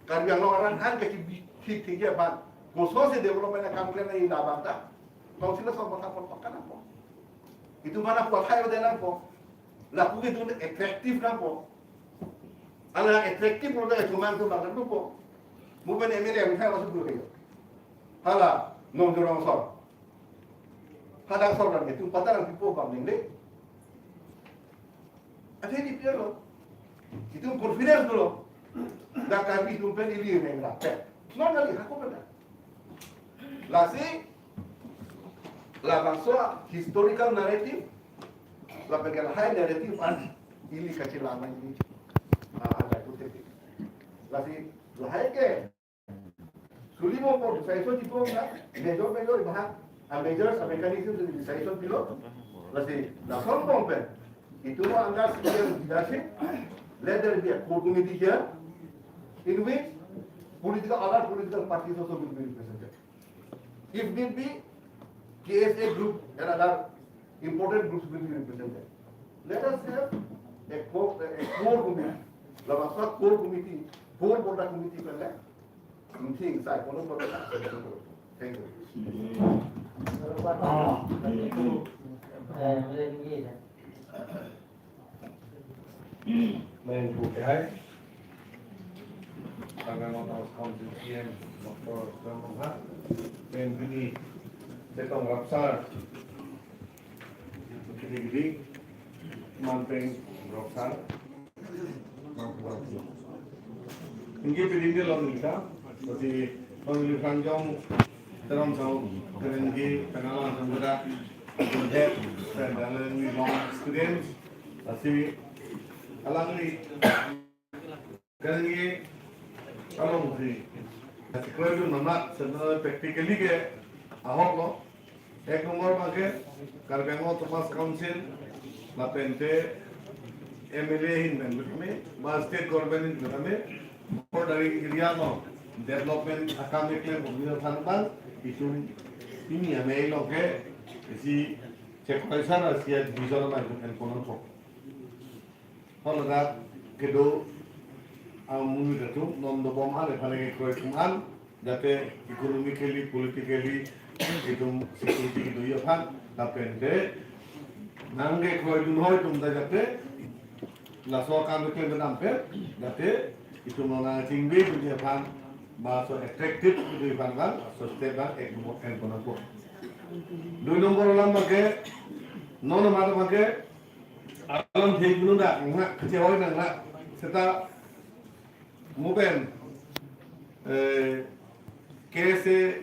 Karbi Anglong arat anke si bi thik thik ya ban. Kosonsi development akam klemji labang ta. Council ason bang apor pakan apor. Itum aphan aphuthai ode nangpo. Lapu ke itum attractive nangpo. Ala attractive lo da itum an itum bang nangpo. Mo pen M L A yang saya masuk dulu kayo. Hala, Nongjorong Sor. Hala Sor dan itum pata nangpipo bang neng le. Athe di piano. Itum confidence dolo. Da Karbi itum pen ili neng la pen. Normally, hako pen da. Lasi, labangso historical narrative, lapen ke lahai narrative an ili kachelang nangji. Ah, ada itu tadi. Lasi, lahai ke, sulimo por, saya so tipo na, major, major, bahag, a major, a mechanism, the decision below. Lasi, lason pon pen. Itum under C M leadership, let there be a core committee here, in which political, other political parties also will be represented. If need be, K S A group and other important groups will be represented. Let us have a core, a core committee. Labangso core committee, core border committee pen le. Something, sai, kono border. Thank you. Main bukai. Karbi Anglong Autonomous Council C M Doctor Tuliram Ronghang. Main bini Detong Rapsar. Kini gidi. Manteng Rapsar. Ingke pidin de long nita. Jadi, long nita jong teram sau, kerenggi, kenalan sama kita. Head, dan lain long experience. Lasi, alangli, kerenggi, along si. Lasi, kue dun mamat, sebenarnya practically ke, ahok lo. Ek nombor abangke, Karbi Anglong Autonomous Council, lapen te M L A ahin pen kami, ba state government ahin pen kami, border area along development akam keklem pon aphan abang, itum pini amei along ke, isi check paisa na sia division abang itum en konon kok. Hala dak kedo amonit atum non dobom ale phale kekroi atum an, jate economically, politically, itum security kedo aphan, lapen te nangkekroi dun hoi atum ta jate laso akam keklem kedam pen, jate itum nangchingvai dun aphan, ba so attractive kedo aphan abang, so step abang ek mo en konon kok. Dui nombor alam abangke, non amat abangke, alam thek dun dak, nang, kachehoi nang, nang. Seta mo pen, eh, K S A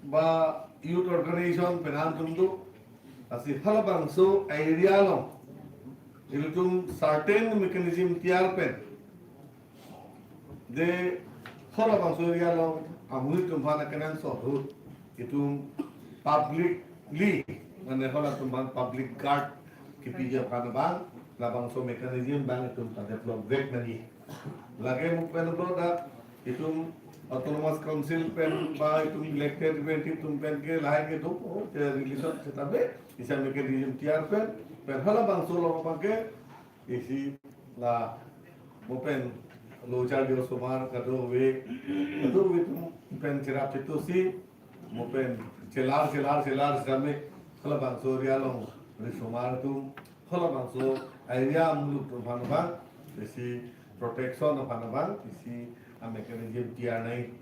ba youth organization pen an atum do, lasi halabangso area along, ilitum certain mechanism tiyar pen, de halabangso area along amonit atum aphan akenangsot ahut itum publicly, mane halatum aphan public guard kepiji aphan abang, labangso mechanism abang itum ta develop vek nangji. Lake mo pen abang dak itum Autonomous Council pen ba itum elected representative atum pen ke lahai kedo, oh, ke relation seta be, isi mechanism tiyar pen, pen halabangso along abangke, isi la mo pen lo charli osomar kadokave, kadokave atum pen cherap chetosi, mo pen chelar, chelar, chelar same, halabangso area along risomar atum, halabangso area muluk atum aphan abang, isi protection aphan abang, isi a mechanism tiyar nangji.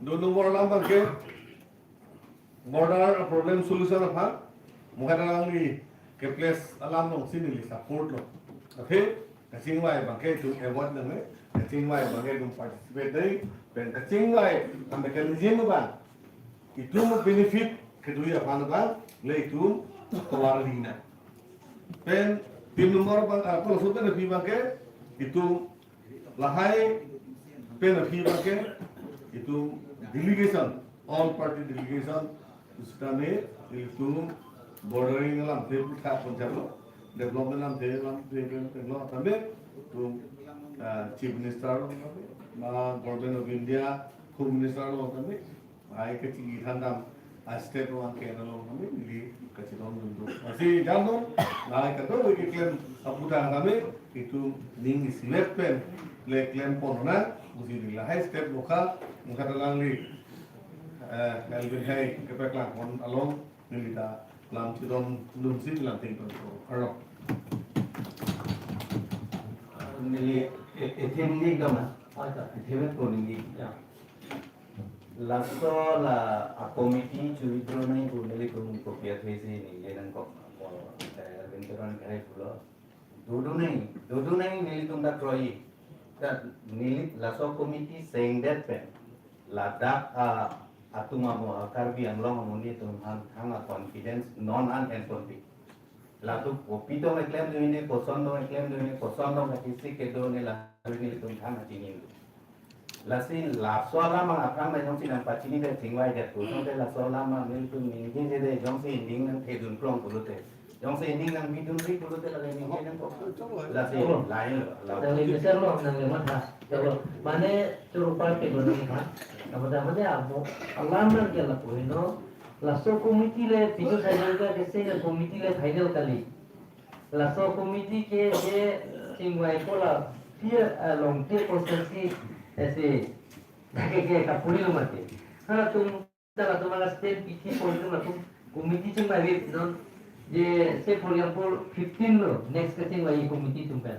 Dui nombor alam abangke, border problem solution aphan, mo hai alangli ke place alam alongsi neli support lo. Athe, kachingvai abangke itum avoid nangne, kachingvai abangke itum participate nangji, pen kachingvai a mechanism abang itum benefit kedo aphan abang, le itum tovar lina. Pen tin nombor abang, ah, koloso pen aphi abangke, itum lahai pen aphi abangke, itum delegation, all party delegation, sitame itum bordering alamthe puthot pon chalo, development alamthe, alamthe pen pen lo tame, itum, ah, Chief Minister lo tame, ma Government of India, Home Minister lo tame, ai kachingki thandam, A step one ke along kami neli kachidon dun do. Lasi jandon, nai kadokave keklem aputhak kami itum ning isivet pen le klempon nang, pusi neli lahai step boka, mungkat alangli, eh, Elvin Hai kepaklang pon along, neli ta lam chidon dunsi lam tington ko. Aro. Neli e-, ethem ni gama. Acha. Ethem ko neli. Ya. Laso la a committee chu withdraw nangji pu nelitum kopi athesi ningje nangkok mo, eh, Elvin Teron kehai pulo. Dodun nangji, dodun nangji nelitum dak kroi. Ta neli laso committee sengdet pen ladak a atum amo a Karbi Anglong amonit atum aphan thang a confidence non an enponpik. Latum kopi tong eklem do hini, koson tong eklem do hini, koson tong kachesik kedo hini, la hini nelitum thang kachini do. Lasi laso alam aphrang nang jongsi nangpachini det chingvai det pu tangte laso alam nelitum ningjeje det, jongsi ning nangthedun klong pulote, jongsi ning nangbidunri pulote lake ningje nangkok. Lasi lain lo, la. Nangli besar lo, nangli matha. Chalo, mane choro party lo nangli matha. Apa namanya amo, alam nangke lapu heno. Laso committee le, Biju Saigal ke senior committee le final kali. Laso committee ke je chingvai ko la pia, eh, Longte constituency ese ke ke kapuri lo mati. Halatum ta latum ala step pithi ko latum committee chingvai ve non je, say for example fifteen lo next ke chingvai committee atum pen.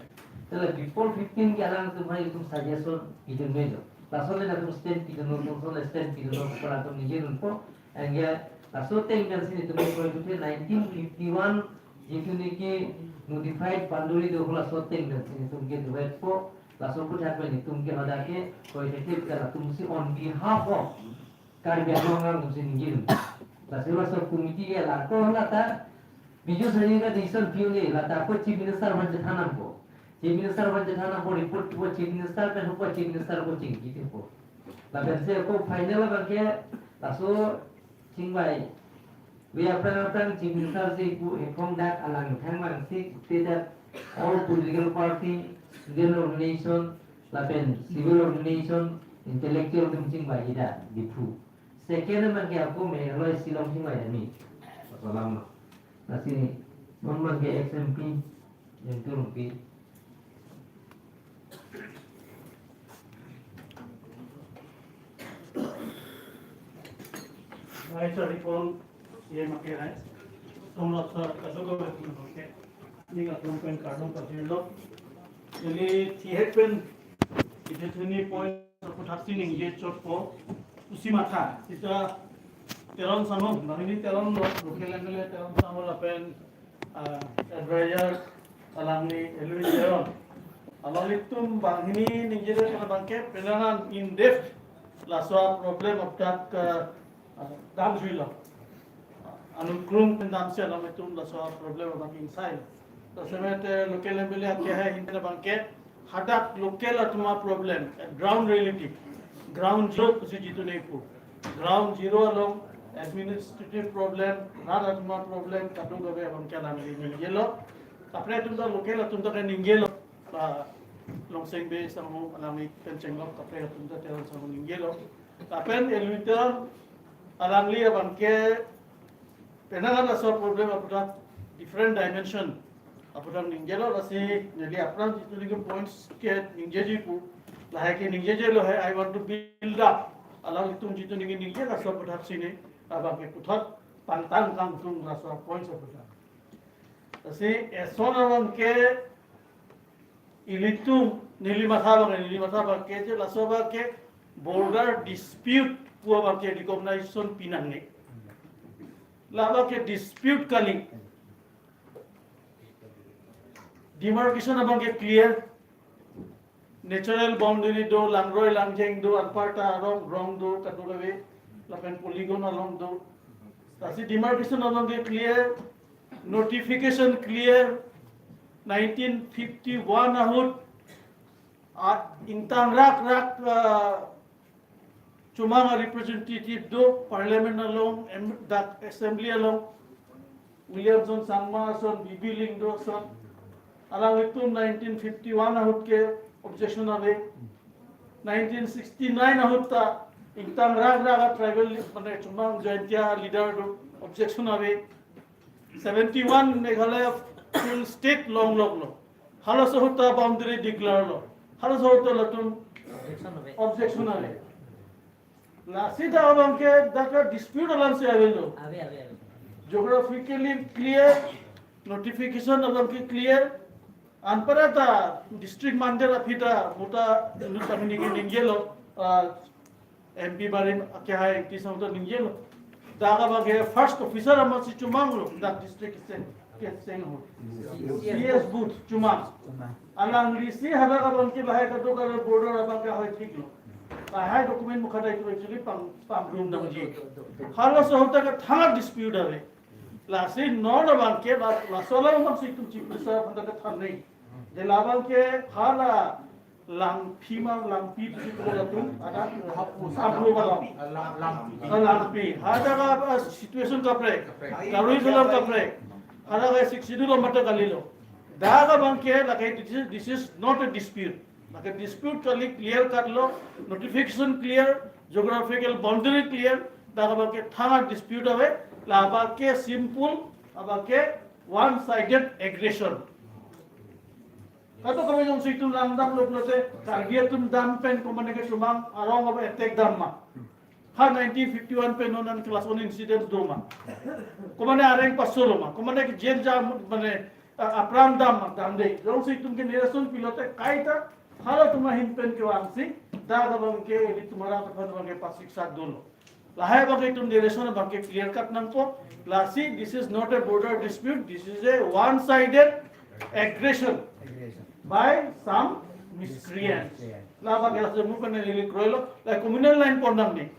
Tala before fifteen ke alangtum hai itum suggestion idun me lo. Laso le latum step idun lo, laso le step idun lo, latum ningje dunpo. Anke laso ateng pensi nelitum kroi pulote nineteen fifty-one jitu niki notified boundary do, laso ateng pensi nelitum ke duet po, laso aputhak pen nelitum ke hadak ke kroi thekthek, latum si on behalf of Karbi Anglong atum si ningje dun. Lasi laso committee ke la ko la ta Biju Saigal ke decision pi un-e, la ta ko Chief Minister aphan chethan nangpo. Chief Minister aphan chethan nangpo, report ko Chief Minister pen, ko Chief Minister ko chingki thekpo. Lapensi ko final abangke laso chingvai ve aphrang aphrang Chief Minister si pu ephong dak alang thang vangsi te dak all political party, student organization, lapen civil organization, intellectual atum chingvai ida Diphu. Second abangke ako Meghalaya Shillong chingvai dami. Salam. Lasi non abangke ex M P Jengtu Rongpi. Hai, sorry, phone, ye make hai. Tong lo sir, kaso ko ke. Ning atum pen kardom pajirlo. Neli thihek pen isi theni point aputhaksi ningje chotpo, pusi matha. Sita Teron Sangho, banghini Teron lo, local M L A Teron Sangho lapen, ah, advisor alangli Elwin Teron. Alanglitum banghini ningje abangke penang an in depth laso problem aphuthak, ah, dam juilo. Anung krung pen damsi alanglitum laso problem abang ingsai. Laso mete local M L A ke hai hinta abangke hadak local atum aproblem, ground reality, ground zero pusi jitu nepu. Ground zero along administrative problem, rat atum aproblem, kadokave abangke alangli ningjelo. Kaprek atum ta local atum ta ke ningjelo. Ah, Longsing Bey Sangho alangli pen chenglok, kaprek atum ta Teron Sangho ningjelo. Lapen Elwin Teron alangli abangke penang an laso problem aphuthak different dimension aphuthak ningjelo, lasi neli aphrang jitu neli points ke ningjeji pu, lahai ke ningjeje lo hai, I want to build up. Alanglitum jitu neli ningje laso aphuthaksi ne abangke puthot pangtang kangtung laso points aphuthak. Lasi eson abangke ilitum neli matha abang, neli matha abangke je laso abangke border dispute pu abangke recognition pi nangne. La abangke dispute kali. Demarcation abangke clear. Natural boundary do, langroi langjeng do, anparta arong rong do, kadokave, lapen polygon along do. Lasi demarcation abangke clear, notification clear, nineteen fifty-one ahut, ah, ingtang rak rak, ah, chomang a representative do, parliament along, em, dak assembly along, Williamson Sangma ason, B B Lyngdoh ason, alanglitum nineteen fifty-one ahut ke objection ave, nineteen sixty-nine ahut ta Ingtang rak rak a tribal, mane, Chomang Jaintia leader atum objection ave. Seventy-one Meghalaya full state longloklo. Halaso ahut ta boundary declare lo. Halaso ahut ta latum objection ave. Lasi dak abangke dak a dispute alam si avelo. Ave, ave, ave. Geographically clear, notification abangke clear. Anparta district mandar aphi ta mo ta inut kami ningje lo, ah, M P barim akehai ti sang ta ningje lo. Dak abangke first officer amat si Chomang lo, dak district kecheng, kecheng ahut. C S booth Chomang. Alangli si hadak abangke lahai kadokave border abangke ahoi thik lo. Lahai document mukha ta itum actually pang, pangrum damji. Halaso ahut ta kathang dispute ave. Lasi non abangke la, laso alam abang si itum Chief Minister aphan ta kethan nang. De labangke hala Langpi ma Langpi tu si pulo latum, ada Hapu, Hapu Hapu. Langpi. Ah, Langpi. Hadak a, ah, situation kaprek. Kaprek. Karbi Anglong kaprek. Hadak a Sixth Schedule lo mate kalilo. Dak abangke lake this is, this is not a dispute. Lake dispute kali clear cut lo, notification clear, geographical boundary clear, dak abangke thang dispute ave, labangke simple, abangke one sided aggression. Kadokave jongsi itum langdamlo pulote, Karbi atum dam pen komane ke Chomang arong ave attack dam ma. Ha nineteen fifty-one pen non an class one incident do ma. Komane areng paso lo ma. Komane ke jail jam mane, ah, apran dam ma, damde. Jongsi itum ke narration pilote kaita, halatum ahin pen kevangsi, dak abangke, ilitum arat aphan abangke pasiksak dolo. Lahai abangke itum narration abangke clear cut nangpo. Lasi, this is not a border dispute, this is a one-sided aggression. Aggression. By some miscreants. Miscreants. Labangke laso mo pen neli kroilo, la communal line pon nangne.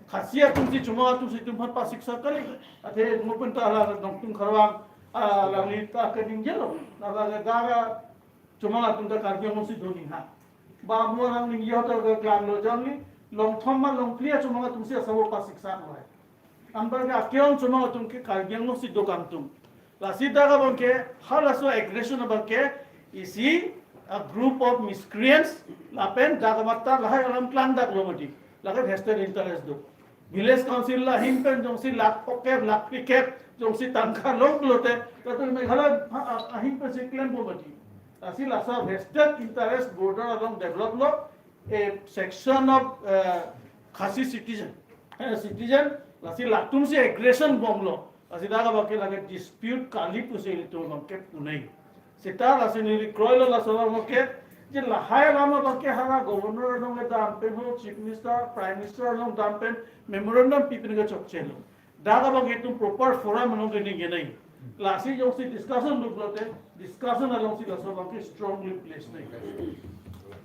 Khasi atum si Chomang atum si itum aphan pasiksak kali. Athe mo pen ta la Nongtung Kharwang, ah, langli ta kening jelo. Labangke dak a Chomang atum ta Karbi Anglong si do ning ha. Ba mo alang ningje ahut ta keklang lo jongli, longthom ma longphli a Chomang atum si asabo pasiksak lo. Anparke akeong Chomang atum ke Karbi Anglong si do kangtung. Lasi dak abangke, halaso aggression abangke, isi a group of miscreants, lapen dak amat ta lahai alam klangdaklo mati. Lake vested interest do. Village Council ahin pen jongsi lakh phokep, lakh phlikep, jongsi tangka long pulote, latum Meghalaya a, a, ahin pen si klempo mati. Lasi laso vested interest border along develop lo, a section of, uh, Khasi citizen. Eh, citizen, lasi latum si aggression bomlo. Lasi dak abangke lake dispute kali pusi ilitum abangke punai. Seta lasi neli kroilo laso abangke, je lahai alam abangke hala governor along dam pen ho, chief minister, prime minister along dam pen memorandum pi pen kechokchelo. Dak abangke itum proper forum along kening kenai. Lasi jongsi discussion do pulote, discussion along si laso abangke strongly place nai.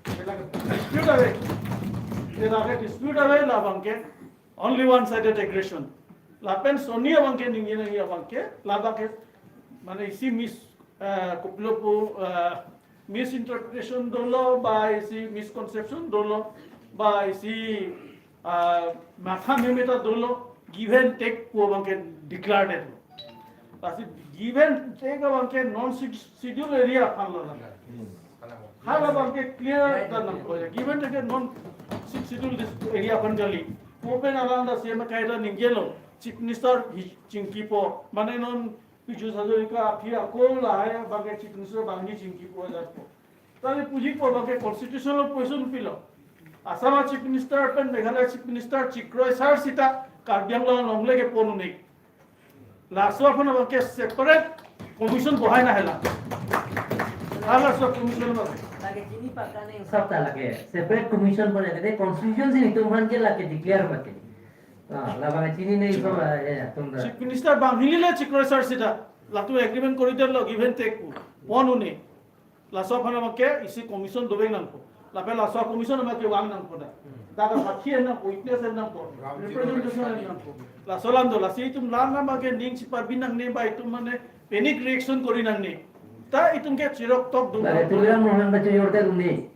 Dispute ave. Dispute ave labangke. Only one sided aggression. Lapen soni abangke ningje nangji abangke, labangke, mane isi mis, eh, kopilo pu, eh, misinterpretation dolo, ba isi misconception dolo, ba isi, ah, matha meme ta dolo, give and take pu abangke declared lo. Lasi give and take abangke non Sixth Schedule area aphan lo. Hala abangke clear ta nangpo. Give and take non Sixth Schedule dis-, area aphan kali. Mo pen alang ta C M akai ta ningjelo. Chief Minister hi chingkipo. Mane non Piju Hazarika aphi ako lahai abangke Chief Minister bangni chingkipo ajatpo. Tali puji po abangke constitutional position pilo. Assam Chief Minister pen Meghalaya Chief Minister chikroi sar sita Karbi Anglong alongle kepon un-e. Laso aphan abangke separate commission bohai nahela. Halaso commission abang. Lake chini pakane. Sab ta lake separate commission bohai lake constitution si itum aphan ke lake declare abangke. Ah, labang chinine iso, eh, eh, atum ta. Chief Minister bang hili le chikroi sar sita. Latum agreement koridor lo give and take pu. Pon un-e. Laso aphan abangke isi commission dovek nangpo. Lapen laso commission abangke vang nangpo da. Dak sakhi nangpo, witness nangpo, representation nangpo. Laso alam do, lasi itum alam abangke ning chiparbin nangne ba itum mane panic reaction kori nangne. Ta itum ke chirok tok dun. Lake Tuliram Ronghang ta chojor ta dun ni.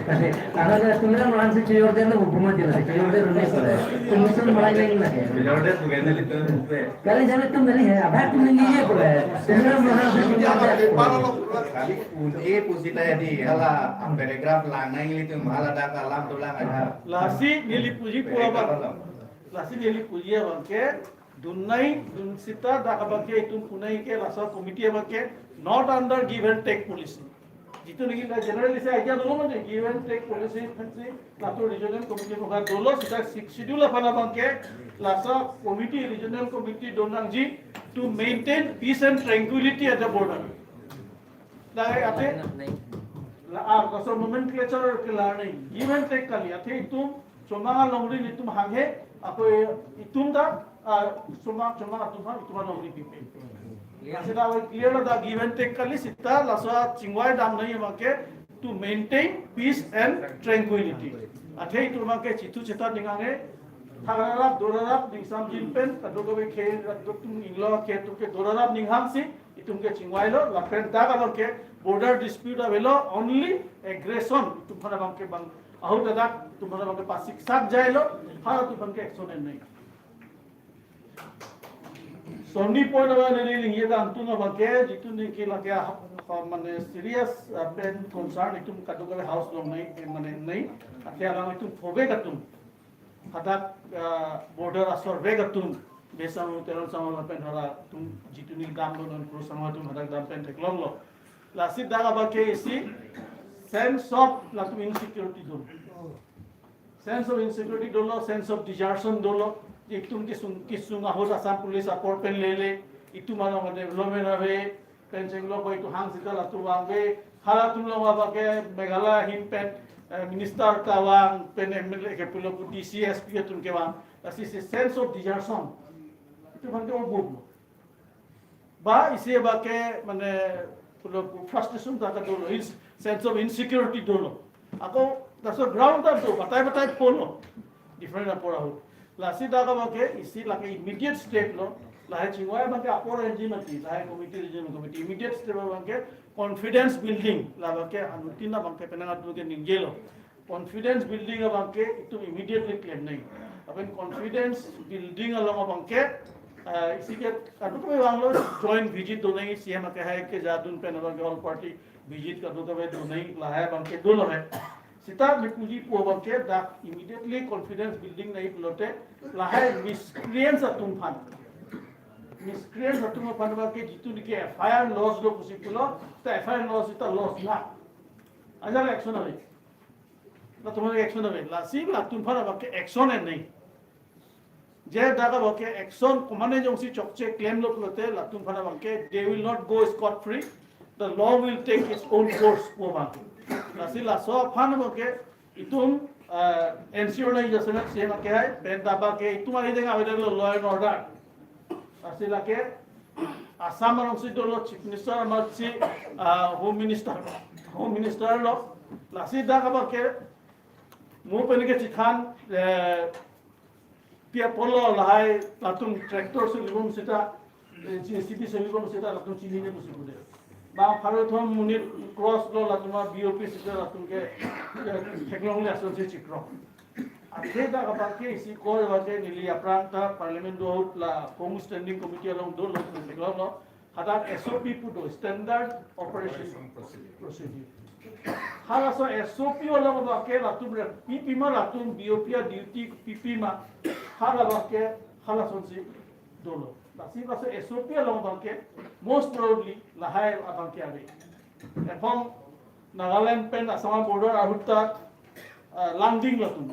Karena Tuliram Ronghang si chojordet lo, hubungan jelas chojordet lo, nih, sore. Commission main lain lagi. Chojordet bukan dari itu, itu, ya. Kali jalan itu dari, ya, apa itu ini, ya, boleh. Tuliram Ronghang si chojordet. Kali puji, puji tadi, hala, paragraph lang nang itu, malah ada kalam tulang ada. Lasi neli puji pura, Paragraph bang. Alam. Lasi neli puji abang ke, dunnai, dun sita dak abang ke itum punai ke, laso committee abang ke, not under give and take policy. Jitu niki la generally se idea dolo mane, give and take policy pensi, laso regional committee mukha dolo, sita Sixth Schedule aphan abang ke, laso committee, regional committee do nangji to maintain peace and tranquility at the border. Dak athe, la, ah, kaso nomenclature ke la nang, give and take kali, athe itum, chomang alongri itum hanghe, ako itum ta, ah, chomang, chomang atum ha, itum alongri pipe. Lasi dak clear lo, dak give and take kali, sita laso chingvai dam nangji abang ke to maintain peace and tranquility. Athe itum abang ke chitu cheta ning hanghe, thakrarap, dorarap, ningsam jin pen, kadokave khei, kadokave inglo khei atum ke dorarap ning hangsi, itum ke chingvai lo, lapen dak abang ke border dispute avelo, only aggression, itum aphan abang ke bang, ahut adak, itum aphan abang ke pasiksak jai lo, ha itum aphan ke action en nang. Sonni point abang neli ningje dam atum abang ke, jitu niki lake, ah, mane serious, ah, pen concern itum kadokave house along nang, eh, mane nang, athe abang itum phovek atum. Hadak, ah, border asor vek atum, Bey sangho, Teron sangho lapen hala atum jitu neli dam lo non Kro sangho atum hadak dam pen theklong lo. Lasi dak abang ke isi sense of latum insecurity dun. Sense of insecurity dolo, sense of desertion dolo. Itum kesung, kesung ahut Assam Police apor pen lele, itum along development ave, pen chenglo ko itum hang sita latum vangve, halatum along abang ke Meghalaya ahin pen, eh, minister kevang, pen M L A ke pulo pu D C, S P atum kevang, lasi si sense of desertion. Itum aphan ke obut lo. Ba isi abang ke mane pulo pu frustration ta kadolo, ins-, sense of insecurity dolo. Ako laso ground ta do, batai batai polo. Different apor ahut. Lasi dak abang ke isi lake immediate step lo, lahai chingvai abang ke apor enji mati, lahai committee, regional committee, immediate step abang ke confidence building, la abang ke anuttin abang ke penang atum ke ningje lo. Confidence building abang ke itum immediately klem nang. Lapen confidence building along abang ke, ah, isi ke kadokave vanglo, joint visit do nang, C M akehai kejadun pen abang ke all party visit kadokave do nang, lahai abang ke dolo he. Sita neli puji pu abang ke dak immediately confidence building nangji pulote, lahai miscreants atum aphan. Miscreants atum aphan abang ke jitu niki F I R lodge do pusi pulo, ta F I R lodge ta lodge na. Ajal action ave. Latum aphan action ave. Lasi latum aphan abang ke action en nang. Je dak abang ke action komatne jongsi chokche klem lo pulote latum aphan abang ke, they will not go scot free. The law will take its own course pu abang ke. Lasi laso aphan abang ke itum, ah, ensure nangji jasemet C M akehai, pen dak abang ke itum ari deng ave lo law and order. Lasi lake Assam alongsi dolo Chief Minister amatsi, ah, Home Minister, Home Minister lo. Lasi dak abang ke mo pen ke chethan, eh, pi apotlo lahai latum tractor solibom sita, eh, J C B solibom sita latum chinine pusi pudet. Bang pharo thom monit cross lo latum a B O P sita latum ke, eh, theklongle asonsi chikro. Athe dak abang ke isi ko abang ke neli aphrang ta Parliament do ahut la Congress Standing Committee along dolo, theklong lo. Hadak S O P pu do, Standard Operation Procedure. Halaso S O P along abang ke latum re, pipi ma latum B O P a duty pipi ma, hala abang ke, halasonsi dolo. Lasi laso S O P along abang ke, most probably, lahai abang ke ave. Ephong Nagaland pen Assam border ahut ta, ah, langding latum.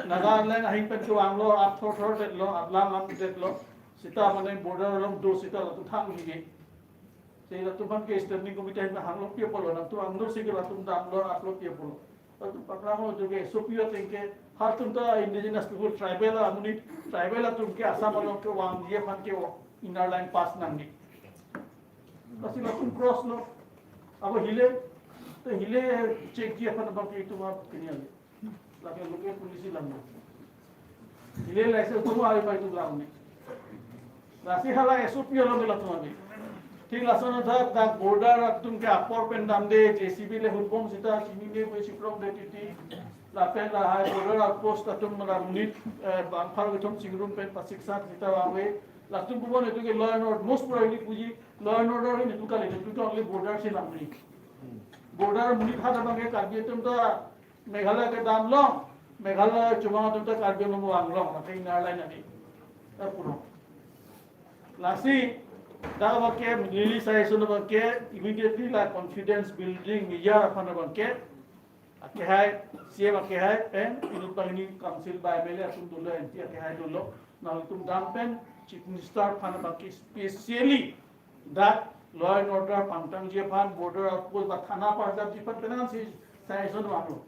Nagaland ahin pen kevanglo, ap thorthor detlo, ap langlang detlo. Sita mane border along do sita latum thang hini. Si latum aphan ke Standing Committee ahin hanglo pi apotlo, nangtum angno si ke latum damlo, aplo pi apotlo. Latum paklang lo, jo ke S O P ateng ke, halatum ta indigenous people, tribal amonit, tribal atum ke Assam along kevangji aphan ke inner line pass nangne. Lasi latum cross lo. Ako hile, to hile check ji aphan abang ke itum ap kini ave. Lake local police lang. Hile license atum ave, itum langne. Lasi hala S O P along ke latum ave. Lason athak dak border atum ke apor pen damde, J C B le hutbom sita chinine pu chiprongde titi. Lapen lahai border outpost atum mala monit, eh, bangphar kethom chingrum pen pasiksat sita vangve. Latum pubon itum ke law and order, most probably puji law and order ini itum kali, itum ke only border si damri. Border monit hada abangke Karbi atum ta Meghalaya kedam long, Meghalaya chomang atum ta Karbi Anglong vanglong, mate Inner Line adi. Ta puro. Lasi, dak abangke, neli suggestion abangke, immediately la confidence building measure aphan abangke, akehai, C M akehai, pen, inut banghini council ba M L A atum dolo, M P akehai dolo, nangtum dam pen, Chief Minister aphan abangke, specially, dak law and order pangtangji aphan, border outpost ba thana parjapji aphan penang si suggestion vanglo.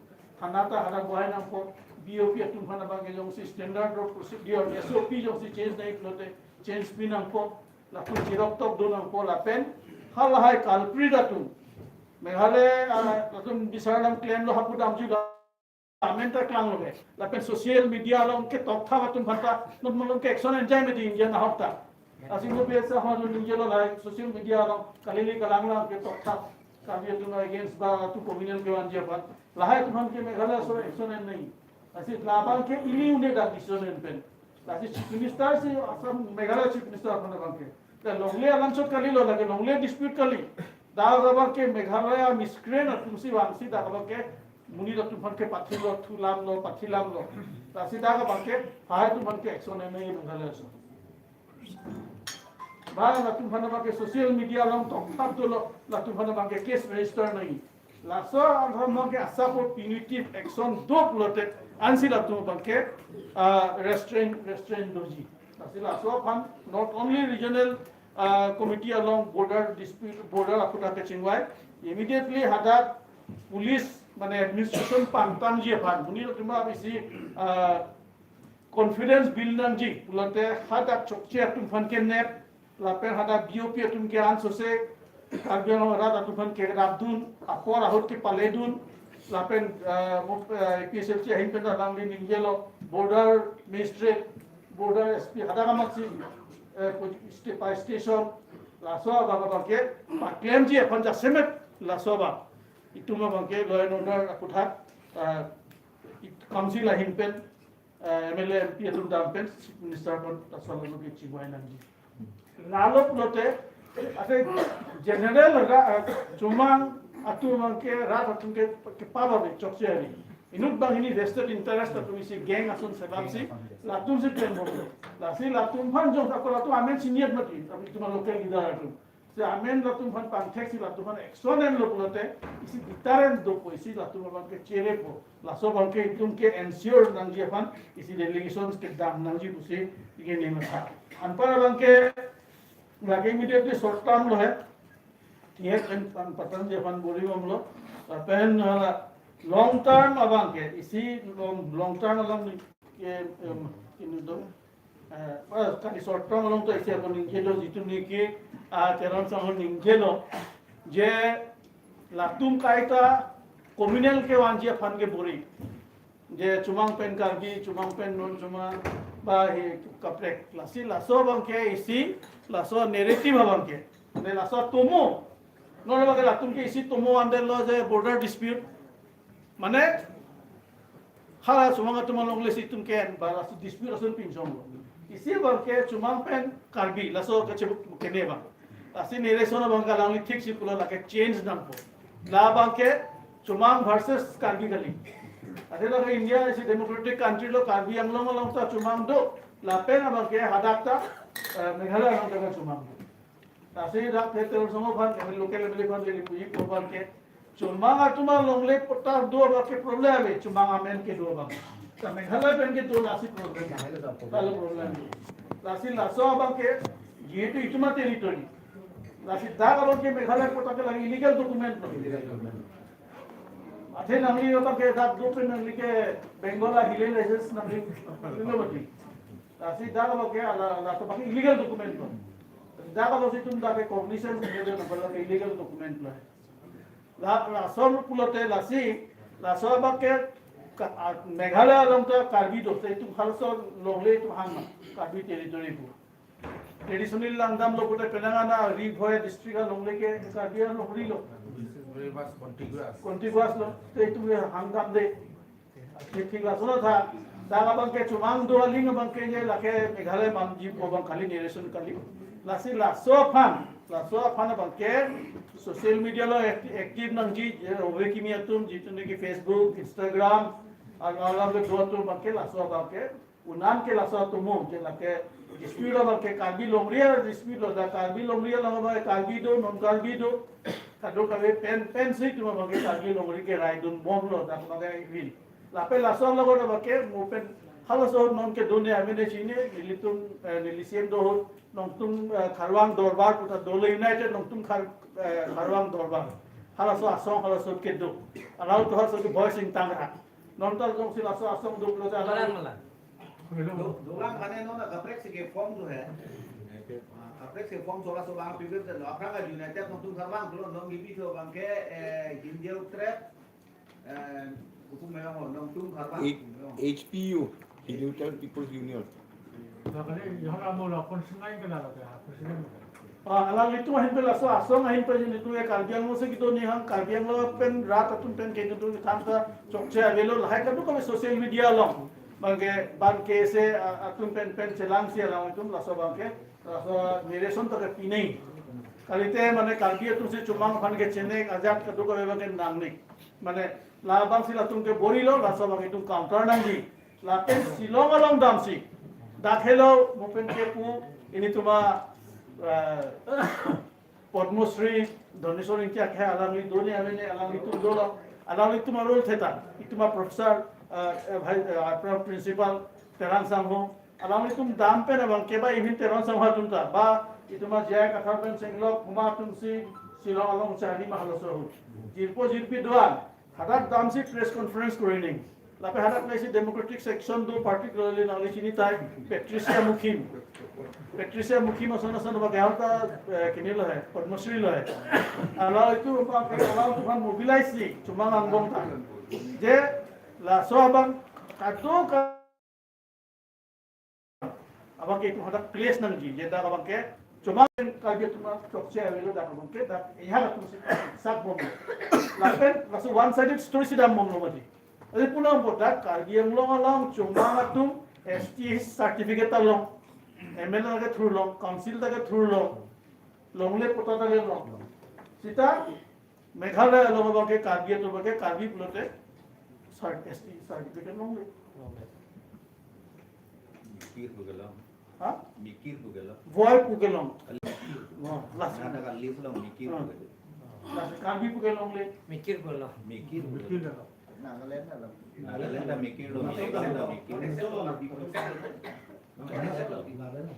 Thana ta hana bohai nangpo, B O P atum aphan abangke jongsi standard of procedure, S O P jongsi change nangji pulote change pi nangpo, latum chirok tok do nangpo lapen halahai culprit atum. Meghalaya, ah, latum bisar alam claim lo hapu damjulo. Amen ta klanglo ke. Lapen social media along ke tokthap atum aphan ta, non malom ke action enjoy me di India nahok ta. Asi mo biasa hon ningjelo lahai social media along kalili kalanglang ke tokthap. Karbi atum against ba tu communal kevanji aphan. Lahai atum aphan ke Meghalaya so action en nahi. Asi labang ke ili une dak decision en pen. Lasi Chief Minister si Assam Meghalaya Chief Minister aphan abangke. Dak longle alam chot kalilo, lake longle dispute kali. Dak abangke Meghalaya miscreant atum si vangsi dak abangke monit atum aphan ke pathilo, thulamlo, pathilamlo. Lasi dak abangke lahai atum aphan ke action en nahi Meghalaya so. Ba latum aphan abangke social media along tokthap dolo, latum aphan abangke case register nahi. Laso abangke asap punitive action do pulote ansi latum abangke, ah, restrain, restrain doji. Lasi laso aphan not only regional, ah, committee along border dispute, border aphuthak kachingvai, immediately hadak police mane administration pangtangji aphan, monit atum isi, ah, confidence build nangji pulote hadak chokche atum aphan ke nep, lapen hadak B O P atum ke ansose, Karbi Anglong arat atum aphan ke rapdun, apor ahut ke paledun, lapen, eh, mo-, eh, A P H L C ahin pen alangli ningjelo, border magistrate, border S P, hadak amatsi, eh, pu-, sta-, pa station, laso abang abangke paklemji aphan jasemet, laso abang. Itum abangke law and order aphuthak, eh, it-, council ahin pen, eh, M L A, M P atum dam pen, Chief Minister aphan ta solo ke chingvai nangji. Lalo pulote, ase general ra, eh, chomang atum abangke rat atum ke, kepabang chokche ari. Inut banghini vested interest atum isi gang ason sebab si, latum si pen bom. Lasi latum aphan jongsi ako latum amen si niat mati, tapi cuma local leader atum. Si amen latum aphan pangthek si latum aphan action enlo pulote, isi deterrent dopo, isi latum aphan ke cherepo. Laso abangke itum ke ensure nangji aphan, isi delegation kedam nangji pusi, ike ne matha. Anpar abangke, lake immediately short term lo he. Tiek en pan patangji aphan bori bomlo. Lapen, ah, long term abangke, isi long, long term along ni ke, em, kini dong. Eh, pas kali short term along to isi ako ningjedo jitu niki, ah, Teron Sangho ningjelo, je latum kaita communal kevanji aphan ke bori. Je chomang pen Karbi, chomang pen non chomang ba he kaprek. Lasi laso abangke isi, laso narrative abangke. Ne laso atomo. Non abangke latum ke isi atomo andelo je border dispute. Mane, hala chomang atum along le si itum ke-en, ba laso dispute ason pinchonglo. Isi abangke chomang pen Karbi, laso kachebuk kene abang. Lasi narration abangke alangli thik si pulo lake change nangpo. La abangke chomang versus Karbi kali. Athe lake India isi democratic country lo Karbi Anglong along ta chomang do, lapen abangke hadak ta, eh, Meghalaya along ta chomang do. Lasi dak Teron Sangho aphan, kami local M L A aphan, jadi puji aphan ke. Chomang atum along le patta do abangke problem ave, chomang amen kedo abang. Ta Meghalaya pen kedo lasi problem. Kalau problem. Lasi laso abangke, jitu itum a-territory. Lasi dak abangke Meghalaya patta ke lagi illegal document lo. Athe nangli abangke dak document nangli ke Bengal a-hilly license nangli, nangli mati. Lasi dak abangke ala, ala to abangke illegal document lo. Dak abangsi itum dak ke cognizance ke de abangke illegal document lo. La, laso pulote lasi, laso abangke ka, a, Meghalaya along ta Karbi do, te itum halaso longle itum hangma, Karbi territory pu. traditionally langdamlo pute penang ana ri bhoi district alongle ke Karbi alongle lo. Rivers contiguous. Contiguous lo. Te itum ke hangdamde. Thik lason tha. Dak abangke chomang do aling abangke je lake Meghalaya manji ko abang kali narration kali. Lasi laso aphan, laso aphan abangke social media lo acti-, active nangji, je ove kimi atum, jitu niki Facebook, Instagram, alam alam ke do atum abangke laso abangke. Unan ke laso atum mo, je lake dispute lo abangke Karbi Longri a dispute lo, dak Karbi Longri along abangke Karbi do, non Karbi do. Kadokave pen, pensi itum abangke Karbi Longri ke raidun bomlo, dak abangke ivin. Lapen laso along abangke mo pen halaso non kedo ne amene chine, nelitum, eh, neli C M do ahut, nongtum, eh, Kharwang Dorbar, puta Dole United, nongtum Khar-, eh, Kharwang Dorbar. Halaso asong, halaso kedo. Alau to halaso ke Boy Singh Tangra. Non ta jongsi laso asong do pulote alang. Alang, alang. Do-, dolang mane non kaprek si ke form do hai. Ah, kaprek si form sola so bang pibir te lo. Aphrang ka United nongtum Kharwang pulo, non gibi so abangke, eh, Hindia Utrep, eh, hukum me ho, nongtum Kharwang. H-, H P U, Hindu People's Union. Nah, kali, ya, kamu lah, konsen lain kena lah, ya, konsen lain. Ah, alanglitum ahin pen laso asong ahin pen nelitum ke Karbi Anglong si kedo ne hang, Karbi Anglong pen rat atum pen ke nelitum kethang ta chokche avelo, lahai kadokave social media along. Abangke ban K S A, ah, atum pen pen chelangsi alanglitum laso abangke, laso narration ta ke pinei. Kalite mane Karbi atum si chomang aphan ke chenek ajat kadokave abangke nangne. Mane labangsi latum ke borilo, laso abang itum counter nangji. Lapen Shillong along damsi. Dak helo mo pen kepu ilitum a, eh, Padma Shri Dhaneswar Ingti akhei alangli do ne amene alanglitum dolo. Alanglitum a-role theta. Itum a-professor, eh, eh, bhai, eh, a-pro-, principal Terang Sangho. Alanglitum dam pen abangke ba imin Terang Sangho atum ta. Ba itum a J I Kathar pen Senglok, Huma atum si Shillong along chari ma halaso ahut. Jirpo jirpi do-an. Hadak damsi press conference korining. Lapen hadak nai si Democratic Section do, particularly nangli chini tai Patricia Mukhim. Patricia Mukhim ason ason ba gahal ta, eh, kini lo hai, Padma Shri lo hai. Alanglitum apa ke, alanglitum aphan mobilize si, chomang angbong ta. Je laso abang kadokave abangke itum hadak place nangji, je dak abangke chomang Karbi atum chokche avelo dak abangke dak ehar atum si sak bom. Lapen laso one sided story si dam bomlo mati. Adi punang bodak Karbi Anglong along chomang atum S T certificate ta long, M L A ta ke thurlong, council ta ke thurlong, longle patta ta ke long. Sita Meghalaya along abangke Karbi atum abangke Karbi pulote cert-, S T certificate longle. Mikir pu ke long. Ha? Mikir pu ke long. Voi pu ke long. Kali mikir. Oh, last. Nada kali pulo mikir pu ke long. Last Karbi pu ke longle. Mikir pu ke long. Mikir pu ke long. Mikir ke long. Nagaland along. Nagaland ta mikir lo, Meghalaya ta mikir. Nagaland.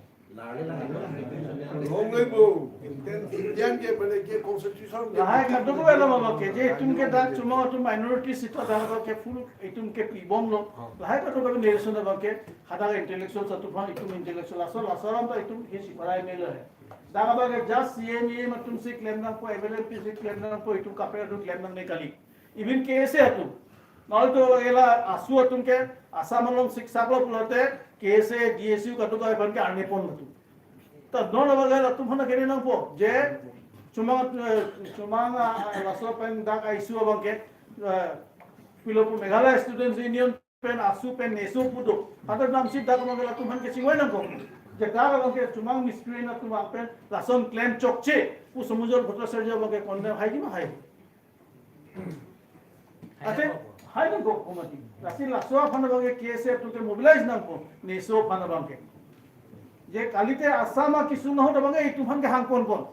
Long lebo, Indian, Indian ke mane ke constitution ke. Lahai kadokave lo abangke, je itum ke dak chomang atum minority sita dak ke full itum ke pibomlo. Lahai kadokave narration abangke, hadak intellectual atum aphan itum intellectual asol asol alam ta itum ke siparai melo hai. Dak abangke just C M E M atum si klem nangpo, M L A M P si klem nangpo, itum kaprek atum klem nangne kali. Even K S A atum. Nol to ela ASU atum ke Assam along siksak lo pulote K S A, G S U kadokave aphan ke arnepon atum. Ta non abang ela atum aphan kere nangpo. Je chomang, eh, chomang, ah, ah, laso pen dak issue abangke, eh, pilo pu Meghalaya Students Union pen ASU pen NESO pu do. Hadak damsi dak abangke latum aphan ke chingvai nangkok. Je dak abangke chomang miscreant atum abang pen lason klem chokche pu Somujor Bhattacharya abangke condemn hai ki ma hai. Ate, hai nangkok komati. Lasi laso aphan abangke K S A atum ke mobilize nangpo, NESO aphan abangke. Je kalite Assam akesung ahut abangke itum aphan ke hangponpon.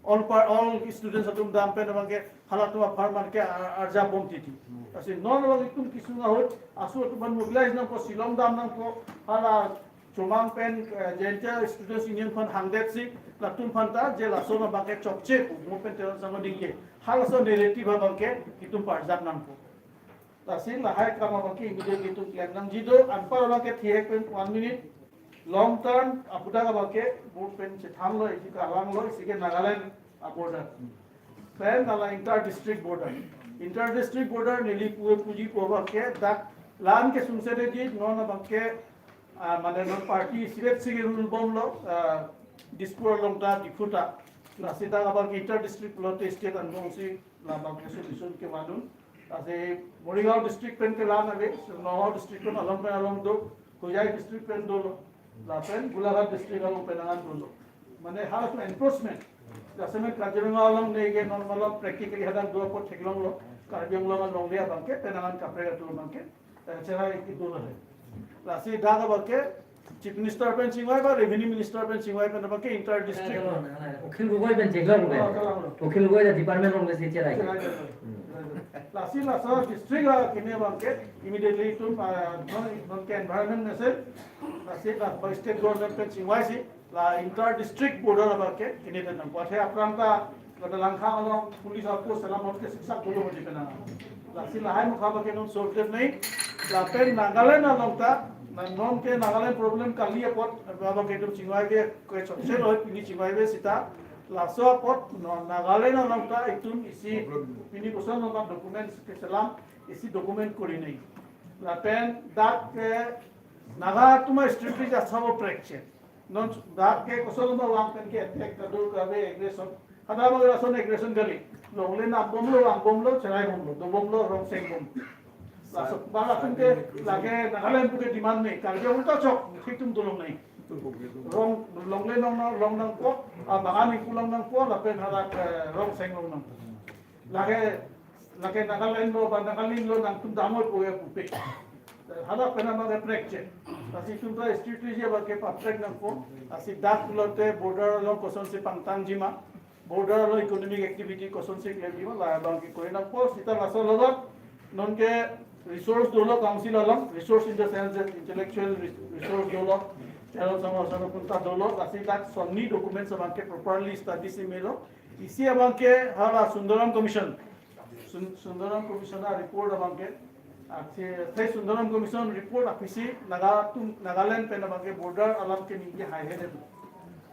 All par-, all students atum dam pen abangke halatum apharman ke ar-, arjapbom titi. Lasi non abang itum kesung ahut, ASU atum aphan mobilize nangpo, Shillong dam nangpo, hala chomang pen, eh, Jaintia Students Union aphan hangdetsi, latum aphan ta, je laso abangke chokche pu, mo pen Terang Sangho Dingke. Halaso narrative abangke, itum parjap nangpo. Lasi lahai kam abangke, immediately itum klem nangji do, anpar abangke thihek pen one minute, long term, apudak abangke, mo pen chethanlo, isi kalanglo, isi ke Nagaland a-border. Pen hala inter-district border. Inter-district border neli pu-, puji pu abangke dak la-an kesungse detji non abangke, ah, mane non party isivet si rule bomlo, ah, Dispur along ta, Diphu ta. Lasi dak abang inter district pulote state angbong si labang ke solution kevan dun. Lasi Morigaon district pen kelang ave, Nagaon district pen along pen along do, Hojai district pen dolo, lapen Golaghat district along pen angan dolo. Mane house enforcement. Jasemet Kaziranga along ne ke non malom practically hadak do apot theklonglo, Karbi Anglong alongle abang ke penang an kaprek atum abang ke, eh, cherai kedo lo he. Lasi dak abang ke Chief Minister pen chingvai ba Revenue Minister pen chingvai pen abang ke inter district. Akhil Gogoi pen chingvai lo. Oh, kalang lo. Akhil Gogoi la department along si cherai. Cherai, cherai. Lasi laso district a kene abang ke immediately itum, ah, non, non ke environment mesen. Lasi la state government pen chingvai si la inter district border abang ke kene dan nang. Kuat he aphrang ta Langkha along police outpost selam ke siksak dolo mati penang. Lasi lahai mukha abang ke non solve nai. Lapen Nagaland along ta, na non ke Nagaland problem kali apot, abang ke itum chingvai ke ke chokse lo, pini chingvai ke sita. Laso apot, no, Nagaland along ta itum isi pini koson lo documents keselam, isi document kori nai. Lapen dak ke Naga atum a strategy asabo prekche. Non dak ke koson lo vang pen ke attack ta do kave aggression. Hadak abang lason aggression kali. Longle nangbomlo, vangbomlo, cheraibomlo, dobomlo, rong sengbom. Laso bang atum ke lake Nagaland pu ke demand nai. Karbi Anglong ta chok, itum dolong nai. Rong, longle long nang, long nangpo, ah, bagan ingpu long nangpo, lapen hadak, eh, rong seng long nangpo. Lake, lake Nagaland lo, ba Nagaland lo nangtum damoi po ya pupe. Hadak pen abang ke prekche. Lasi itum ta strategy abang ke paprek nangpo. Lasi dak lote border along koson si pangtangji ma. Border along economic activity koson si klemji ma, la abang ke kori nangpo, sita laso logot non ke resource dolo council along, resource in the sense that intellectual res-, resource dolo, channel sama sama punta dolo, lasi dak sonni documents abang ke properly study si melo, isi abang ke hala Sundaram Commission, Sun-, Sundaram Commission a report abang ke, ah, se, se Sundaram Commission report aphi si Naga atum, Nagaland pen abang ke border alam ke ningje haihe de.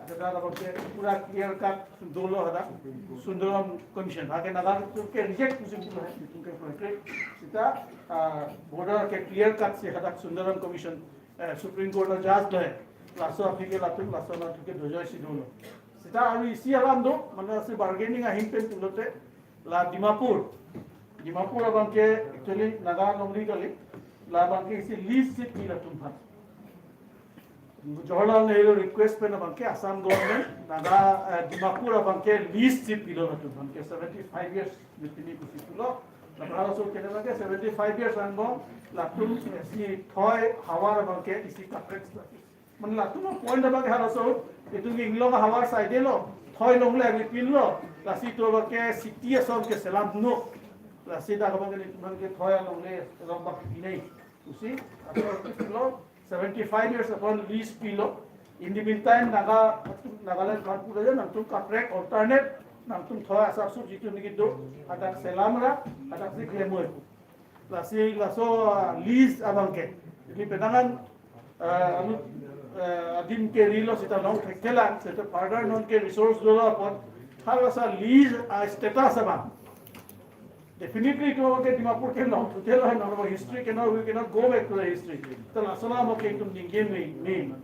Ada dak abang ke pura clear cut dolo hadak Sundaram Commission. Lake Naga atum ke reject pusi pulo hai, itum ke pura clear. Sita, ah, border ke clear cut si hadak Sundaram Commission, eh, Supreme Court a judge do hai. Laso aphi ke latum, laso na atum ke dojoi si dolo. Sita aru isi alam do, mane si bargaining ahin pen pulote, la Dimapur. Dimapur abang ke actually Naga alongri kali. La abang ke isi lease si pi latum aphan. Jawaharlal Nehru request pen abang ke Assam government Naga, eh, Dimapur abang ke lease si pilo latum aphan ke seventy five years mitini pusi pulo. Lapen halaso kene abang ke seventy five years angbong latum, eh, isi thoi havar abang ke isi kaprek. Mane latum a point abang ke halaso, itum ke inglong havar side lo, thoi longle ave pilo, lasi itum abang ke city ason keselam no. Lasi dak abang ke itum ke thoi alongle along abang ke pinai. Pusi, aso pilo, seventy five years upon lease pilo. In the meantime, Naga, Nagaland aphan pulo je, nangtum kaprek alternate, nangtum thoi asap sup jitu niki do, hadak selam ra, hadak si klemoi. Lasi laso, ah, lease abang ke. Jadi penang an, ah, anu, ah, adim ke rilo sita long thekthelang, sita further non ke resource dolo apot, halaso lease, ah, status abang. Definitely, itum ke Dimapur ke long, hotel hai, no, history cannot, we cannot go back to the history. To laso alam ke itum ningje nai, nai.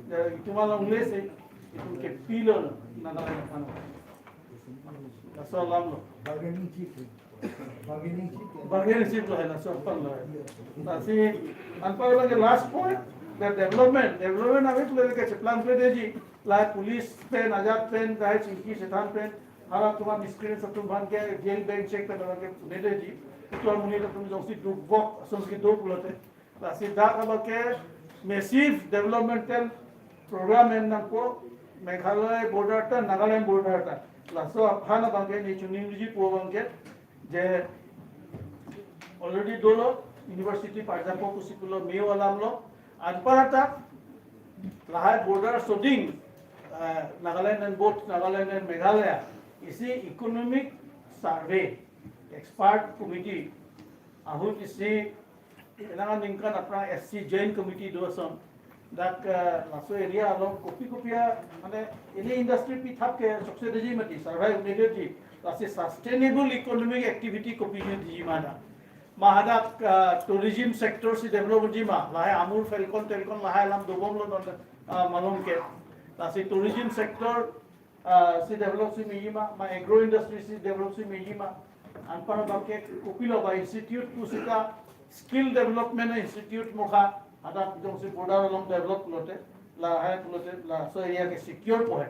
Ya, itum alongle si, itum ke pilo, Nagaland aphan. Laso alam lo. Bargaining chip. Bargaining chip. Bargaining chip lo hai, laso aphan lo. Lasi, anpar lagi last point, the development. Development abang ke cheplang pe deji. La police pen, ajat pen, dai chingki chethan pen, halatum a miscreants atum aphan ke jail beng chek pen abang ke pune deji. Itum amonit atum jongsi dukvok, asonsi do pulote. Lasi dak abang ke massive developmental program en nangpo, Meghalaya border ta, Nagaland border ta. Laso aphan abang ke ne choningri ji pu abang ke, je already dolo, university parjapo pusi pulo, meo alam lo, anparta lahai border soding, eh, Nagaland and both Nagaland and Meghalaya, isi economic survey expert committee ahut isi, enang aningkan aphrang S C Jain committee do ason, dak, eh, laso area along kopi kopi a, mane, ini industry pithap ke chokche deji mati, survive ne deji, lasi sustainable economic activity kopi ne deji ma dak. Ma hadak, eh, tourism sector si develop ji ma, lahai Amur Falcon Telcon lahai alam dobom lo non, eh, malom ke. Lasi tourism sector, ah, si develop si mejima, ma agro industry si develop si mejima. Anpar abangke kopilo ba institute pusita skill development institute mokha hadak jongsi border along develop lote, lahai lote, laso area ke secure po hai.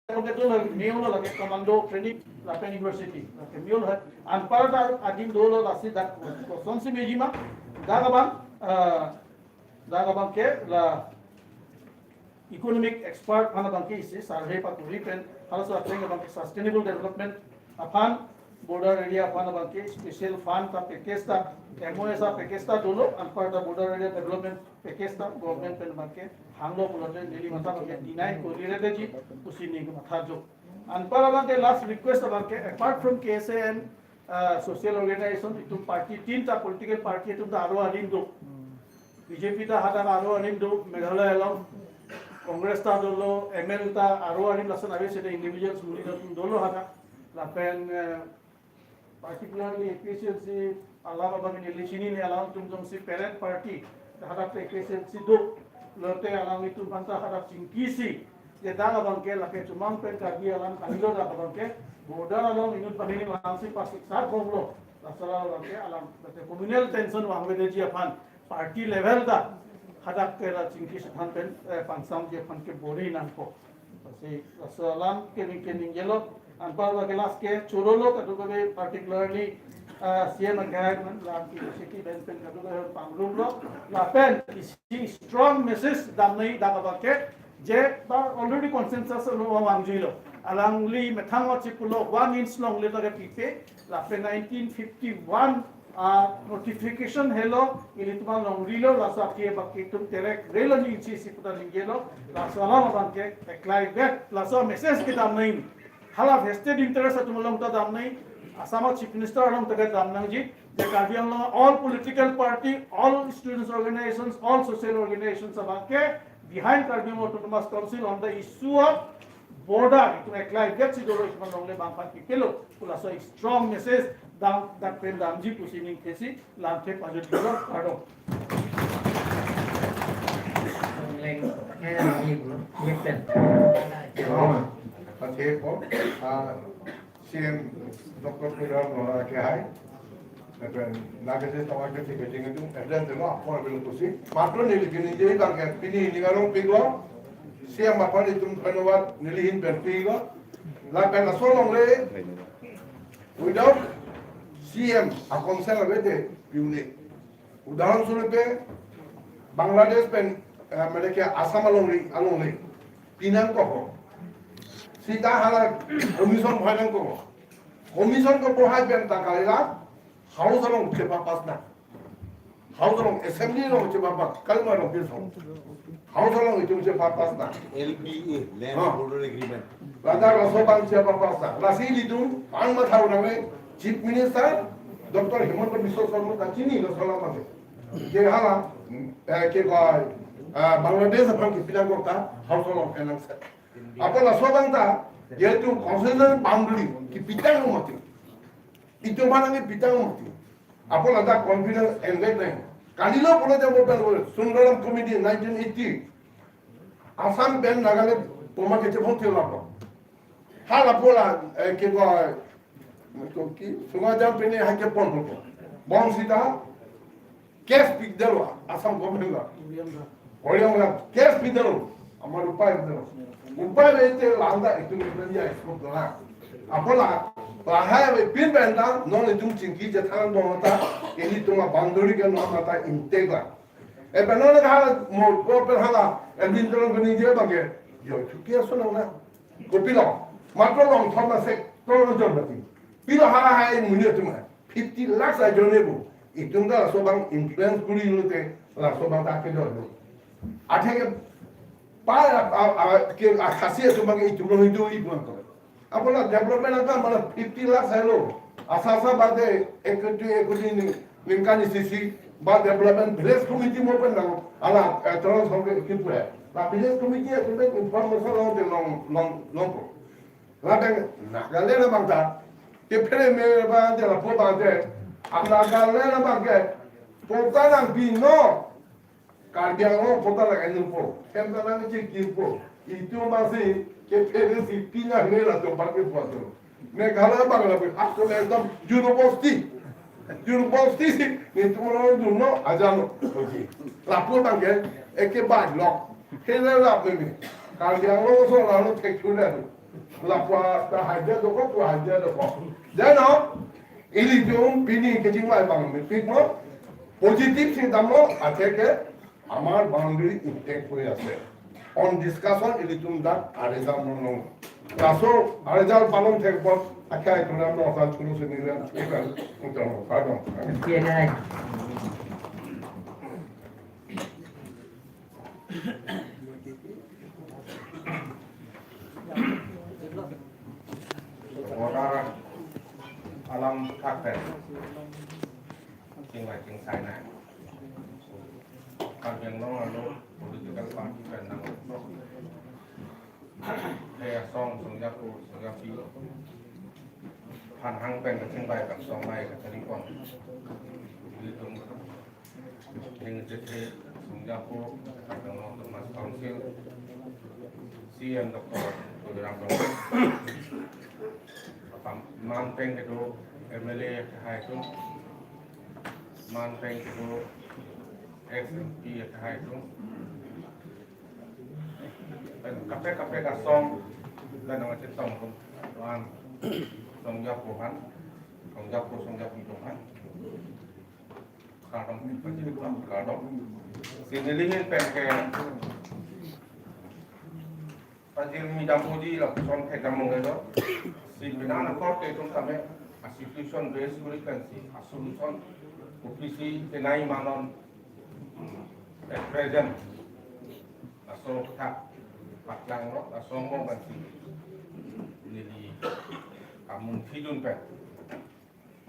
Lapen ke dolo, meo lo lake commando training, lapen university, lake meo lo hai. Anpar ta adim dolo, lasi dak kosonsi mejima, dak abang, ah, dak abangke la economic expert aphan abangke isi survey pakuri pen, halaso ateng abangke sustainable development aphan, border area aphan abangke special fund ta package ta, M O S a package ta dolo, anpar ta border area development package ta government pen abangke hanglo pulote neli matha abangke deny kori redeji pusi neli matha jo. Anpar abangke last request abangke, apart from K S A and, uh, social organization, itum party, tinta political party atum ta aro adim do. B J P ta hadak aro adim do, Meghalaya along. Congress ta dolo, M L ta aro adim, lason ave seta individuals muri atum dolo hadak. Lapen, eh, particularly A P H L C alam abang neli chinine, alangtum jongsi parent party, hadak A P H L C do, lote alangtum aphanta hadak chingkisi, je dak abangke lake chomang pen Karbi alam kalilo, dak abangke border along inut banghini vangsi pasiksa konglo, laso alam abangke alam, lote communal tension vangvedeji aphan, party level ta hadak ke la chingkisi aphan pen, eh, pangsamji aphan ke bor-i nangkok. Lasi laso alam ke ningke ningjelo, anpar abangke last ke chorolo kadokave, particularly, ah, C M akehai atum, lam ke city ben pen kadokave pangrumlo, lapen isi strong message damnoi dak abangke, je ba already consensus lo vangjuilo. Alangli methang lo chipulo one inch longle ta ke pipe, lapen nineteen fifty-one, ah, notification helo, ilitum alongrilo, laso ake baki tum terek relo ni inchi isi puta ningjelo, laso alam abangke eklai vet, laso message kedam nang. Hala vested interest atum along ta dam nang, Assam Chief Minister along ta kedam nangji, je Karbi Anglong all political party, all students organizations, all social organizations abangke behind Karbi Anglong Autonomous Council on the issue of border, itum eklai vet si dolo, itum alongle bang aphan pikelo, pu laso strong message dam, dak pen damji pusi ningkesi lamthe pajutlo, kardom. Leng, eh, ni, ni pen. Oh, okay, oh, ah, C M Doctor Tuliram Ronghang akehai. Lapen nagaje tawar ke tiga jeng itu, address delo, apor belum kusi. Matro neli gini je bang ke, pini neli ngarong piglo. C M aphan itum dhanyavad neli ahin pen piglo. Lapen laso alongle, without C M a consent ave te, piu-un-e. Udahoron swarupe, Bangladesh pen, eh, mereka Assam alongri, alongle. Pinang kok. Sita hala commission bhai nangkok. Commission ke bohai pen ta kalila, House along chepapass nang. House along, Assembly along chepapass, kalima along pinso. House along itum chepapass nang. L B A, Land Ha. Border Agreement. Ladak laso abang chepapass nang. Lasi ilitum, ang matha unang le, Chief Minister, Doctor Himanta Biswa Sarma ta chini laso alam abang. Ke hala, eh, ke koi, eh, Bangladesh aphan kepinang kok ta, House along enang set. Apot laso abang ta, yaitu constitutional boundary, kepitang mati. Itum aphan nangkepitang mati. Apot ladak confidence endet nang. Kalilo pulote mo pen Sundaram Committee nineteen eighty. Assam pen Nagaland poma kechepon thilap. Hala pu la, eh, ke ko, ko ki, Sumajam pen hai kepon ho. Bonsita, case pidetlo, Assam government la. Oriang la, case pidetlo. Amar upai pidetlo. Upai pidetlo, landa itum itum ya isko dola. Apot la, lahai ave pin pen ta, non itum chingki je thangbom ta, ilitum aboundary ke non mata intact la. E pen non hala, mo, ko pen hala, e bin tolong kini je bang ke, yo, chuki aso nang na. Kopilo, matro Longthom asek, tolong jon mati. Pilo halahai amonit atum hai. Fifty lakhs ajoine bo. Itum ta laso abang influence kori lote, laso abang ta kedo lo. Athe ke, pa, a, a, a, ke, a, khasi atum abang itum lo Hindu itum ko. Apot la development akam mane fifty lakhs helo. Asa asa bade ek koti, ek koti ni, ningkan isi isi ba development village committee mo pen nang. Hala, eh, tolong song ke kipu hai. La village committee atum pen information long de long, long, long ko. Lapen Nagaland abang ta, kephere me abang ta lapu abang ta, a Nagaland abang ke, pota nangpi non, Karbi Anglong kota lake nurpo, hem ta nangchekirpo. Itum masi ke phere si pinya hene la to bak ke puato. Meghalaya bang la bang, atum ekdom university. University si, netum lo dunlo, ajalo. Oke. Lapu bang ke, eke bang lo. Hele lap meme. Karbi Anglong so lalo thek chule. Lapu ta haja dokok, tu haja dokok. Jano, ilitum pini kechingvai bang mepik mo. Positive si damlo, athe ke, আমাৰ boundary intact হৈ আছে। On discussion ilitum dak আ ৰিজাল্ট নলং। লাষ্টৰ আ ৰিজাল্ট পালং থাকিব, আশা কৰিম ন, চাল চুৰু চুনি ৰেন চুকাল উত্তৰণ পালং। Voter alam thakpen. Chingvai chingsai na. Karbi Anglong arlo political party pen nang. He asong, songjapo, songjapi. Phan hang pen kachingvai kangsong mai kachari pon. Ilitum. Ning Jethe, songjapo, Karbi Anglong Autonomous Council, C E M Doctor Tuliram Ronghang. Apam, man pen kedo M L A hai tu, man pen kedo ex M P hai tu. Pen kaprek kaprek asong, dan nama cetong tu, man, songjapo han, songjapo, songjapi tu han. Kardom, pajir kardom. Si nelihin pen ke pajir mi dampuji lapuson thekdam mong kedo. Si penang na korte itum tame a situation base kuri pen si a solution kopisi kenai ma non at present. Laso thak paklanglo, laso mo pen si neli kamunthi dun pen.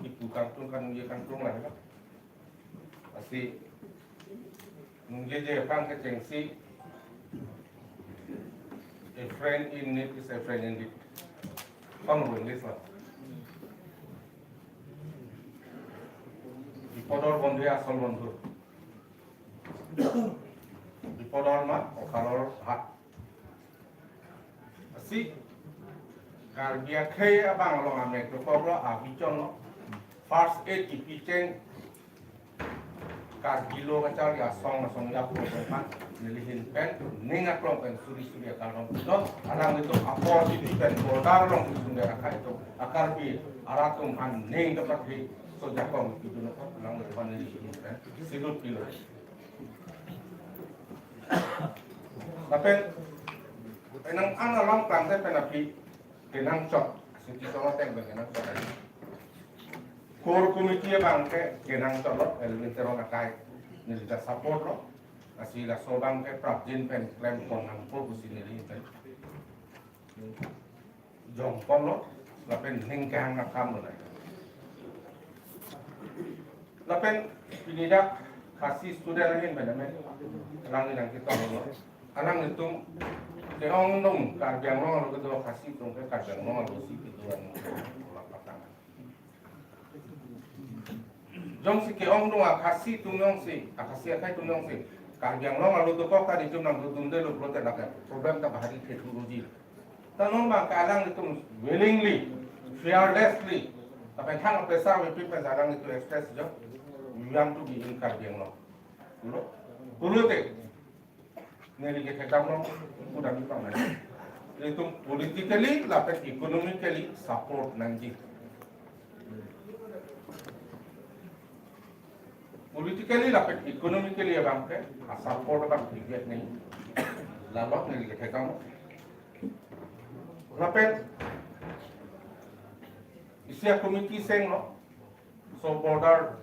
Ipu kangtung kan nungje kangtung lah, ya. Lasi nungjeje aphan kechengsi, a friend in need is a friend indeed. Pangro English lah. Bipodor bondhu asol bondhu. Bipodor ma okalor hat. Lasi Karbi akhei abang along amek dokoklo, abichonlo. First aid kipicheng Karbi lo kachari asong asong ya puro pan nelihin pen ning aklong pen suri suri akal rong pilo. Alanglitum apor titi pen border along sundar akhai atum a Karbi arat atum aphan ning dapat hi sojakong pidun alang pan nelihin pen silut pilo. Lapen penang an along tangte pen aphi kenangchot, suti tolo teng pen kenangchot. Core committee abang ke kenangchotlo, Elwin Teron akai, neli ta support lo. Lasi laso abang ke prapjin pen klem pon nangpo pusi neli pen jongponlo, lapen ning kehang akam lo nai. Lapen pini dak Khasi student ahin pen amen alangli nangketonglo. Alanglitum ke-ongdung Karbi Anglong arlo kedo Khasi atum ke Karbi Anglong arlo si kedo an ola patang. Jongsi ke-ongdung a Khasi atum jongsi, a Khasi akhei atum jongsi Karbi Anglong arlo dokok ta itum nangdundelo pulote lake problem ta bahari theology. Ta non abang ke alanglitum willingly, fearlessly, lapen thang a-pressure mepik pen alanglitum express jo, we want to be in Karbi Anglong. Pulo, pulote neli kethekdam long, kudam ipang nai. Itum politically lapen economically support nangji. Politically lapen economically abang ke a-support abang tigek nai. Labak neli kethekdam long. Lapen isi a-committee senglo, so border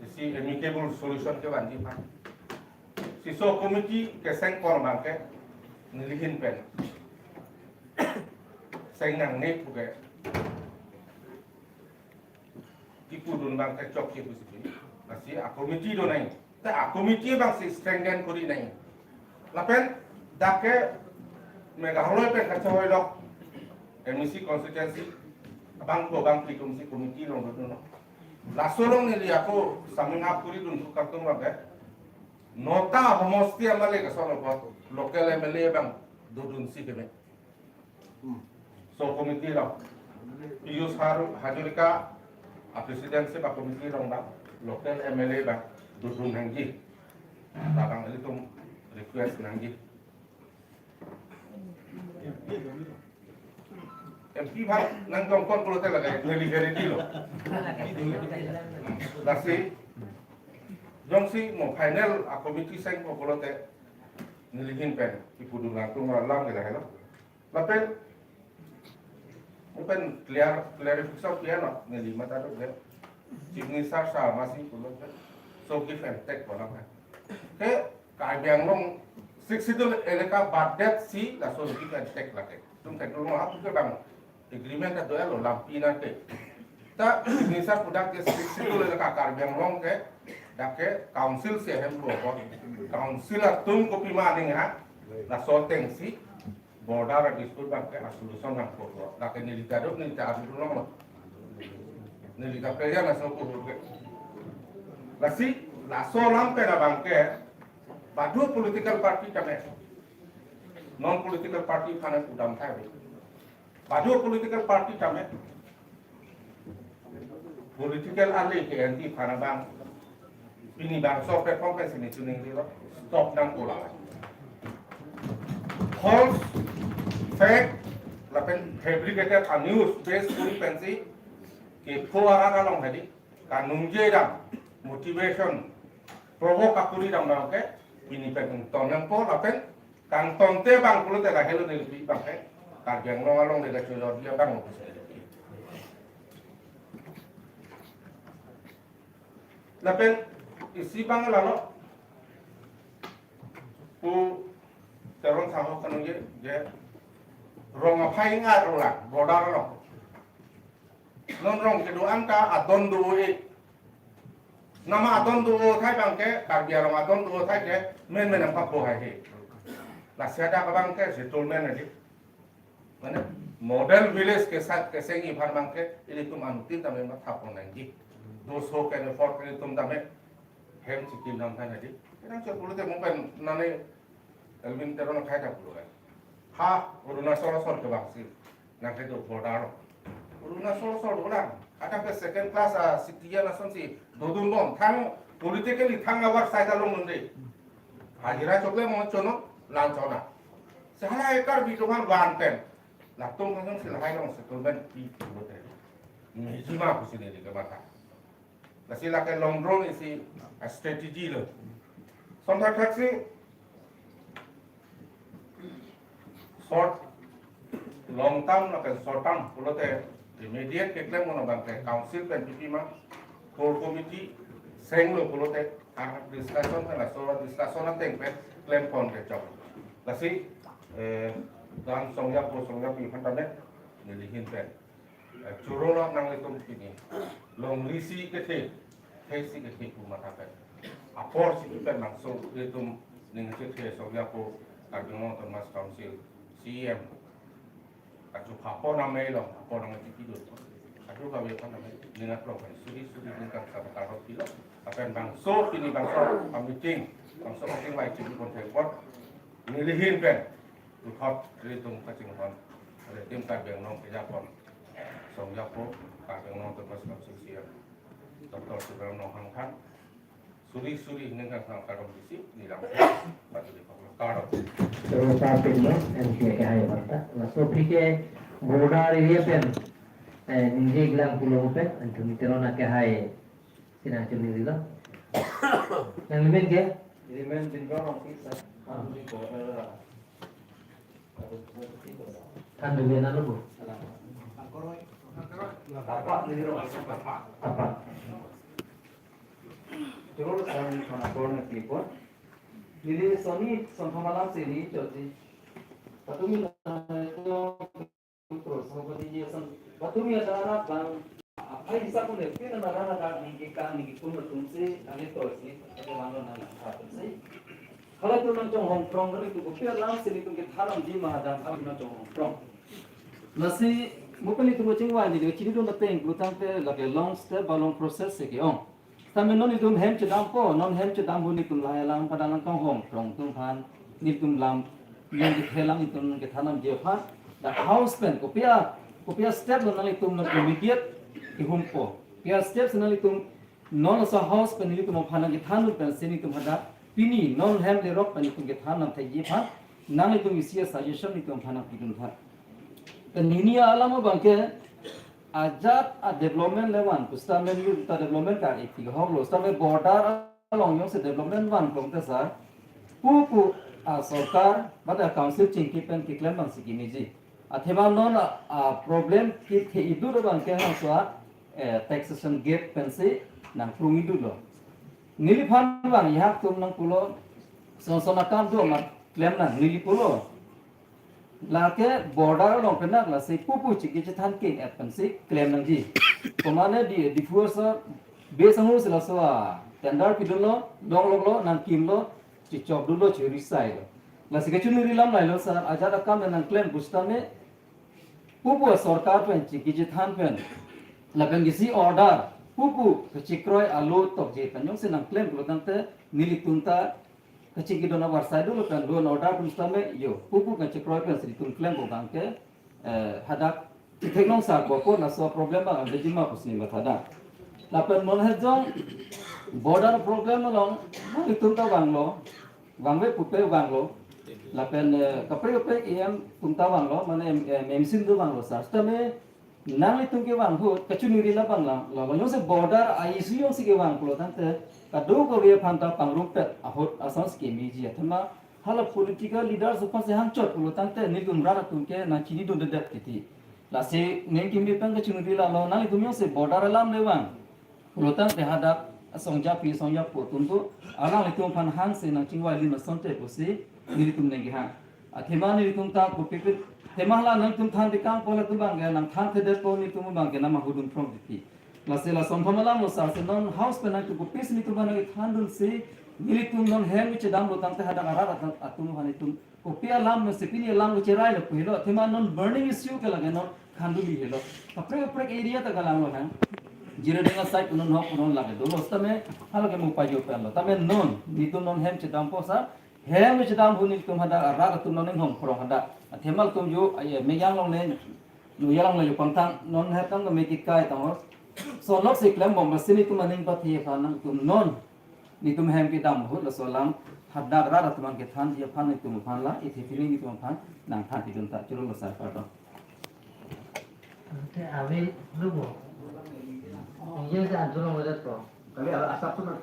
isi amicable solution kevanji aphan. Si so committee keseng kor abang ke nelihin pen seng nangne puke kipudun abang ke chokche pusi pi. Lasi a-committee do nai. Ta a-committee abang si strengthen kori nai. Lapen dak ke Meghalaya pen kachehoi lok M A C constituency abang ko abang pi atum si committee along dodunlo. Laso along neli ako summing up kori dun tu kartung abang ke. Nota homosti amale kason apot local M L A abang dodunsi keme. So committee along Piyush Haru- Hazarika a presidency ba committee along ba local M L A abang dodun nangji. Labang ilitum request nangji. M P aphan nangtongkon pulote lake neli very dilo. Lasi jongsi mo final a committee sengpo pulote neli ahin pen ipudun nangtum alam ke lahelo. Lapen mo pen clear, clarification clear lo, neli matha do ke. Chief Minister sir masi pulote, so give and take pulo ke. Ke Karbi Anglong Sixth Schedule elaka baddet si laso give and take lake. Itum thekdun lo, hap ke bang agreement ta do-etlo lampi nangke. Ta Chief Minister pu dak ke Sixth Schedule elaka Karbi Anglong ke dak ke council si ahem lo ko. Council atum kopima aning ha, laso atengsi border dispute abang ke a solution nangkok lo. Lake neli ta do, neli ta adu lo. Neli ta peja laso ko ke. Lasi laso alam pen abang ke badu political party tame, non political party aphan pudam thai. Badu political party tame political ali ke anti aphan abang pini bangso platform pen si neli chiningrilo, stop nangpo la. False, fake, lapen fabricated a news base kuri pensi kepho arat along hedi kaningje dam, motivation, provoke akuri dam abang ke pini pen ton nangpo lapen kangtonte abang pulote lahelo nelipi abang ke Karbi Anglong along le kachojor dia abang. Lapen isi abang lalo pu Teron Saho kaningje, je rong aphai ingat rolang border along. Non rong kedo-an ta adon do-o-e. Nama adon do-o thai abang ke, Karbi Anglong adon do-o thai ke, menmen nangpapo haihe. Lasi hadak abang ke settlement hedi. Mane model village kesa-, kesengji aphan abang ke ilitum anuttin tame matha pon nangji. Those who can afford, ilitum tame hem chikim nangthan hedi. Kenangchot pulote mo pen nane Elwin Teron akhai ta pulo kan. Ha, Arunachal asor ke bangsi nangkedo border lo. Arunachal asor dolang. Hadak ke second class a citizen asonsi dodun bom. Thang politically thang abar sai ta long nunde. Hajira chokle mo chono, lang chona. Si halahai Karbi atum aphan van pen latum asonsi lahai along settlement pi pulote mejima pusi neli kematha. Lasi lake long run isi a strategy lo. Sonthak thaksi short, long term lake short term pulote immediate keklem mono abang ke council pen pipima, core committee senglo pulote a discussion pen, laso discussion ateng pen klem pon kechok. Lasi, eh, dan songjapo songjapi aphan tame neli ahin pen, eh, choro lo nanglitum pini. Longlisi kethe, thesi kethe pu matha pen. Apor si pen bangso ilitum ning chethe songjapo Karbi Anglong Autonomous Council C E M. Kachu apor name lo, apor nang tiki do. Kachu kave aphan name ning aklong pen suri suri ning kangsa bakar pilo. Lapen bangso pini bangso a meeting, bangso meeting vai chini kon thekpon. Neli ahin pen uthot ilitum kachinghon, ilitum Karbi Anglong kejapon songjapo Karbi Anglong Autonomous Council C E M Doctor Tuliram Ronghang aphan suri suri ning kangsa kardom isi neli lang patu di pokok kardom. Terus saat ini M P A ke hai banta. Laso aphi ke border area pen, eh, ningje lang pulo pen, antum Teron akhai si nangchiningrilo. Nangli men ke? Neli men Bindra Rongpi, sir. Khanduli border. Khanduli nalo bo? Apa neli rong? Apa? Terus sang kona korna tipo. Neli soni songthom alam si neli choti. Patumi na Pro Sabhapati ji ason. Patumi ason anak bang. Aphai hisap pun ya, pina na rana dak ningke kang ningke pun atum si, ani to si, atau mano na na atum si. Halatum nangchonghong prong kali tu, kopi alam si nelitum kethan damji ma hadak, halatum nangchonghong prong. Lasi, mo pen nelitum kachingvai neli kachini dun ateng, pulotangte lake long step ba long process si ke-ong. Tame non itum hem chedampo, non hem chedam ahut itum lahai alam pada nangkanghong phrong atum aphan, itum lam, yang kethe alam itum kethan damji aphan, dak house pen, kopi-a, kopi-a step lo nanglitum non immediate kehumpo. Kopi-a step si nanglitum non laso house pen itum aphan nangkethan ahut pensi itum hadak, pini non hem lerok pen itum kethan damthekji aphan, nanglitum isi a-suggestion itum aphan nangpidun tha. Pen hini alam abangke, ajat a-development le van, pusitame nelitum ta development kar-ik ti hoklo, sitame border along jongsi development van klong te sar, pupu a-sorkar, mate a-council chingki pen keklem abangsi kemeji. Athema non a, a-problem kethe idut abangke halaso a, eh, taxation gap pensi nangkrung idutlo. Neliphan abang ihak atum nangpulo, son son akam do amat klem nang, neli pulo. Lake border along penak lasi pupu chingki chethan king et pensi klem nangji. Komane di, Diphu asor, base angur si laso a-tender pidunlo, dongloklo, nangkimlo, chichokdunlo, chirisailo. Lasi kachiningri lam lailo sar, ajat akam nangklem pusitame, pupu a-sorkar pen chingki chethan pen, lapen isi order, pupu kachekroi alo tokje pen jongsi nangklem pulo tangte, nelitum ta kachingki dona varsai dolo pen law and order pen sitame, yo, pupu kachekroi pensi itum klempo abangke, eh, hadak chethek nang sar ko ko laso problem abang abejima pusi neli mathadam. Lapen non het jong border problem along, non itum ta vanglo, vangve pupe vanglo. Lapen, eh, kaprek kaprek E M atum ta vanglo, mane M-, M-, M C atum ta vanglo sar. Sitame nanglitum kevang ahut, kachiningri labang lang, labang jongsi border a-issue jongsi kevang pulo tangte, kadokave aphan ta pangrumpet ahut asonsi kemeji athema, hala political leaders aphansi hangchot pulo tangte, nelitum rat atum ke nangchinidundedet titi. Lasi ning kimi pen kachiningri lalo, nanglitum jongsi border alam le vang pulo tangte hadak asong japi, asong japo atum tu, alanglitum aphan hangsi nangchingvai lim asonte pusi, nelitum ning kehang. Athema nelitum ta kopi pen, athema hala nangtum than tekang pu latum abangke nangthan thedetpo, nelitum abangke nangmahudun phrong titi. Lasi lason thom alam lo sar, si non house pen nangtum kopisi nelitum aphan nangthandunsi, nelitum non hem chedamlo tangte hadak arat atum, atum aphan itum kopi alam, si pini alam lo cherailo pu helo, athema non burning issue ke lake non khanduli helo. Kaprek kaprek area ta kalanglo hang. Jirading asai pu non hok pu non lake dolo sitame, halake mupajo penlo. Tame non, nelitum non hem chedampo sar, hem chedam ahut nelitum hadak arat atum non inghong phrong hadak. Athema latum jo, aye, meyang longle, nu yalang lo jo pangthang, non hetang ke meki kai tangor. Sonok si klembom, lasi nelitum aning pathe aphan nangtum non. Nelitum hem kedam ahut laso alam, hadak rat atum kethanji aphan nelitum aphan la, ithi pini nelitum aphan nangthan pidun ta, churolo sar, pardon. Ante ave lubo. Iya sa anturong wadat ko. Kali ala asap tu na.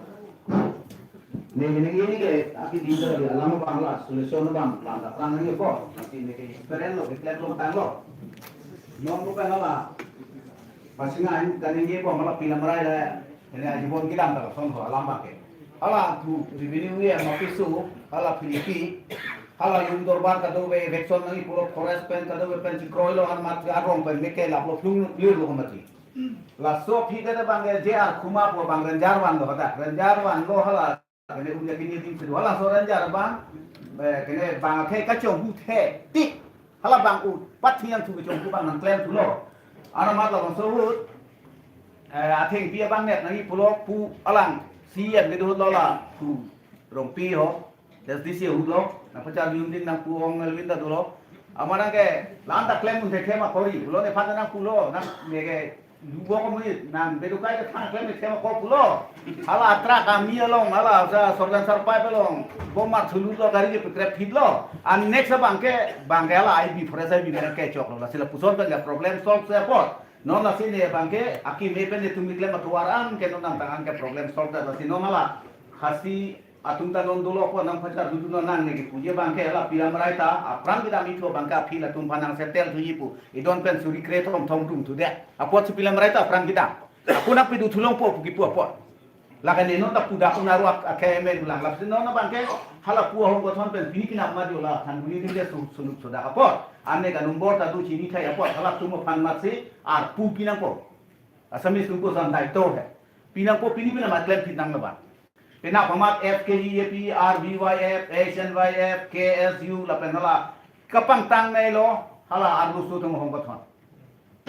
Ne, ne, ne, ne, ne, aki di dari alam abang la, solution abang, lanta perang ni ko. Nanti ne ke keren lo, ke klep lo, tang lo. Non ko pala. Pasingan, kaning ye ko, mala pilam rai la. Ini aji bon kedam ta son ho alam abangke. Hala thu revenue ye ma pisu, hala Philippi, hala yung dorbar kadokave eviction nangji pulo forest pen kadokave pen chekroilo an mat arong pen meke laplo plung lir lo mati. Laso aphi ke abangke J R Khuma pu abang ranger vanlo hadak. Ranger vanlo hala kene unya kini ding sedu hala so ranger abang, eh, kene abangke kachonghu the tik. Hala abang u, pathian thu kachonghu abang nangklem thulo. Ano mat labangso ahut, eh, athengpi abang net nangji pulo pu alang C M kedo ahut lo la pu Rongpi ho, S D C ahut lo, nangpachar jun ding nang pu Ong Elwin ta dolo. Amat nangke lanta klem un thekhe ma kori, pulo nephan nangpulo, nang neke lubo ko mui, nang bedukai ke thang klem thekhe ma ko pulo. Hala atrak ami along, hala sa sordan sarpai along, bomar thulu lo gari ke pekrep phit lo. An next abangke, abangke hala I B, forest I B ke nangkechok lo. Lasi lapuson pen ya problem solve se apot. Non lasi ne abangke, akeme pen netum keklem atovar an ke non nangtang an ke problem solve ta lasi non hala. Khasi atum ta non dolo apot nangpachar dudun nang ne kepuji abangke hala pilam rai ta, aphrang kedam ithu abangke aphi latum aphan nang settle thuji pu. Idon pen suri kre thom thom tum thu de. Apotsi pilam rai ta aphrang kedam. Ako nangpidu thulongpo pu kipu apot. Lake ne non ta pudak un aruak akhei me dulang lap si non abangke hala pu ahong kothon pen pini pinap ma diola than buni dile su sunuk sudak apot. Ane ka number ta du chini thai apot hala tum aphan mat si arpu pinangpo. Assamese tum ko san dai to hai. Pinangpo pini pina mat klem pinang laban. Pina pamat F K G A P, R B Y F, H N Y F, K S U lapen hala. Kapangtang nai lo hala arlu su tum ahong kothon.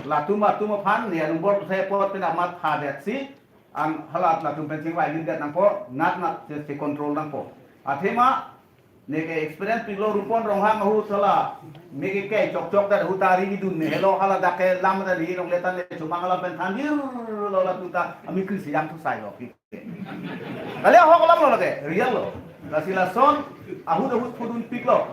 Latum atum aphan ne number thai apot pina mat phadet si. Ang halat latum pen chingvai nin det nangpo, nat nat che, che control nangpo. Athema, neke experience piklo Rupon Ronghang ahut hala, neke kai chok chok dat ahut ta ri dun ne helo hala dak ke lam ta ri long letan ne chumang hala pen thandir lo latum ta, ami kri siyang tu sai lo. Kali ahok lam lo lake, real lo. Lasi lason, ahut ahut pudun piklo.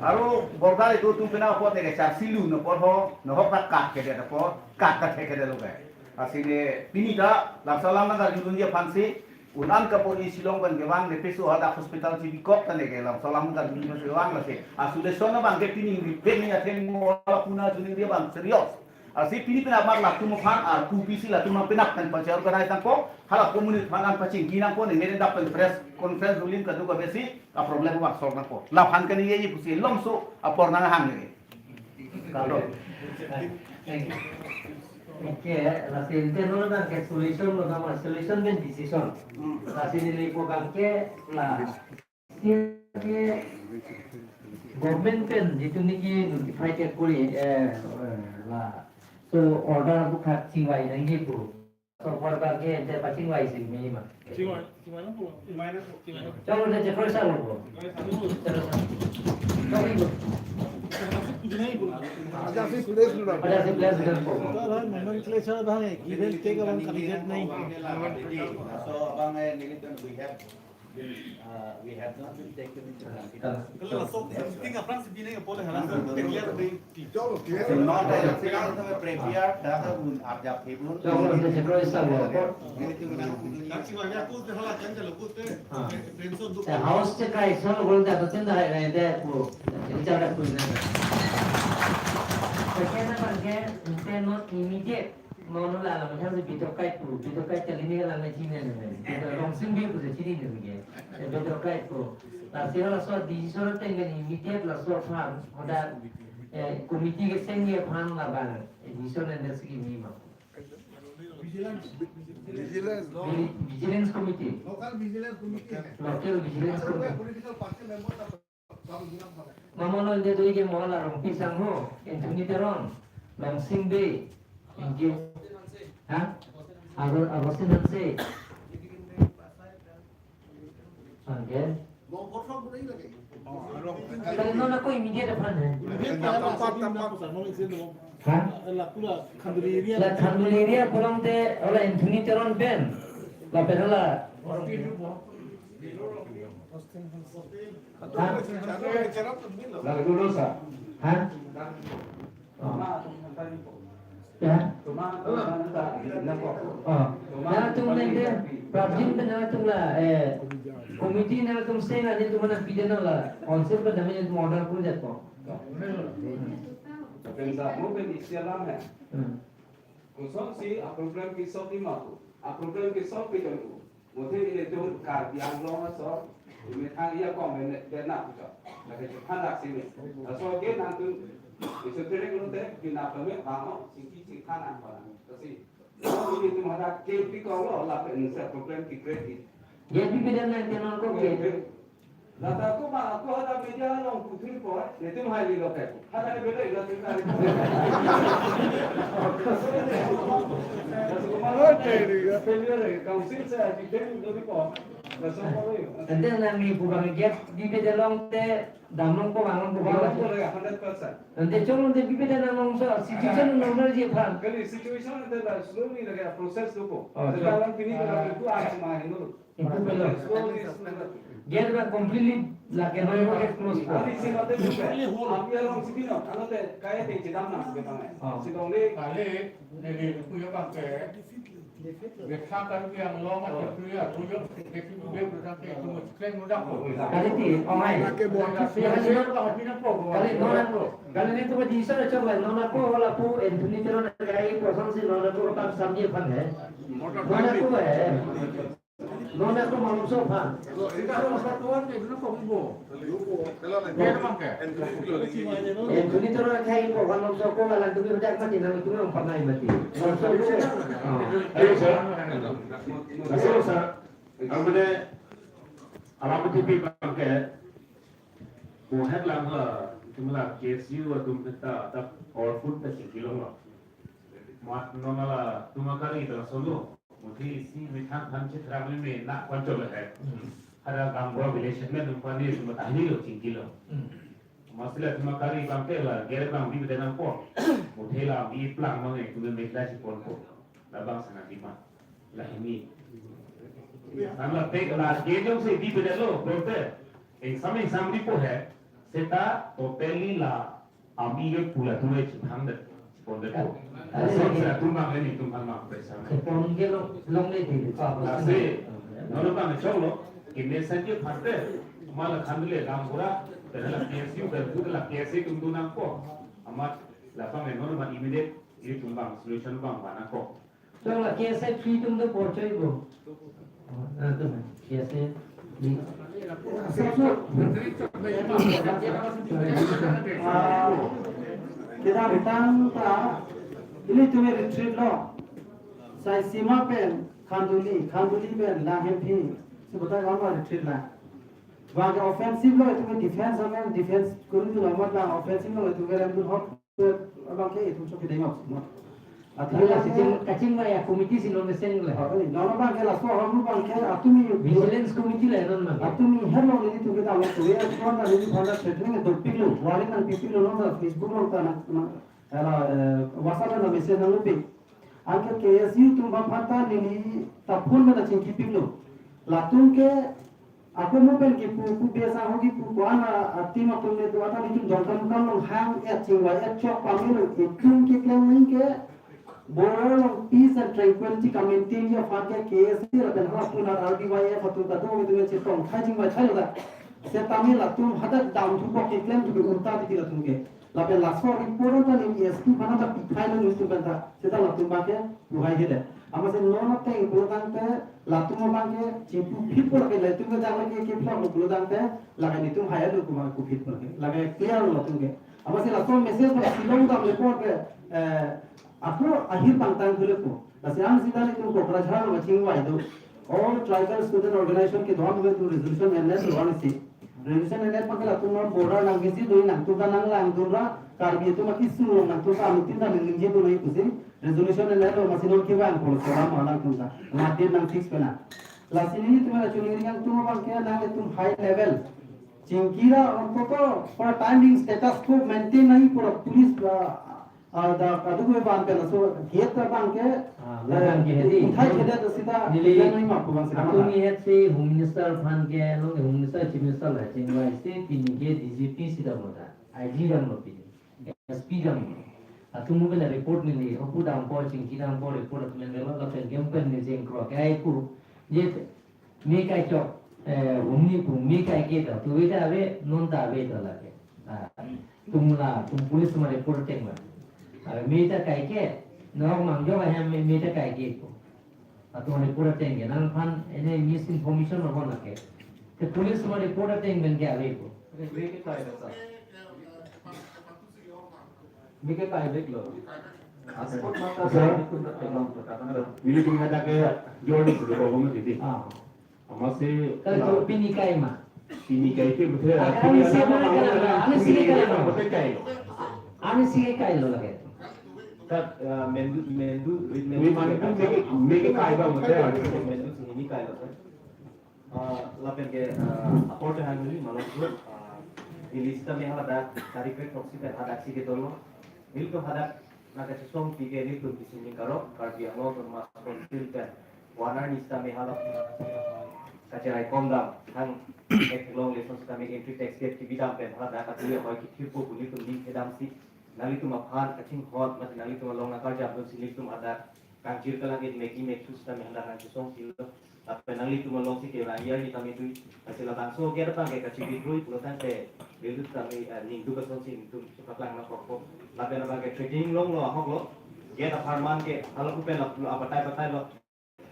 Aru border itu tum pena apot neke char silu no por ho, no hok ta kat ke de por, kat ta thek ke de lo ke. Lasi ne pini ta, laso alam nangkarjudunji aphansi, un-an kaporhi Shillong pen kevang ne peso hadak hospital chibikok ta neke laso alam nangkarjudunji aphansi vang lasi. Asu de son abang ke pini ri pen ni athe mo la puna chuning dia bang serious. Lasi pini penap mak latum aphan arpu pisi latum aphan penap pen pachi organize nangpo, hala community aphan an pachingki nangpo, ne meren dak pen press conference ruling kadu ka besi, a problem vang solve nangpo. Laphan kani ye pusi lomso apor nanghang ne. Kalo. Thank you. Okay, lasi ante non abang ke solution lo nama solution pen decision. Lasi neli pu abang ke la, ke government pen jitu niki notify ke kori, eh, eh, la. So order bukhat chingvai nangji pu. So order ke ante pachingvai si mima. Chingvai, chingvai nangpo. Chingvai nangpo. Chalo de chekoi sa lo po. Chalo sa. Chalo lo. Ajasi place lo. Ajasi place lo po. Nomenclature dah ni, give and take abang kalidet nai. So abang, eh, nilitan we have, uh, we have not been taken into consideration. Kalau laso meeting aphrang si bini apot hala declare dei. Chalo, clear. Not a prepare, dah un arjap hebun. Chalo, ante chekoi sa lo po. Nilitan nang. Kan si wajah aku hala kan kalau aku te. Ah. Friends of the Eh, house chekai so lo gol da to tinda hai de pu. Bichara pu na. Second number ke, ante non immediate. Mono la la masa si bidok kai pu, bidok kai kali ni la na chini ne. Bidok Longsing Bey pu chini ne ke. Bidok kai pu. Lasi laso decision ateng kan immediate laso aphan. Hoda, eh, committee ke sengni aphan labang. Eh, decision ante si kimi ma. Vigilance. Vigilance. Vi-, Vigilance Committee. Local Vigilance Committee. Local Vigilance Committee. Political party member ta. Mamono ante dui ke mo la Rongpi Sangho, Anthony Teron, Longsing Bey, Inge. Ha? Ago-, Augustine Hanse. Angke. Kali non ako immediate aphan hai. Immediate aphan, aphan. Ha? La pura Khanduli area. La Khanduli area pulote hala Anthony Teron pen. Lapen hala. Ha? Lalu dulu sa. Ha? Oh. Ya. Oh. Nangtum nengke, prapjin pen nangtum la, eh, committee nangtum sena nangtum mana pidana la, council pen nangtum order pun jat ko. Pensa mo pen isi alam hai. Hmm. Kosonsi a problem ke solve ma pu. A problem ke solve pi jang pu. Muthe ilitum Karbi Anglong aso, methang iya kong ne dena pujo. Lake chethan dak sini. Laso ke nangtum, isu terek lote, pinap tame bango, singki chethan ang pala. Kasi, ilitum hadak ke pikong lo, lapen se problem ki create. Ye pi bidang nang tenon ko ke. Lata ko ma, ko hadak media along putri po, netum hai lilo ke. Hadak beda ilo tinggal. Failure, council se aji tem do po. Ante nangli pu abang gate bibede long te damlong ko vanglong ko. Vanglong ko lagi hundred percent. Ante chong ante bibede nang long so situation normal ji aphan. Kali situation ante la slowly lagi process do ko. Oh, so dalam kini ko lagi tu arsma hinu. Itu belum. Slowly, slowly. Gate abang completely lagi non gate close ko. Ami si mate buka. Ami along si bino. Ano te kaya te chidam na si bang. Oh. Si dong le. Kali, neli puyo bang ke. Betha Karbi Anglong ati puyo, puyo, ke puyo, puyo, ke puyo, klem muda ko. Kali ti, oh hai. Kali, kali non ako, kali netum disa na chok la, non ako hala pu Anthony Teron kai kosonsi non ako aphan samji aphan hai. Non ako hai. Non ako malomso aphan. Anthony Teron kai ko malomso ko, alanglitum ke dak mati, nangtum ke umpan nai mati. Malomso ko. Oh. Ayo, sir. Ayo, sir. Ang mane, alam T V bang ke, mo het lang la, itum la K S U atum penta, tap or food ta chingki longlo. Mat non la, tuma kari ta solo. Muthe isi methang than chetrak meme na kwan cholo hai. Hmm. Hada gaonbura village settlement nung pani sumata hini lo chingki lo. Hmm. Masila thuma kari bangke la gere bang bibe nangpo. Muthe la bi plang mangai tume mekla si ponpo. Labang sana dima. La hini. Ang la pek la gejong se bibe lo prote. Engsam engsam dipo hai. Seta totally la ami yo pula tume chipang det. Chipon det po. Ah, song sila tumbang ini tumbang mang presa. Chipon ke lo longle di pa. Lasi, nono bang chong lo. Kine sanji parte. Mala khandule gaonbura. Pen la P S U, pen la P S A tum tu nangpo. Amat labang nono man immediate ini tumbang solution bang mana ko. Chong la K S A three atum do porchoi bo. Ah, atum K S A three. Ah, kedamtang ta ilitum retreat lo. Saisima pen Khanduli, Khanduli pen Langhemphi. Sibota kama retreat la. Bang offensive lo itum defense amen, defense kuri tu lo mat bang offensive lo itum rem tu hop. Abang ke itum chok kedeng ok semua. Athe la kaching, kachingvai a-committee si non mesen le. Nono bang ke laso ahormu bang ke atumi vigilance committee le non bang. Atumi herlo nelitum ke dalam tu ya, tuan na nelitum phan ta threatening dopik lo, warning nangpipik lo non ta Facebook along ta nang, nang, ala, eh, WhatsApp na message nangpi. Anke K S U atum bang phanta neli ta phone mena chingkipik lo. Latum ke ako mo pen kipu, pu besa ho kipu ko-an a-team atum le do ata nelitum Dongkamukam along hang et chingvai et chok pamelo itum keklem nangji ke border along peace and tranquility ka-maintain ji aphan ke K S A lapen hala punar R D Y F atum ta do itum chetong thai chingvai thai lo ta. Setame latum hadak damthu bok keklem thu ke ulta titi latum ke. Lapen laso report ta neli S P aphan ta pikhai lo nelitum pen ta. Seta latum bang ke puhai hede. Amatsi non ateng pulotangte latum bang ke chipu phit pula ke latum ke jang ke ke phlok lo pulotangte lake nelitum hai lo kuma ku phit pula ke. Lake clear lo latum ke. Amatsi laso message pula Shillong dam report ke, eh, ako ahir pangtang thule po. Lasi ang sida nelitum Kokrajhar lo kachingvai do. All tribal student organization kedo-an ke tu resolution enle lo ansi. Resolution enle abang ke latum non border nang visit dun nangtum ta nanglangdun ra Karbi atum akesung along nangtum ta anuttin ta ningje dun nai pusi. Resolution enle lo amatsi non kevang polo selam nangtum ta. Nangtum nang fix pena. Lasi nelitum la chuning ring nangtum abang ke nanglitum high level. Chingkira ontoto pura timing status quo maintain nai pura police, ah, Ah, da, kadokave van pen laso gate ta abang ke, ah, eh, ladak ke hedi. Uthai khedet sita neli yang lima pu abang sita atumi mata. Het si Home Minister aphan ke, along ke Home Minister, Chief Minister la chingvai si pini ke D G P sita mata. I G dam lo pini. S P dam lo. Atum ke la report neli, hopu dampo, chingki dampo, report atum yang lo lapen game pen ni jeng kro. Kaipu, ye me kai chok, eh, humni pu, me kai ke ta, tu ve ta ave, non ta ave ta lake. Ah, tum la, tum police ma report ateng ma. Ah, me ta kai ke, nok mang jo ba hem me, me ta kai ke ko. Ah, tum report ateng ke, nangphan, ene misinformation ma bon lake. Te police ma report ateng pen ke ave ko. Me ke kai lo ta. Me ke kai lo. Aspot mata sir. Sa, nelitum hadak ke join sudah bawa mo titi. Ah. Amatsi kali tu pini kai ma. Pini kai ke betul. Ah, pini kali ada siapa apa kan? Ada sini kai ma. Betul kai lo. Ada sini kai lo lagi. Kat, ah, mendu, mendu, mendu, mendu, me ke, me ke kai ba betul. Mendu sini kai lo. Ah, lapen ke, ah, apor te hangni malom tu, ah, neli sita me haladak tarik krek throksi pen hadak si ke dolo. Nelitum hadak nangkachesongpi ke nelitum kisining karok, Karbi Anglong Autonomous Council pen one arni sita me hala kacherai kom dam, thang ek long lesson sita me entry tax gate kebi dam pen haladak atuli ahoi kithirpo pu nelitum ning kedam si. Nanglitum aphan kachinghon, mate nanglitum along nangkarjap dun si nelitum hadak kangchir kalang-et meki meksu sita me hadak nangchesongpi lo. Lapen nanglitum along si ke ra year ni tame tui. Lasi labangso gate abang ke kachingki krui pulotangte nelitum tame, eh, ningduk asonsi nelitum chepaklang nangkokpo. Lapen abang ke threatening longlo ahok lo. Gate apharman ke hala pu pen la abatai batai lo.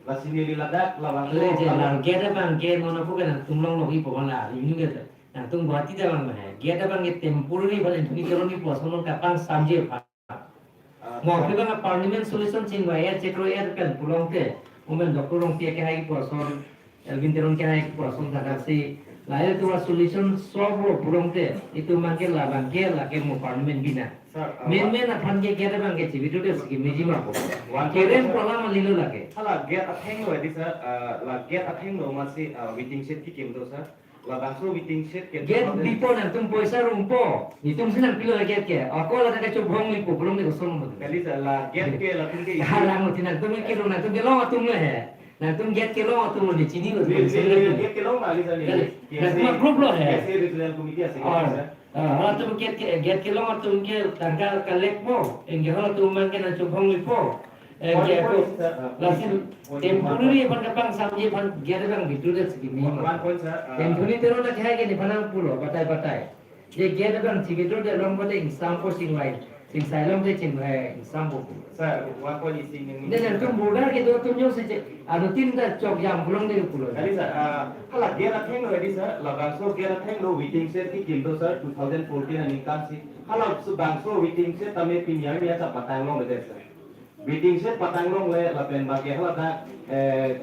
Lasi neli ladak labangso le je la gate abang ke mono pu ke nangtum longlo hi po la ini gate. Nangtum Guwahati ta abang he. Gate abang ke temporary bale thuni teroni po sono kapang samje pha. Ah, mo ke bang permanent solution chingvai ya chekro ya pen pulongte. Momen Doctor Rongpi ke hai porson, Elwin Teron ke hai porson thaksi Lahai atum a-solution solve lo pulote, itum abangke labangke lake mo permanent bina. Sir, uh, main, main aphan ke gate abangke chibidude si meji ma po. One point, kerem sir. Kolam alilo lake. Hala gate athengno edi, sir, uh, la gate athengno masi, uh, waiting shed kekim do, sir. Labangso waiting shed ke gate bipo, nangtum poisa rumpo. Netum si nangpilo gate ke. Ako la tangka chobhong lipo, pulote kosonlo. Kali, sir, la gate ke latum ke isi. Harang uti nangtum ke lo, nangtum ke long atum lo he. Nangtum gate kelong atum lo, ne chinilo. Ni, ni, ni, gate kelong ma, ni sa ni. Kali. K S A, nangtum group lo he. K S A regional committee ase, oh, sir. Ah, halatum gate ke, gate kelong atum ke tangka collect mo. Anke halatum abangke nangchobhong lipo. Anke point, ako, point, sir, uh, lasi point, temporary point, aphan kapangsamji aphan gate abang bidude si kimi. One point, sir, uh, Anthony Teron akhai ke nephan nangpulo, batai batai. Je gate abang chibidude along kote ingsampo, chingvai, chingsai along te ching, eh, ingsampo. Sir, one point isi ning. Ne nangtum border kedo atum jongsi che, anutin ta chok jam pulote pulo. Kali, sir, ah, hala gate athengno edi, sir, labangso gate athengno waiting shed kekim do, sir, two thousand fourteen aningkan si. Halabangso waiting shed tame pini arni ta patang longledet, sir. Waiting shed patang longle lapen abangke hala ta, eh,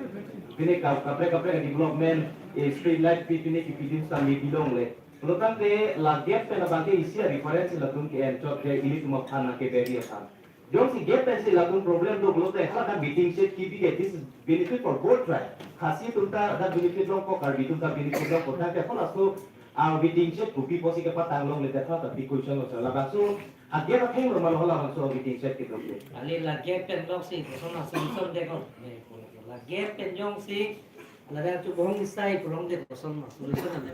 pini kap-, kaprek kaprek development, eh, street light pi pini kipidun sami bilongle. Pulotangte la gate pen abangke isi a-reference latum ke-enchot ke ilitum aphan nangkebebi aphan. Jongsi gate pensi latum problem do pulote, hala ta waiting shed kebi ke, this is benefit for both, right? Khasi atum ta, ta benefit longpo, Karbi atum ta benefit longpo, tangte halaso a-waiting shed kopi pusi kepatang longledet hala ta big question lo, sir. Labangso a-gate athengno ma lo halabangso waiting shed kedo ke. Kali, la gate pen loksi koson a-solution dekok. La gate pen jongsi ladak chobhong sai pulote koson ma solution ande.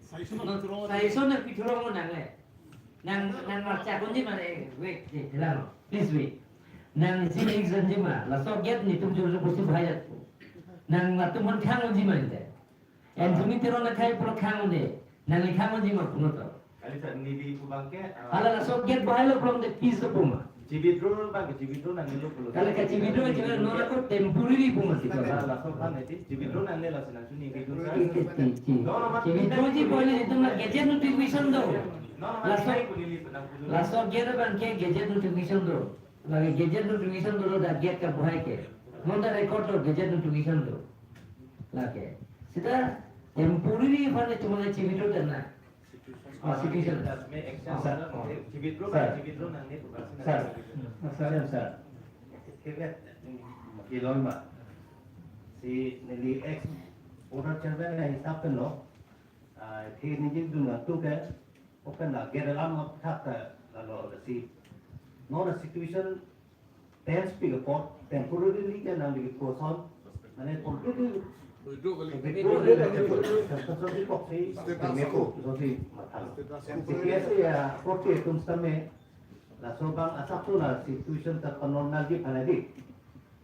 Solution nangpithurong nang le. Nang, nang marcha konji mane, wait, wait, lang. Please wait. Nang isi exam ji ma, laso gate netum jor jor pusi bahaya. Nang latum aphan khang konji mane. Anthony Teron akhai pulo khang ne. Nangli khang konji ma pulo to. Kali, sir, neli pu abangke, ah, hala laso gate bahailo pulote peace do pu ma. Chibidro abangke chibidro nangnelo pulo. Kali, kachibidro, chibidro, non ako temporary pu ma si ko. Sir, laso aphan eti chibidro nangne, lasi nangchini bidro, sir. Iti, iti, iti. No, no, mas, chibidroji pu le itum la gazette notification do. No, no, mas, laso, nai kunili nang kunili. Laso gate abangke gazette notification do. Lake gazette notification dolo, dak gate kabohai ke. Non ta record lo gazette notification do. Lake. Seta temporary aphan itum aphan chibidude na. Ah, situation. Sir. Sir. Sir. Sir, sir. Kevek kelong ma. Si neli ex board chairman ahisap pen lo. Ah, thi neli dun atum ke, open la gate alam apthak ta lalo si. Non a situation tense pi apot, temporarily ke nangli koson, mane completely withdraw kali. Withdraw kali, withdraw kali. State asal ko. State asal ko. State asal ko. State asal ko. State asal ko. Laso abang asap tu la situation ta panormal ji aphan edi.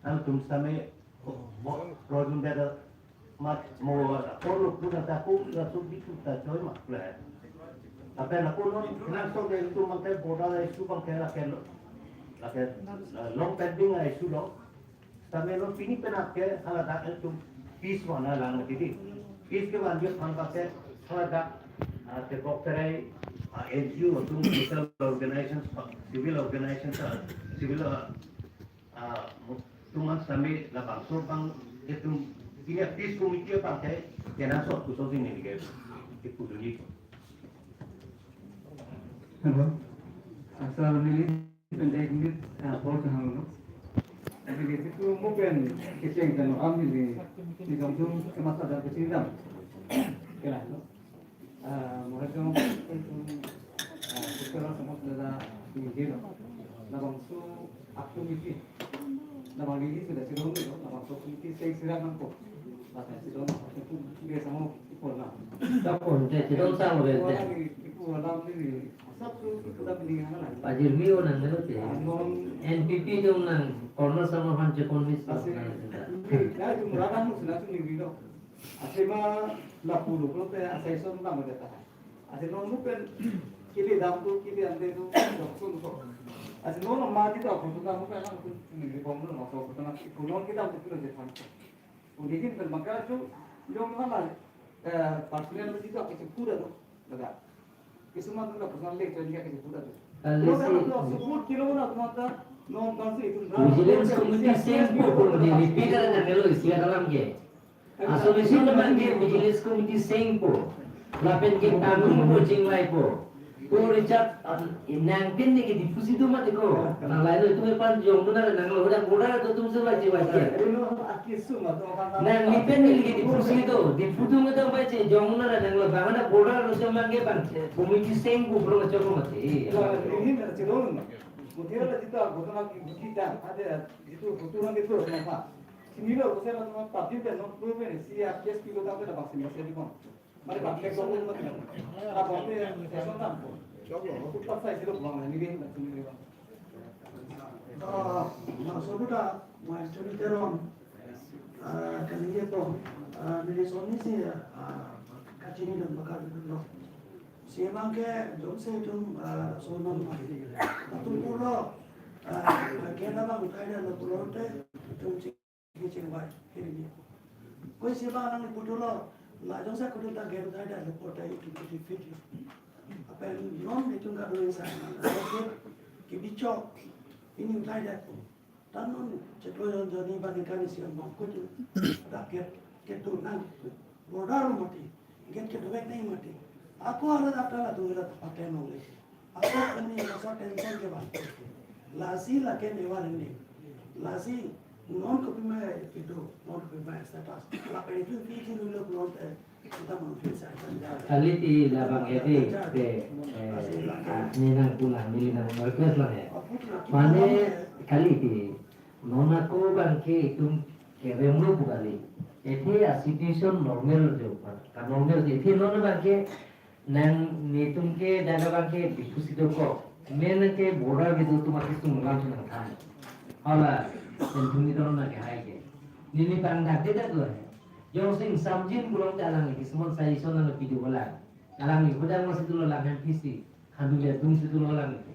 Nangtum sitame, bo, projun dada mat mo, porlo puna ta ku, la so bitu ta choi ma kle. Tapi la kuno, nang so de tu mangke border issue bang ke la ke lo. La ke, eh, long pending issue lo. Sitame lo pini penak ke, hala dak tu peace wana lang titi. Peace ke wan je pang ke, hala dak, ah, te kok terai, ah, N G O tu, social organizations, civil organizations, ah, civil, ah, ah, mo-, tuman sitame labangso abang itum pini a-peace committee abang ke kenangsot puson si neli ke ipu dunji. Hello. Asal neli pendek minit, ah, por ke hang lo. Tapi di situ mungkin kecil dan am neli di kampung ke masa dan kecil dam. Kela, no? Ah, Mahajong, ah, sekarang semua sudah tinggi, no? Labangso aktu miti. Labang lili sudah sidon, no? Labangso aktu miti saya siram nangkok. Bahkan sidon, itu dia sama ikut lah. Takon, dia sidon sama dia. Ikut lah, ikut lah, ini. Sab tu kita mendingan lah. Pajirmi orang dulu tu. Ah, non N P P tu nang, corner sama Hanche Convince. Asik. Nang, sudah. Ya, itu murah kan, sudah tu minggu tu. Asema lapu lo, pulote asai son dam deta. Ase non mupen kili dam tu, kili ante tu, doksun tu. Ase non ma di tu, aku tu dam mupen lang tu, ni di pom lo, aku tu nak, aku non kita tu kilo je pan. Udah gini kan, maka tu, jom mana, eh, personal di tu, aku tu kuda tu, daga. Kisuman tu, aku tu le, tu dia aku tu kuda tu. Kalau lo si kan tu, sepuluh kilo na, tu mata, non kan si itu. Vigilance Committee same po, po, di, di, pika na melo isi dalam ke. Asolution abangke Vigilance Committee sengpo. Lapen ke tangungpo, chingvaipo. Ko Richard, ah, nangpini ke Diphu si do mati ko. Nang lailo tu pan jong tu nang nanglo, hadak border atum si vaiche vaiche. Nang nepini ke Diphu si do, Diphu atum ke vaiche, jong tu nanglo, bang hadak border atum abangke bang committee sengpo, pro chok mati. Ini na chirun. Mutiara jita ghotona ki ghotita, ade jitu ghotona ke tu na pa. Sini lo ko sela tuma pati pe no pro pe si ya P S P lo ta pe na bang sini se di bang. Mari bang ke ko mo mati na. Na bang pe eso tam ko. Chok lo. Ko ta sai silo bang ni bin na sini bang. Ah, na so buta, ma choni teron. Ah, kali ye to. Ah, ni so ni si, ah, kachini dan bakal dulu. Si abangke jongsi itum, ah, so non ma. Atum pulo, ah, kena bang uthai dan lo pulote, itum chingvai, kiri ni. Koi si abang nang putulo, la jongsi kutu ta gen uthai dan lo pulote itum kuti fit. Apa non itum ka doing sa, ke bichok, ini uthai dan. Tanun cheklo yon joni bani kani si amang kutu. Dak gate, gate tu nang. Border mati. Gate ke dovek nai mati. Ako ala dak tala tu ila pakai nong le. Ako kani rasa tension ke bang. Lasi lake never ending. Lasi non kopi mai pido, non kopi mai status. Lapen itu pi kiru lo pulang te. Kaliti labang edi te, eh, ah, ni nang pulang, ni nang request lang ya. Mane kaliti, non ako abangke itum kerem lo pu kali. Edi a situation normal jo pa, ka normal je. Edi non abangke nang netum ke jaga abangke Diphu si dokok. Main ke border ke do atum akisung lam si nangthan. Hala, netum ni doron nang ke hai ke. Neli pang dak de dak lo. Jongsi ingsamjin pulote alang ke semon sai ison nang pidu alang. Alang ke hudang mas itu lo lang M P C. Khandu le dung si dolo alang ke.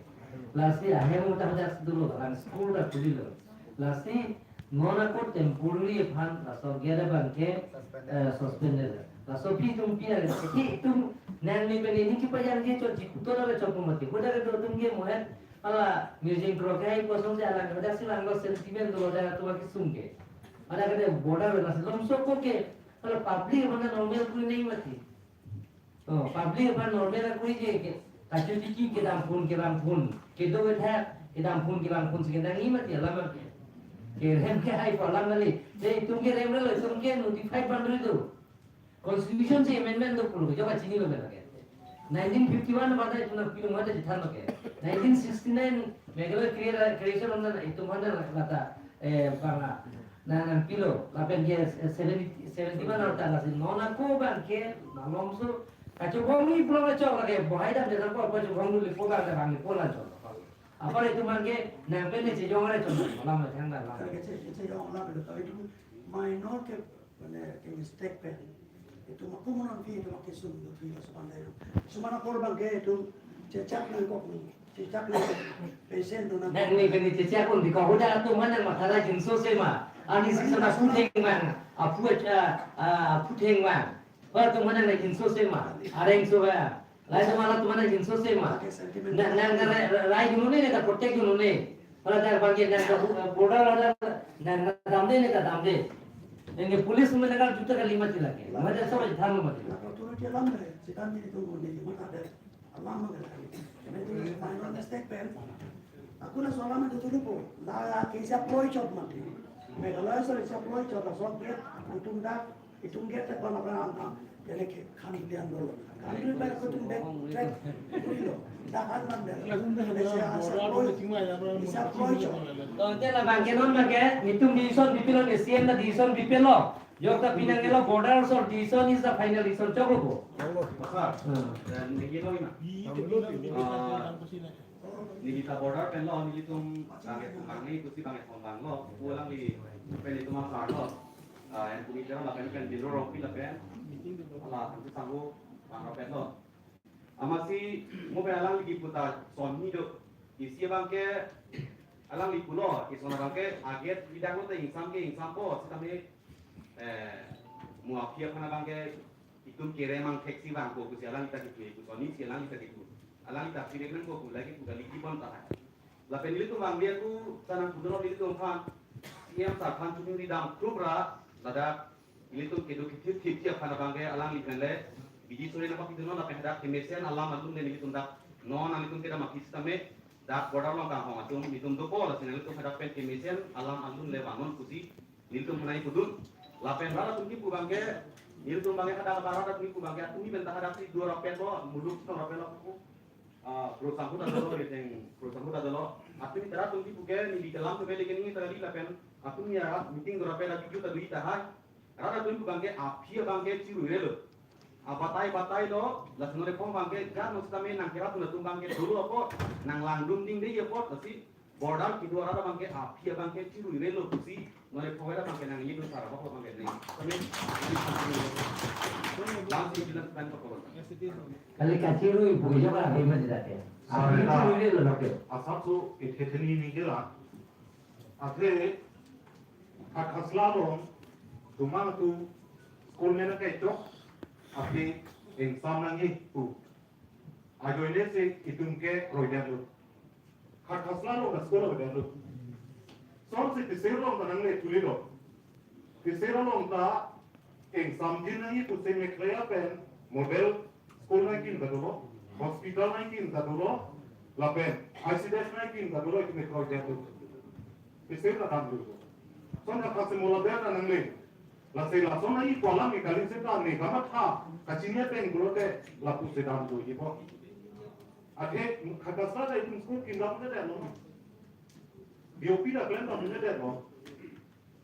Lasi ahem utak utak si dolo alang school ta khuli lo. Lasi non ako temporary aphan laso gate abangke, eh, suspended. Laso pi tum pi agi, pi tum nang ni beli ni kipa yang je chot ji kuto na chot mati. Hoda ke do tum ke mohet ala museum pro ke hai kosong si alang ke hoda si lang lo sentiment dolo da tu akisung ke. Ada ke border lasi lomso ko ke, kalau public mana normal kuri nai mati. Oh, public aphan normal akuri je ke. Kachu tiki kedam phun, kedam phun. Kedo kethak, kedam phun, kedam phun si kedang i mati alam ke. Kerem ke hai pu alam kali. Je itum kerem lo, itum ke notify bandri do. Constitution si amendment do pulo, jo kachinilo ke lake. Nineteen fifty-one pada itum nangpilo mada chethan lo ke. Nineteen sixty-nine Meghalaya crea-, creation of the itum mada lata, eh, bang a. Nang, nangpilo, lapen ke, eh, seventy, seventy-one arta lasi non ako abangke, malomso, kachobong ni pulang kachok lake, bohai dam de nangko, kachobong ni lipo bang, bang lipo lang chok. Apar itum abangke, nang pen ni chejong are chok, malam thang dak lang. Kali kece, kece jong lang, betul itu minor ke, mane, ke mistake pen. Itum ako mo nangpi, itum akisung, itum suman dai. Suman ako abangke, itum chechak nangkok ni. Chechak nang patient do nang. Nang ni kani chechak un di ko hoda atum mane ma thala jinso se ma. Ani si sana putheng mang. Aphu acha, ah, putheng mang. Ba atum mane na jinso se ma. Areng so ba. Lai atum mane atum mane jinso se ma. Nang, nang, nang rai, rai dulu ne, ta protect dulu ne. Pada dar bangke nang ka bu-, border ada, nang, nang dam de ne, ta dam de. Nang ke police mane ka juta kali mati lake. Mane so than mati. Authority alam re, setan di itu ne, mata de. Alam makan. Jadi itu minor mistake pen. Aku na soal itu dulu po. La kisa ploy chot mati. Meghalaya sa kisa ploy chot, la sok gate, itum dak, itum gate tak pernah pernah angka. Jadi ke khan lian dulu. Khan dulu baik aku tum back track. Dulu. Dak kan man dak. Kisa ploy, kisa ploy chot. Tonte labangke non abangke, itum decision bipilo, C M na decision bipilo. Jok ta pinang elo border so decision is the final decision choklo ko. Sir, hmm. Dan niki lo ina. Ah, neli ta border pen lo, nelitum bang e bang ni kusi bang e phone bang lo, pulang di pen itum asar lo. Ah, yang kumi kira lapen pen Dilo Rongpi lapen. Ala, tentu sanggup bang lo pen lo. Amatsi mo pen alangli kipu ta son ni do. Isi abangke alangli pulo, ison abangke a-gate bidang lote ingsam ke ingsampo, sitame, eh, mo aphi aphan abangke itum kerem angthek si vangpo pusi alangli ta kipu, ipu son ni si alangli ta kipu. Alangli ta pirek nangpo pu lake pu kali kibon ta hai. Lapen ilitum vangve ako ta nangpu dolo ilitum aphan, C M sir aphan chuningri dam thupra, ladak Ilitum kedo kithip thip thip aphan abangke alangli pen le bidi sore nangpakidunnon lapen hadak kemesen alam alun le nelitum dak non nanglitum kedam aphi sitame dak border along kanghon atum nelitum dopo, lasi nanglitum hadak pen kemesen alam alun le vannon pusi nelitum hanai pudun. Lapen rat atum kipu abangke, nelitum abangke hadak rat atum kipu abangke, atum ni benta hadak si dua rapet bo, muluk song rapet lo ko. Ah, pro sangkut adolo, reteng pro sangkut adolo. Atum ni rat atum kipu ke, neli kelam tu beli kini tadi lapen atum ni rat meeting dua rapet lagi juta dui tahai. Rat atum kipu abangke, aphi abangke chiruirelo. Abatai batai lo, lasi non le phong abangke, jan non sitame nangkerap atum abangke dolo apot, nanglangdun ding dei apot, lasi border kedo arat abangke, aphi abangke chiruirelo pusi, non le phong arat abangke nanglidun sar abang abangke dei. Kami, lamsi bilang kan pokok. Kali kachirui pujo ka abhi ma tidak ya. Aphi chiruirelo lake. Asap so ethetheni ni kela. Athe Khakhasla along tumang tu school mena kechok aphi exam nangji pu. Ajoine si itum ke kroidetlo. Khakhasla along ta school kroidetlo. Sonsi Pisiar along ta nangle thuli do. Pisiar along ta exam din nangji pusi Meghalaya pen model school nangkin ta dolo, hospital nangkin ta dolo, lapen I C D S nangkin ta dolo, itum kroidetlo. Pisiar ta damlo. Son ta pasi mola ber ta nangle. Lasi lason nangji pu alam ni kali seta ne kamatha kachini ateng pulote lapusi damlo ji bo. Athe Khakhasla ta itum school kindamdetlo. B O P ta klem damdetlo.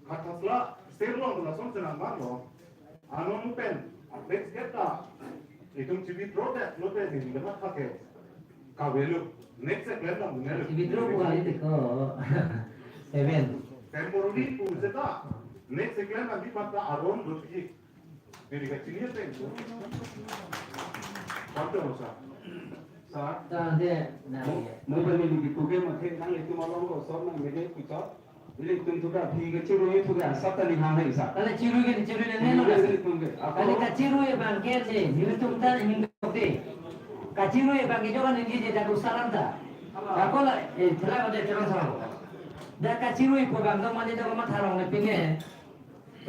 Khakhasla Pisiar along lasonsi nangvanlo. Anon pen, next gate ta itum chibi pro te, pro te, neli dapat pakai. Kavelo, next se klem damdunelo. Chibi pro bukan itu ko. Seven. Temporary pu seta, next se klem damji pen ta aron dotji. Neli kachini ateng ko. Kwanto sa? Sa? Ta de, na. Mo, mo bani di puke mathe nanglitum along ko sor nangmede puchot. Nelitum tu ke aphi kachirui tu ke asap ta ninghang hai sa. Tale chirui ke chirui ne ne lo. Nelitum ke. Ako. Tale kachirui abangke je, nelitum ta hingdok te. Kachirui abangke jokan ningje je dak usaran ta. Ako la, eh, thela ko de thela sa. Dak kachirui pu abang dong mane dong matha rong le pinge.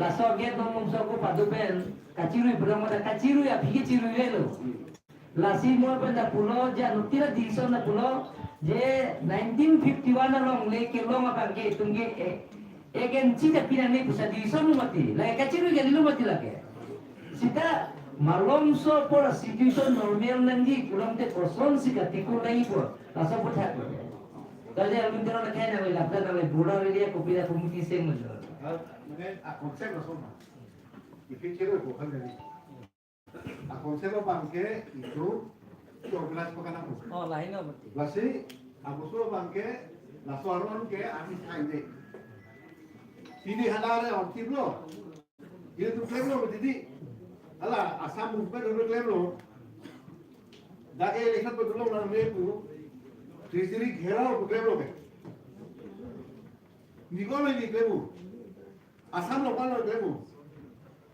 Laso gate dong mumso ko padu pen. Kachirui pu dong mane kachirui aphi kechiruirelo. Lasi mo pen ta pulo, je anuttin a-decision ta pulo, je nineteen fifty-one along le kelong abangke itum ke, eh, agency ta pinang ne pusi decision lo mati, lake kachirui kalilo mati lake. Seta malomso apor situation normal nangji pulote kosonsi katiku nangji pu, laso aphuthak lo. Tadi alun tero na kaya na lapta na le border area kopi na committee seng lo. Mane a concept lo soma. Ipi chiro ko kan dari. A concept abangke itum organize pakan aku. Oh, lain lo mati. Lasi, abangso abangke, laso aron ke, ami sai de. Pini hadak le on tim lo. Itum klemlo mati di. Hala, Assam movement lo klemlo. Dak ke election pen dolo nang me pu. Treasury gherao pu klemlo ke. Ni ko lo ni klem pu. Assam lo palo klem pu.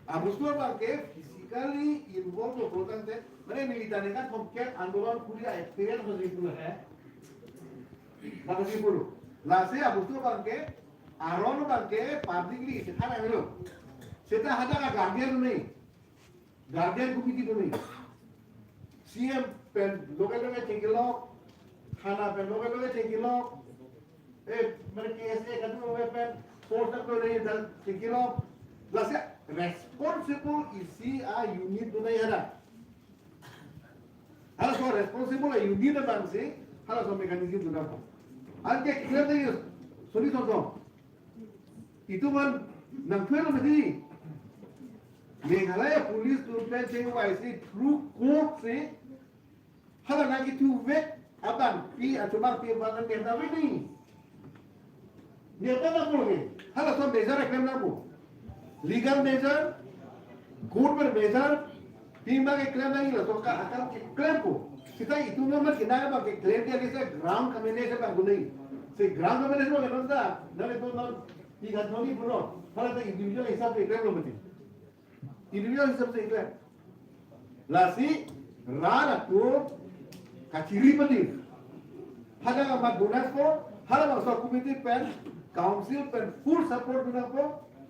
Abangso abangke physically involved lo pulo tangte, mane neli ta ne kan thomkep andolon kuri a-experience lo jitu he. Mane jitu. Lasi abangso abangke, aron abangke publicly si thana lo. Seta hadak a-guardian ne. Guardian committee do ni. C M pen loge loge chengkilok, thana pen loge loge chengkilok, eh, mane K S A kadu loge pen, force tak loge dan chengkilok. Lasi responsible isi a-unit do nai ada. Halaso responsible a-unit abangsi, halaso mechanism do nai. Anke clear de soni sosong. Itum an nangthuelo mati. Meghalaya Police atum pen chengvaisi through court si hala nangkethu vek abangpi achobangpi abang neta vek ni. Neta nangpo ke. Halaso measure keklem nangpo. Legal measure, court pen measure, pima keklem nangji laso ka akam keklempo. Seta itum amat kena abang keklem dia lisa ground kamene se bang gunai. Se ground kamene se bang gunai ta, nang itu non tiga toni pulo. Hala ta individual hisab se klemlo mati. Individual hisab se klem. Lasi rat atum kachiri padi. Hala amat bonus ko, halabangso committee pen, council pen full support bonus ko,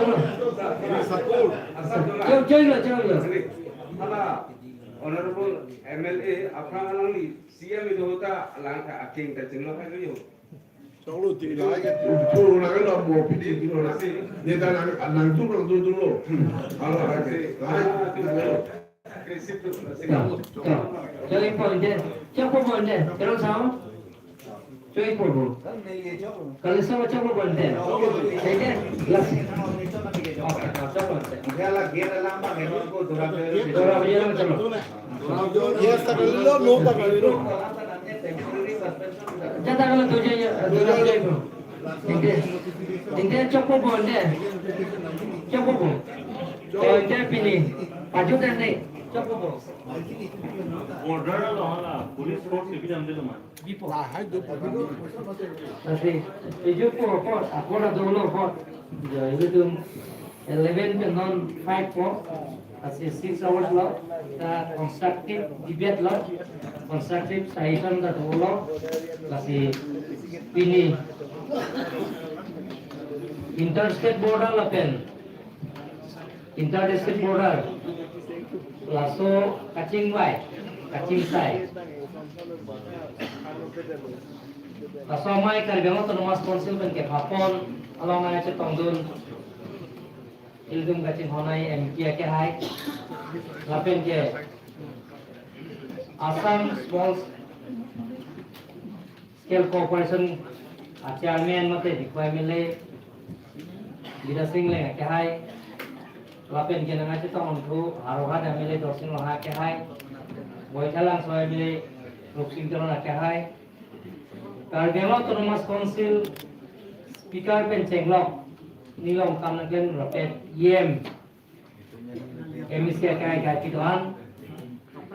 Chalo. Chalo, chalo, chalo. Hala, Honorable M L A, aphrang alangli C M ido ta alang aking ta chinglo hai yo. Chalo, ti lai ke tu, tu lai ke lo mo pidi, tu lo na. Neta nang, nang tu, nang tu, tu lo. Hala, hai ke. Lai, tu lo. Chalo, chalo. Chalo, point de. Chokpo point de. Chalo, sao? Chokpo bo. Kali sama chokpo point de. Hai ke? Last. Okay, chokpo point de. Dora, dora, chalo. Yes, ta kali lo, no, ta kali lo. Jata kali tu je, ya, dora je ko. Ente, ente chokpo bo ente. Chokpo bo. Ente pini. Pajut ente. Chokpo bo. Border lo hala, police force ke bidam de lo ma. Lahai do pabilo. Lasi, ejutpo apot, apot adolo apot. Ya, ejutpo eleven pen non five po. Lasi six hours lo, ta constructive debate lo, constructive suggestion ta dolo. Lasi pini interstate border lapen inter-district border Laso kachingvai, kachingsai. Laso amei Karbi Anglong Autonomous Council pen kephapon along nangchetongdun ilitum kachinghon ai M P akehai, lapen ke Assam Small Scale Corporation a Chairman mate Diphu M L A Bidya Sing Engleng akehai, lapen ke nangchetongthu Howraghat M L A Dorsing Ronghang akehai, Baithalangso M L A Rupsing Teron akehai, Karbi Anglong Autonomous Council Speaker pen chenglok, nilong kam nangklem rapet E M, M A C akehai akehai kedo-an,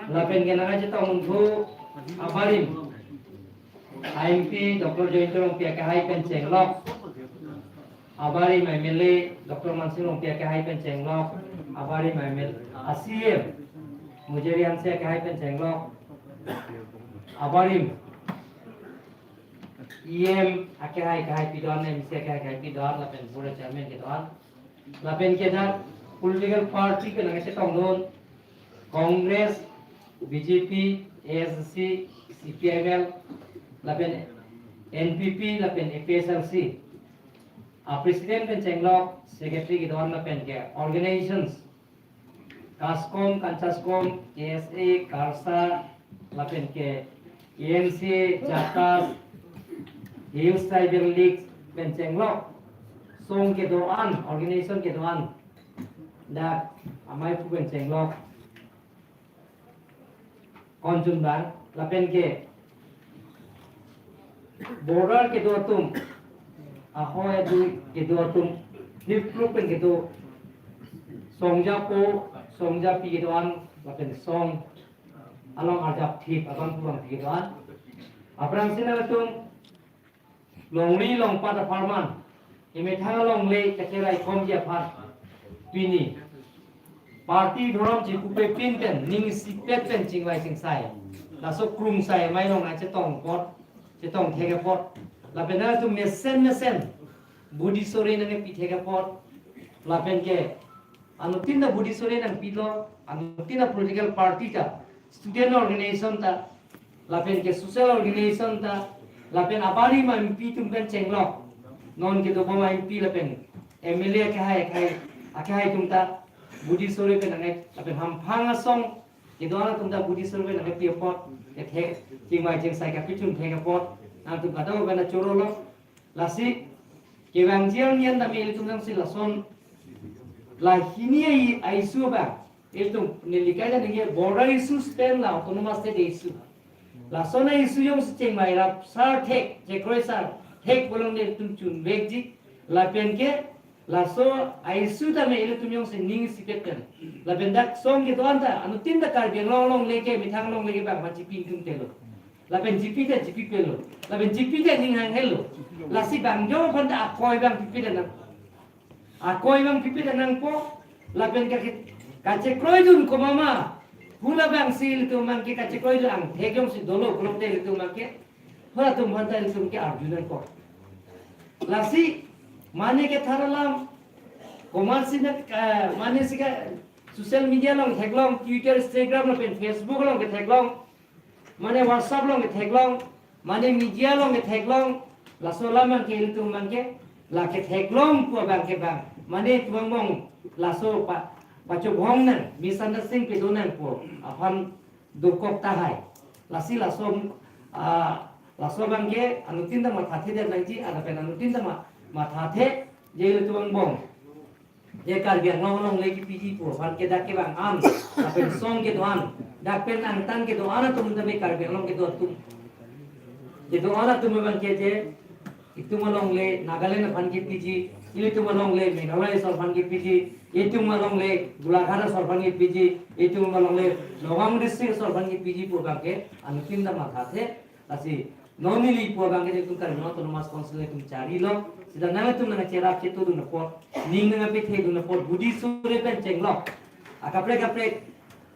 lapen ke nangchetongthu abarim M P Doctor Jayanta Rongpi akehai pen chenglok, abarim M L A Doctor Mansing Rongpi akehai pen chenglok, abarim M L A, a C M Mujir Hanse akehai pen chenglok, abarim E M akehai akehai pidon, M C akehai akehai pidon, lapen Board Chairman kedo-an, lapen ke dak political party ke nangchetongdun, Congress, B J P, A S D C, C P I M L, lapen N P P, lapen A P H L C. A President pen chenglok, Secretary kedo-an lapen ke organizations, KASCOM, Kanchascom, K S A, KARSA, lapen ke A N C, JACAS, Hills Tribal League pen chenglok, song kedo-an, organization kedo-an, dak amei aphu pen chenglok, konjun bang, lapen ke border kedo atum, ahoi adu kedo atum, Diphu pen kedo, songjapo, songjapi kedo-an, lapen song along arjapthip abang kurang kedo-an. Aphrangsi nangtum longri longpat apharman, emethang alongle kacheraikomji aphan pini party dhorom chikupepin pen, ning isipet pen chingvai chingsai, laso krungsai amei along nangchetong apot, chetong thek apot, lapen nangtum mesen mesen budi sore nangkepi thek apot, lapen ke anuttin ta budi sore nangpilo, anuttin ta political party ta, student organization ta, lapen ke social organization ta, lapen abarim M P atum pen chenglok, non kedobom M P lapen M L A akehai akehai, akehai atum ta budi sore pen nangke, lapen hamphang asong kedo-an atum ta budi sore pen nangkepi apot, kethe, chingvai chingsai kapachun thek apot, nangtum kadokave pen chorolo. Lasi kevangji arni an tame ilitum jongsi lason, la hini a-issue abang, ilitum neli kaita ningje border issues pen la autonomous state issue. Lason a-issue jongsi chingvai rap sar thek, chekroi sar thek pu along ilitum chunvekji, lapen ke laso a-issue tame ilitum jongsi ning isipet pen, lapen dak song kedo-an ta, anuttin ta Karbi Anglong alongle ke, methang alongle ke bang ma chipi ingtungtelo. Lapen chipi ta chipipelo. Lapen chipi ta ning hanghelo. Lasi bang jo aphan ta akoi abang pipedet nang. Akoi abang pipedet nangpo. Lapen ka, kachekroidun komat ma, hala abangsi ilitum abang ke kachekroidun angthek jongsi dolo pulote ilitum abang ke, halatum aphan ta ilitum ke arju nangkok. Lasi mane kethar alam, komatsi na, eh, mane si ka social media along theklong, Twitter, Instagram lapen Facebook along ketheklong, mane WhatsApp along ketheklong, mane media along ketheklong, laso alam abang ke ilitum abang ke, la ketheklong pu abang ke bang, mane itum angbong laso pa, pachobhong nang, misunderstanding pedo nangpo aphan dokok tahai. Lasi laso, ah, laso abang ke anuttin ta mathathedet nangji, lapen anuttin ta ma, mathathe, je ilitum angbong, je Karbi Anglong alongle kepiji pu aphan ke dak kevang an, lapen song kedo-an, dak pen angtan kedo-an atum tame Karbi Anglong kedo atum, kedo-an atum abang ke je, itum alongle Nagaland aphan kepiji, ilitum alongle Meghalaya asor aphan kepiji, itum alongle Golaghat asor aphan kepiji, itum alongle Nagaon district asor aphan kepiji pu abang ke anuttin ta mathathe. Lasi non neli pu abang ke itum Karbi Anglong Autonomous Council itum charilo, seta nangtum nangcherap chetongdun apot, ning nangkepethedun apot, budi sore pen chenglok, akaprek kaprek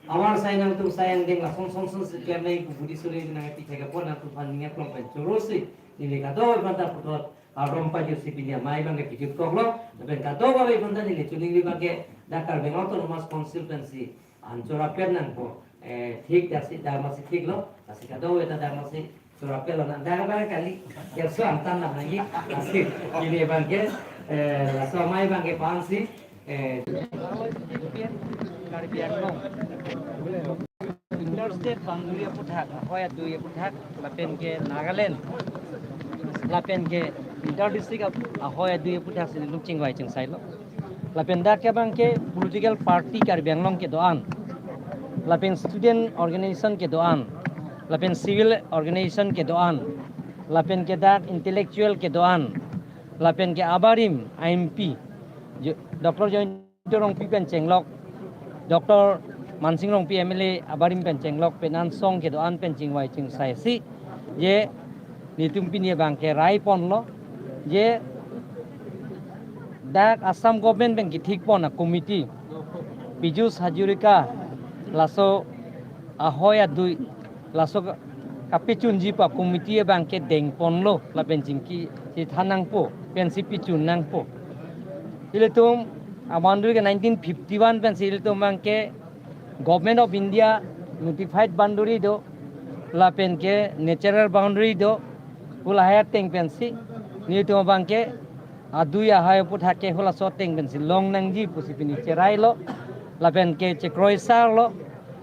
avar sai nangtum sai angdeng lason son son si klem nangji pu budi sore nangkepi thek apot nangtum aphan ning aklong pen chorosi, neli kadokave aphan ta puthot kardom pajirsi pini amei abang ke pijut koklo, lapen kadokave aphan ta neli choningri abang ke dak Karbi Anglong Autonomous Council pensi An chorapet nangpo, eh, thik dasi damasi thiklo, dasi kadokave ta damasi chorapetlo nang dang abang kali, kerso antan nang lagi, dasi pini abangke, eh, laso amei abangke pensi, eh, Karbi Anglong interstate boundary aputhak, ahoi adui aputhak, lapen ke Nagaland, lapen ke inter district ap-, ahoi adui aputhak si nelitum chingvai chingsailo. Lapen dak ke abangke political party Karbi Anglong kedo-an, lapen student organization kedo-an, lapen civil organization kedo-an, lapen ke dak intellectual kedo-an, lapen ke abarim I M P, Jo-, Doctor Jayanta Rongpi pen chenglok, Doctor Mansing Rongpi M L A abarim pen chenglok, pen an song kedo-an pen chingvai chingsai si, je nelitum pini abangke rai ponlo, je dak Assam government pen kethik pon a committee, Piyush Hazarika, laso ahoi adui, laso ka-, kapechunji pu a committee abangke deng ponlo, lapen chingki chethan nangpo, pensi pechun nangpo. Ilitum a boundary ke nineteen fifty-one pensi ilitum abangke Government of India notified boundary do, lapen ke natural boundary do, pu lahai ateng pensi nelitum abangke adui ahoi aputhak ke halaso ateng pensi long nangji pusi pini cherailo, lapen ke chekroisarlo,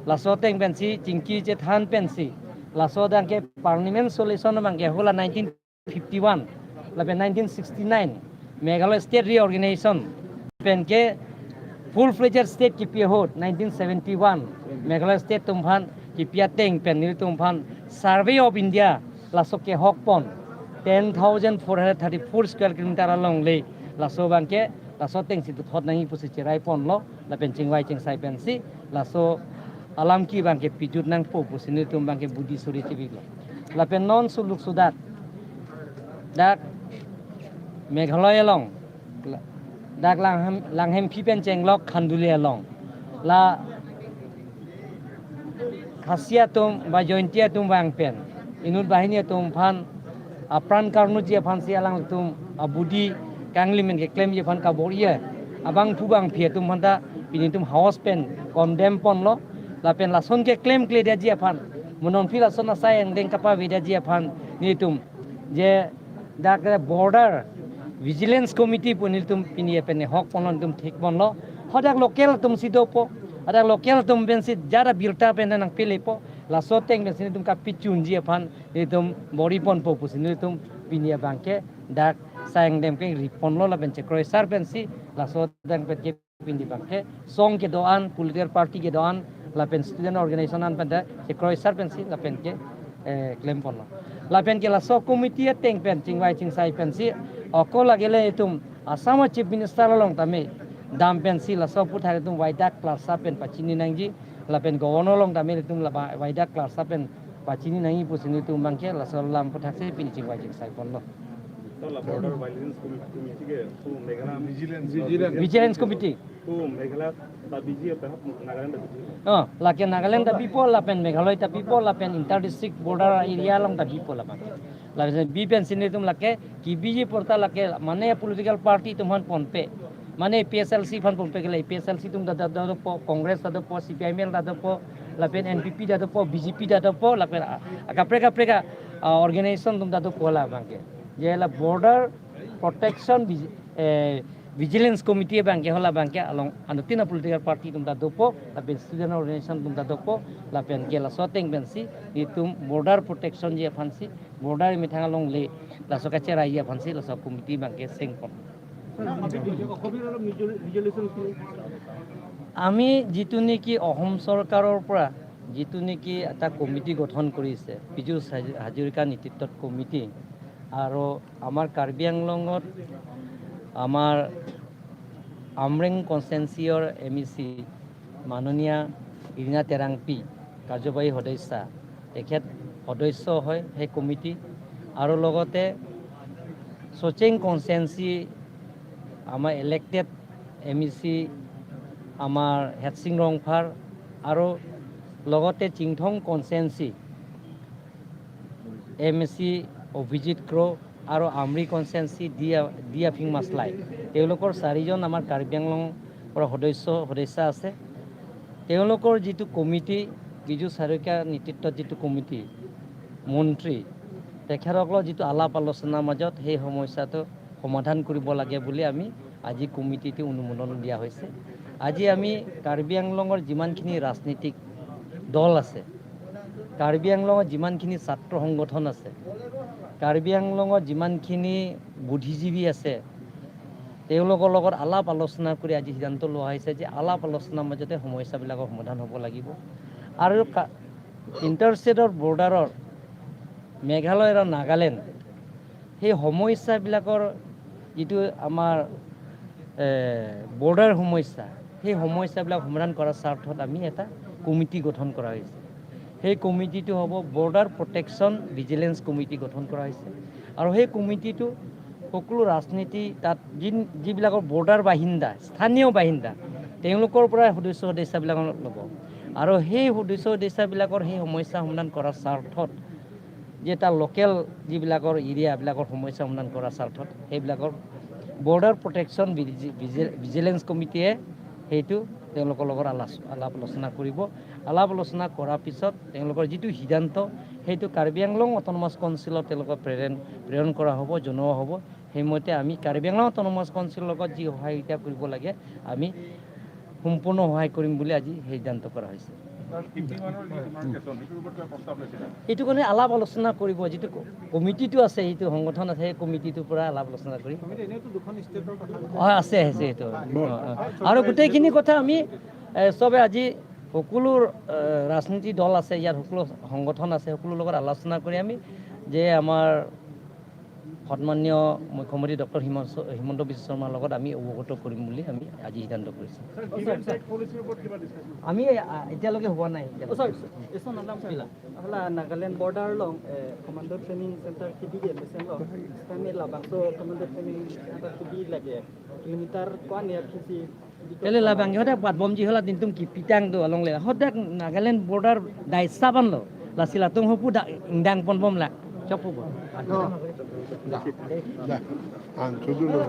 laso ateng pensi chingki chethan pensi, laso abangke permanent solution abangke hala nineteen fifty-one, lapen nineteen sixty-nine Meghalaya State Reorganization, pen ke full-fledged state kipi ahut nineteen seventy-one Meghalaya State atum aphan kipi ateng pen nelitum aphan Survey of India laso kehok pon, ten thousand four hundred thirty-four square kilometer alongle, laso abangke laso atengsi dothot nangji pusi cherai ponlo, lapen chingvai chingsai pensi laso alam ke abangke pejut nangpo pusi nelitum abangke budi suri chibiklo. Lapen non suluk sudat dak Meghalaya along, la-, dak Langhem, Langhemphi pen chenglok Khanduli along, la Khasi atum ba Jaintia atum vang pen, inut banghini atum aphan apran karnuji aphansi alangtum abudi kangli men keklemji aphan kabor-i abangphu bangphi atum aphanta pini nelitum house pen condemn ponlo, lapen lason keklemkledetji aphan, mo non aphi lason asai angdeng kapavedaji aphan nelitum je dak border vigilance committee pu nelitum pini pen hok ponlo, nelitum thik ponlo. Hadak local atumsi dopo, hadak local atum pensi jara birta pen nangpelepo, laso ateng pensi nelitum kapechunji aphan nelitum bor-i ponpo pusi nelitum pini abangke dak sai angdeng pen ri ponlo, lapen chekroisar pensi laso adang pen ke pini abangke song kedo-an, political party kedo-an, lapen student organization an pen dak chekroisar pensi lapen ke, eh, klem ponlo. Lapen ke laso committee ateng pen chingvai chingsai pensi, ako lagele itum Assam Chief Minister along tame dam pensi laso aputhak itum waidak klarsa pen pachini nangji, lapen Governor along tame itum laba waidak klarsa pen pachini nangji pusi nelitum abangke laso alam aputhak si pini chingvai chingsai ponlo. Sir, la border vigilance committee, committee ke pu Meghalaya vigilance, vigilance committee pu Meghalaya ta biji apa Nagaland ta biji? Oh, lake Nagaland ta bipo, lapen Meghalaya ta bipo, lapen inter district border area along ta bipo labang. Lapen bi pensi nelitum lake kebiji apot ta lake mane political party atum aphan ponpe, mane A P H L C aphan ponpe kele, A P H L C atum ta, ta, ta dopo, Congress ta dopo, C P I M L ta dopo, lapen N P P ta dopo, B J P ta dopo, lapen a, a kaprek kaprek a, a, organization atum ta dopo labangke. Je la border protection vig-, eh, vigilance committee abangke hala abangke along anuttin a political party atum ta dopo, lapen student organization atum ta dopo, lapen ke laso ateng pensi itum border protection ji aphansi, border methang alongle laso kacheraiji aphansi laso committee abangke seng pon. আমি যিটো নেকি অসম চৰকাৰৰ পৰা যিটো নেকি এটা কমিটি গঠন কৰিছে, পীযুষ হাজ-, হাজৰিকা নেতৃত্বত কমিটি, আৰু আমাৰ কাৰ্বি আংলঙত আমাৰ আমৰেং কনষ্টিটুৱেঞ্চিৰ এম ই চি মাননীয়া ইৰিনা টেৰাংপী কাৰ্যবাহী সদস্যা, তেখেত সদস্য হয় সেই কমিটি। আৰু লগতে চচেং কনষ্টিটুৱেঞ্চি আমাৰ ইলেক্টেড এম ই চি আমাৰ হেডচিং ৰংফাৰ, আৰু লগতে চিংথং কনষ্টিটুৱেঞ্চি এম ই চি অভিজিত ক্ৰ আৰু আমৰি কনষ্টিটুৱেঞ্চি ডি আ-, ডি আফিং মাছলাই, তেওঁলোকৰ চাৰিজন আমাৰ কাৰ্বি আংলঙৰ পৰা সদস্য, সদস্যা আছে। তেওঁলোকৰ যিটো কমিটি, বিজু শইকীয়া নেতৃত্বত যিটো কমিটি, মন্ত্ৰী, তেখেতসকলৰ যিটো আলাপ আলোচনাৰ মাজত সেই সমস্যাটো সমাধান কৰিব লাগে বুলি আমি আজি কমিটিটো অনুমোদন দিয়া হৈছে। আজি আমি কাৰ্বি আংলঙৰ যিমানখিনি ৰাজনৈতিক দল আছে, কাৰ্বি আংলঙৰ যিমানখিনি ছাত্ৰ সংগঠন আছে, কাৰ্বি আংলঙৰ যিমানখিনি বুদ্ধিজীৱী আছে, তেওঁলোকৰ লগত আলাপ আলোচনা কৰি আজি সিদ্ধান্ত লোৱা হৈছে যে আলাপ আলোচনাৰ মাজতে সমস্যাবিলাকৰ সমাধান হ'ব লাগিব। আৰু কা-, ইণ্টাৰষ্টেটৰ বৰ্ডাৰৰ মেঘালয় আৰু নাগালেণ্ড, সেই সমস্যাবিলাকৰ যিটো আমাৰ, এ, বৰ্ডাৰ সমস্যা, সেই সমস্যাবিলাক সমাধান কৰাৰ স্বাৰ্থত আমি এটা কমিটি গঠন কৰা হৈছে। সেই কমিটিটো হ'ব বৰ্ডাৰ প্ৰটেকশ্যন ভিজিলেন্স কমিটি গঠন কৰা হৈছে। আৰু সেই কমিটিটো সকলো ৰাজনীতি তাত যি, যিবিলাকৰ বৰ্ডাৰ বাসিন্দা, স্থানীয় বাসিন্দা, তেওঁলোকৰ পৰা সদস্য সদস্যাবিলাক ল'ব। আৰু সেই সদস্য সদস্যাবিলাকৰ সেই সমস্যা সমাধান কৰাৰ স্বাৰ্থত যে তাৰ লোকেল যিবিলাকৰ এৰিয়াবিলাকৰ সমস্যা সমাধান কৰাৰ স্বাৰ্থত সেইবিলাকৰ বৰ্ডাৰ প্ৰটেকশ্যন ভিজি-, ভিজি-, ভিজিলেন্স কমিটিয়ে সেইটো তেওঁলোকৰ লগত আলাচ-, আলাপ আলোচনা কৰিব। আলাপ আলোচনা কৰাৰ পিছত তেওঁলোকৰ যিটো সিদ্ধান্ত, সেইটো কাৰ্বি আংলং অট'নমাছ কাউন্সিলত তেওঁলোকক প্ৰেৰণ, প্ৰেৰণ কৰা হ'ব, জনোৱা হ'ব। সেইমতে আমি কাৰ্বি আংলং অট'নমাছ কাউন্সিলৰ লগত যি সহায়িকা কৰিব লাগে, আমি সম্পূৰ্ণ সহায় কৰিম বুলি আজি সিদ্ধান্ত কৰা হৈছে। ছাৰ, ফিফটি ওৱানৰ যি ডিমাৰ্কেশ্যন, সেইটোৰ ওপৰত কিবা প্ৰস্তাৱ লৈছে নে? এইটো কাৰণে আলাপ আলোচনা কৰিব, যিটো ক-, কমিটিটো আছে, সেইটো সংগঠন আছে, সেই কমিটিটোৰ পৰা আলাপ আলোচনা কৰিম। কমিটি এনেওতো দুখন ষ্টেটৰ কথা। হয়, আছে, আছে এইটো। অ, অ। আৰু গোটেইখিনি কথা আমি, এ, চবে আজি সকলো, এ, ৰাজনীতি দল আছে, ইয়াত সকলো সংগঠন আছে, সকলোৰ লগত আলোচনা কৰি আমি যে আমাৰ সন্মানীয় মুখ্যমন্ত্ৰী ডক্টৰ হিমন্ত, হিমন্ত বিশ্ব শৰ্মাৰ লগত আমি অৱগত কৰিম বুলি আমি আজি সিদ্ধান্ত কৰিছোঁ। ছাৰ, ডিফেন্স টেক পলিচিৰ ওপৰত কিবা ডিছকাশ্যন? আমি, আ, এতিয়ালৈকে হোৱা নাই, এতিয়ালৈকে। অ, ছাৰ, এইখন নাম sir. Hala Nagaland border along, eh, commando training center kebi ke mesen lo. Kami labangso commando training center kebi lagi. Kilometer ko-an ya kisi. Kali labang ke hodak bat bomji hala dintum kipitang do along le. Hodak Nagaland border daisa ban lo. Lasi latum hopu dak ingdang pon bom la. Chokpo bo. Dah. Dah. Ang sudu lo.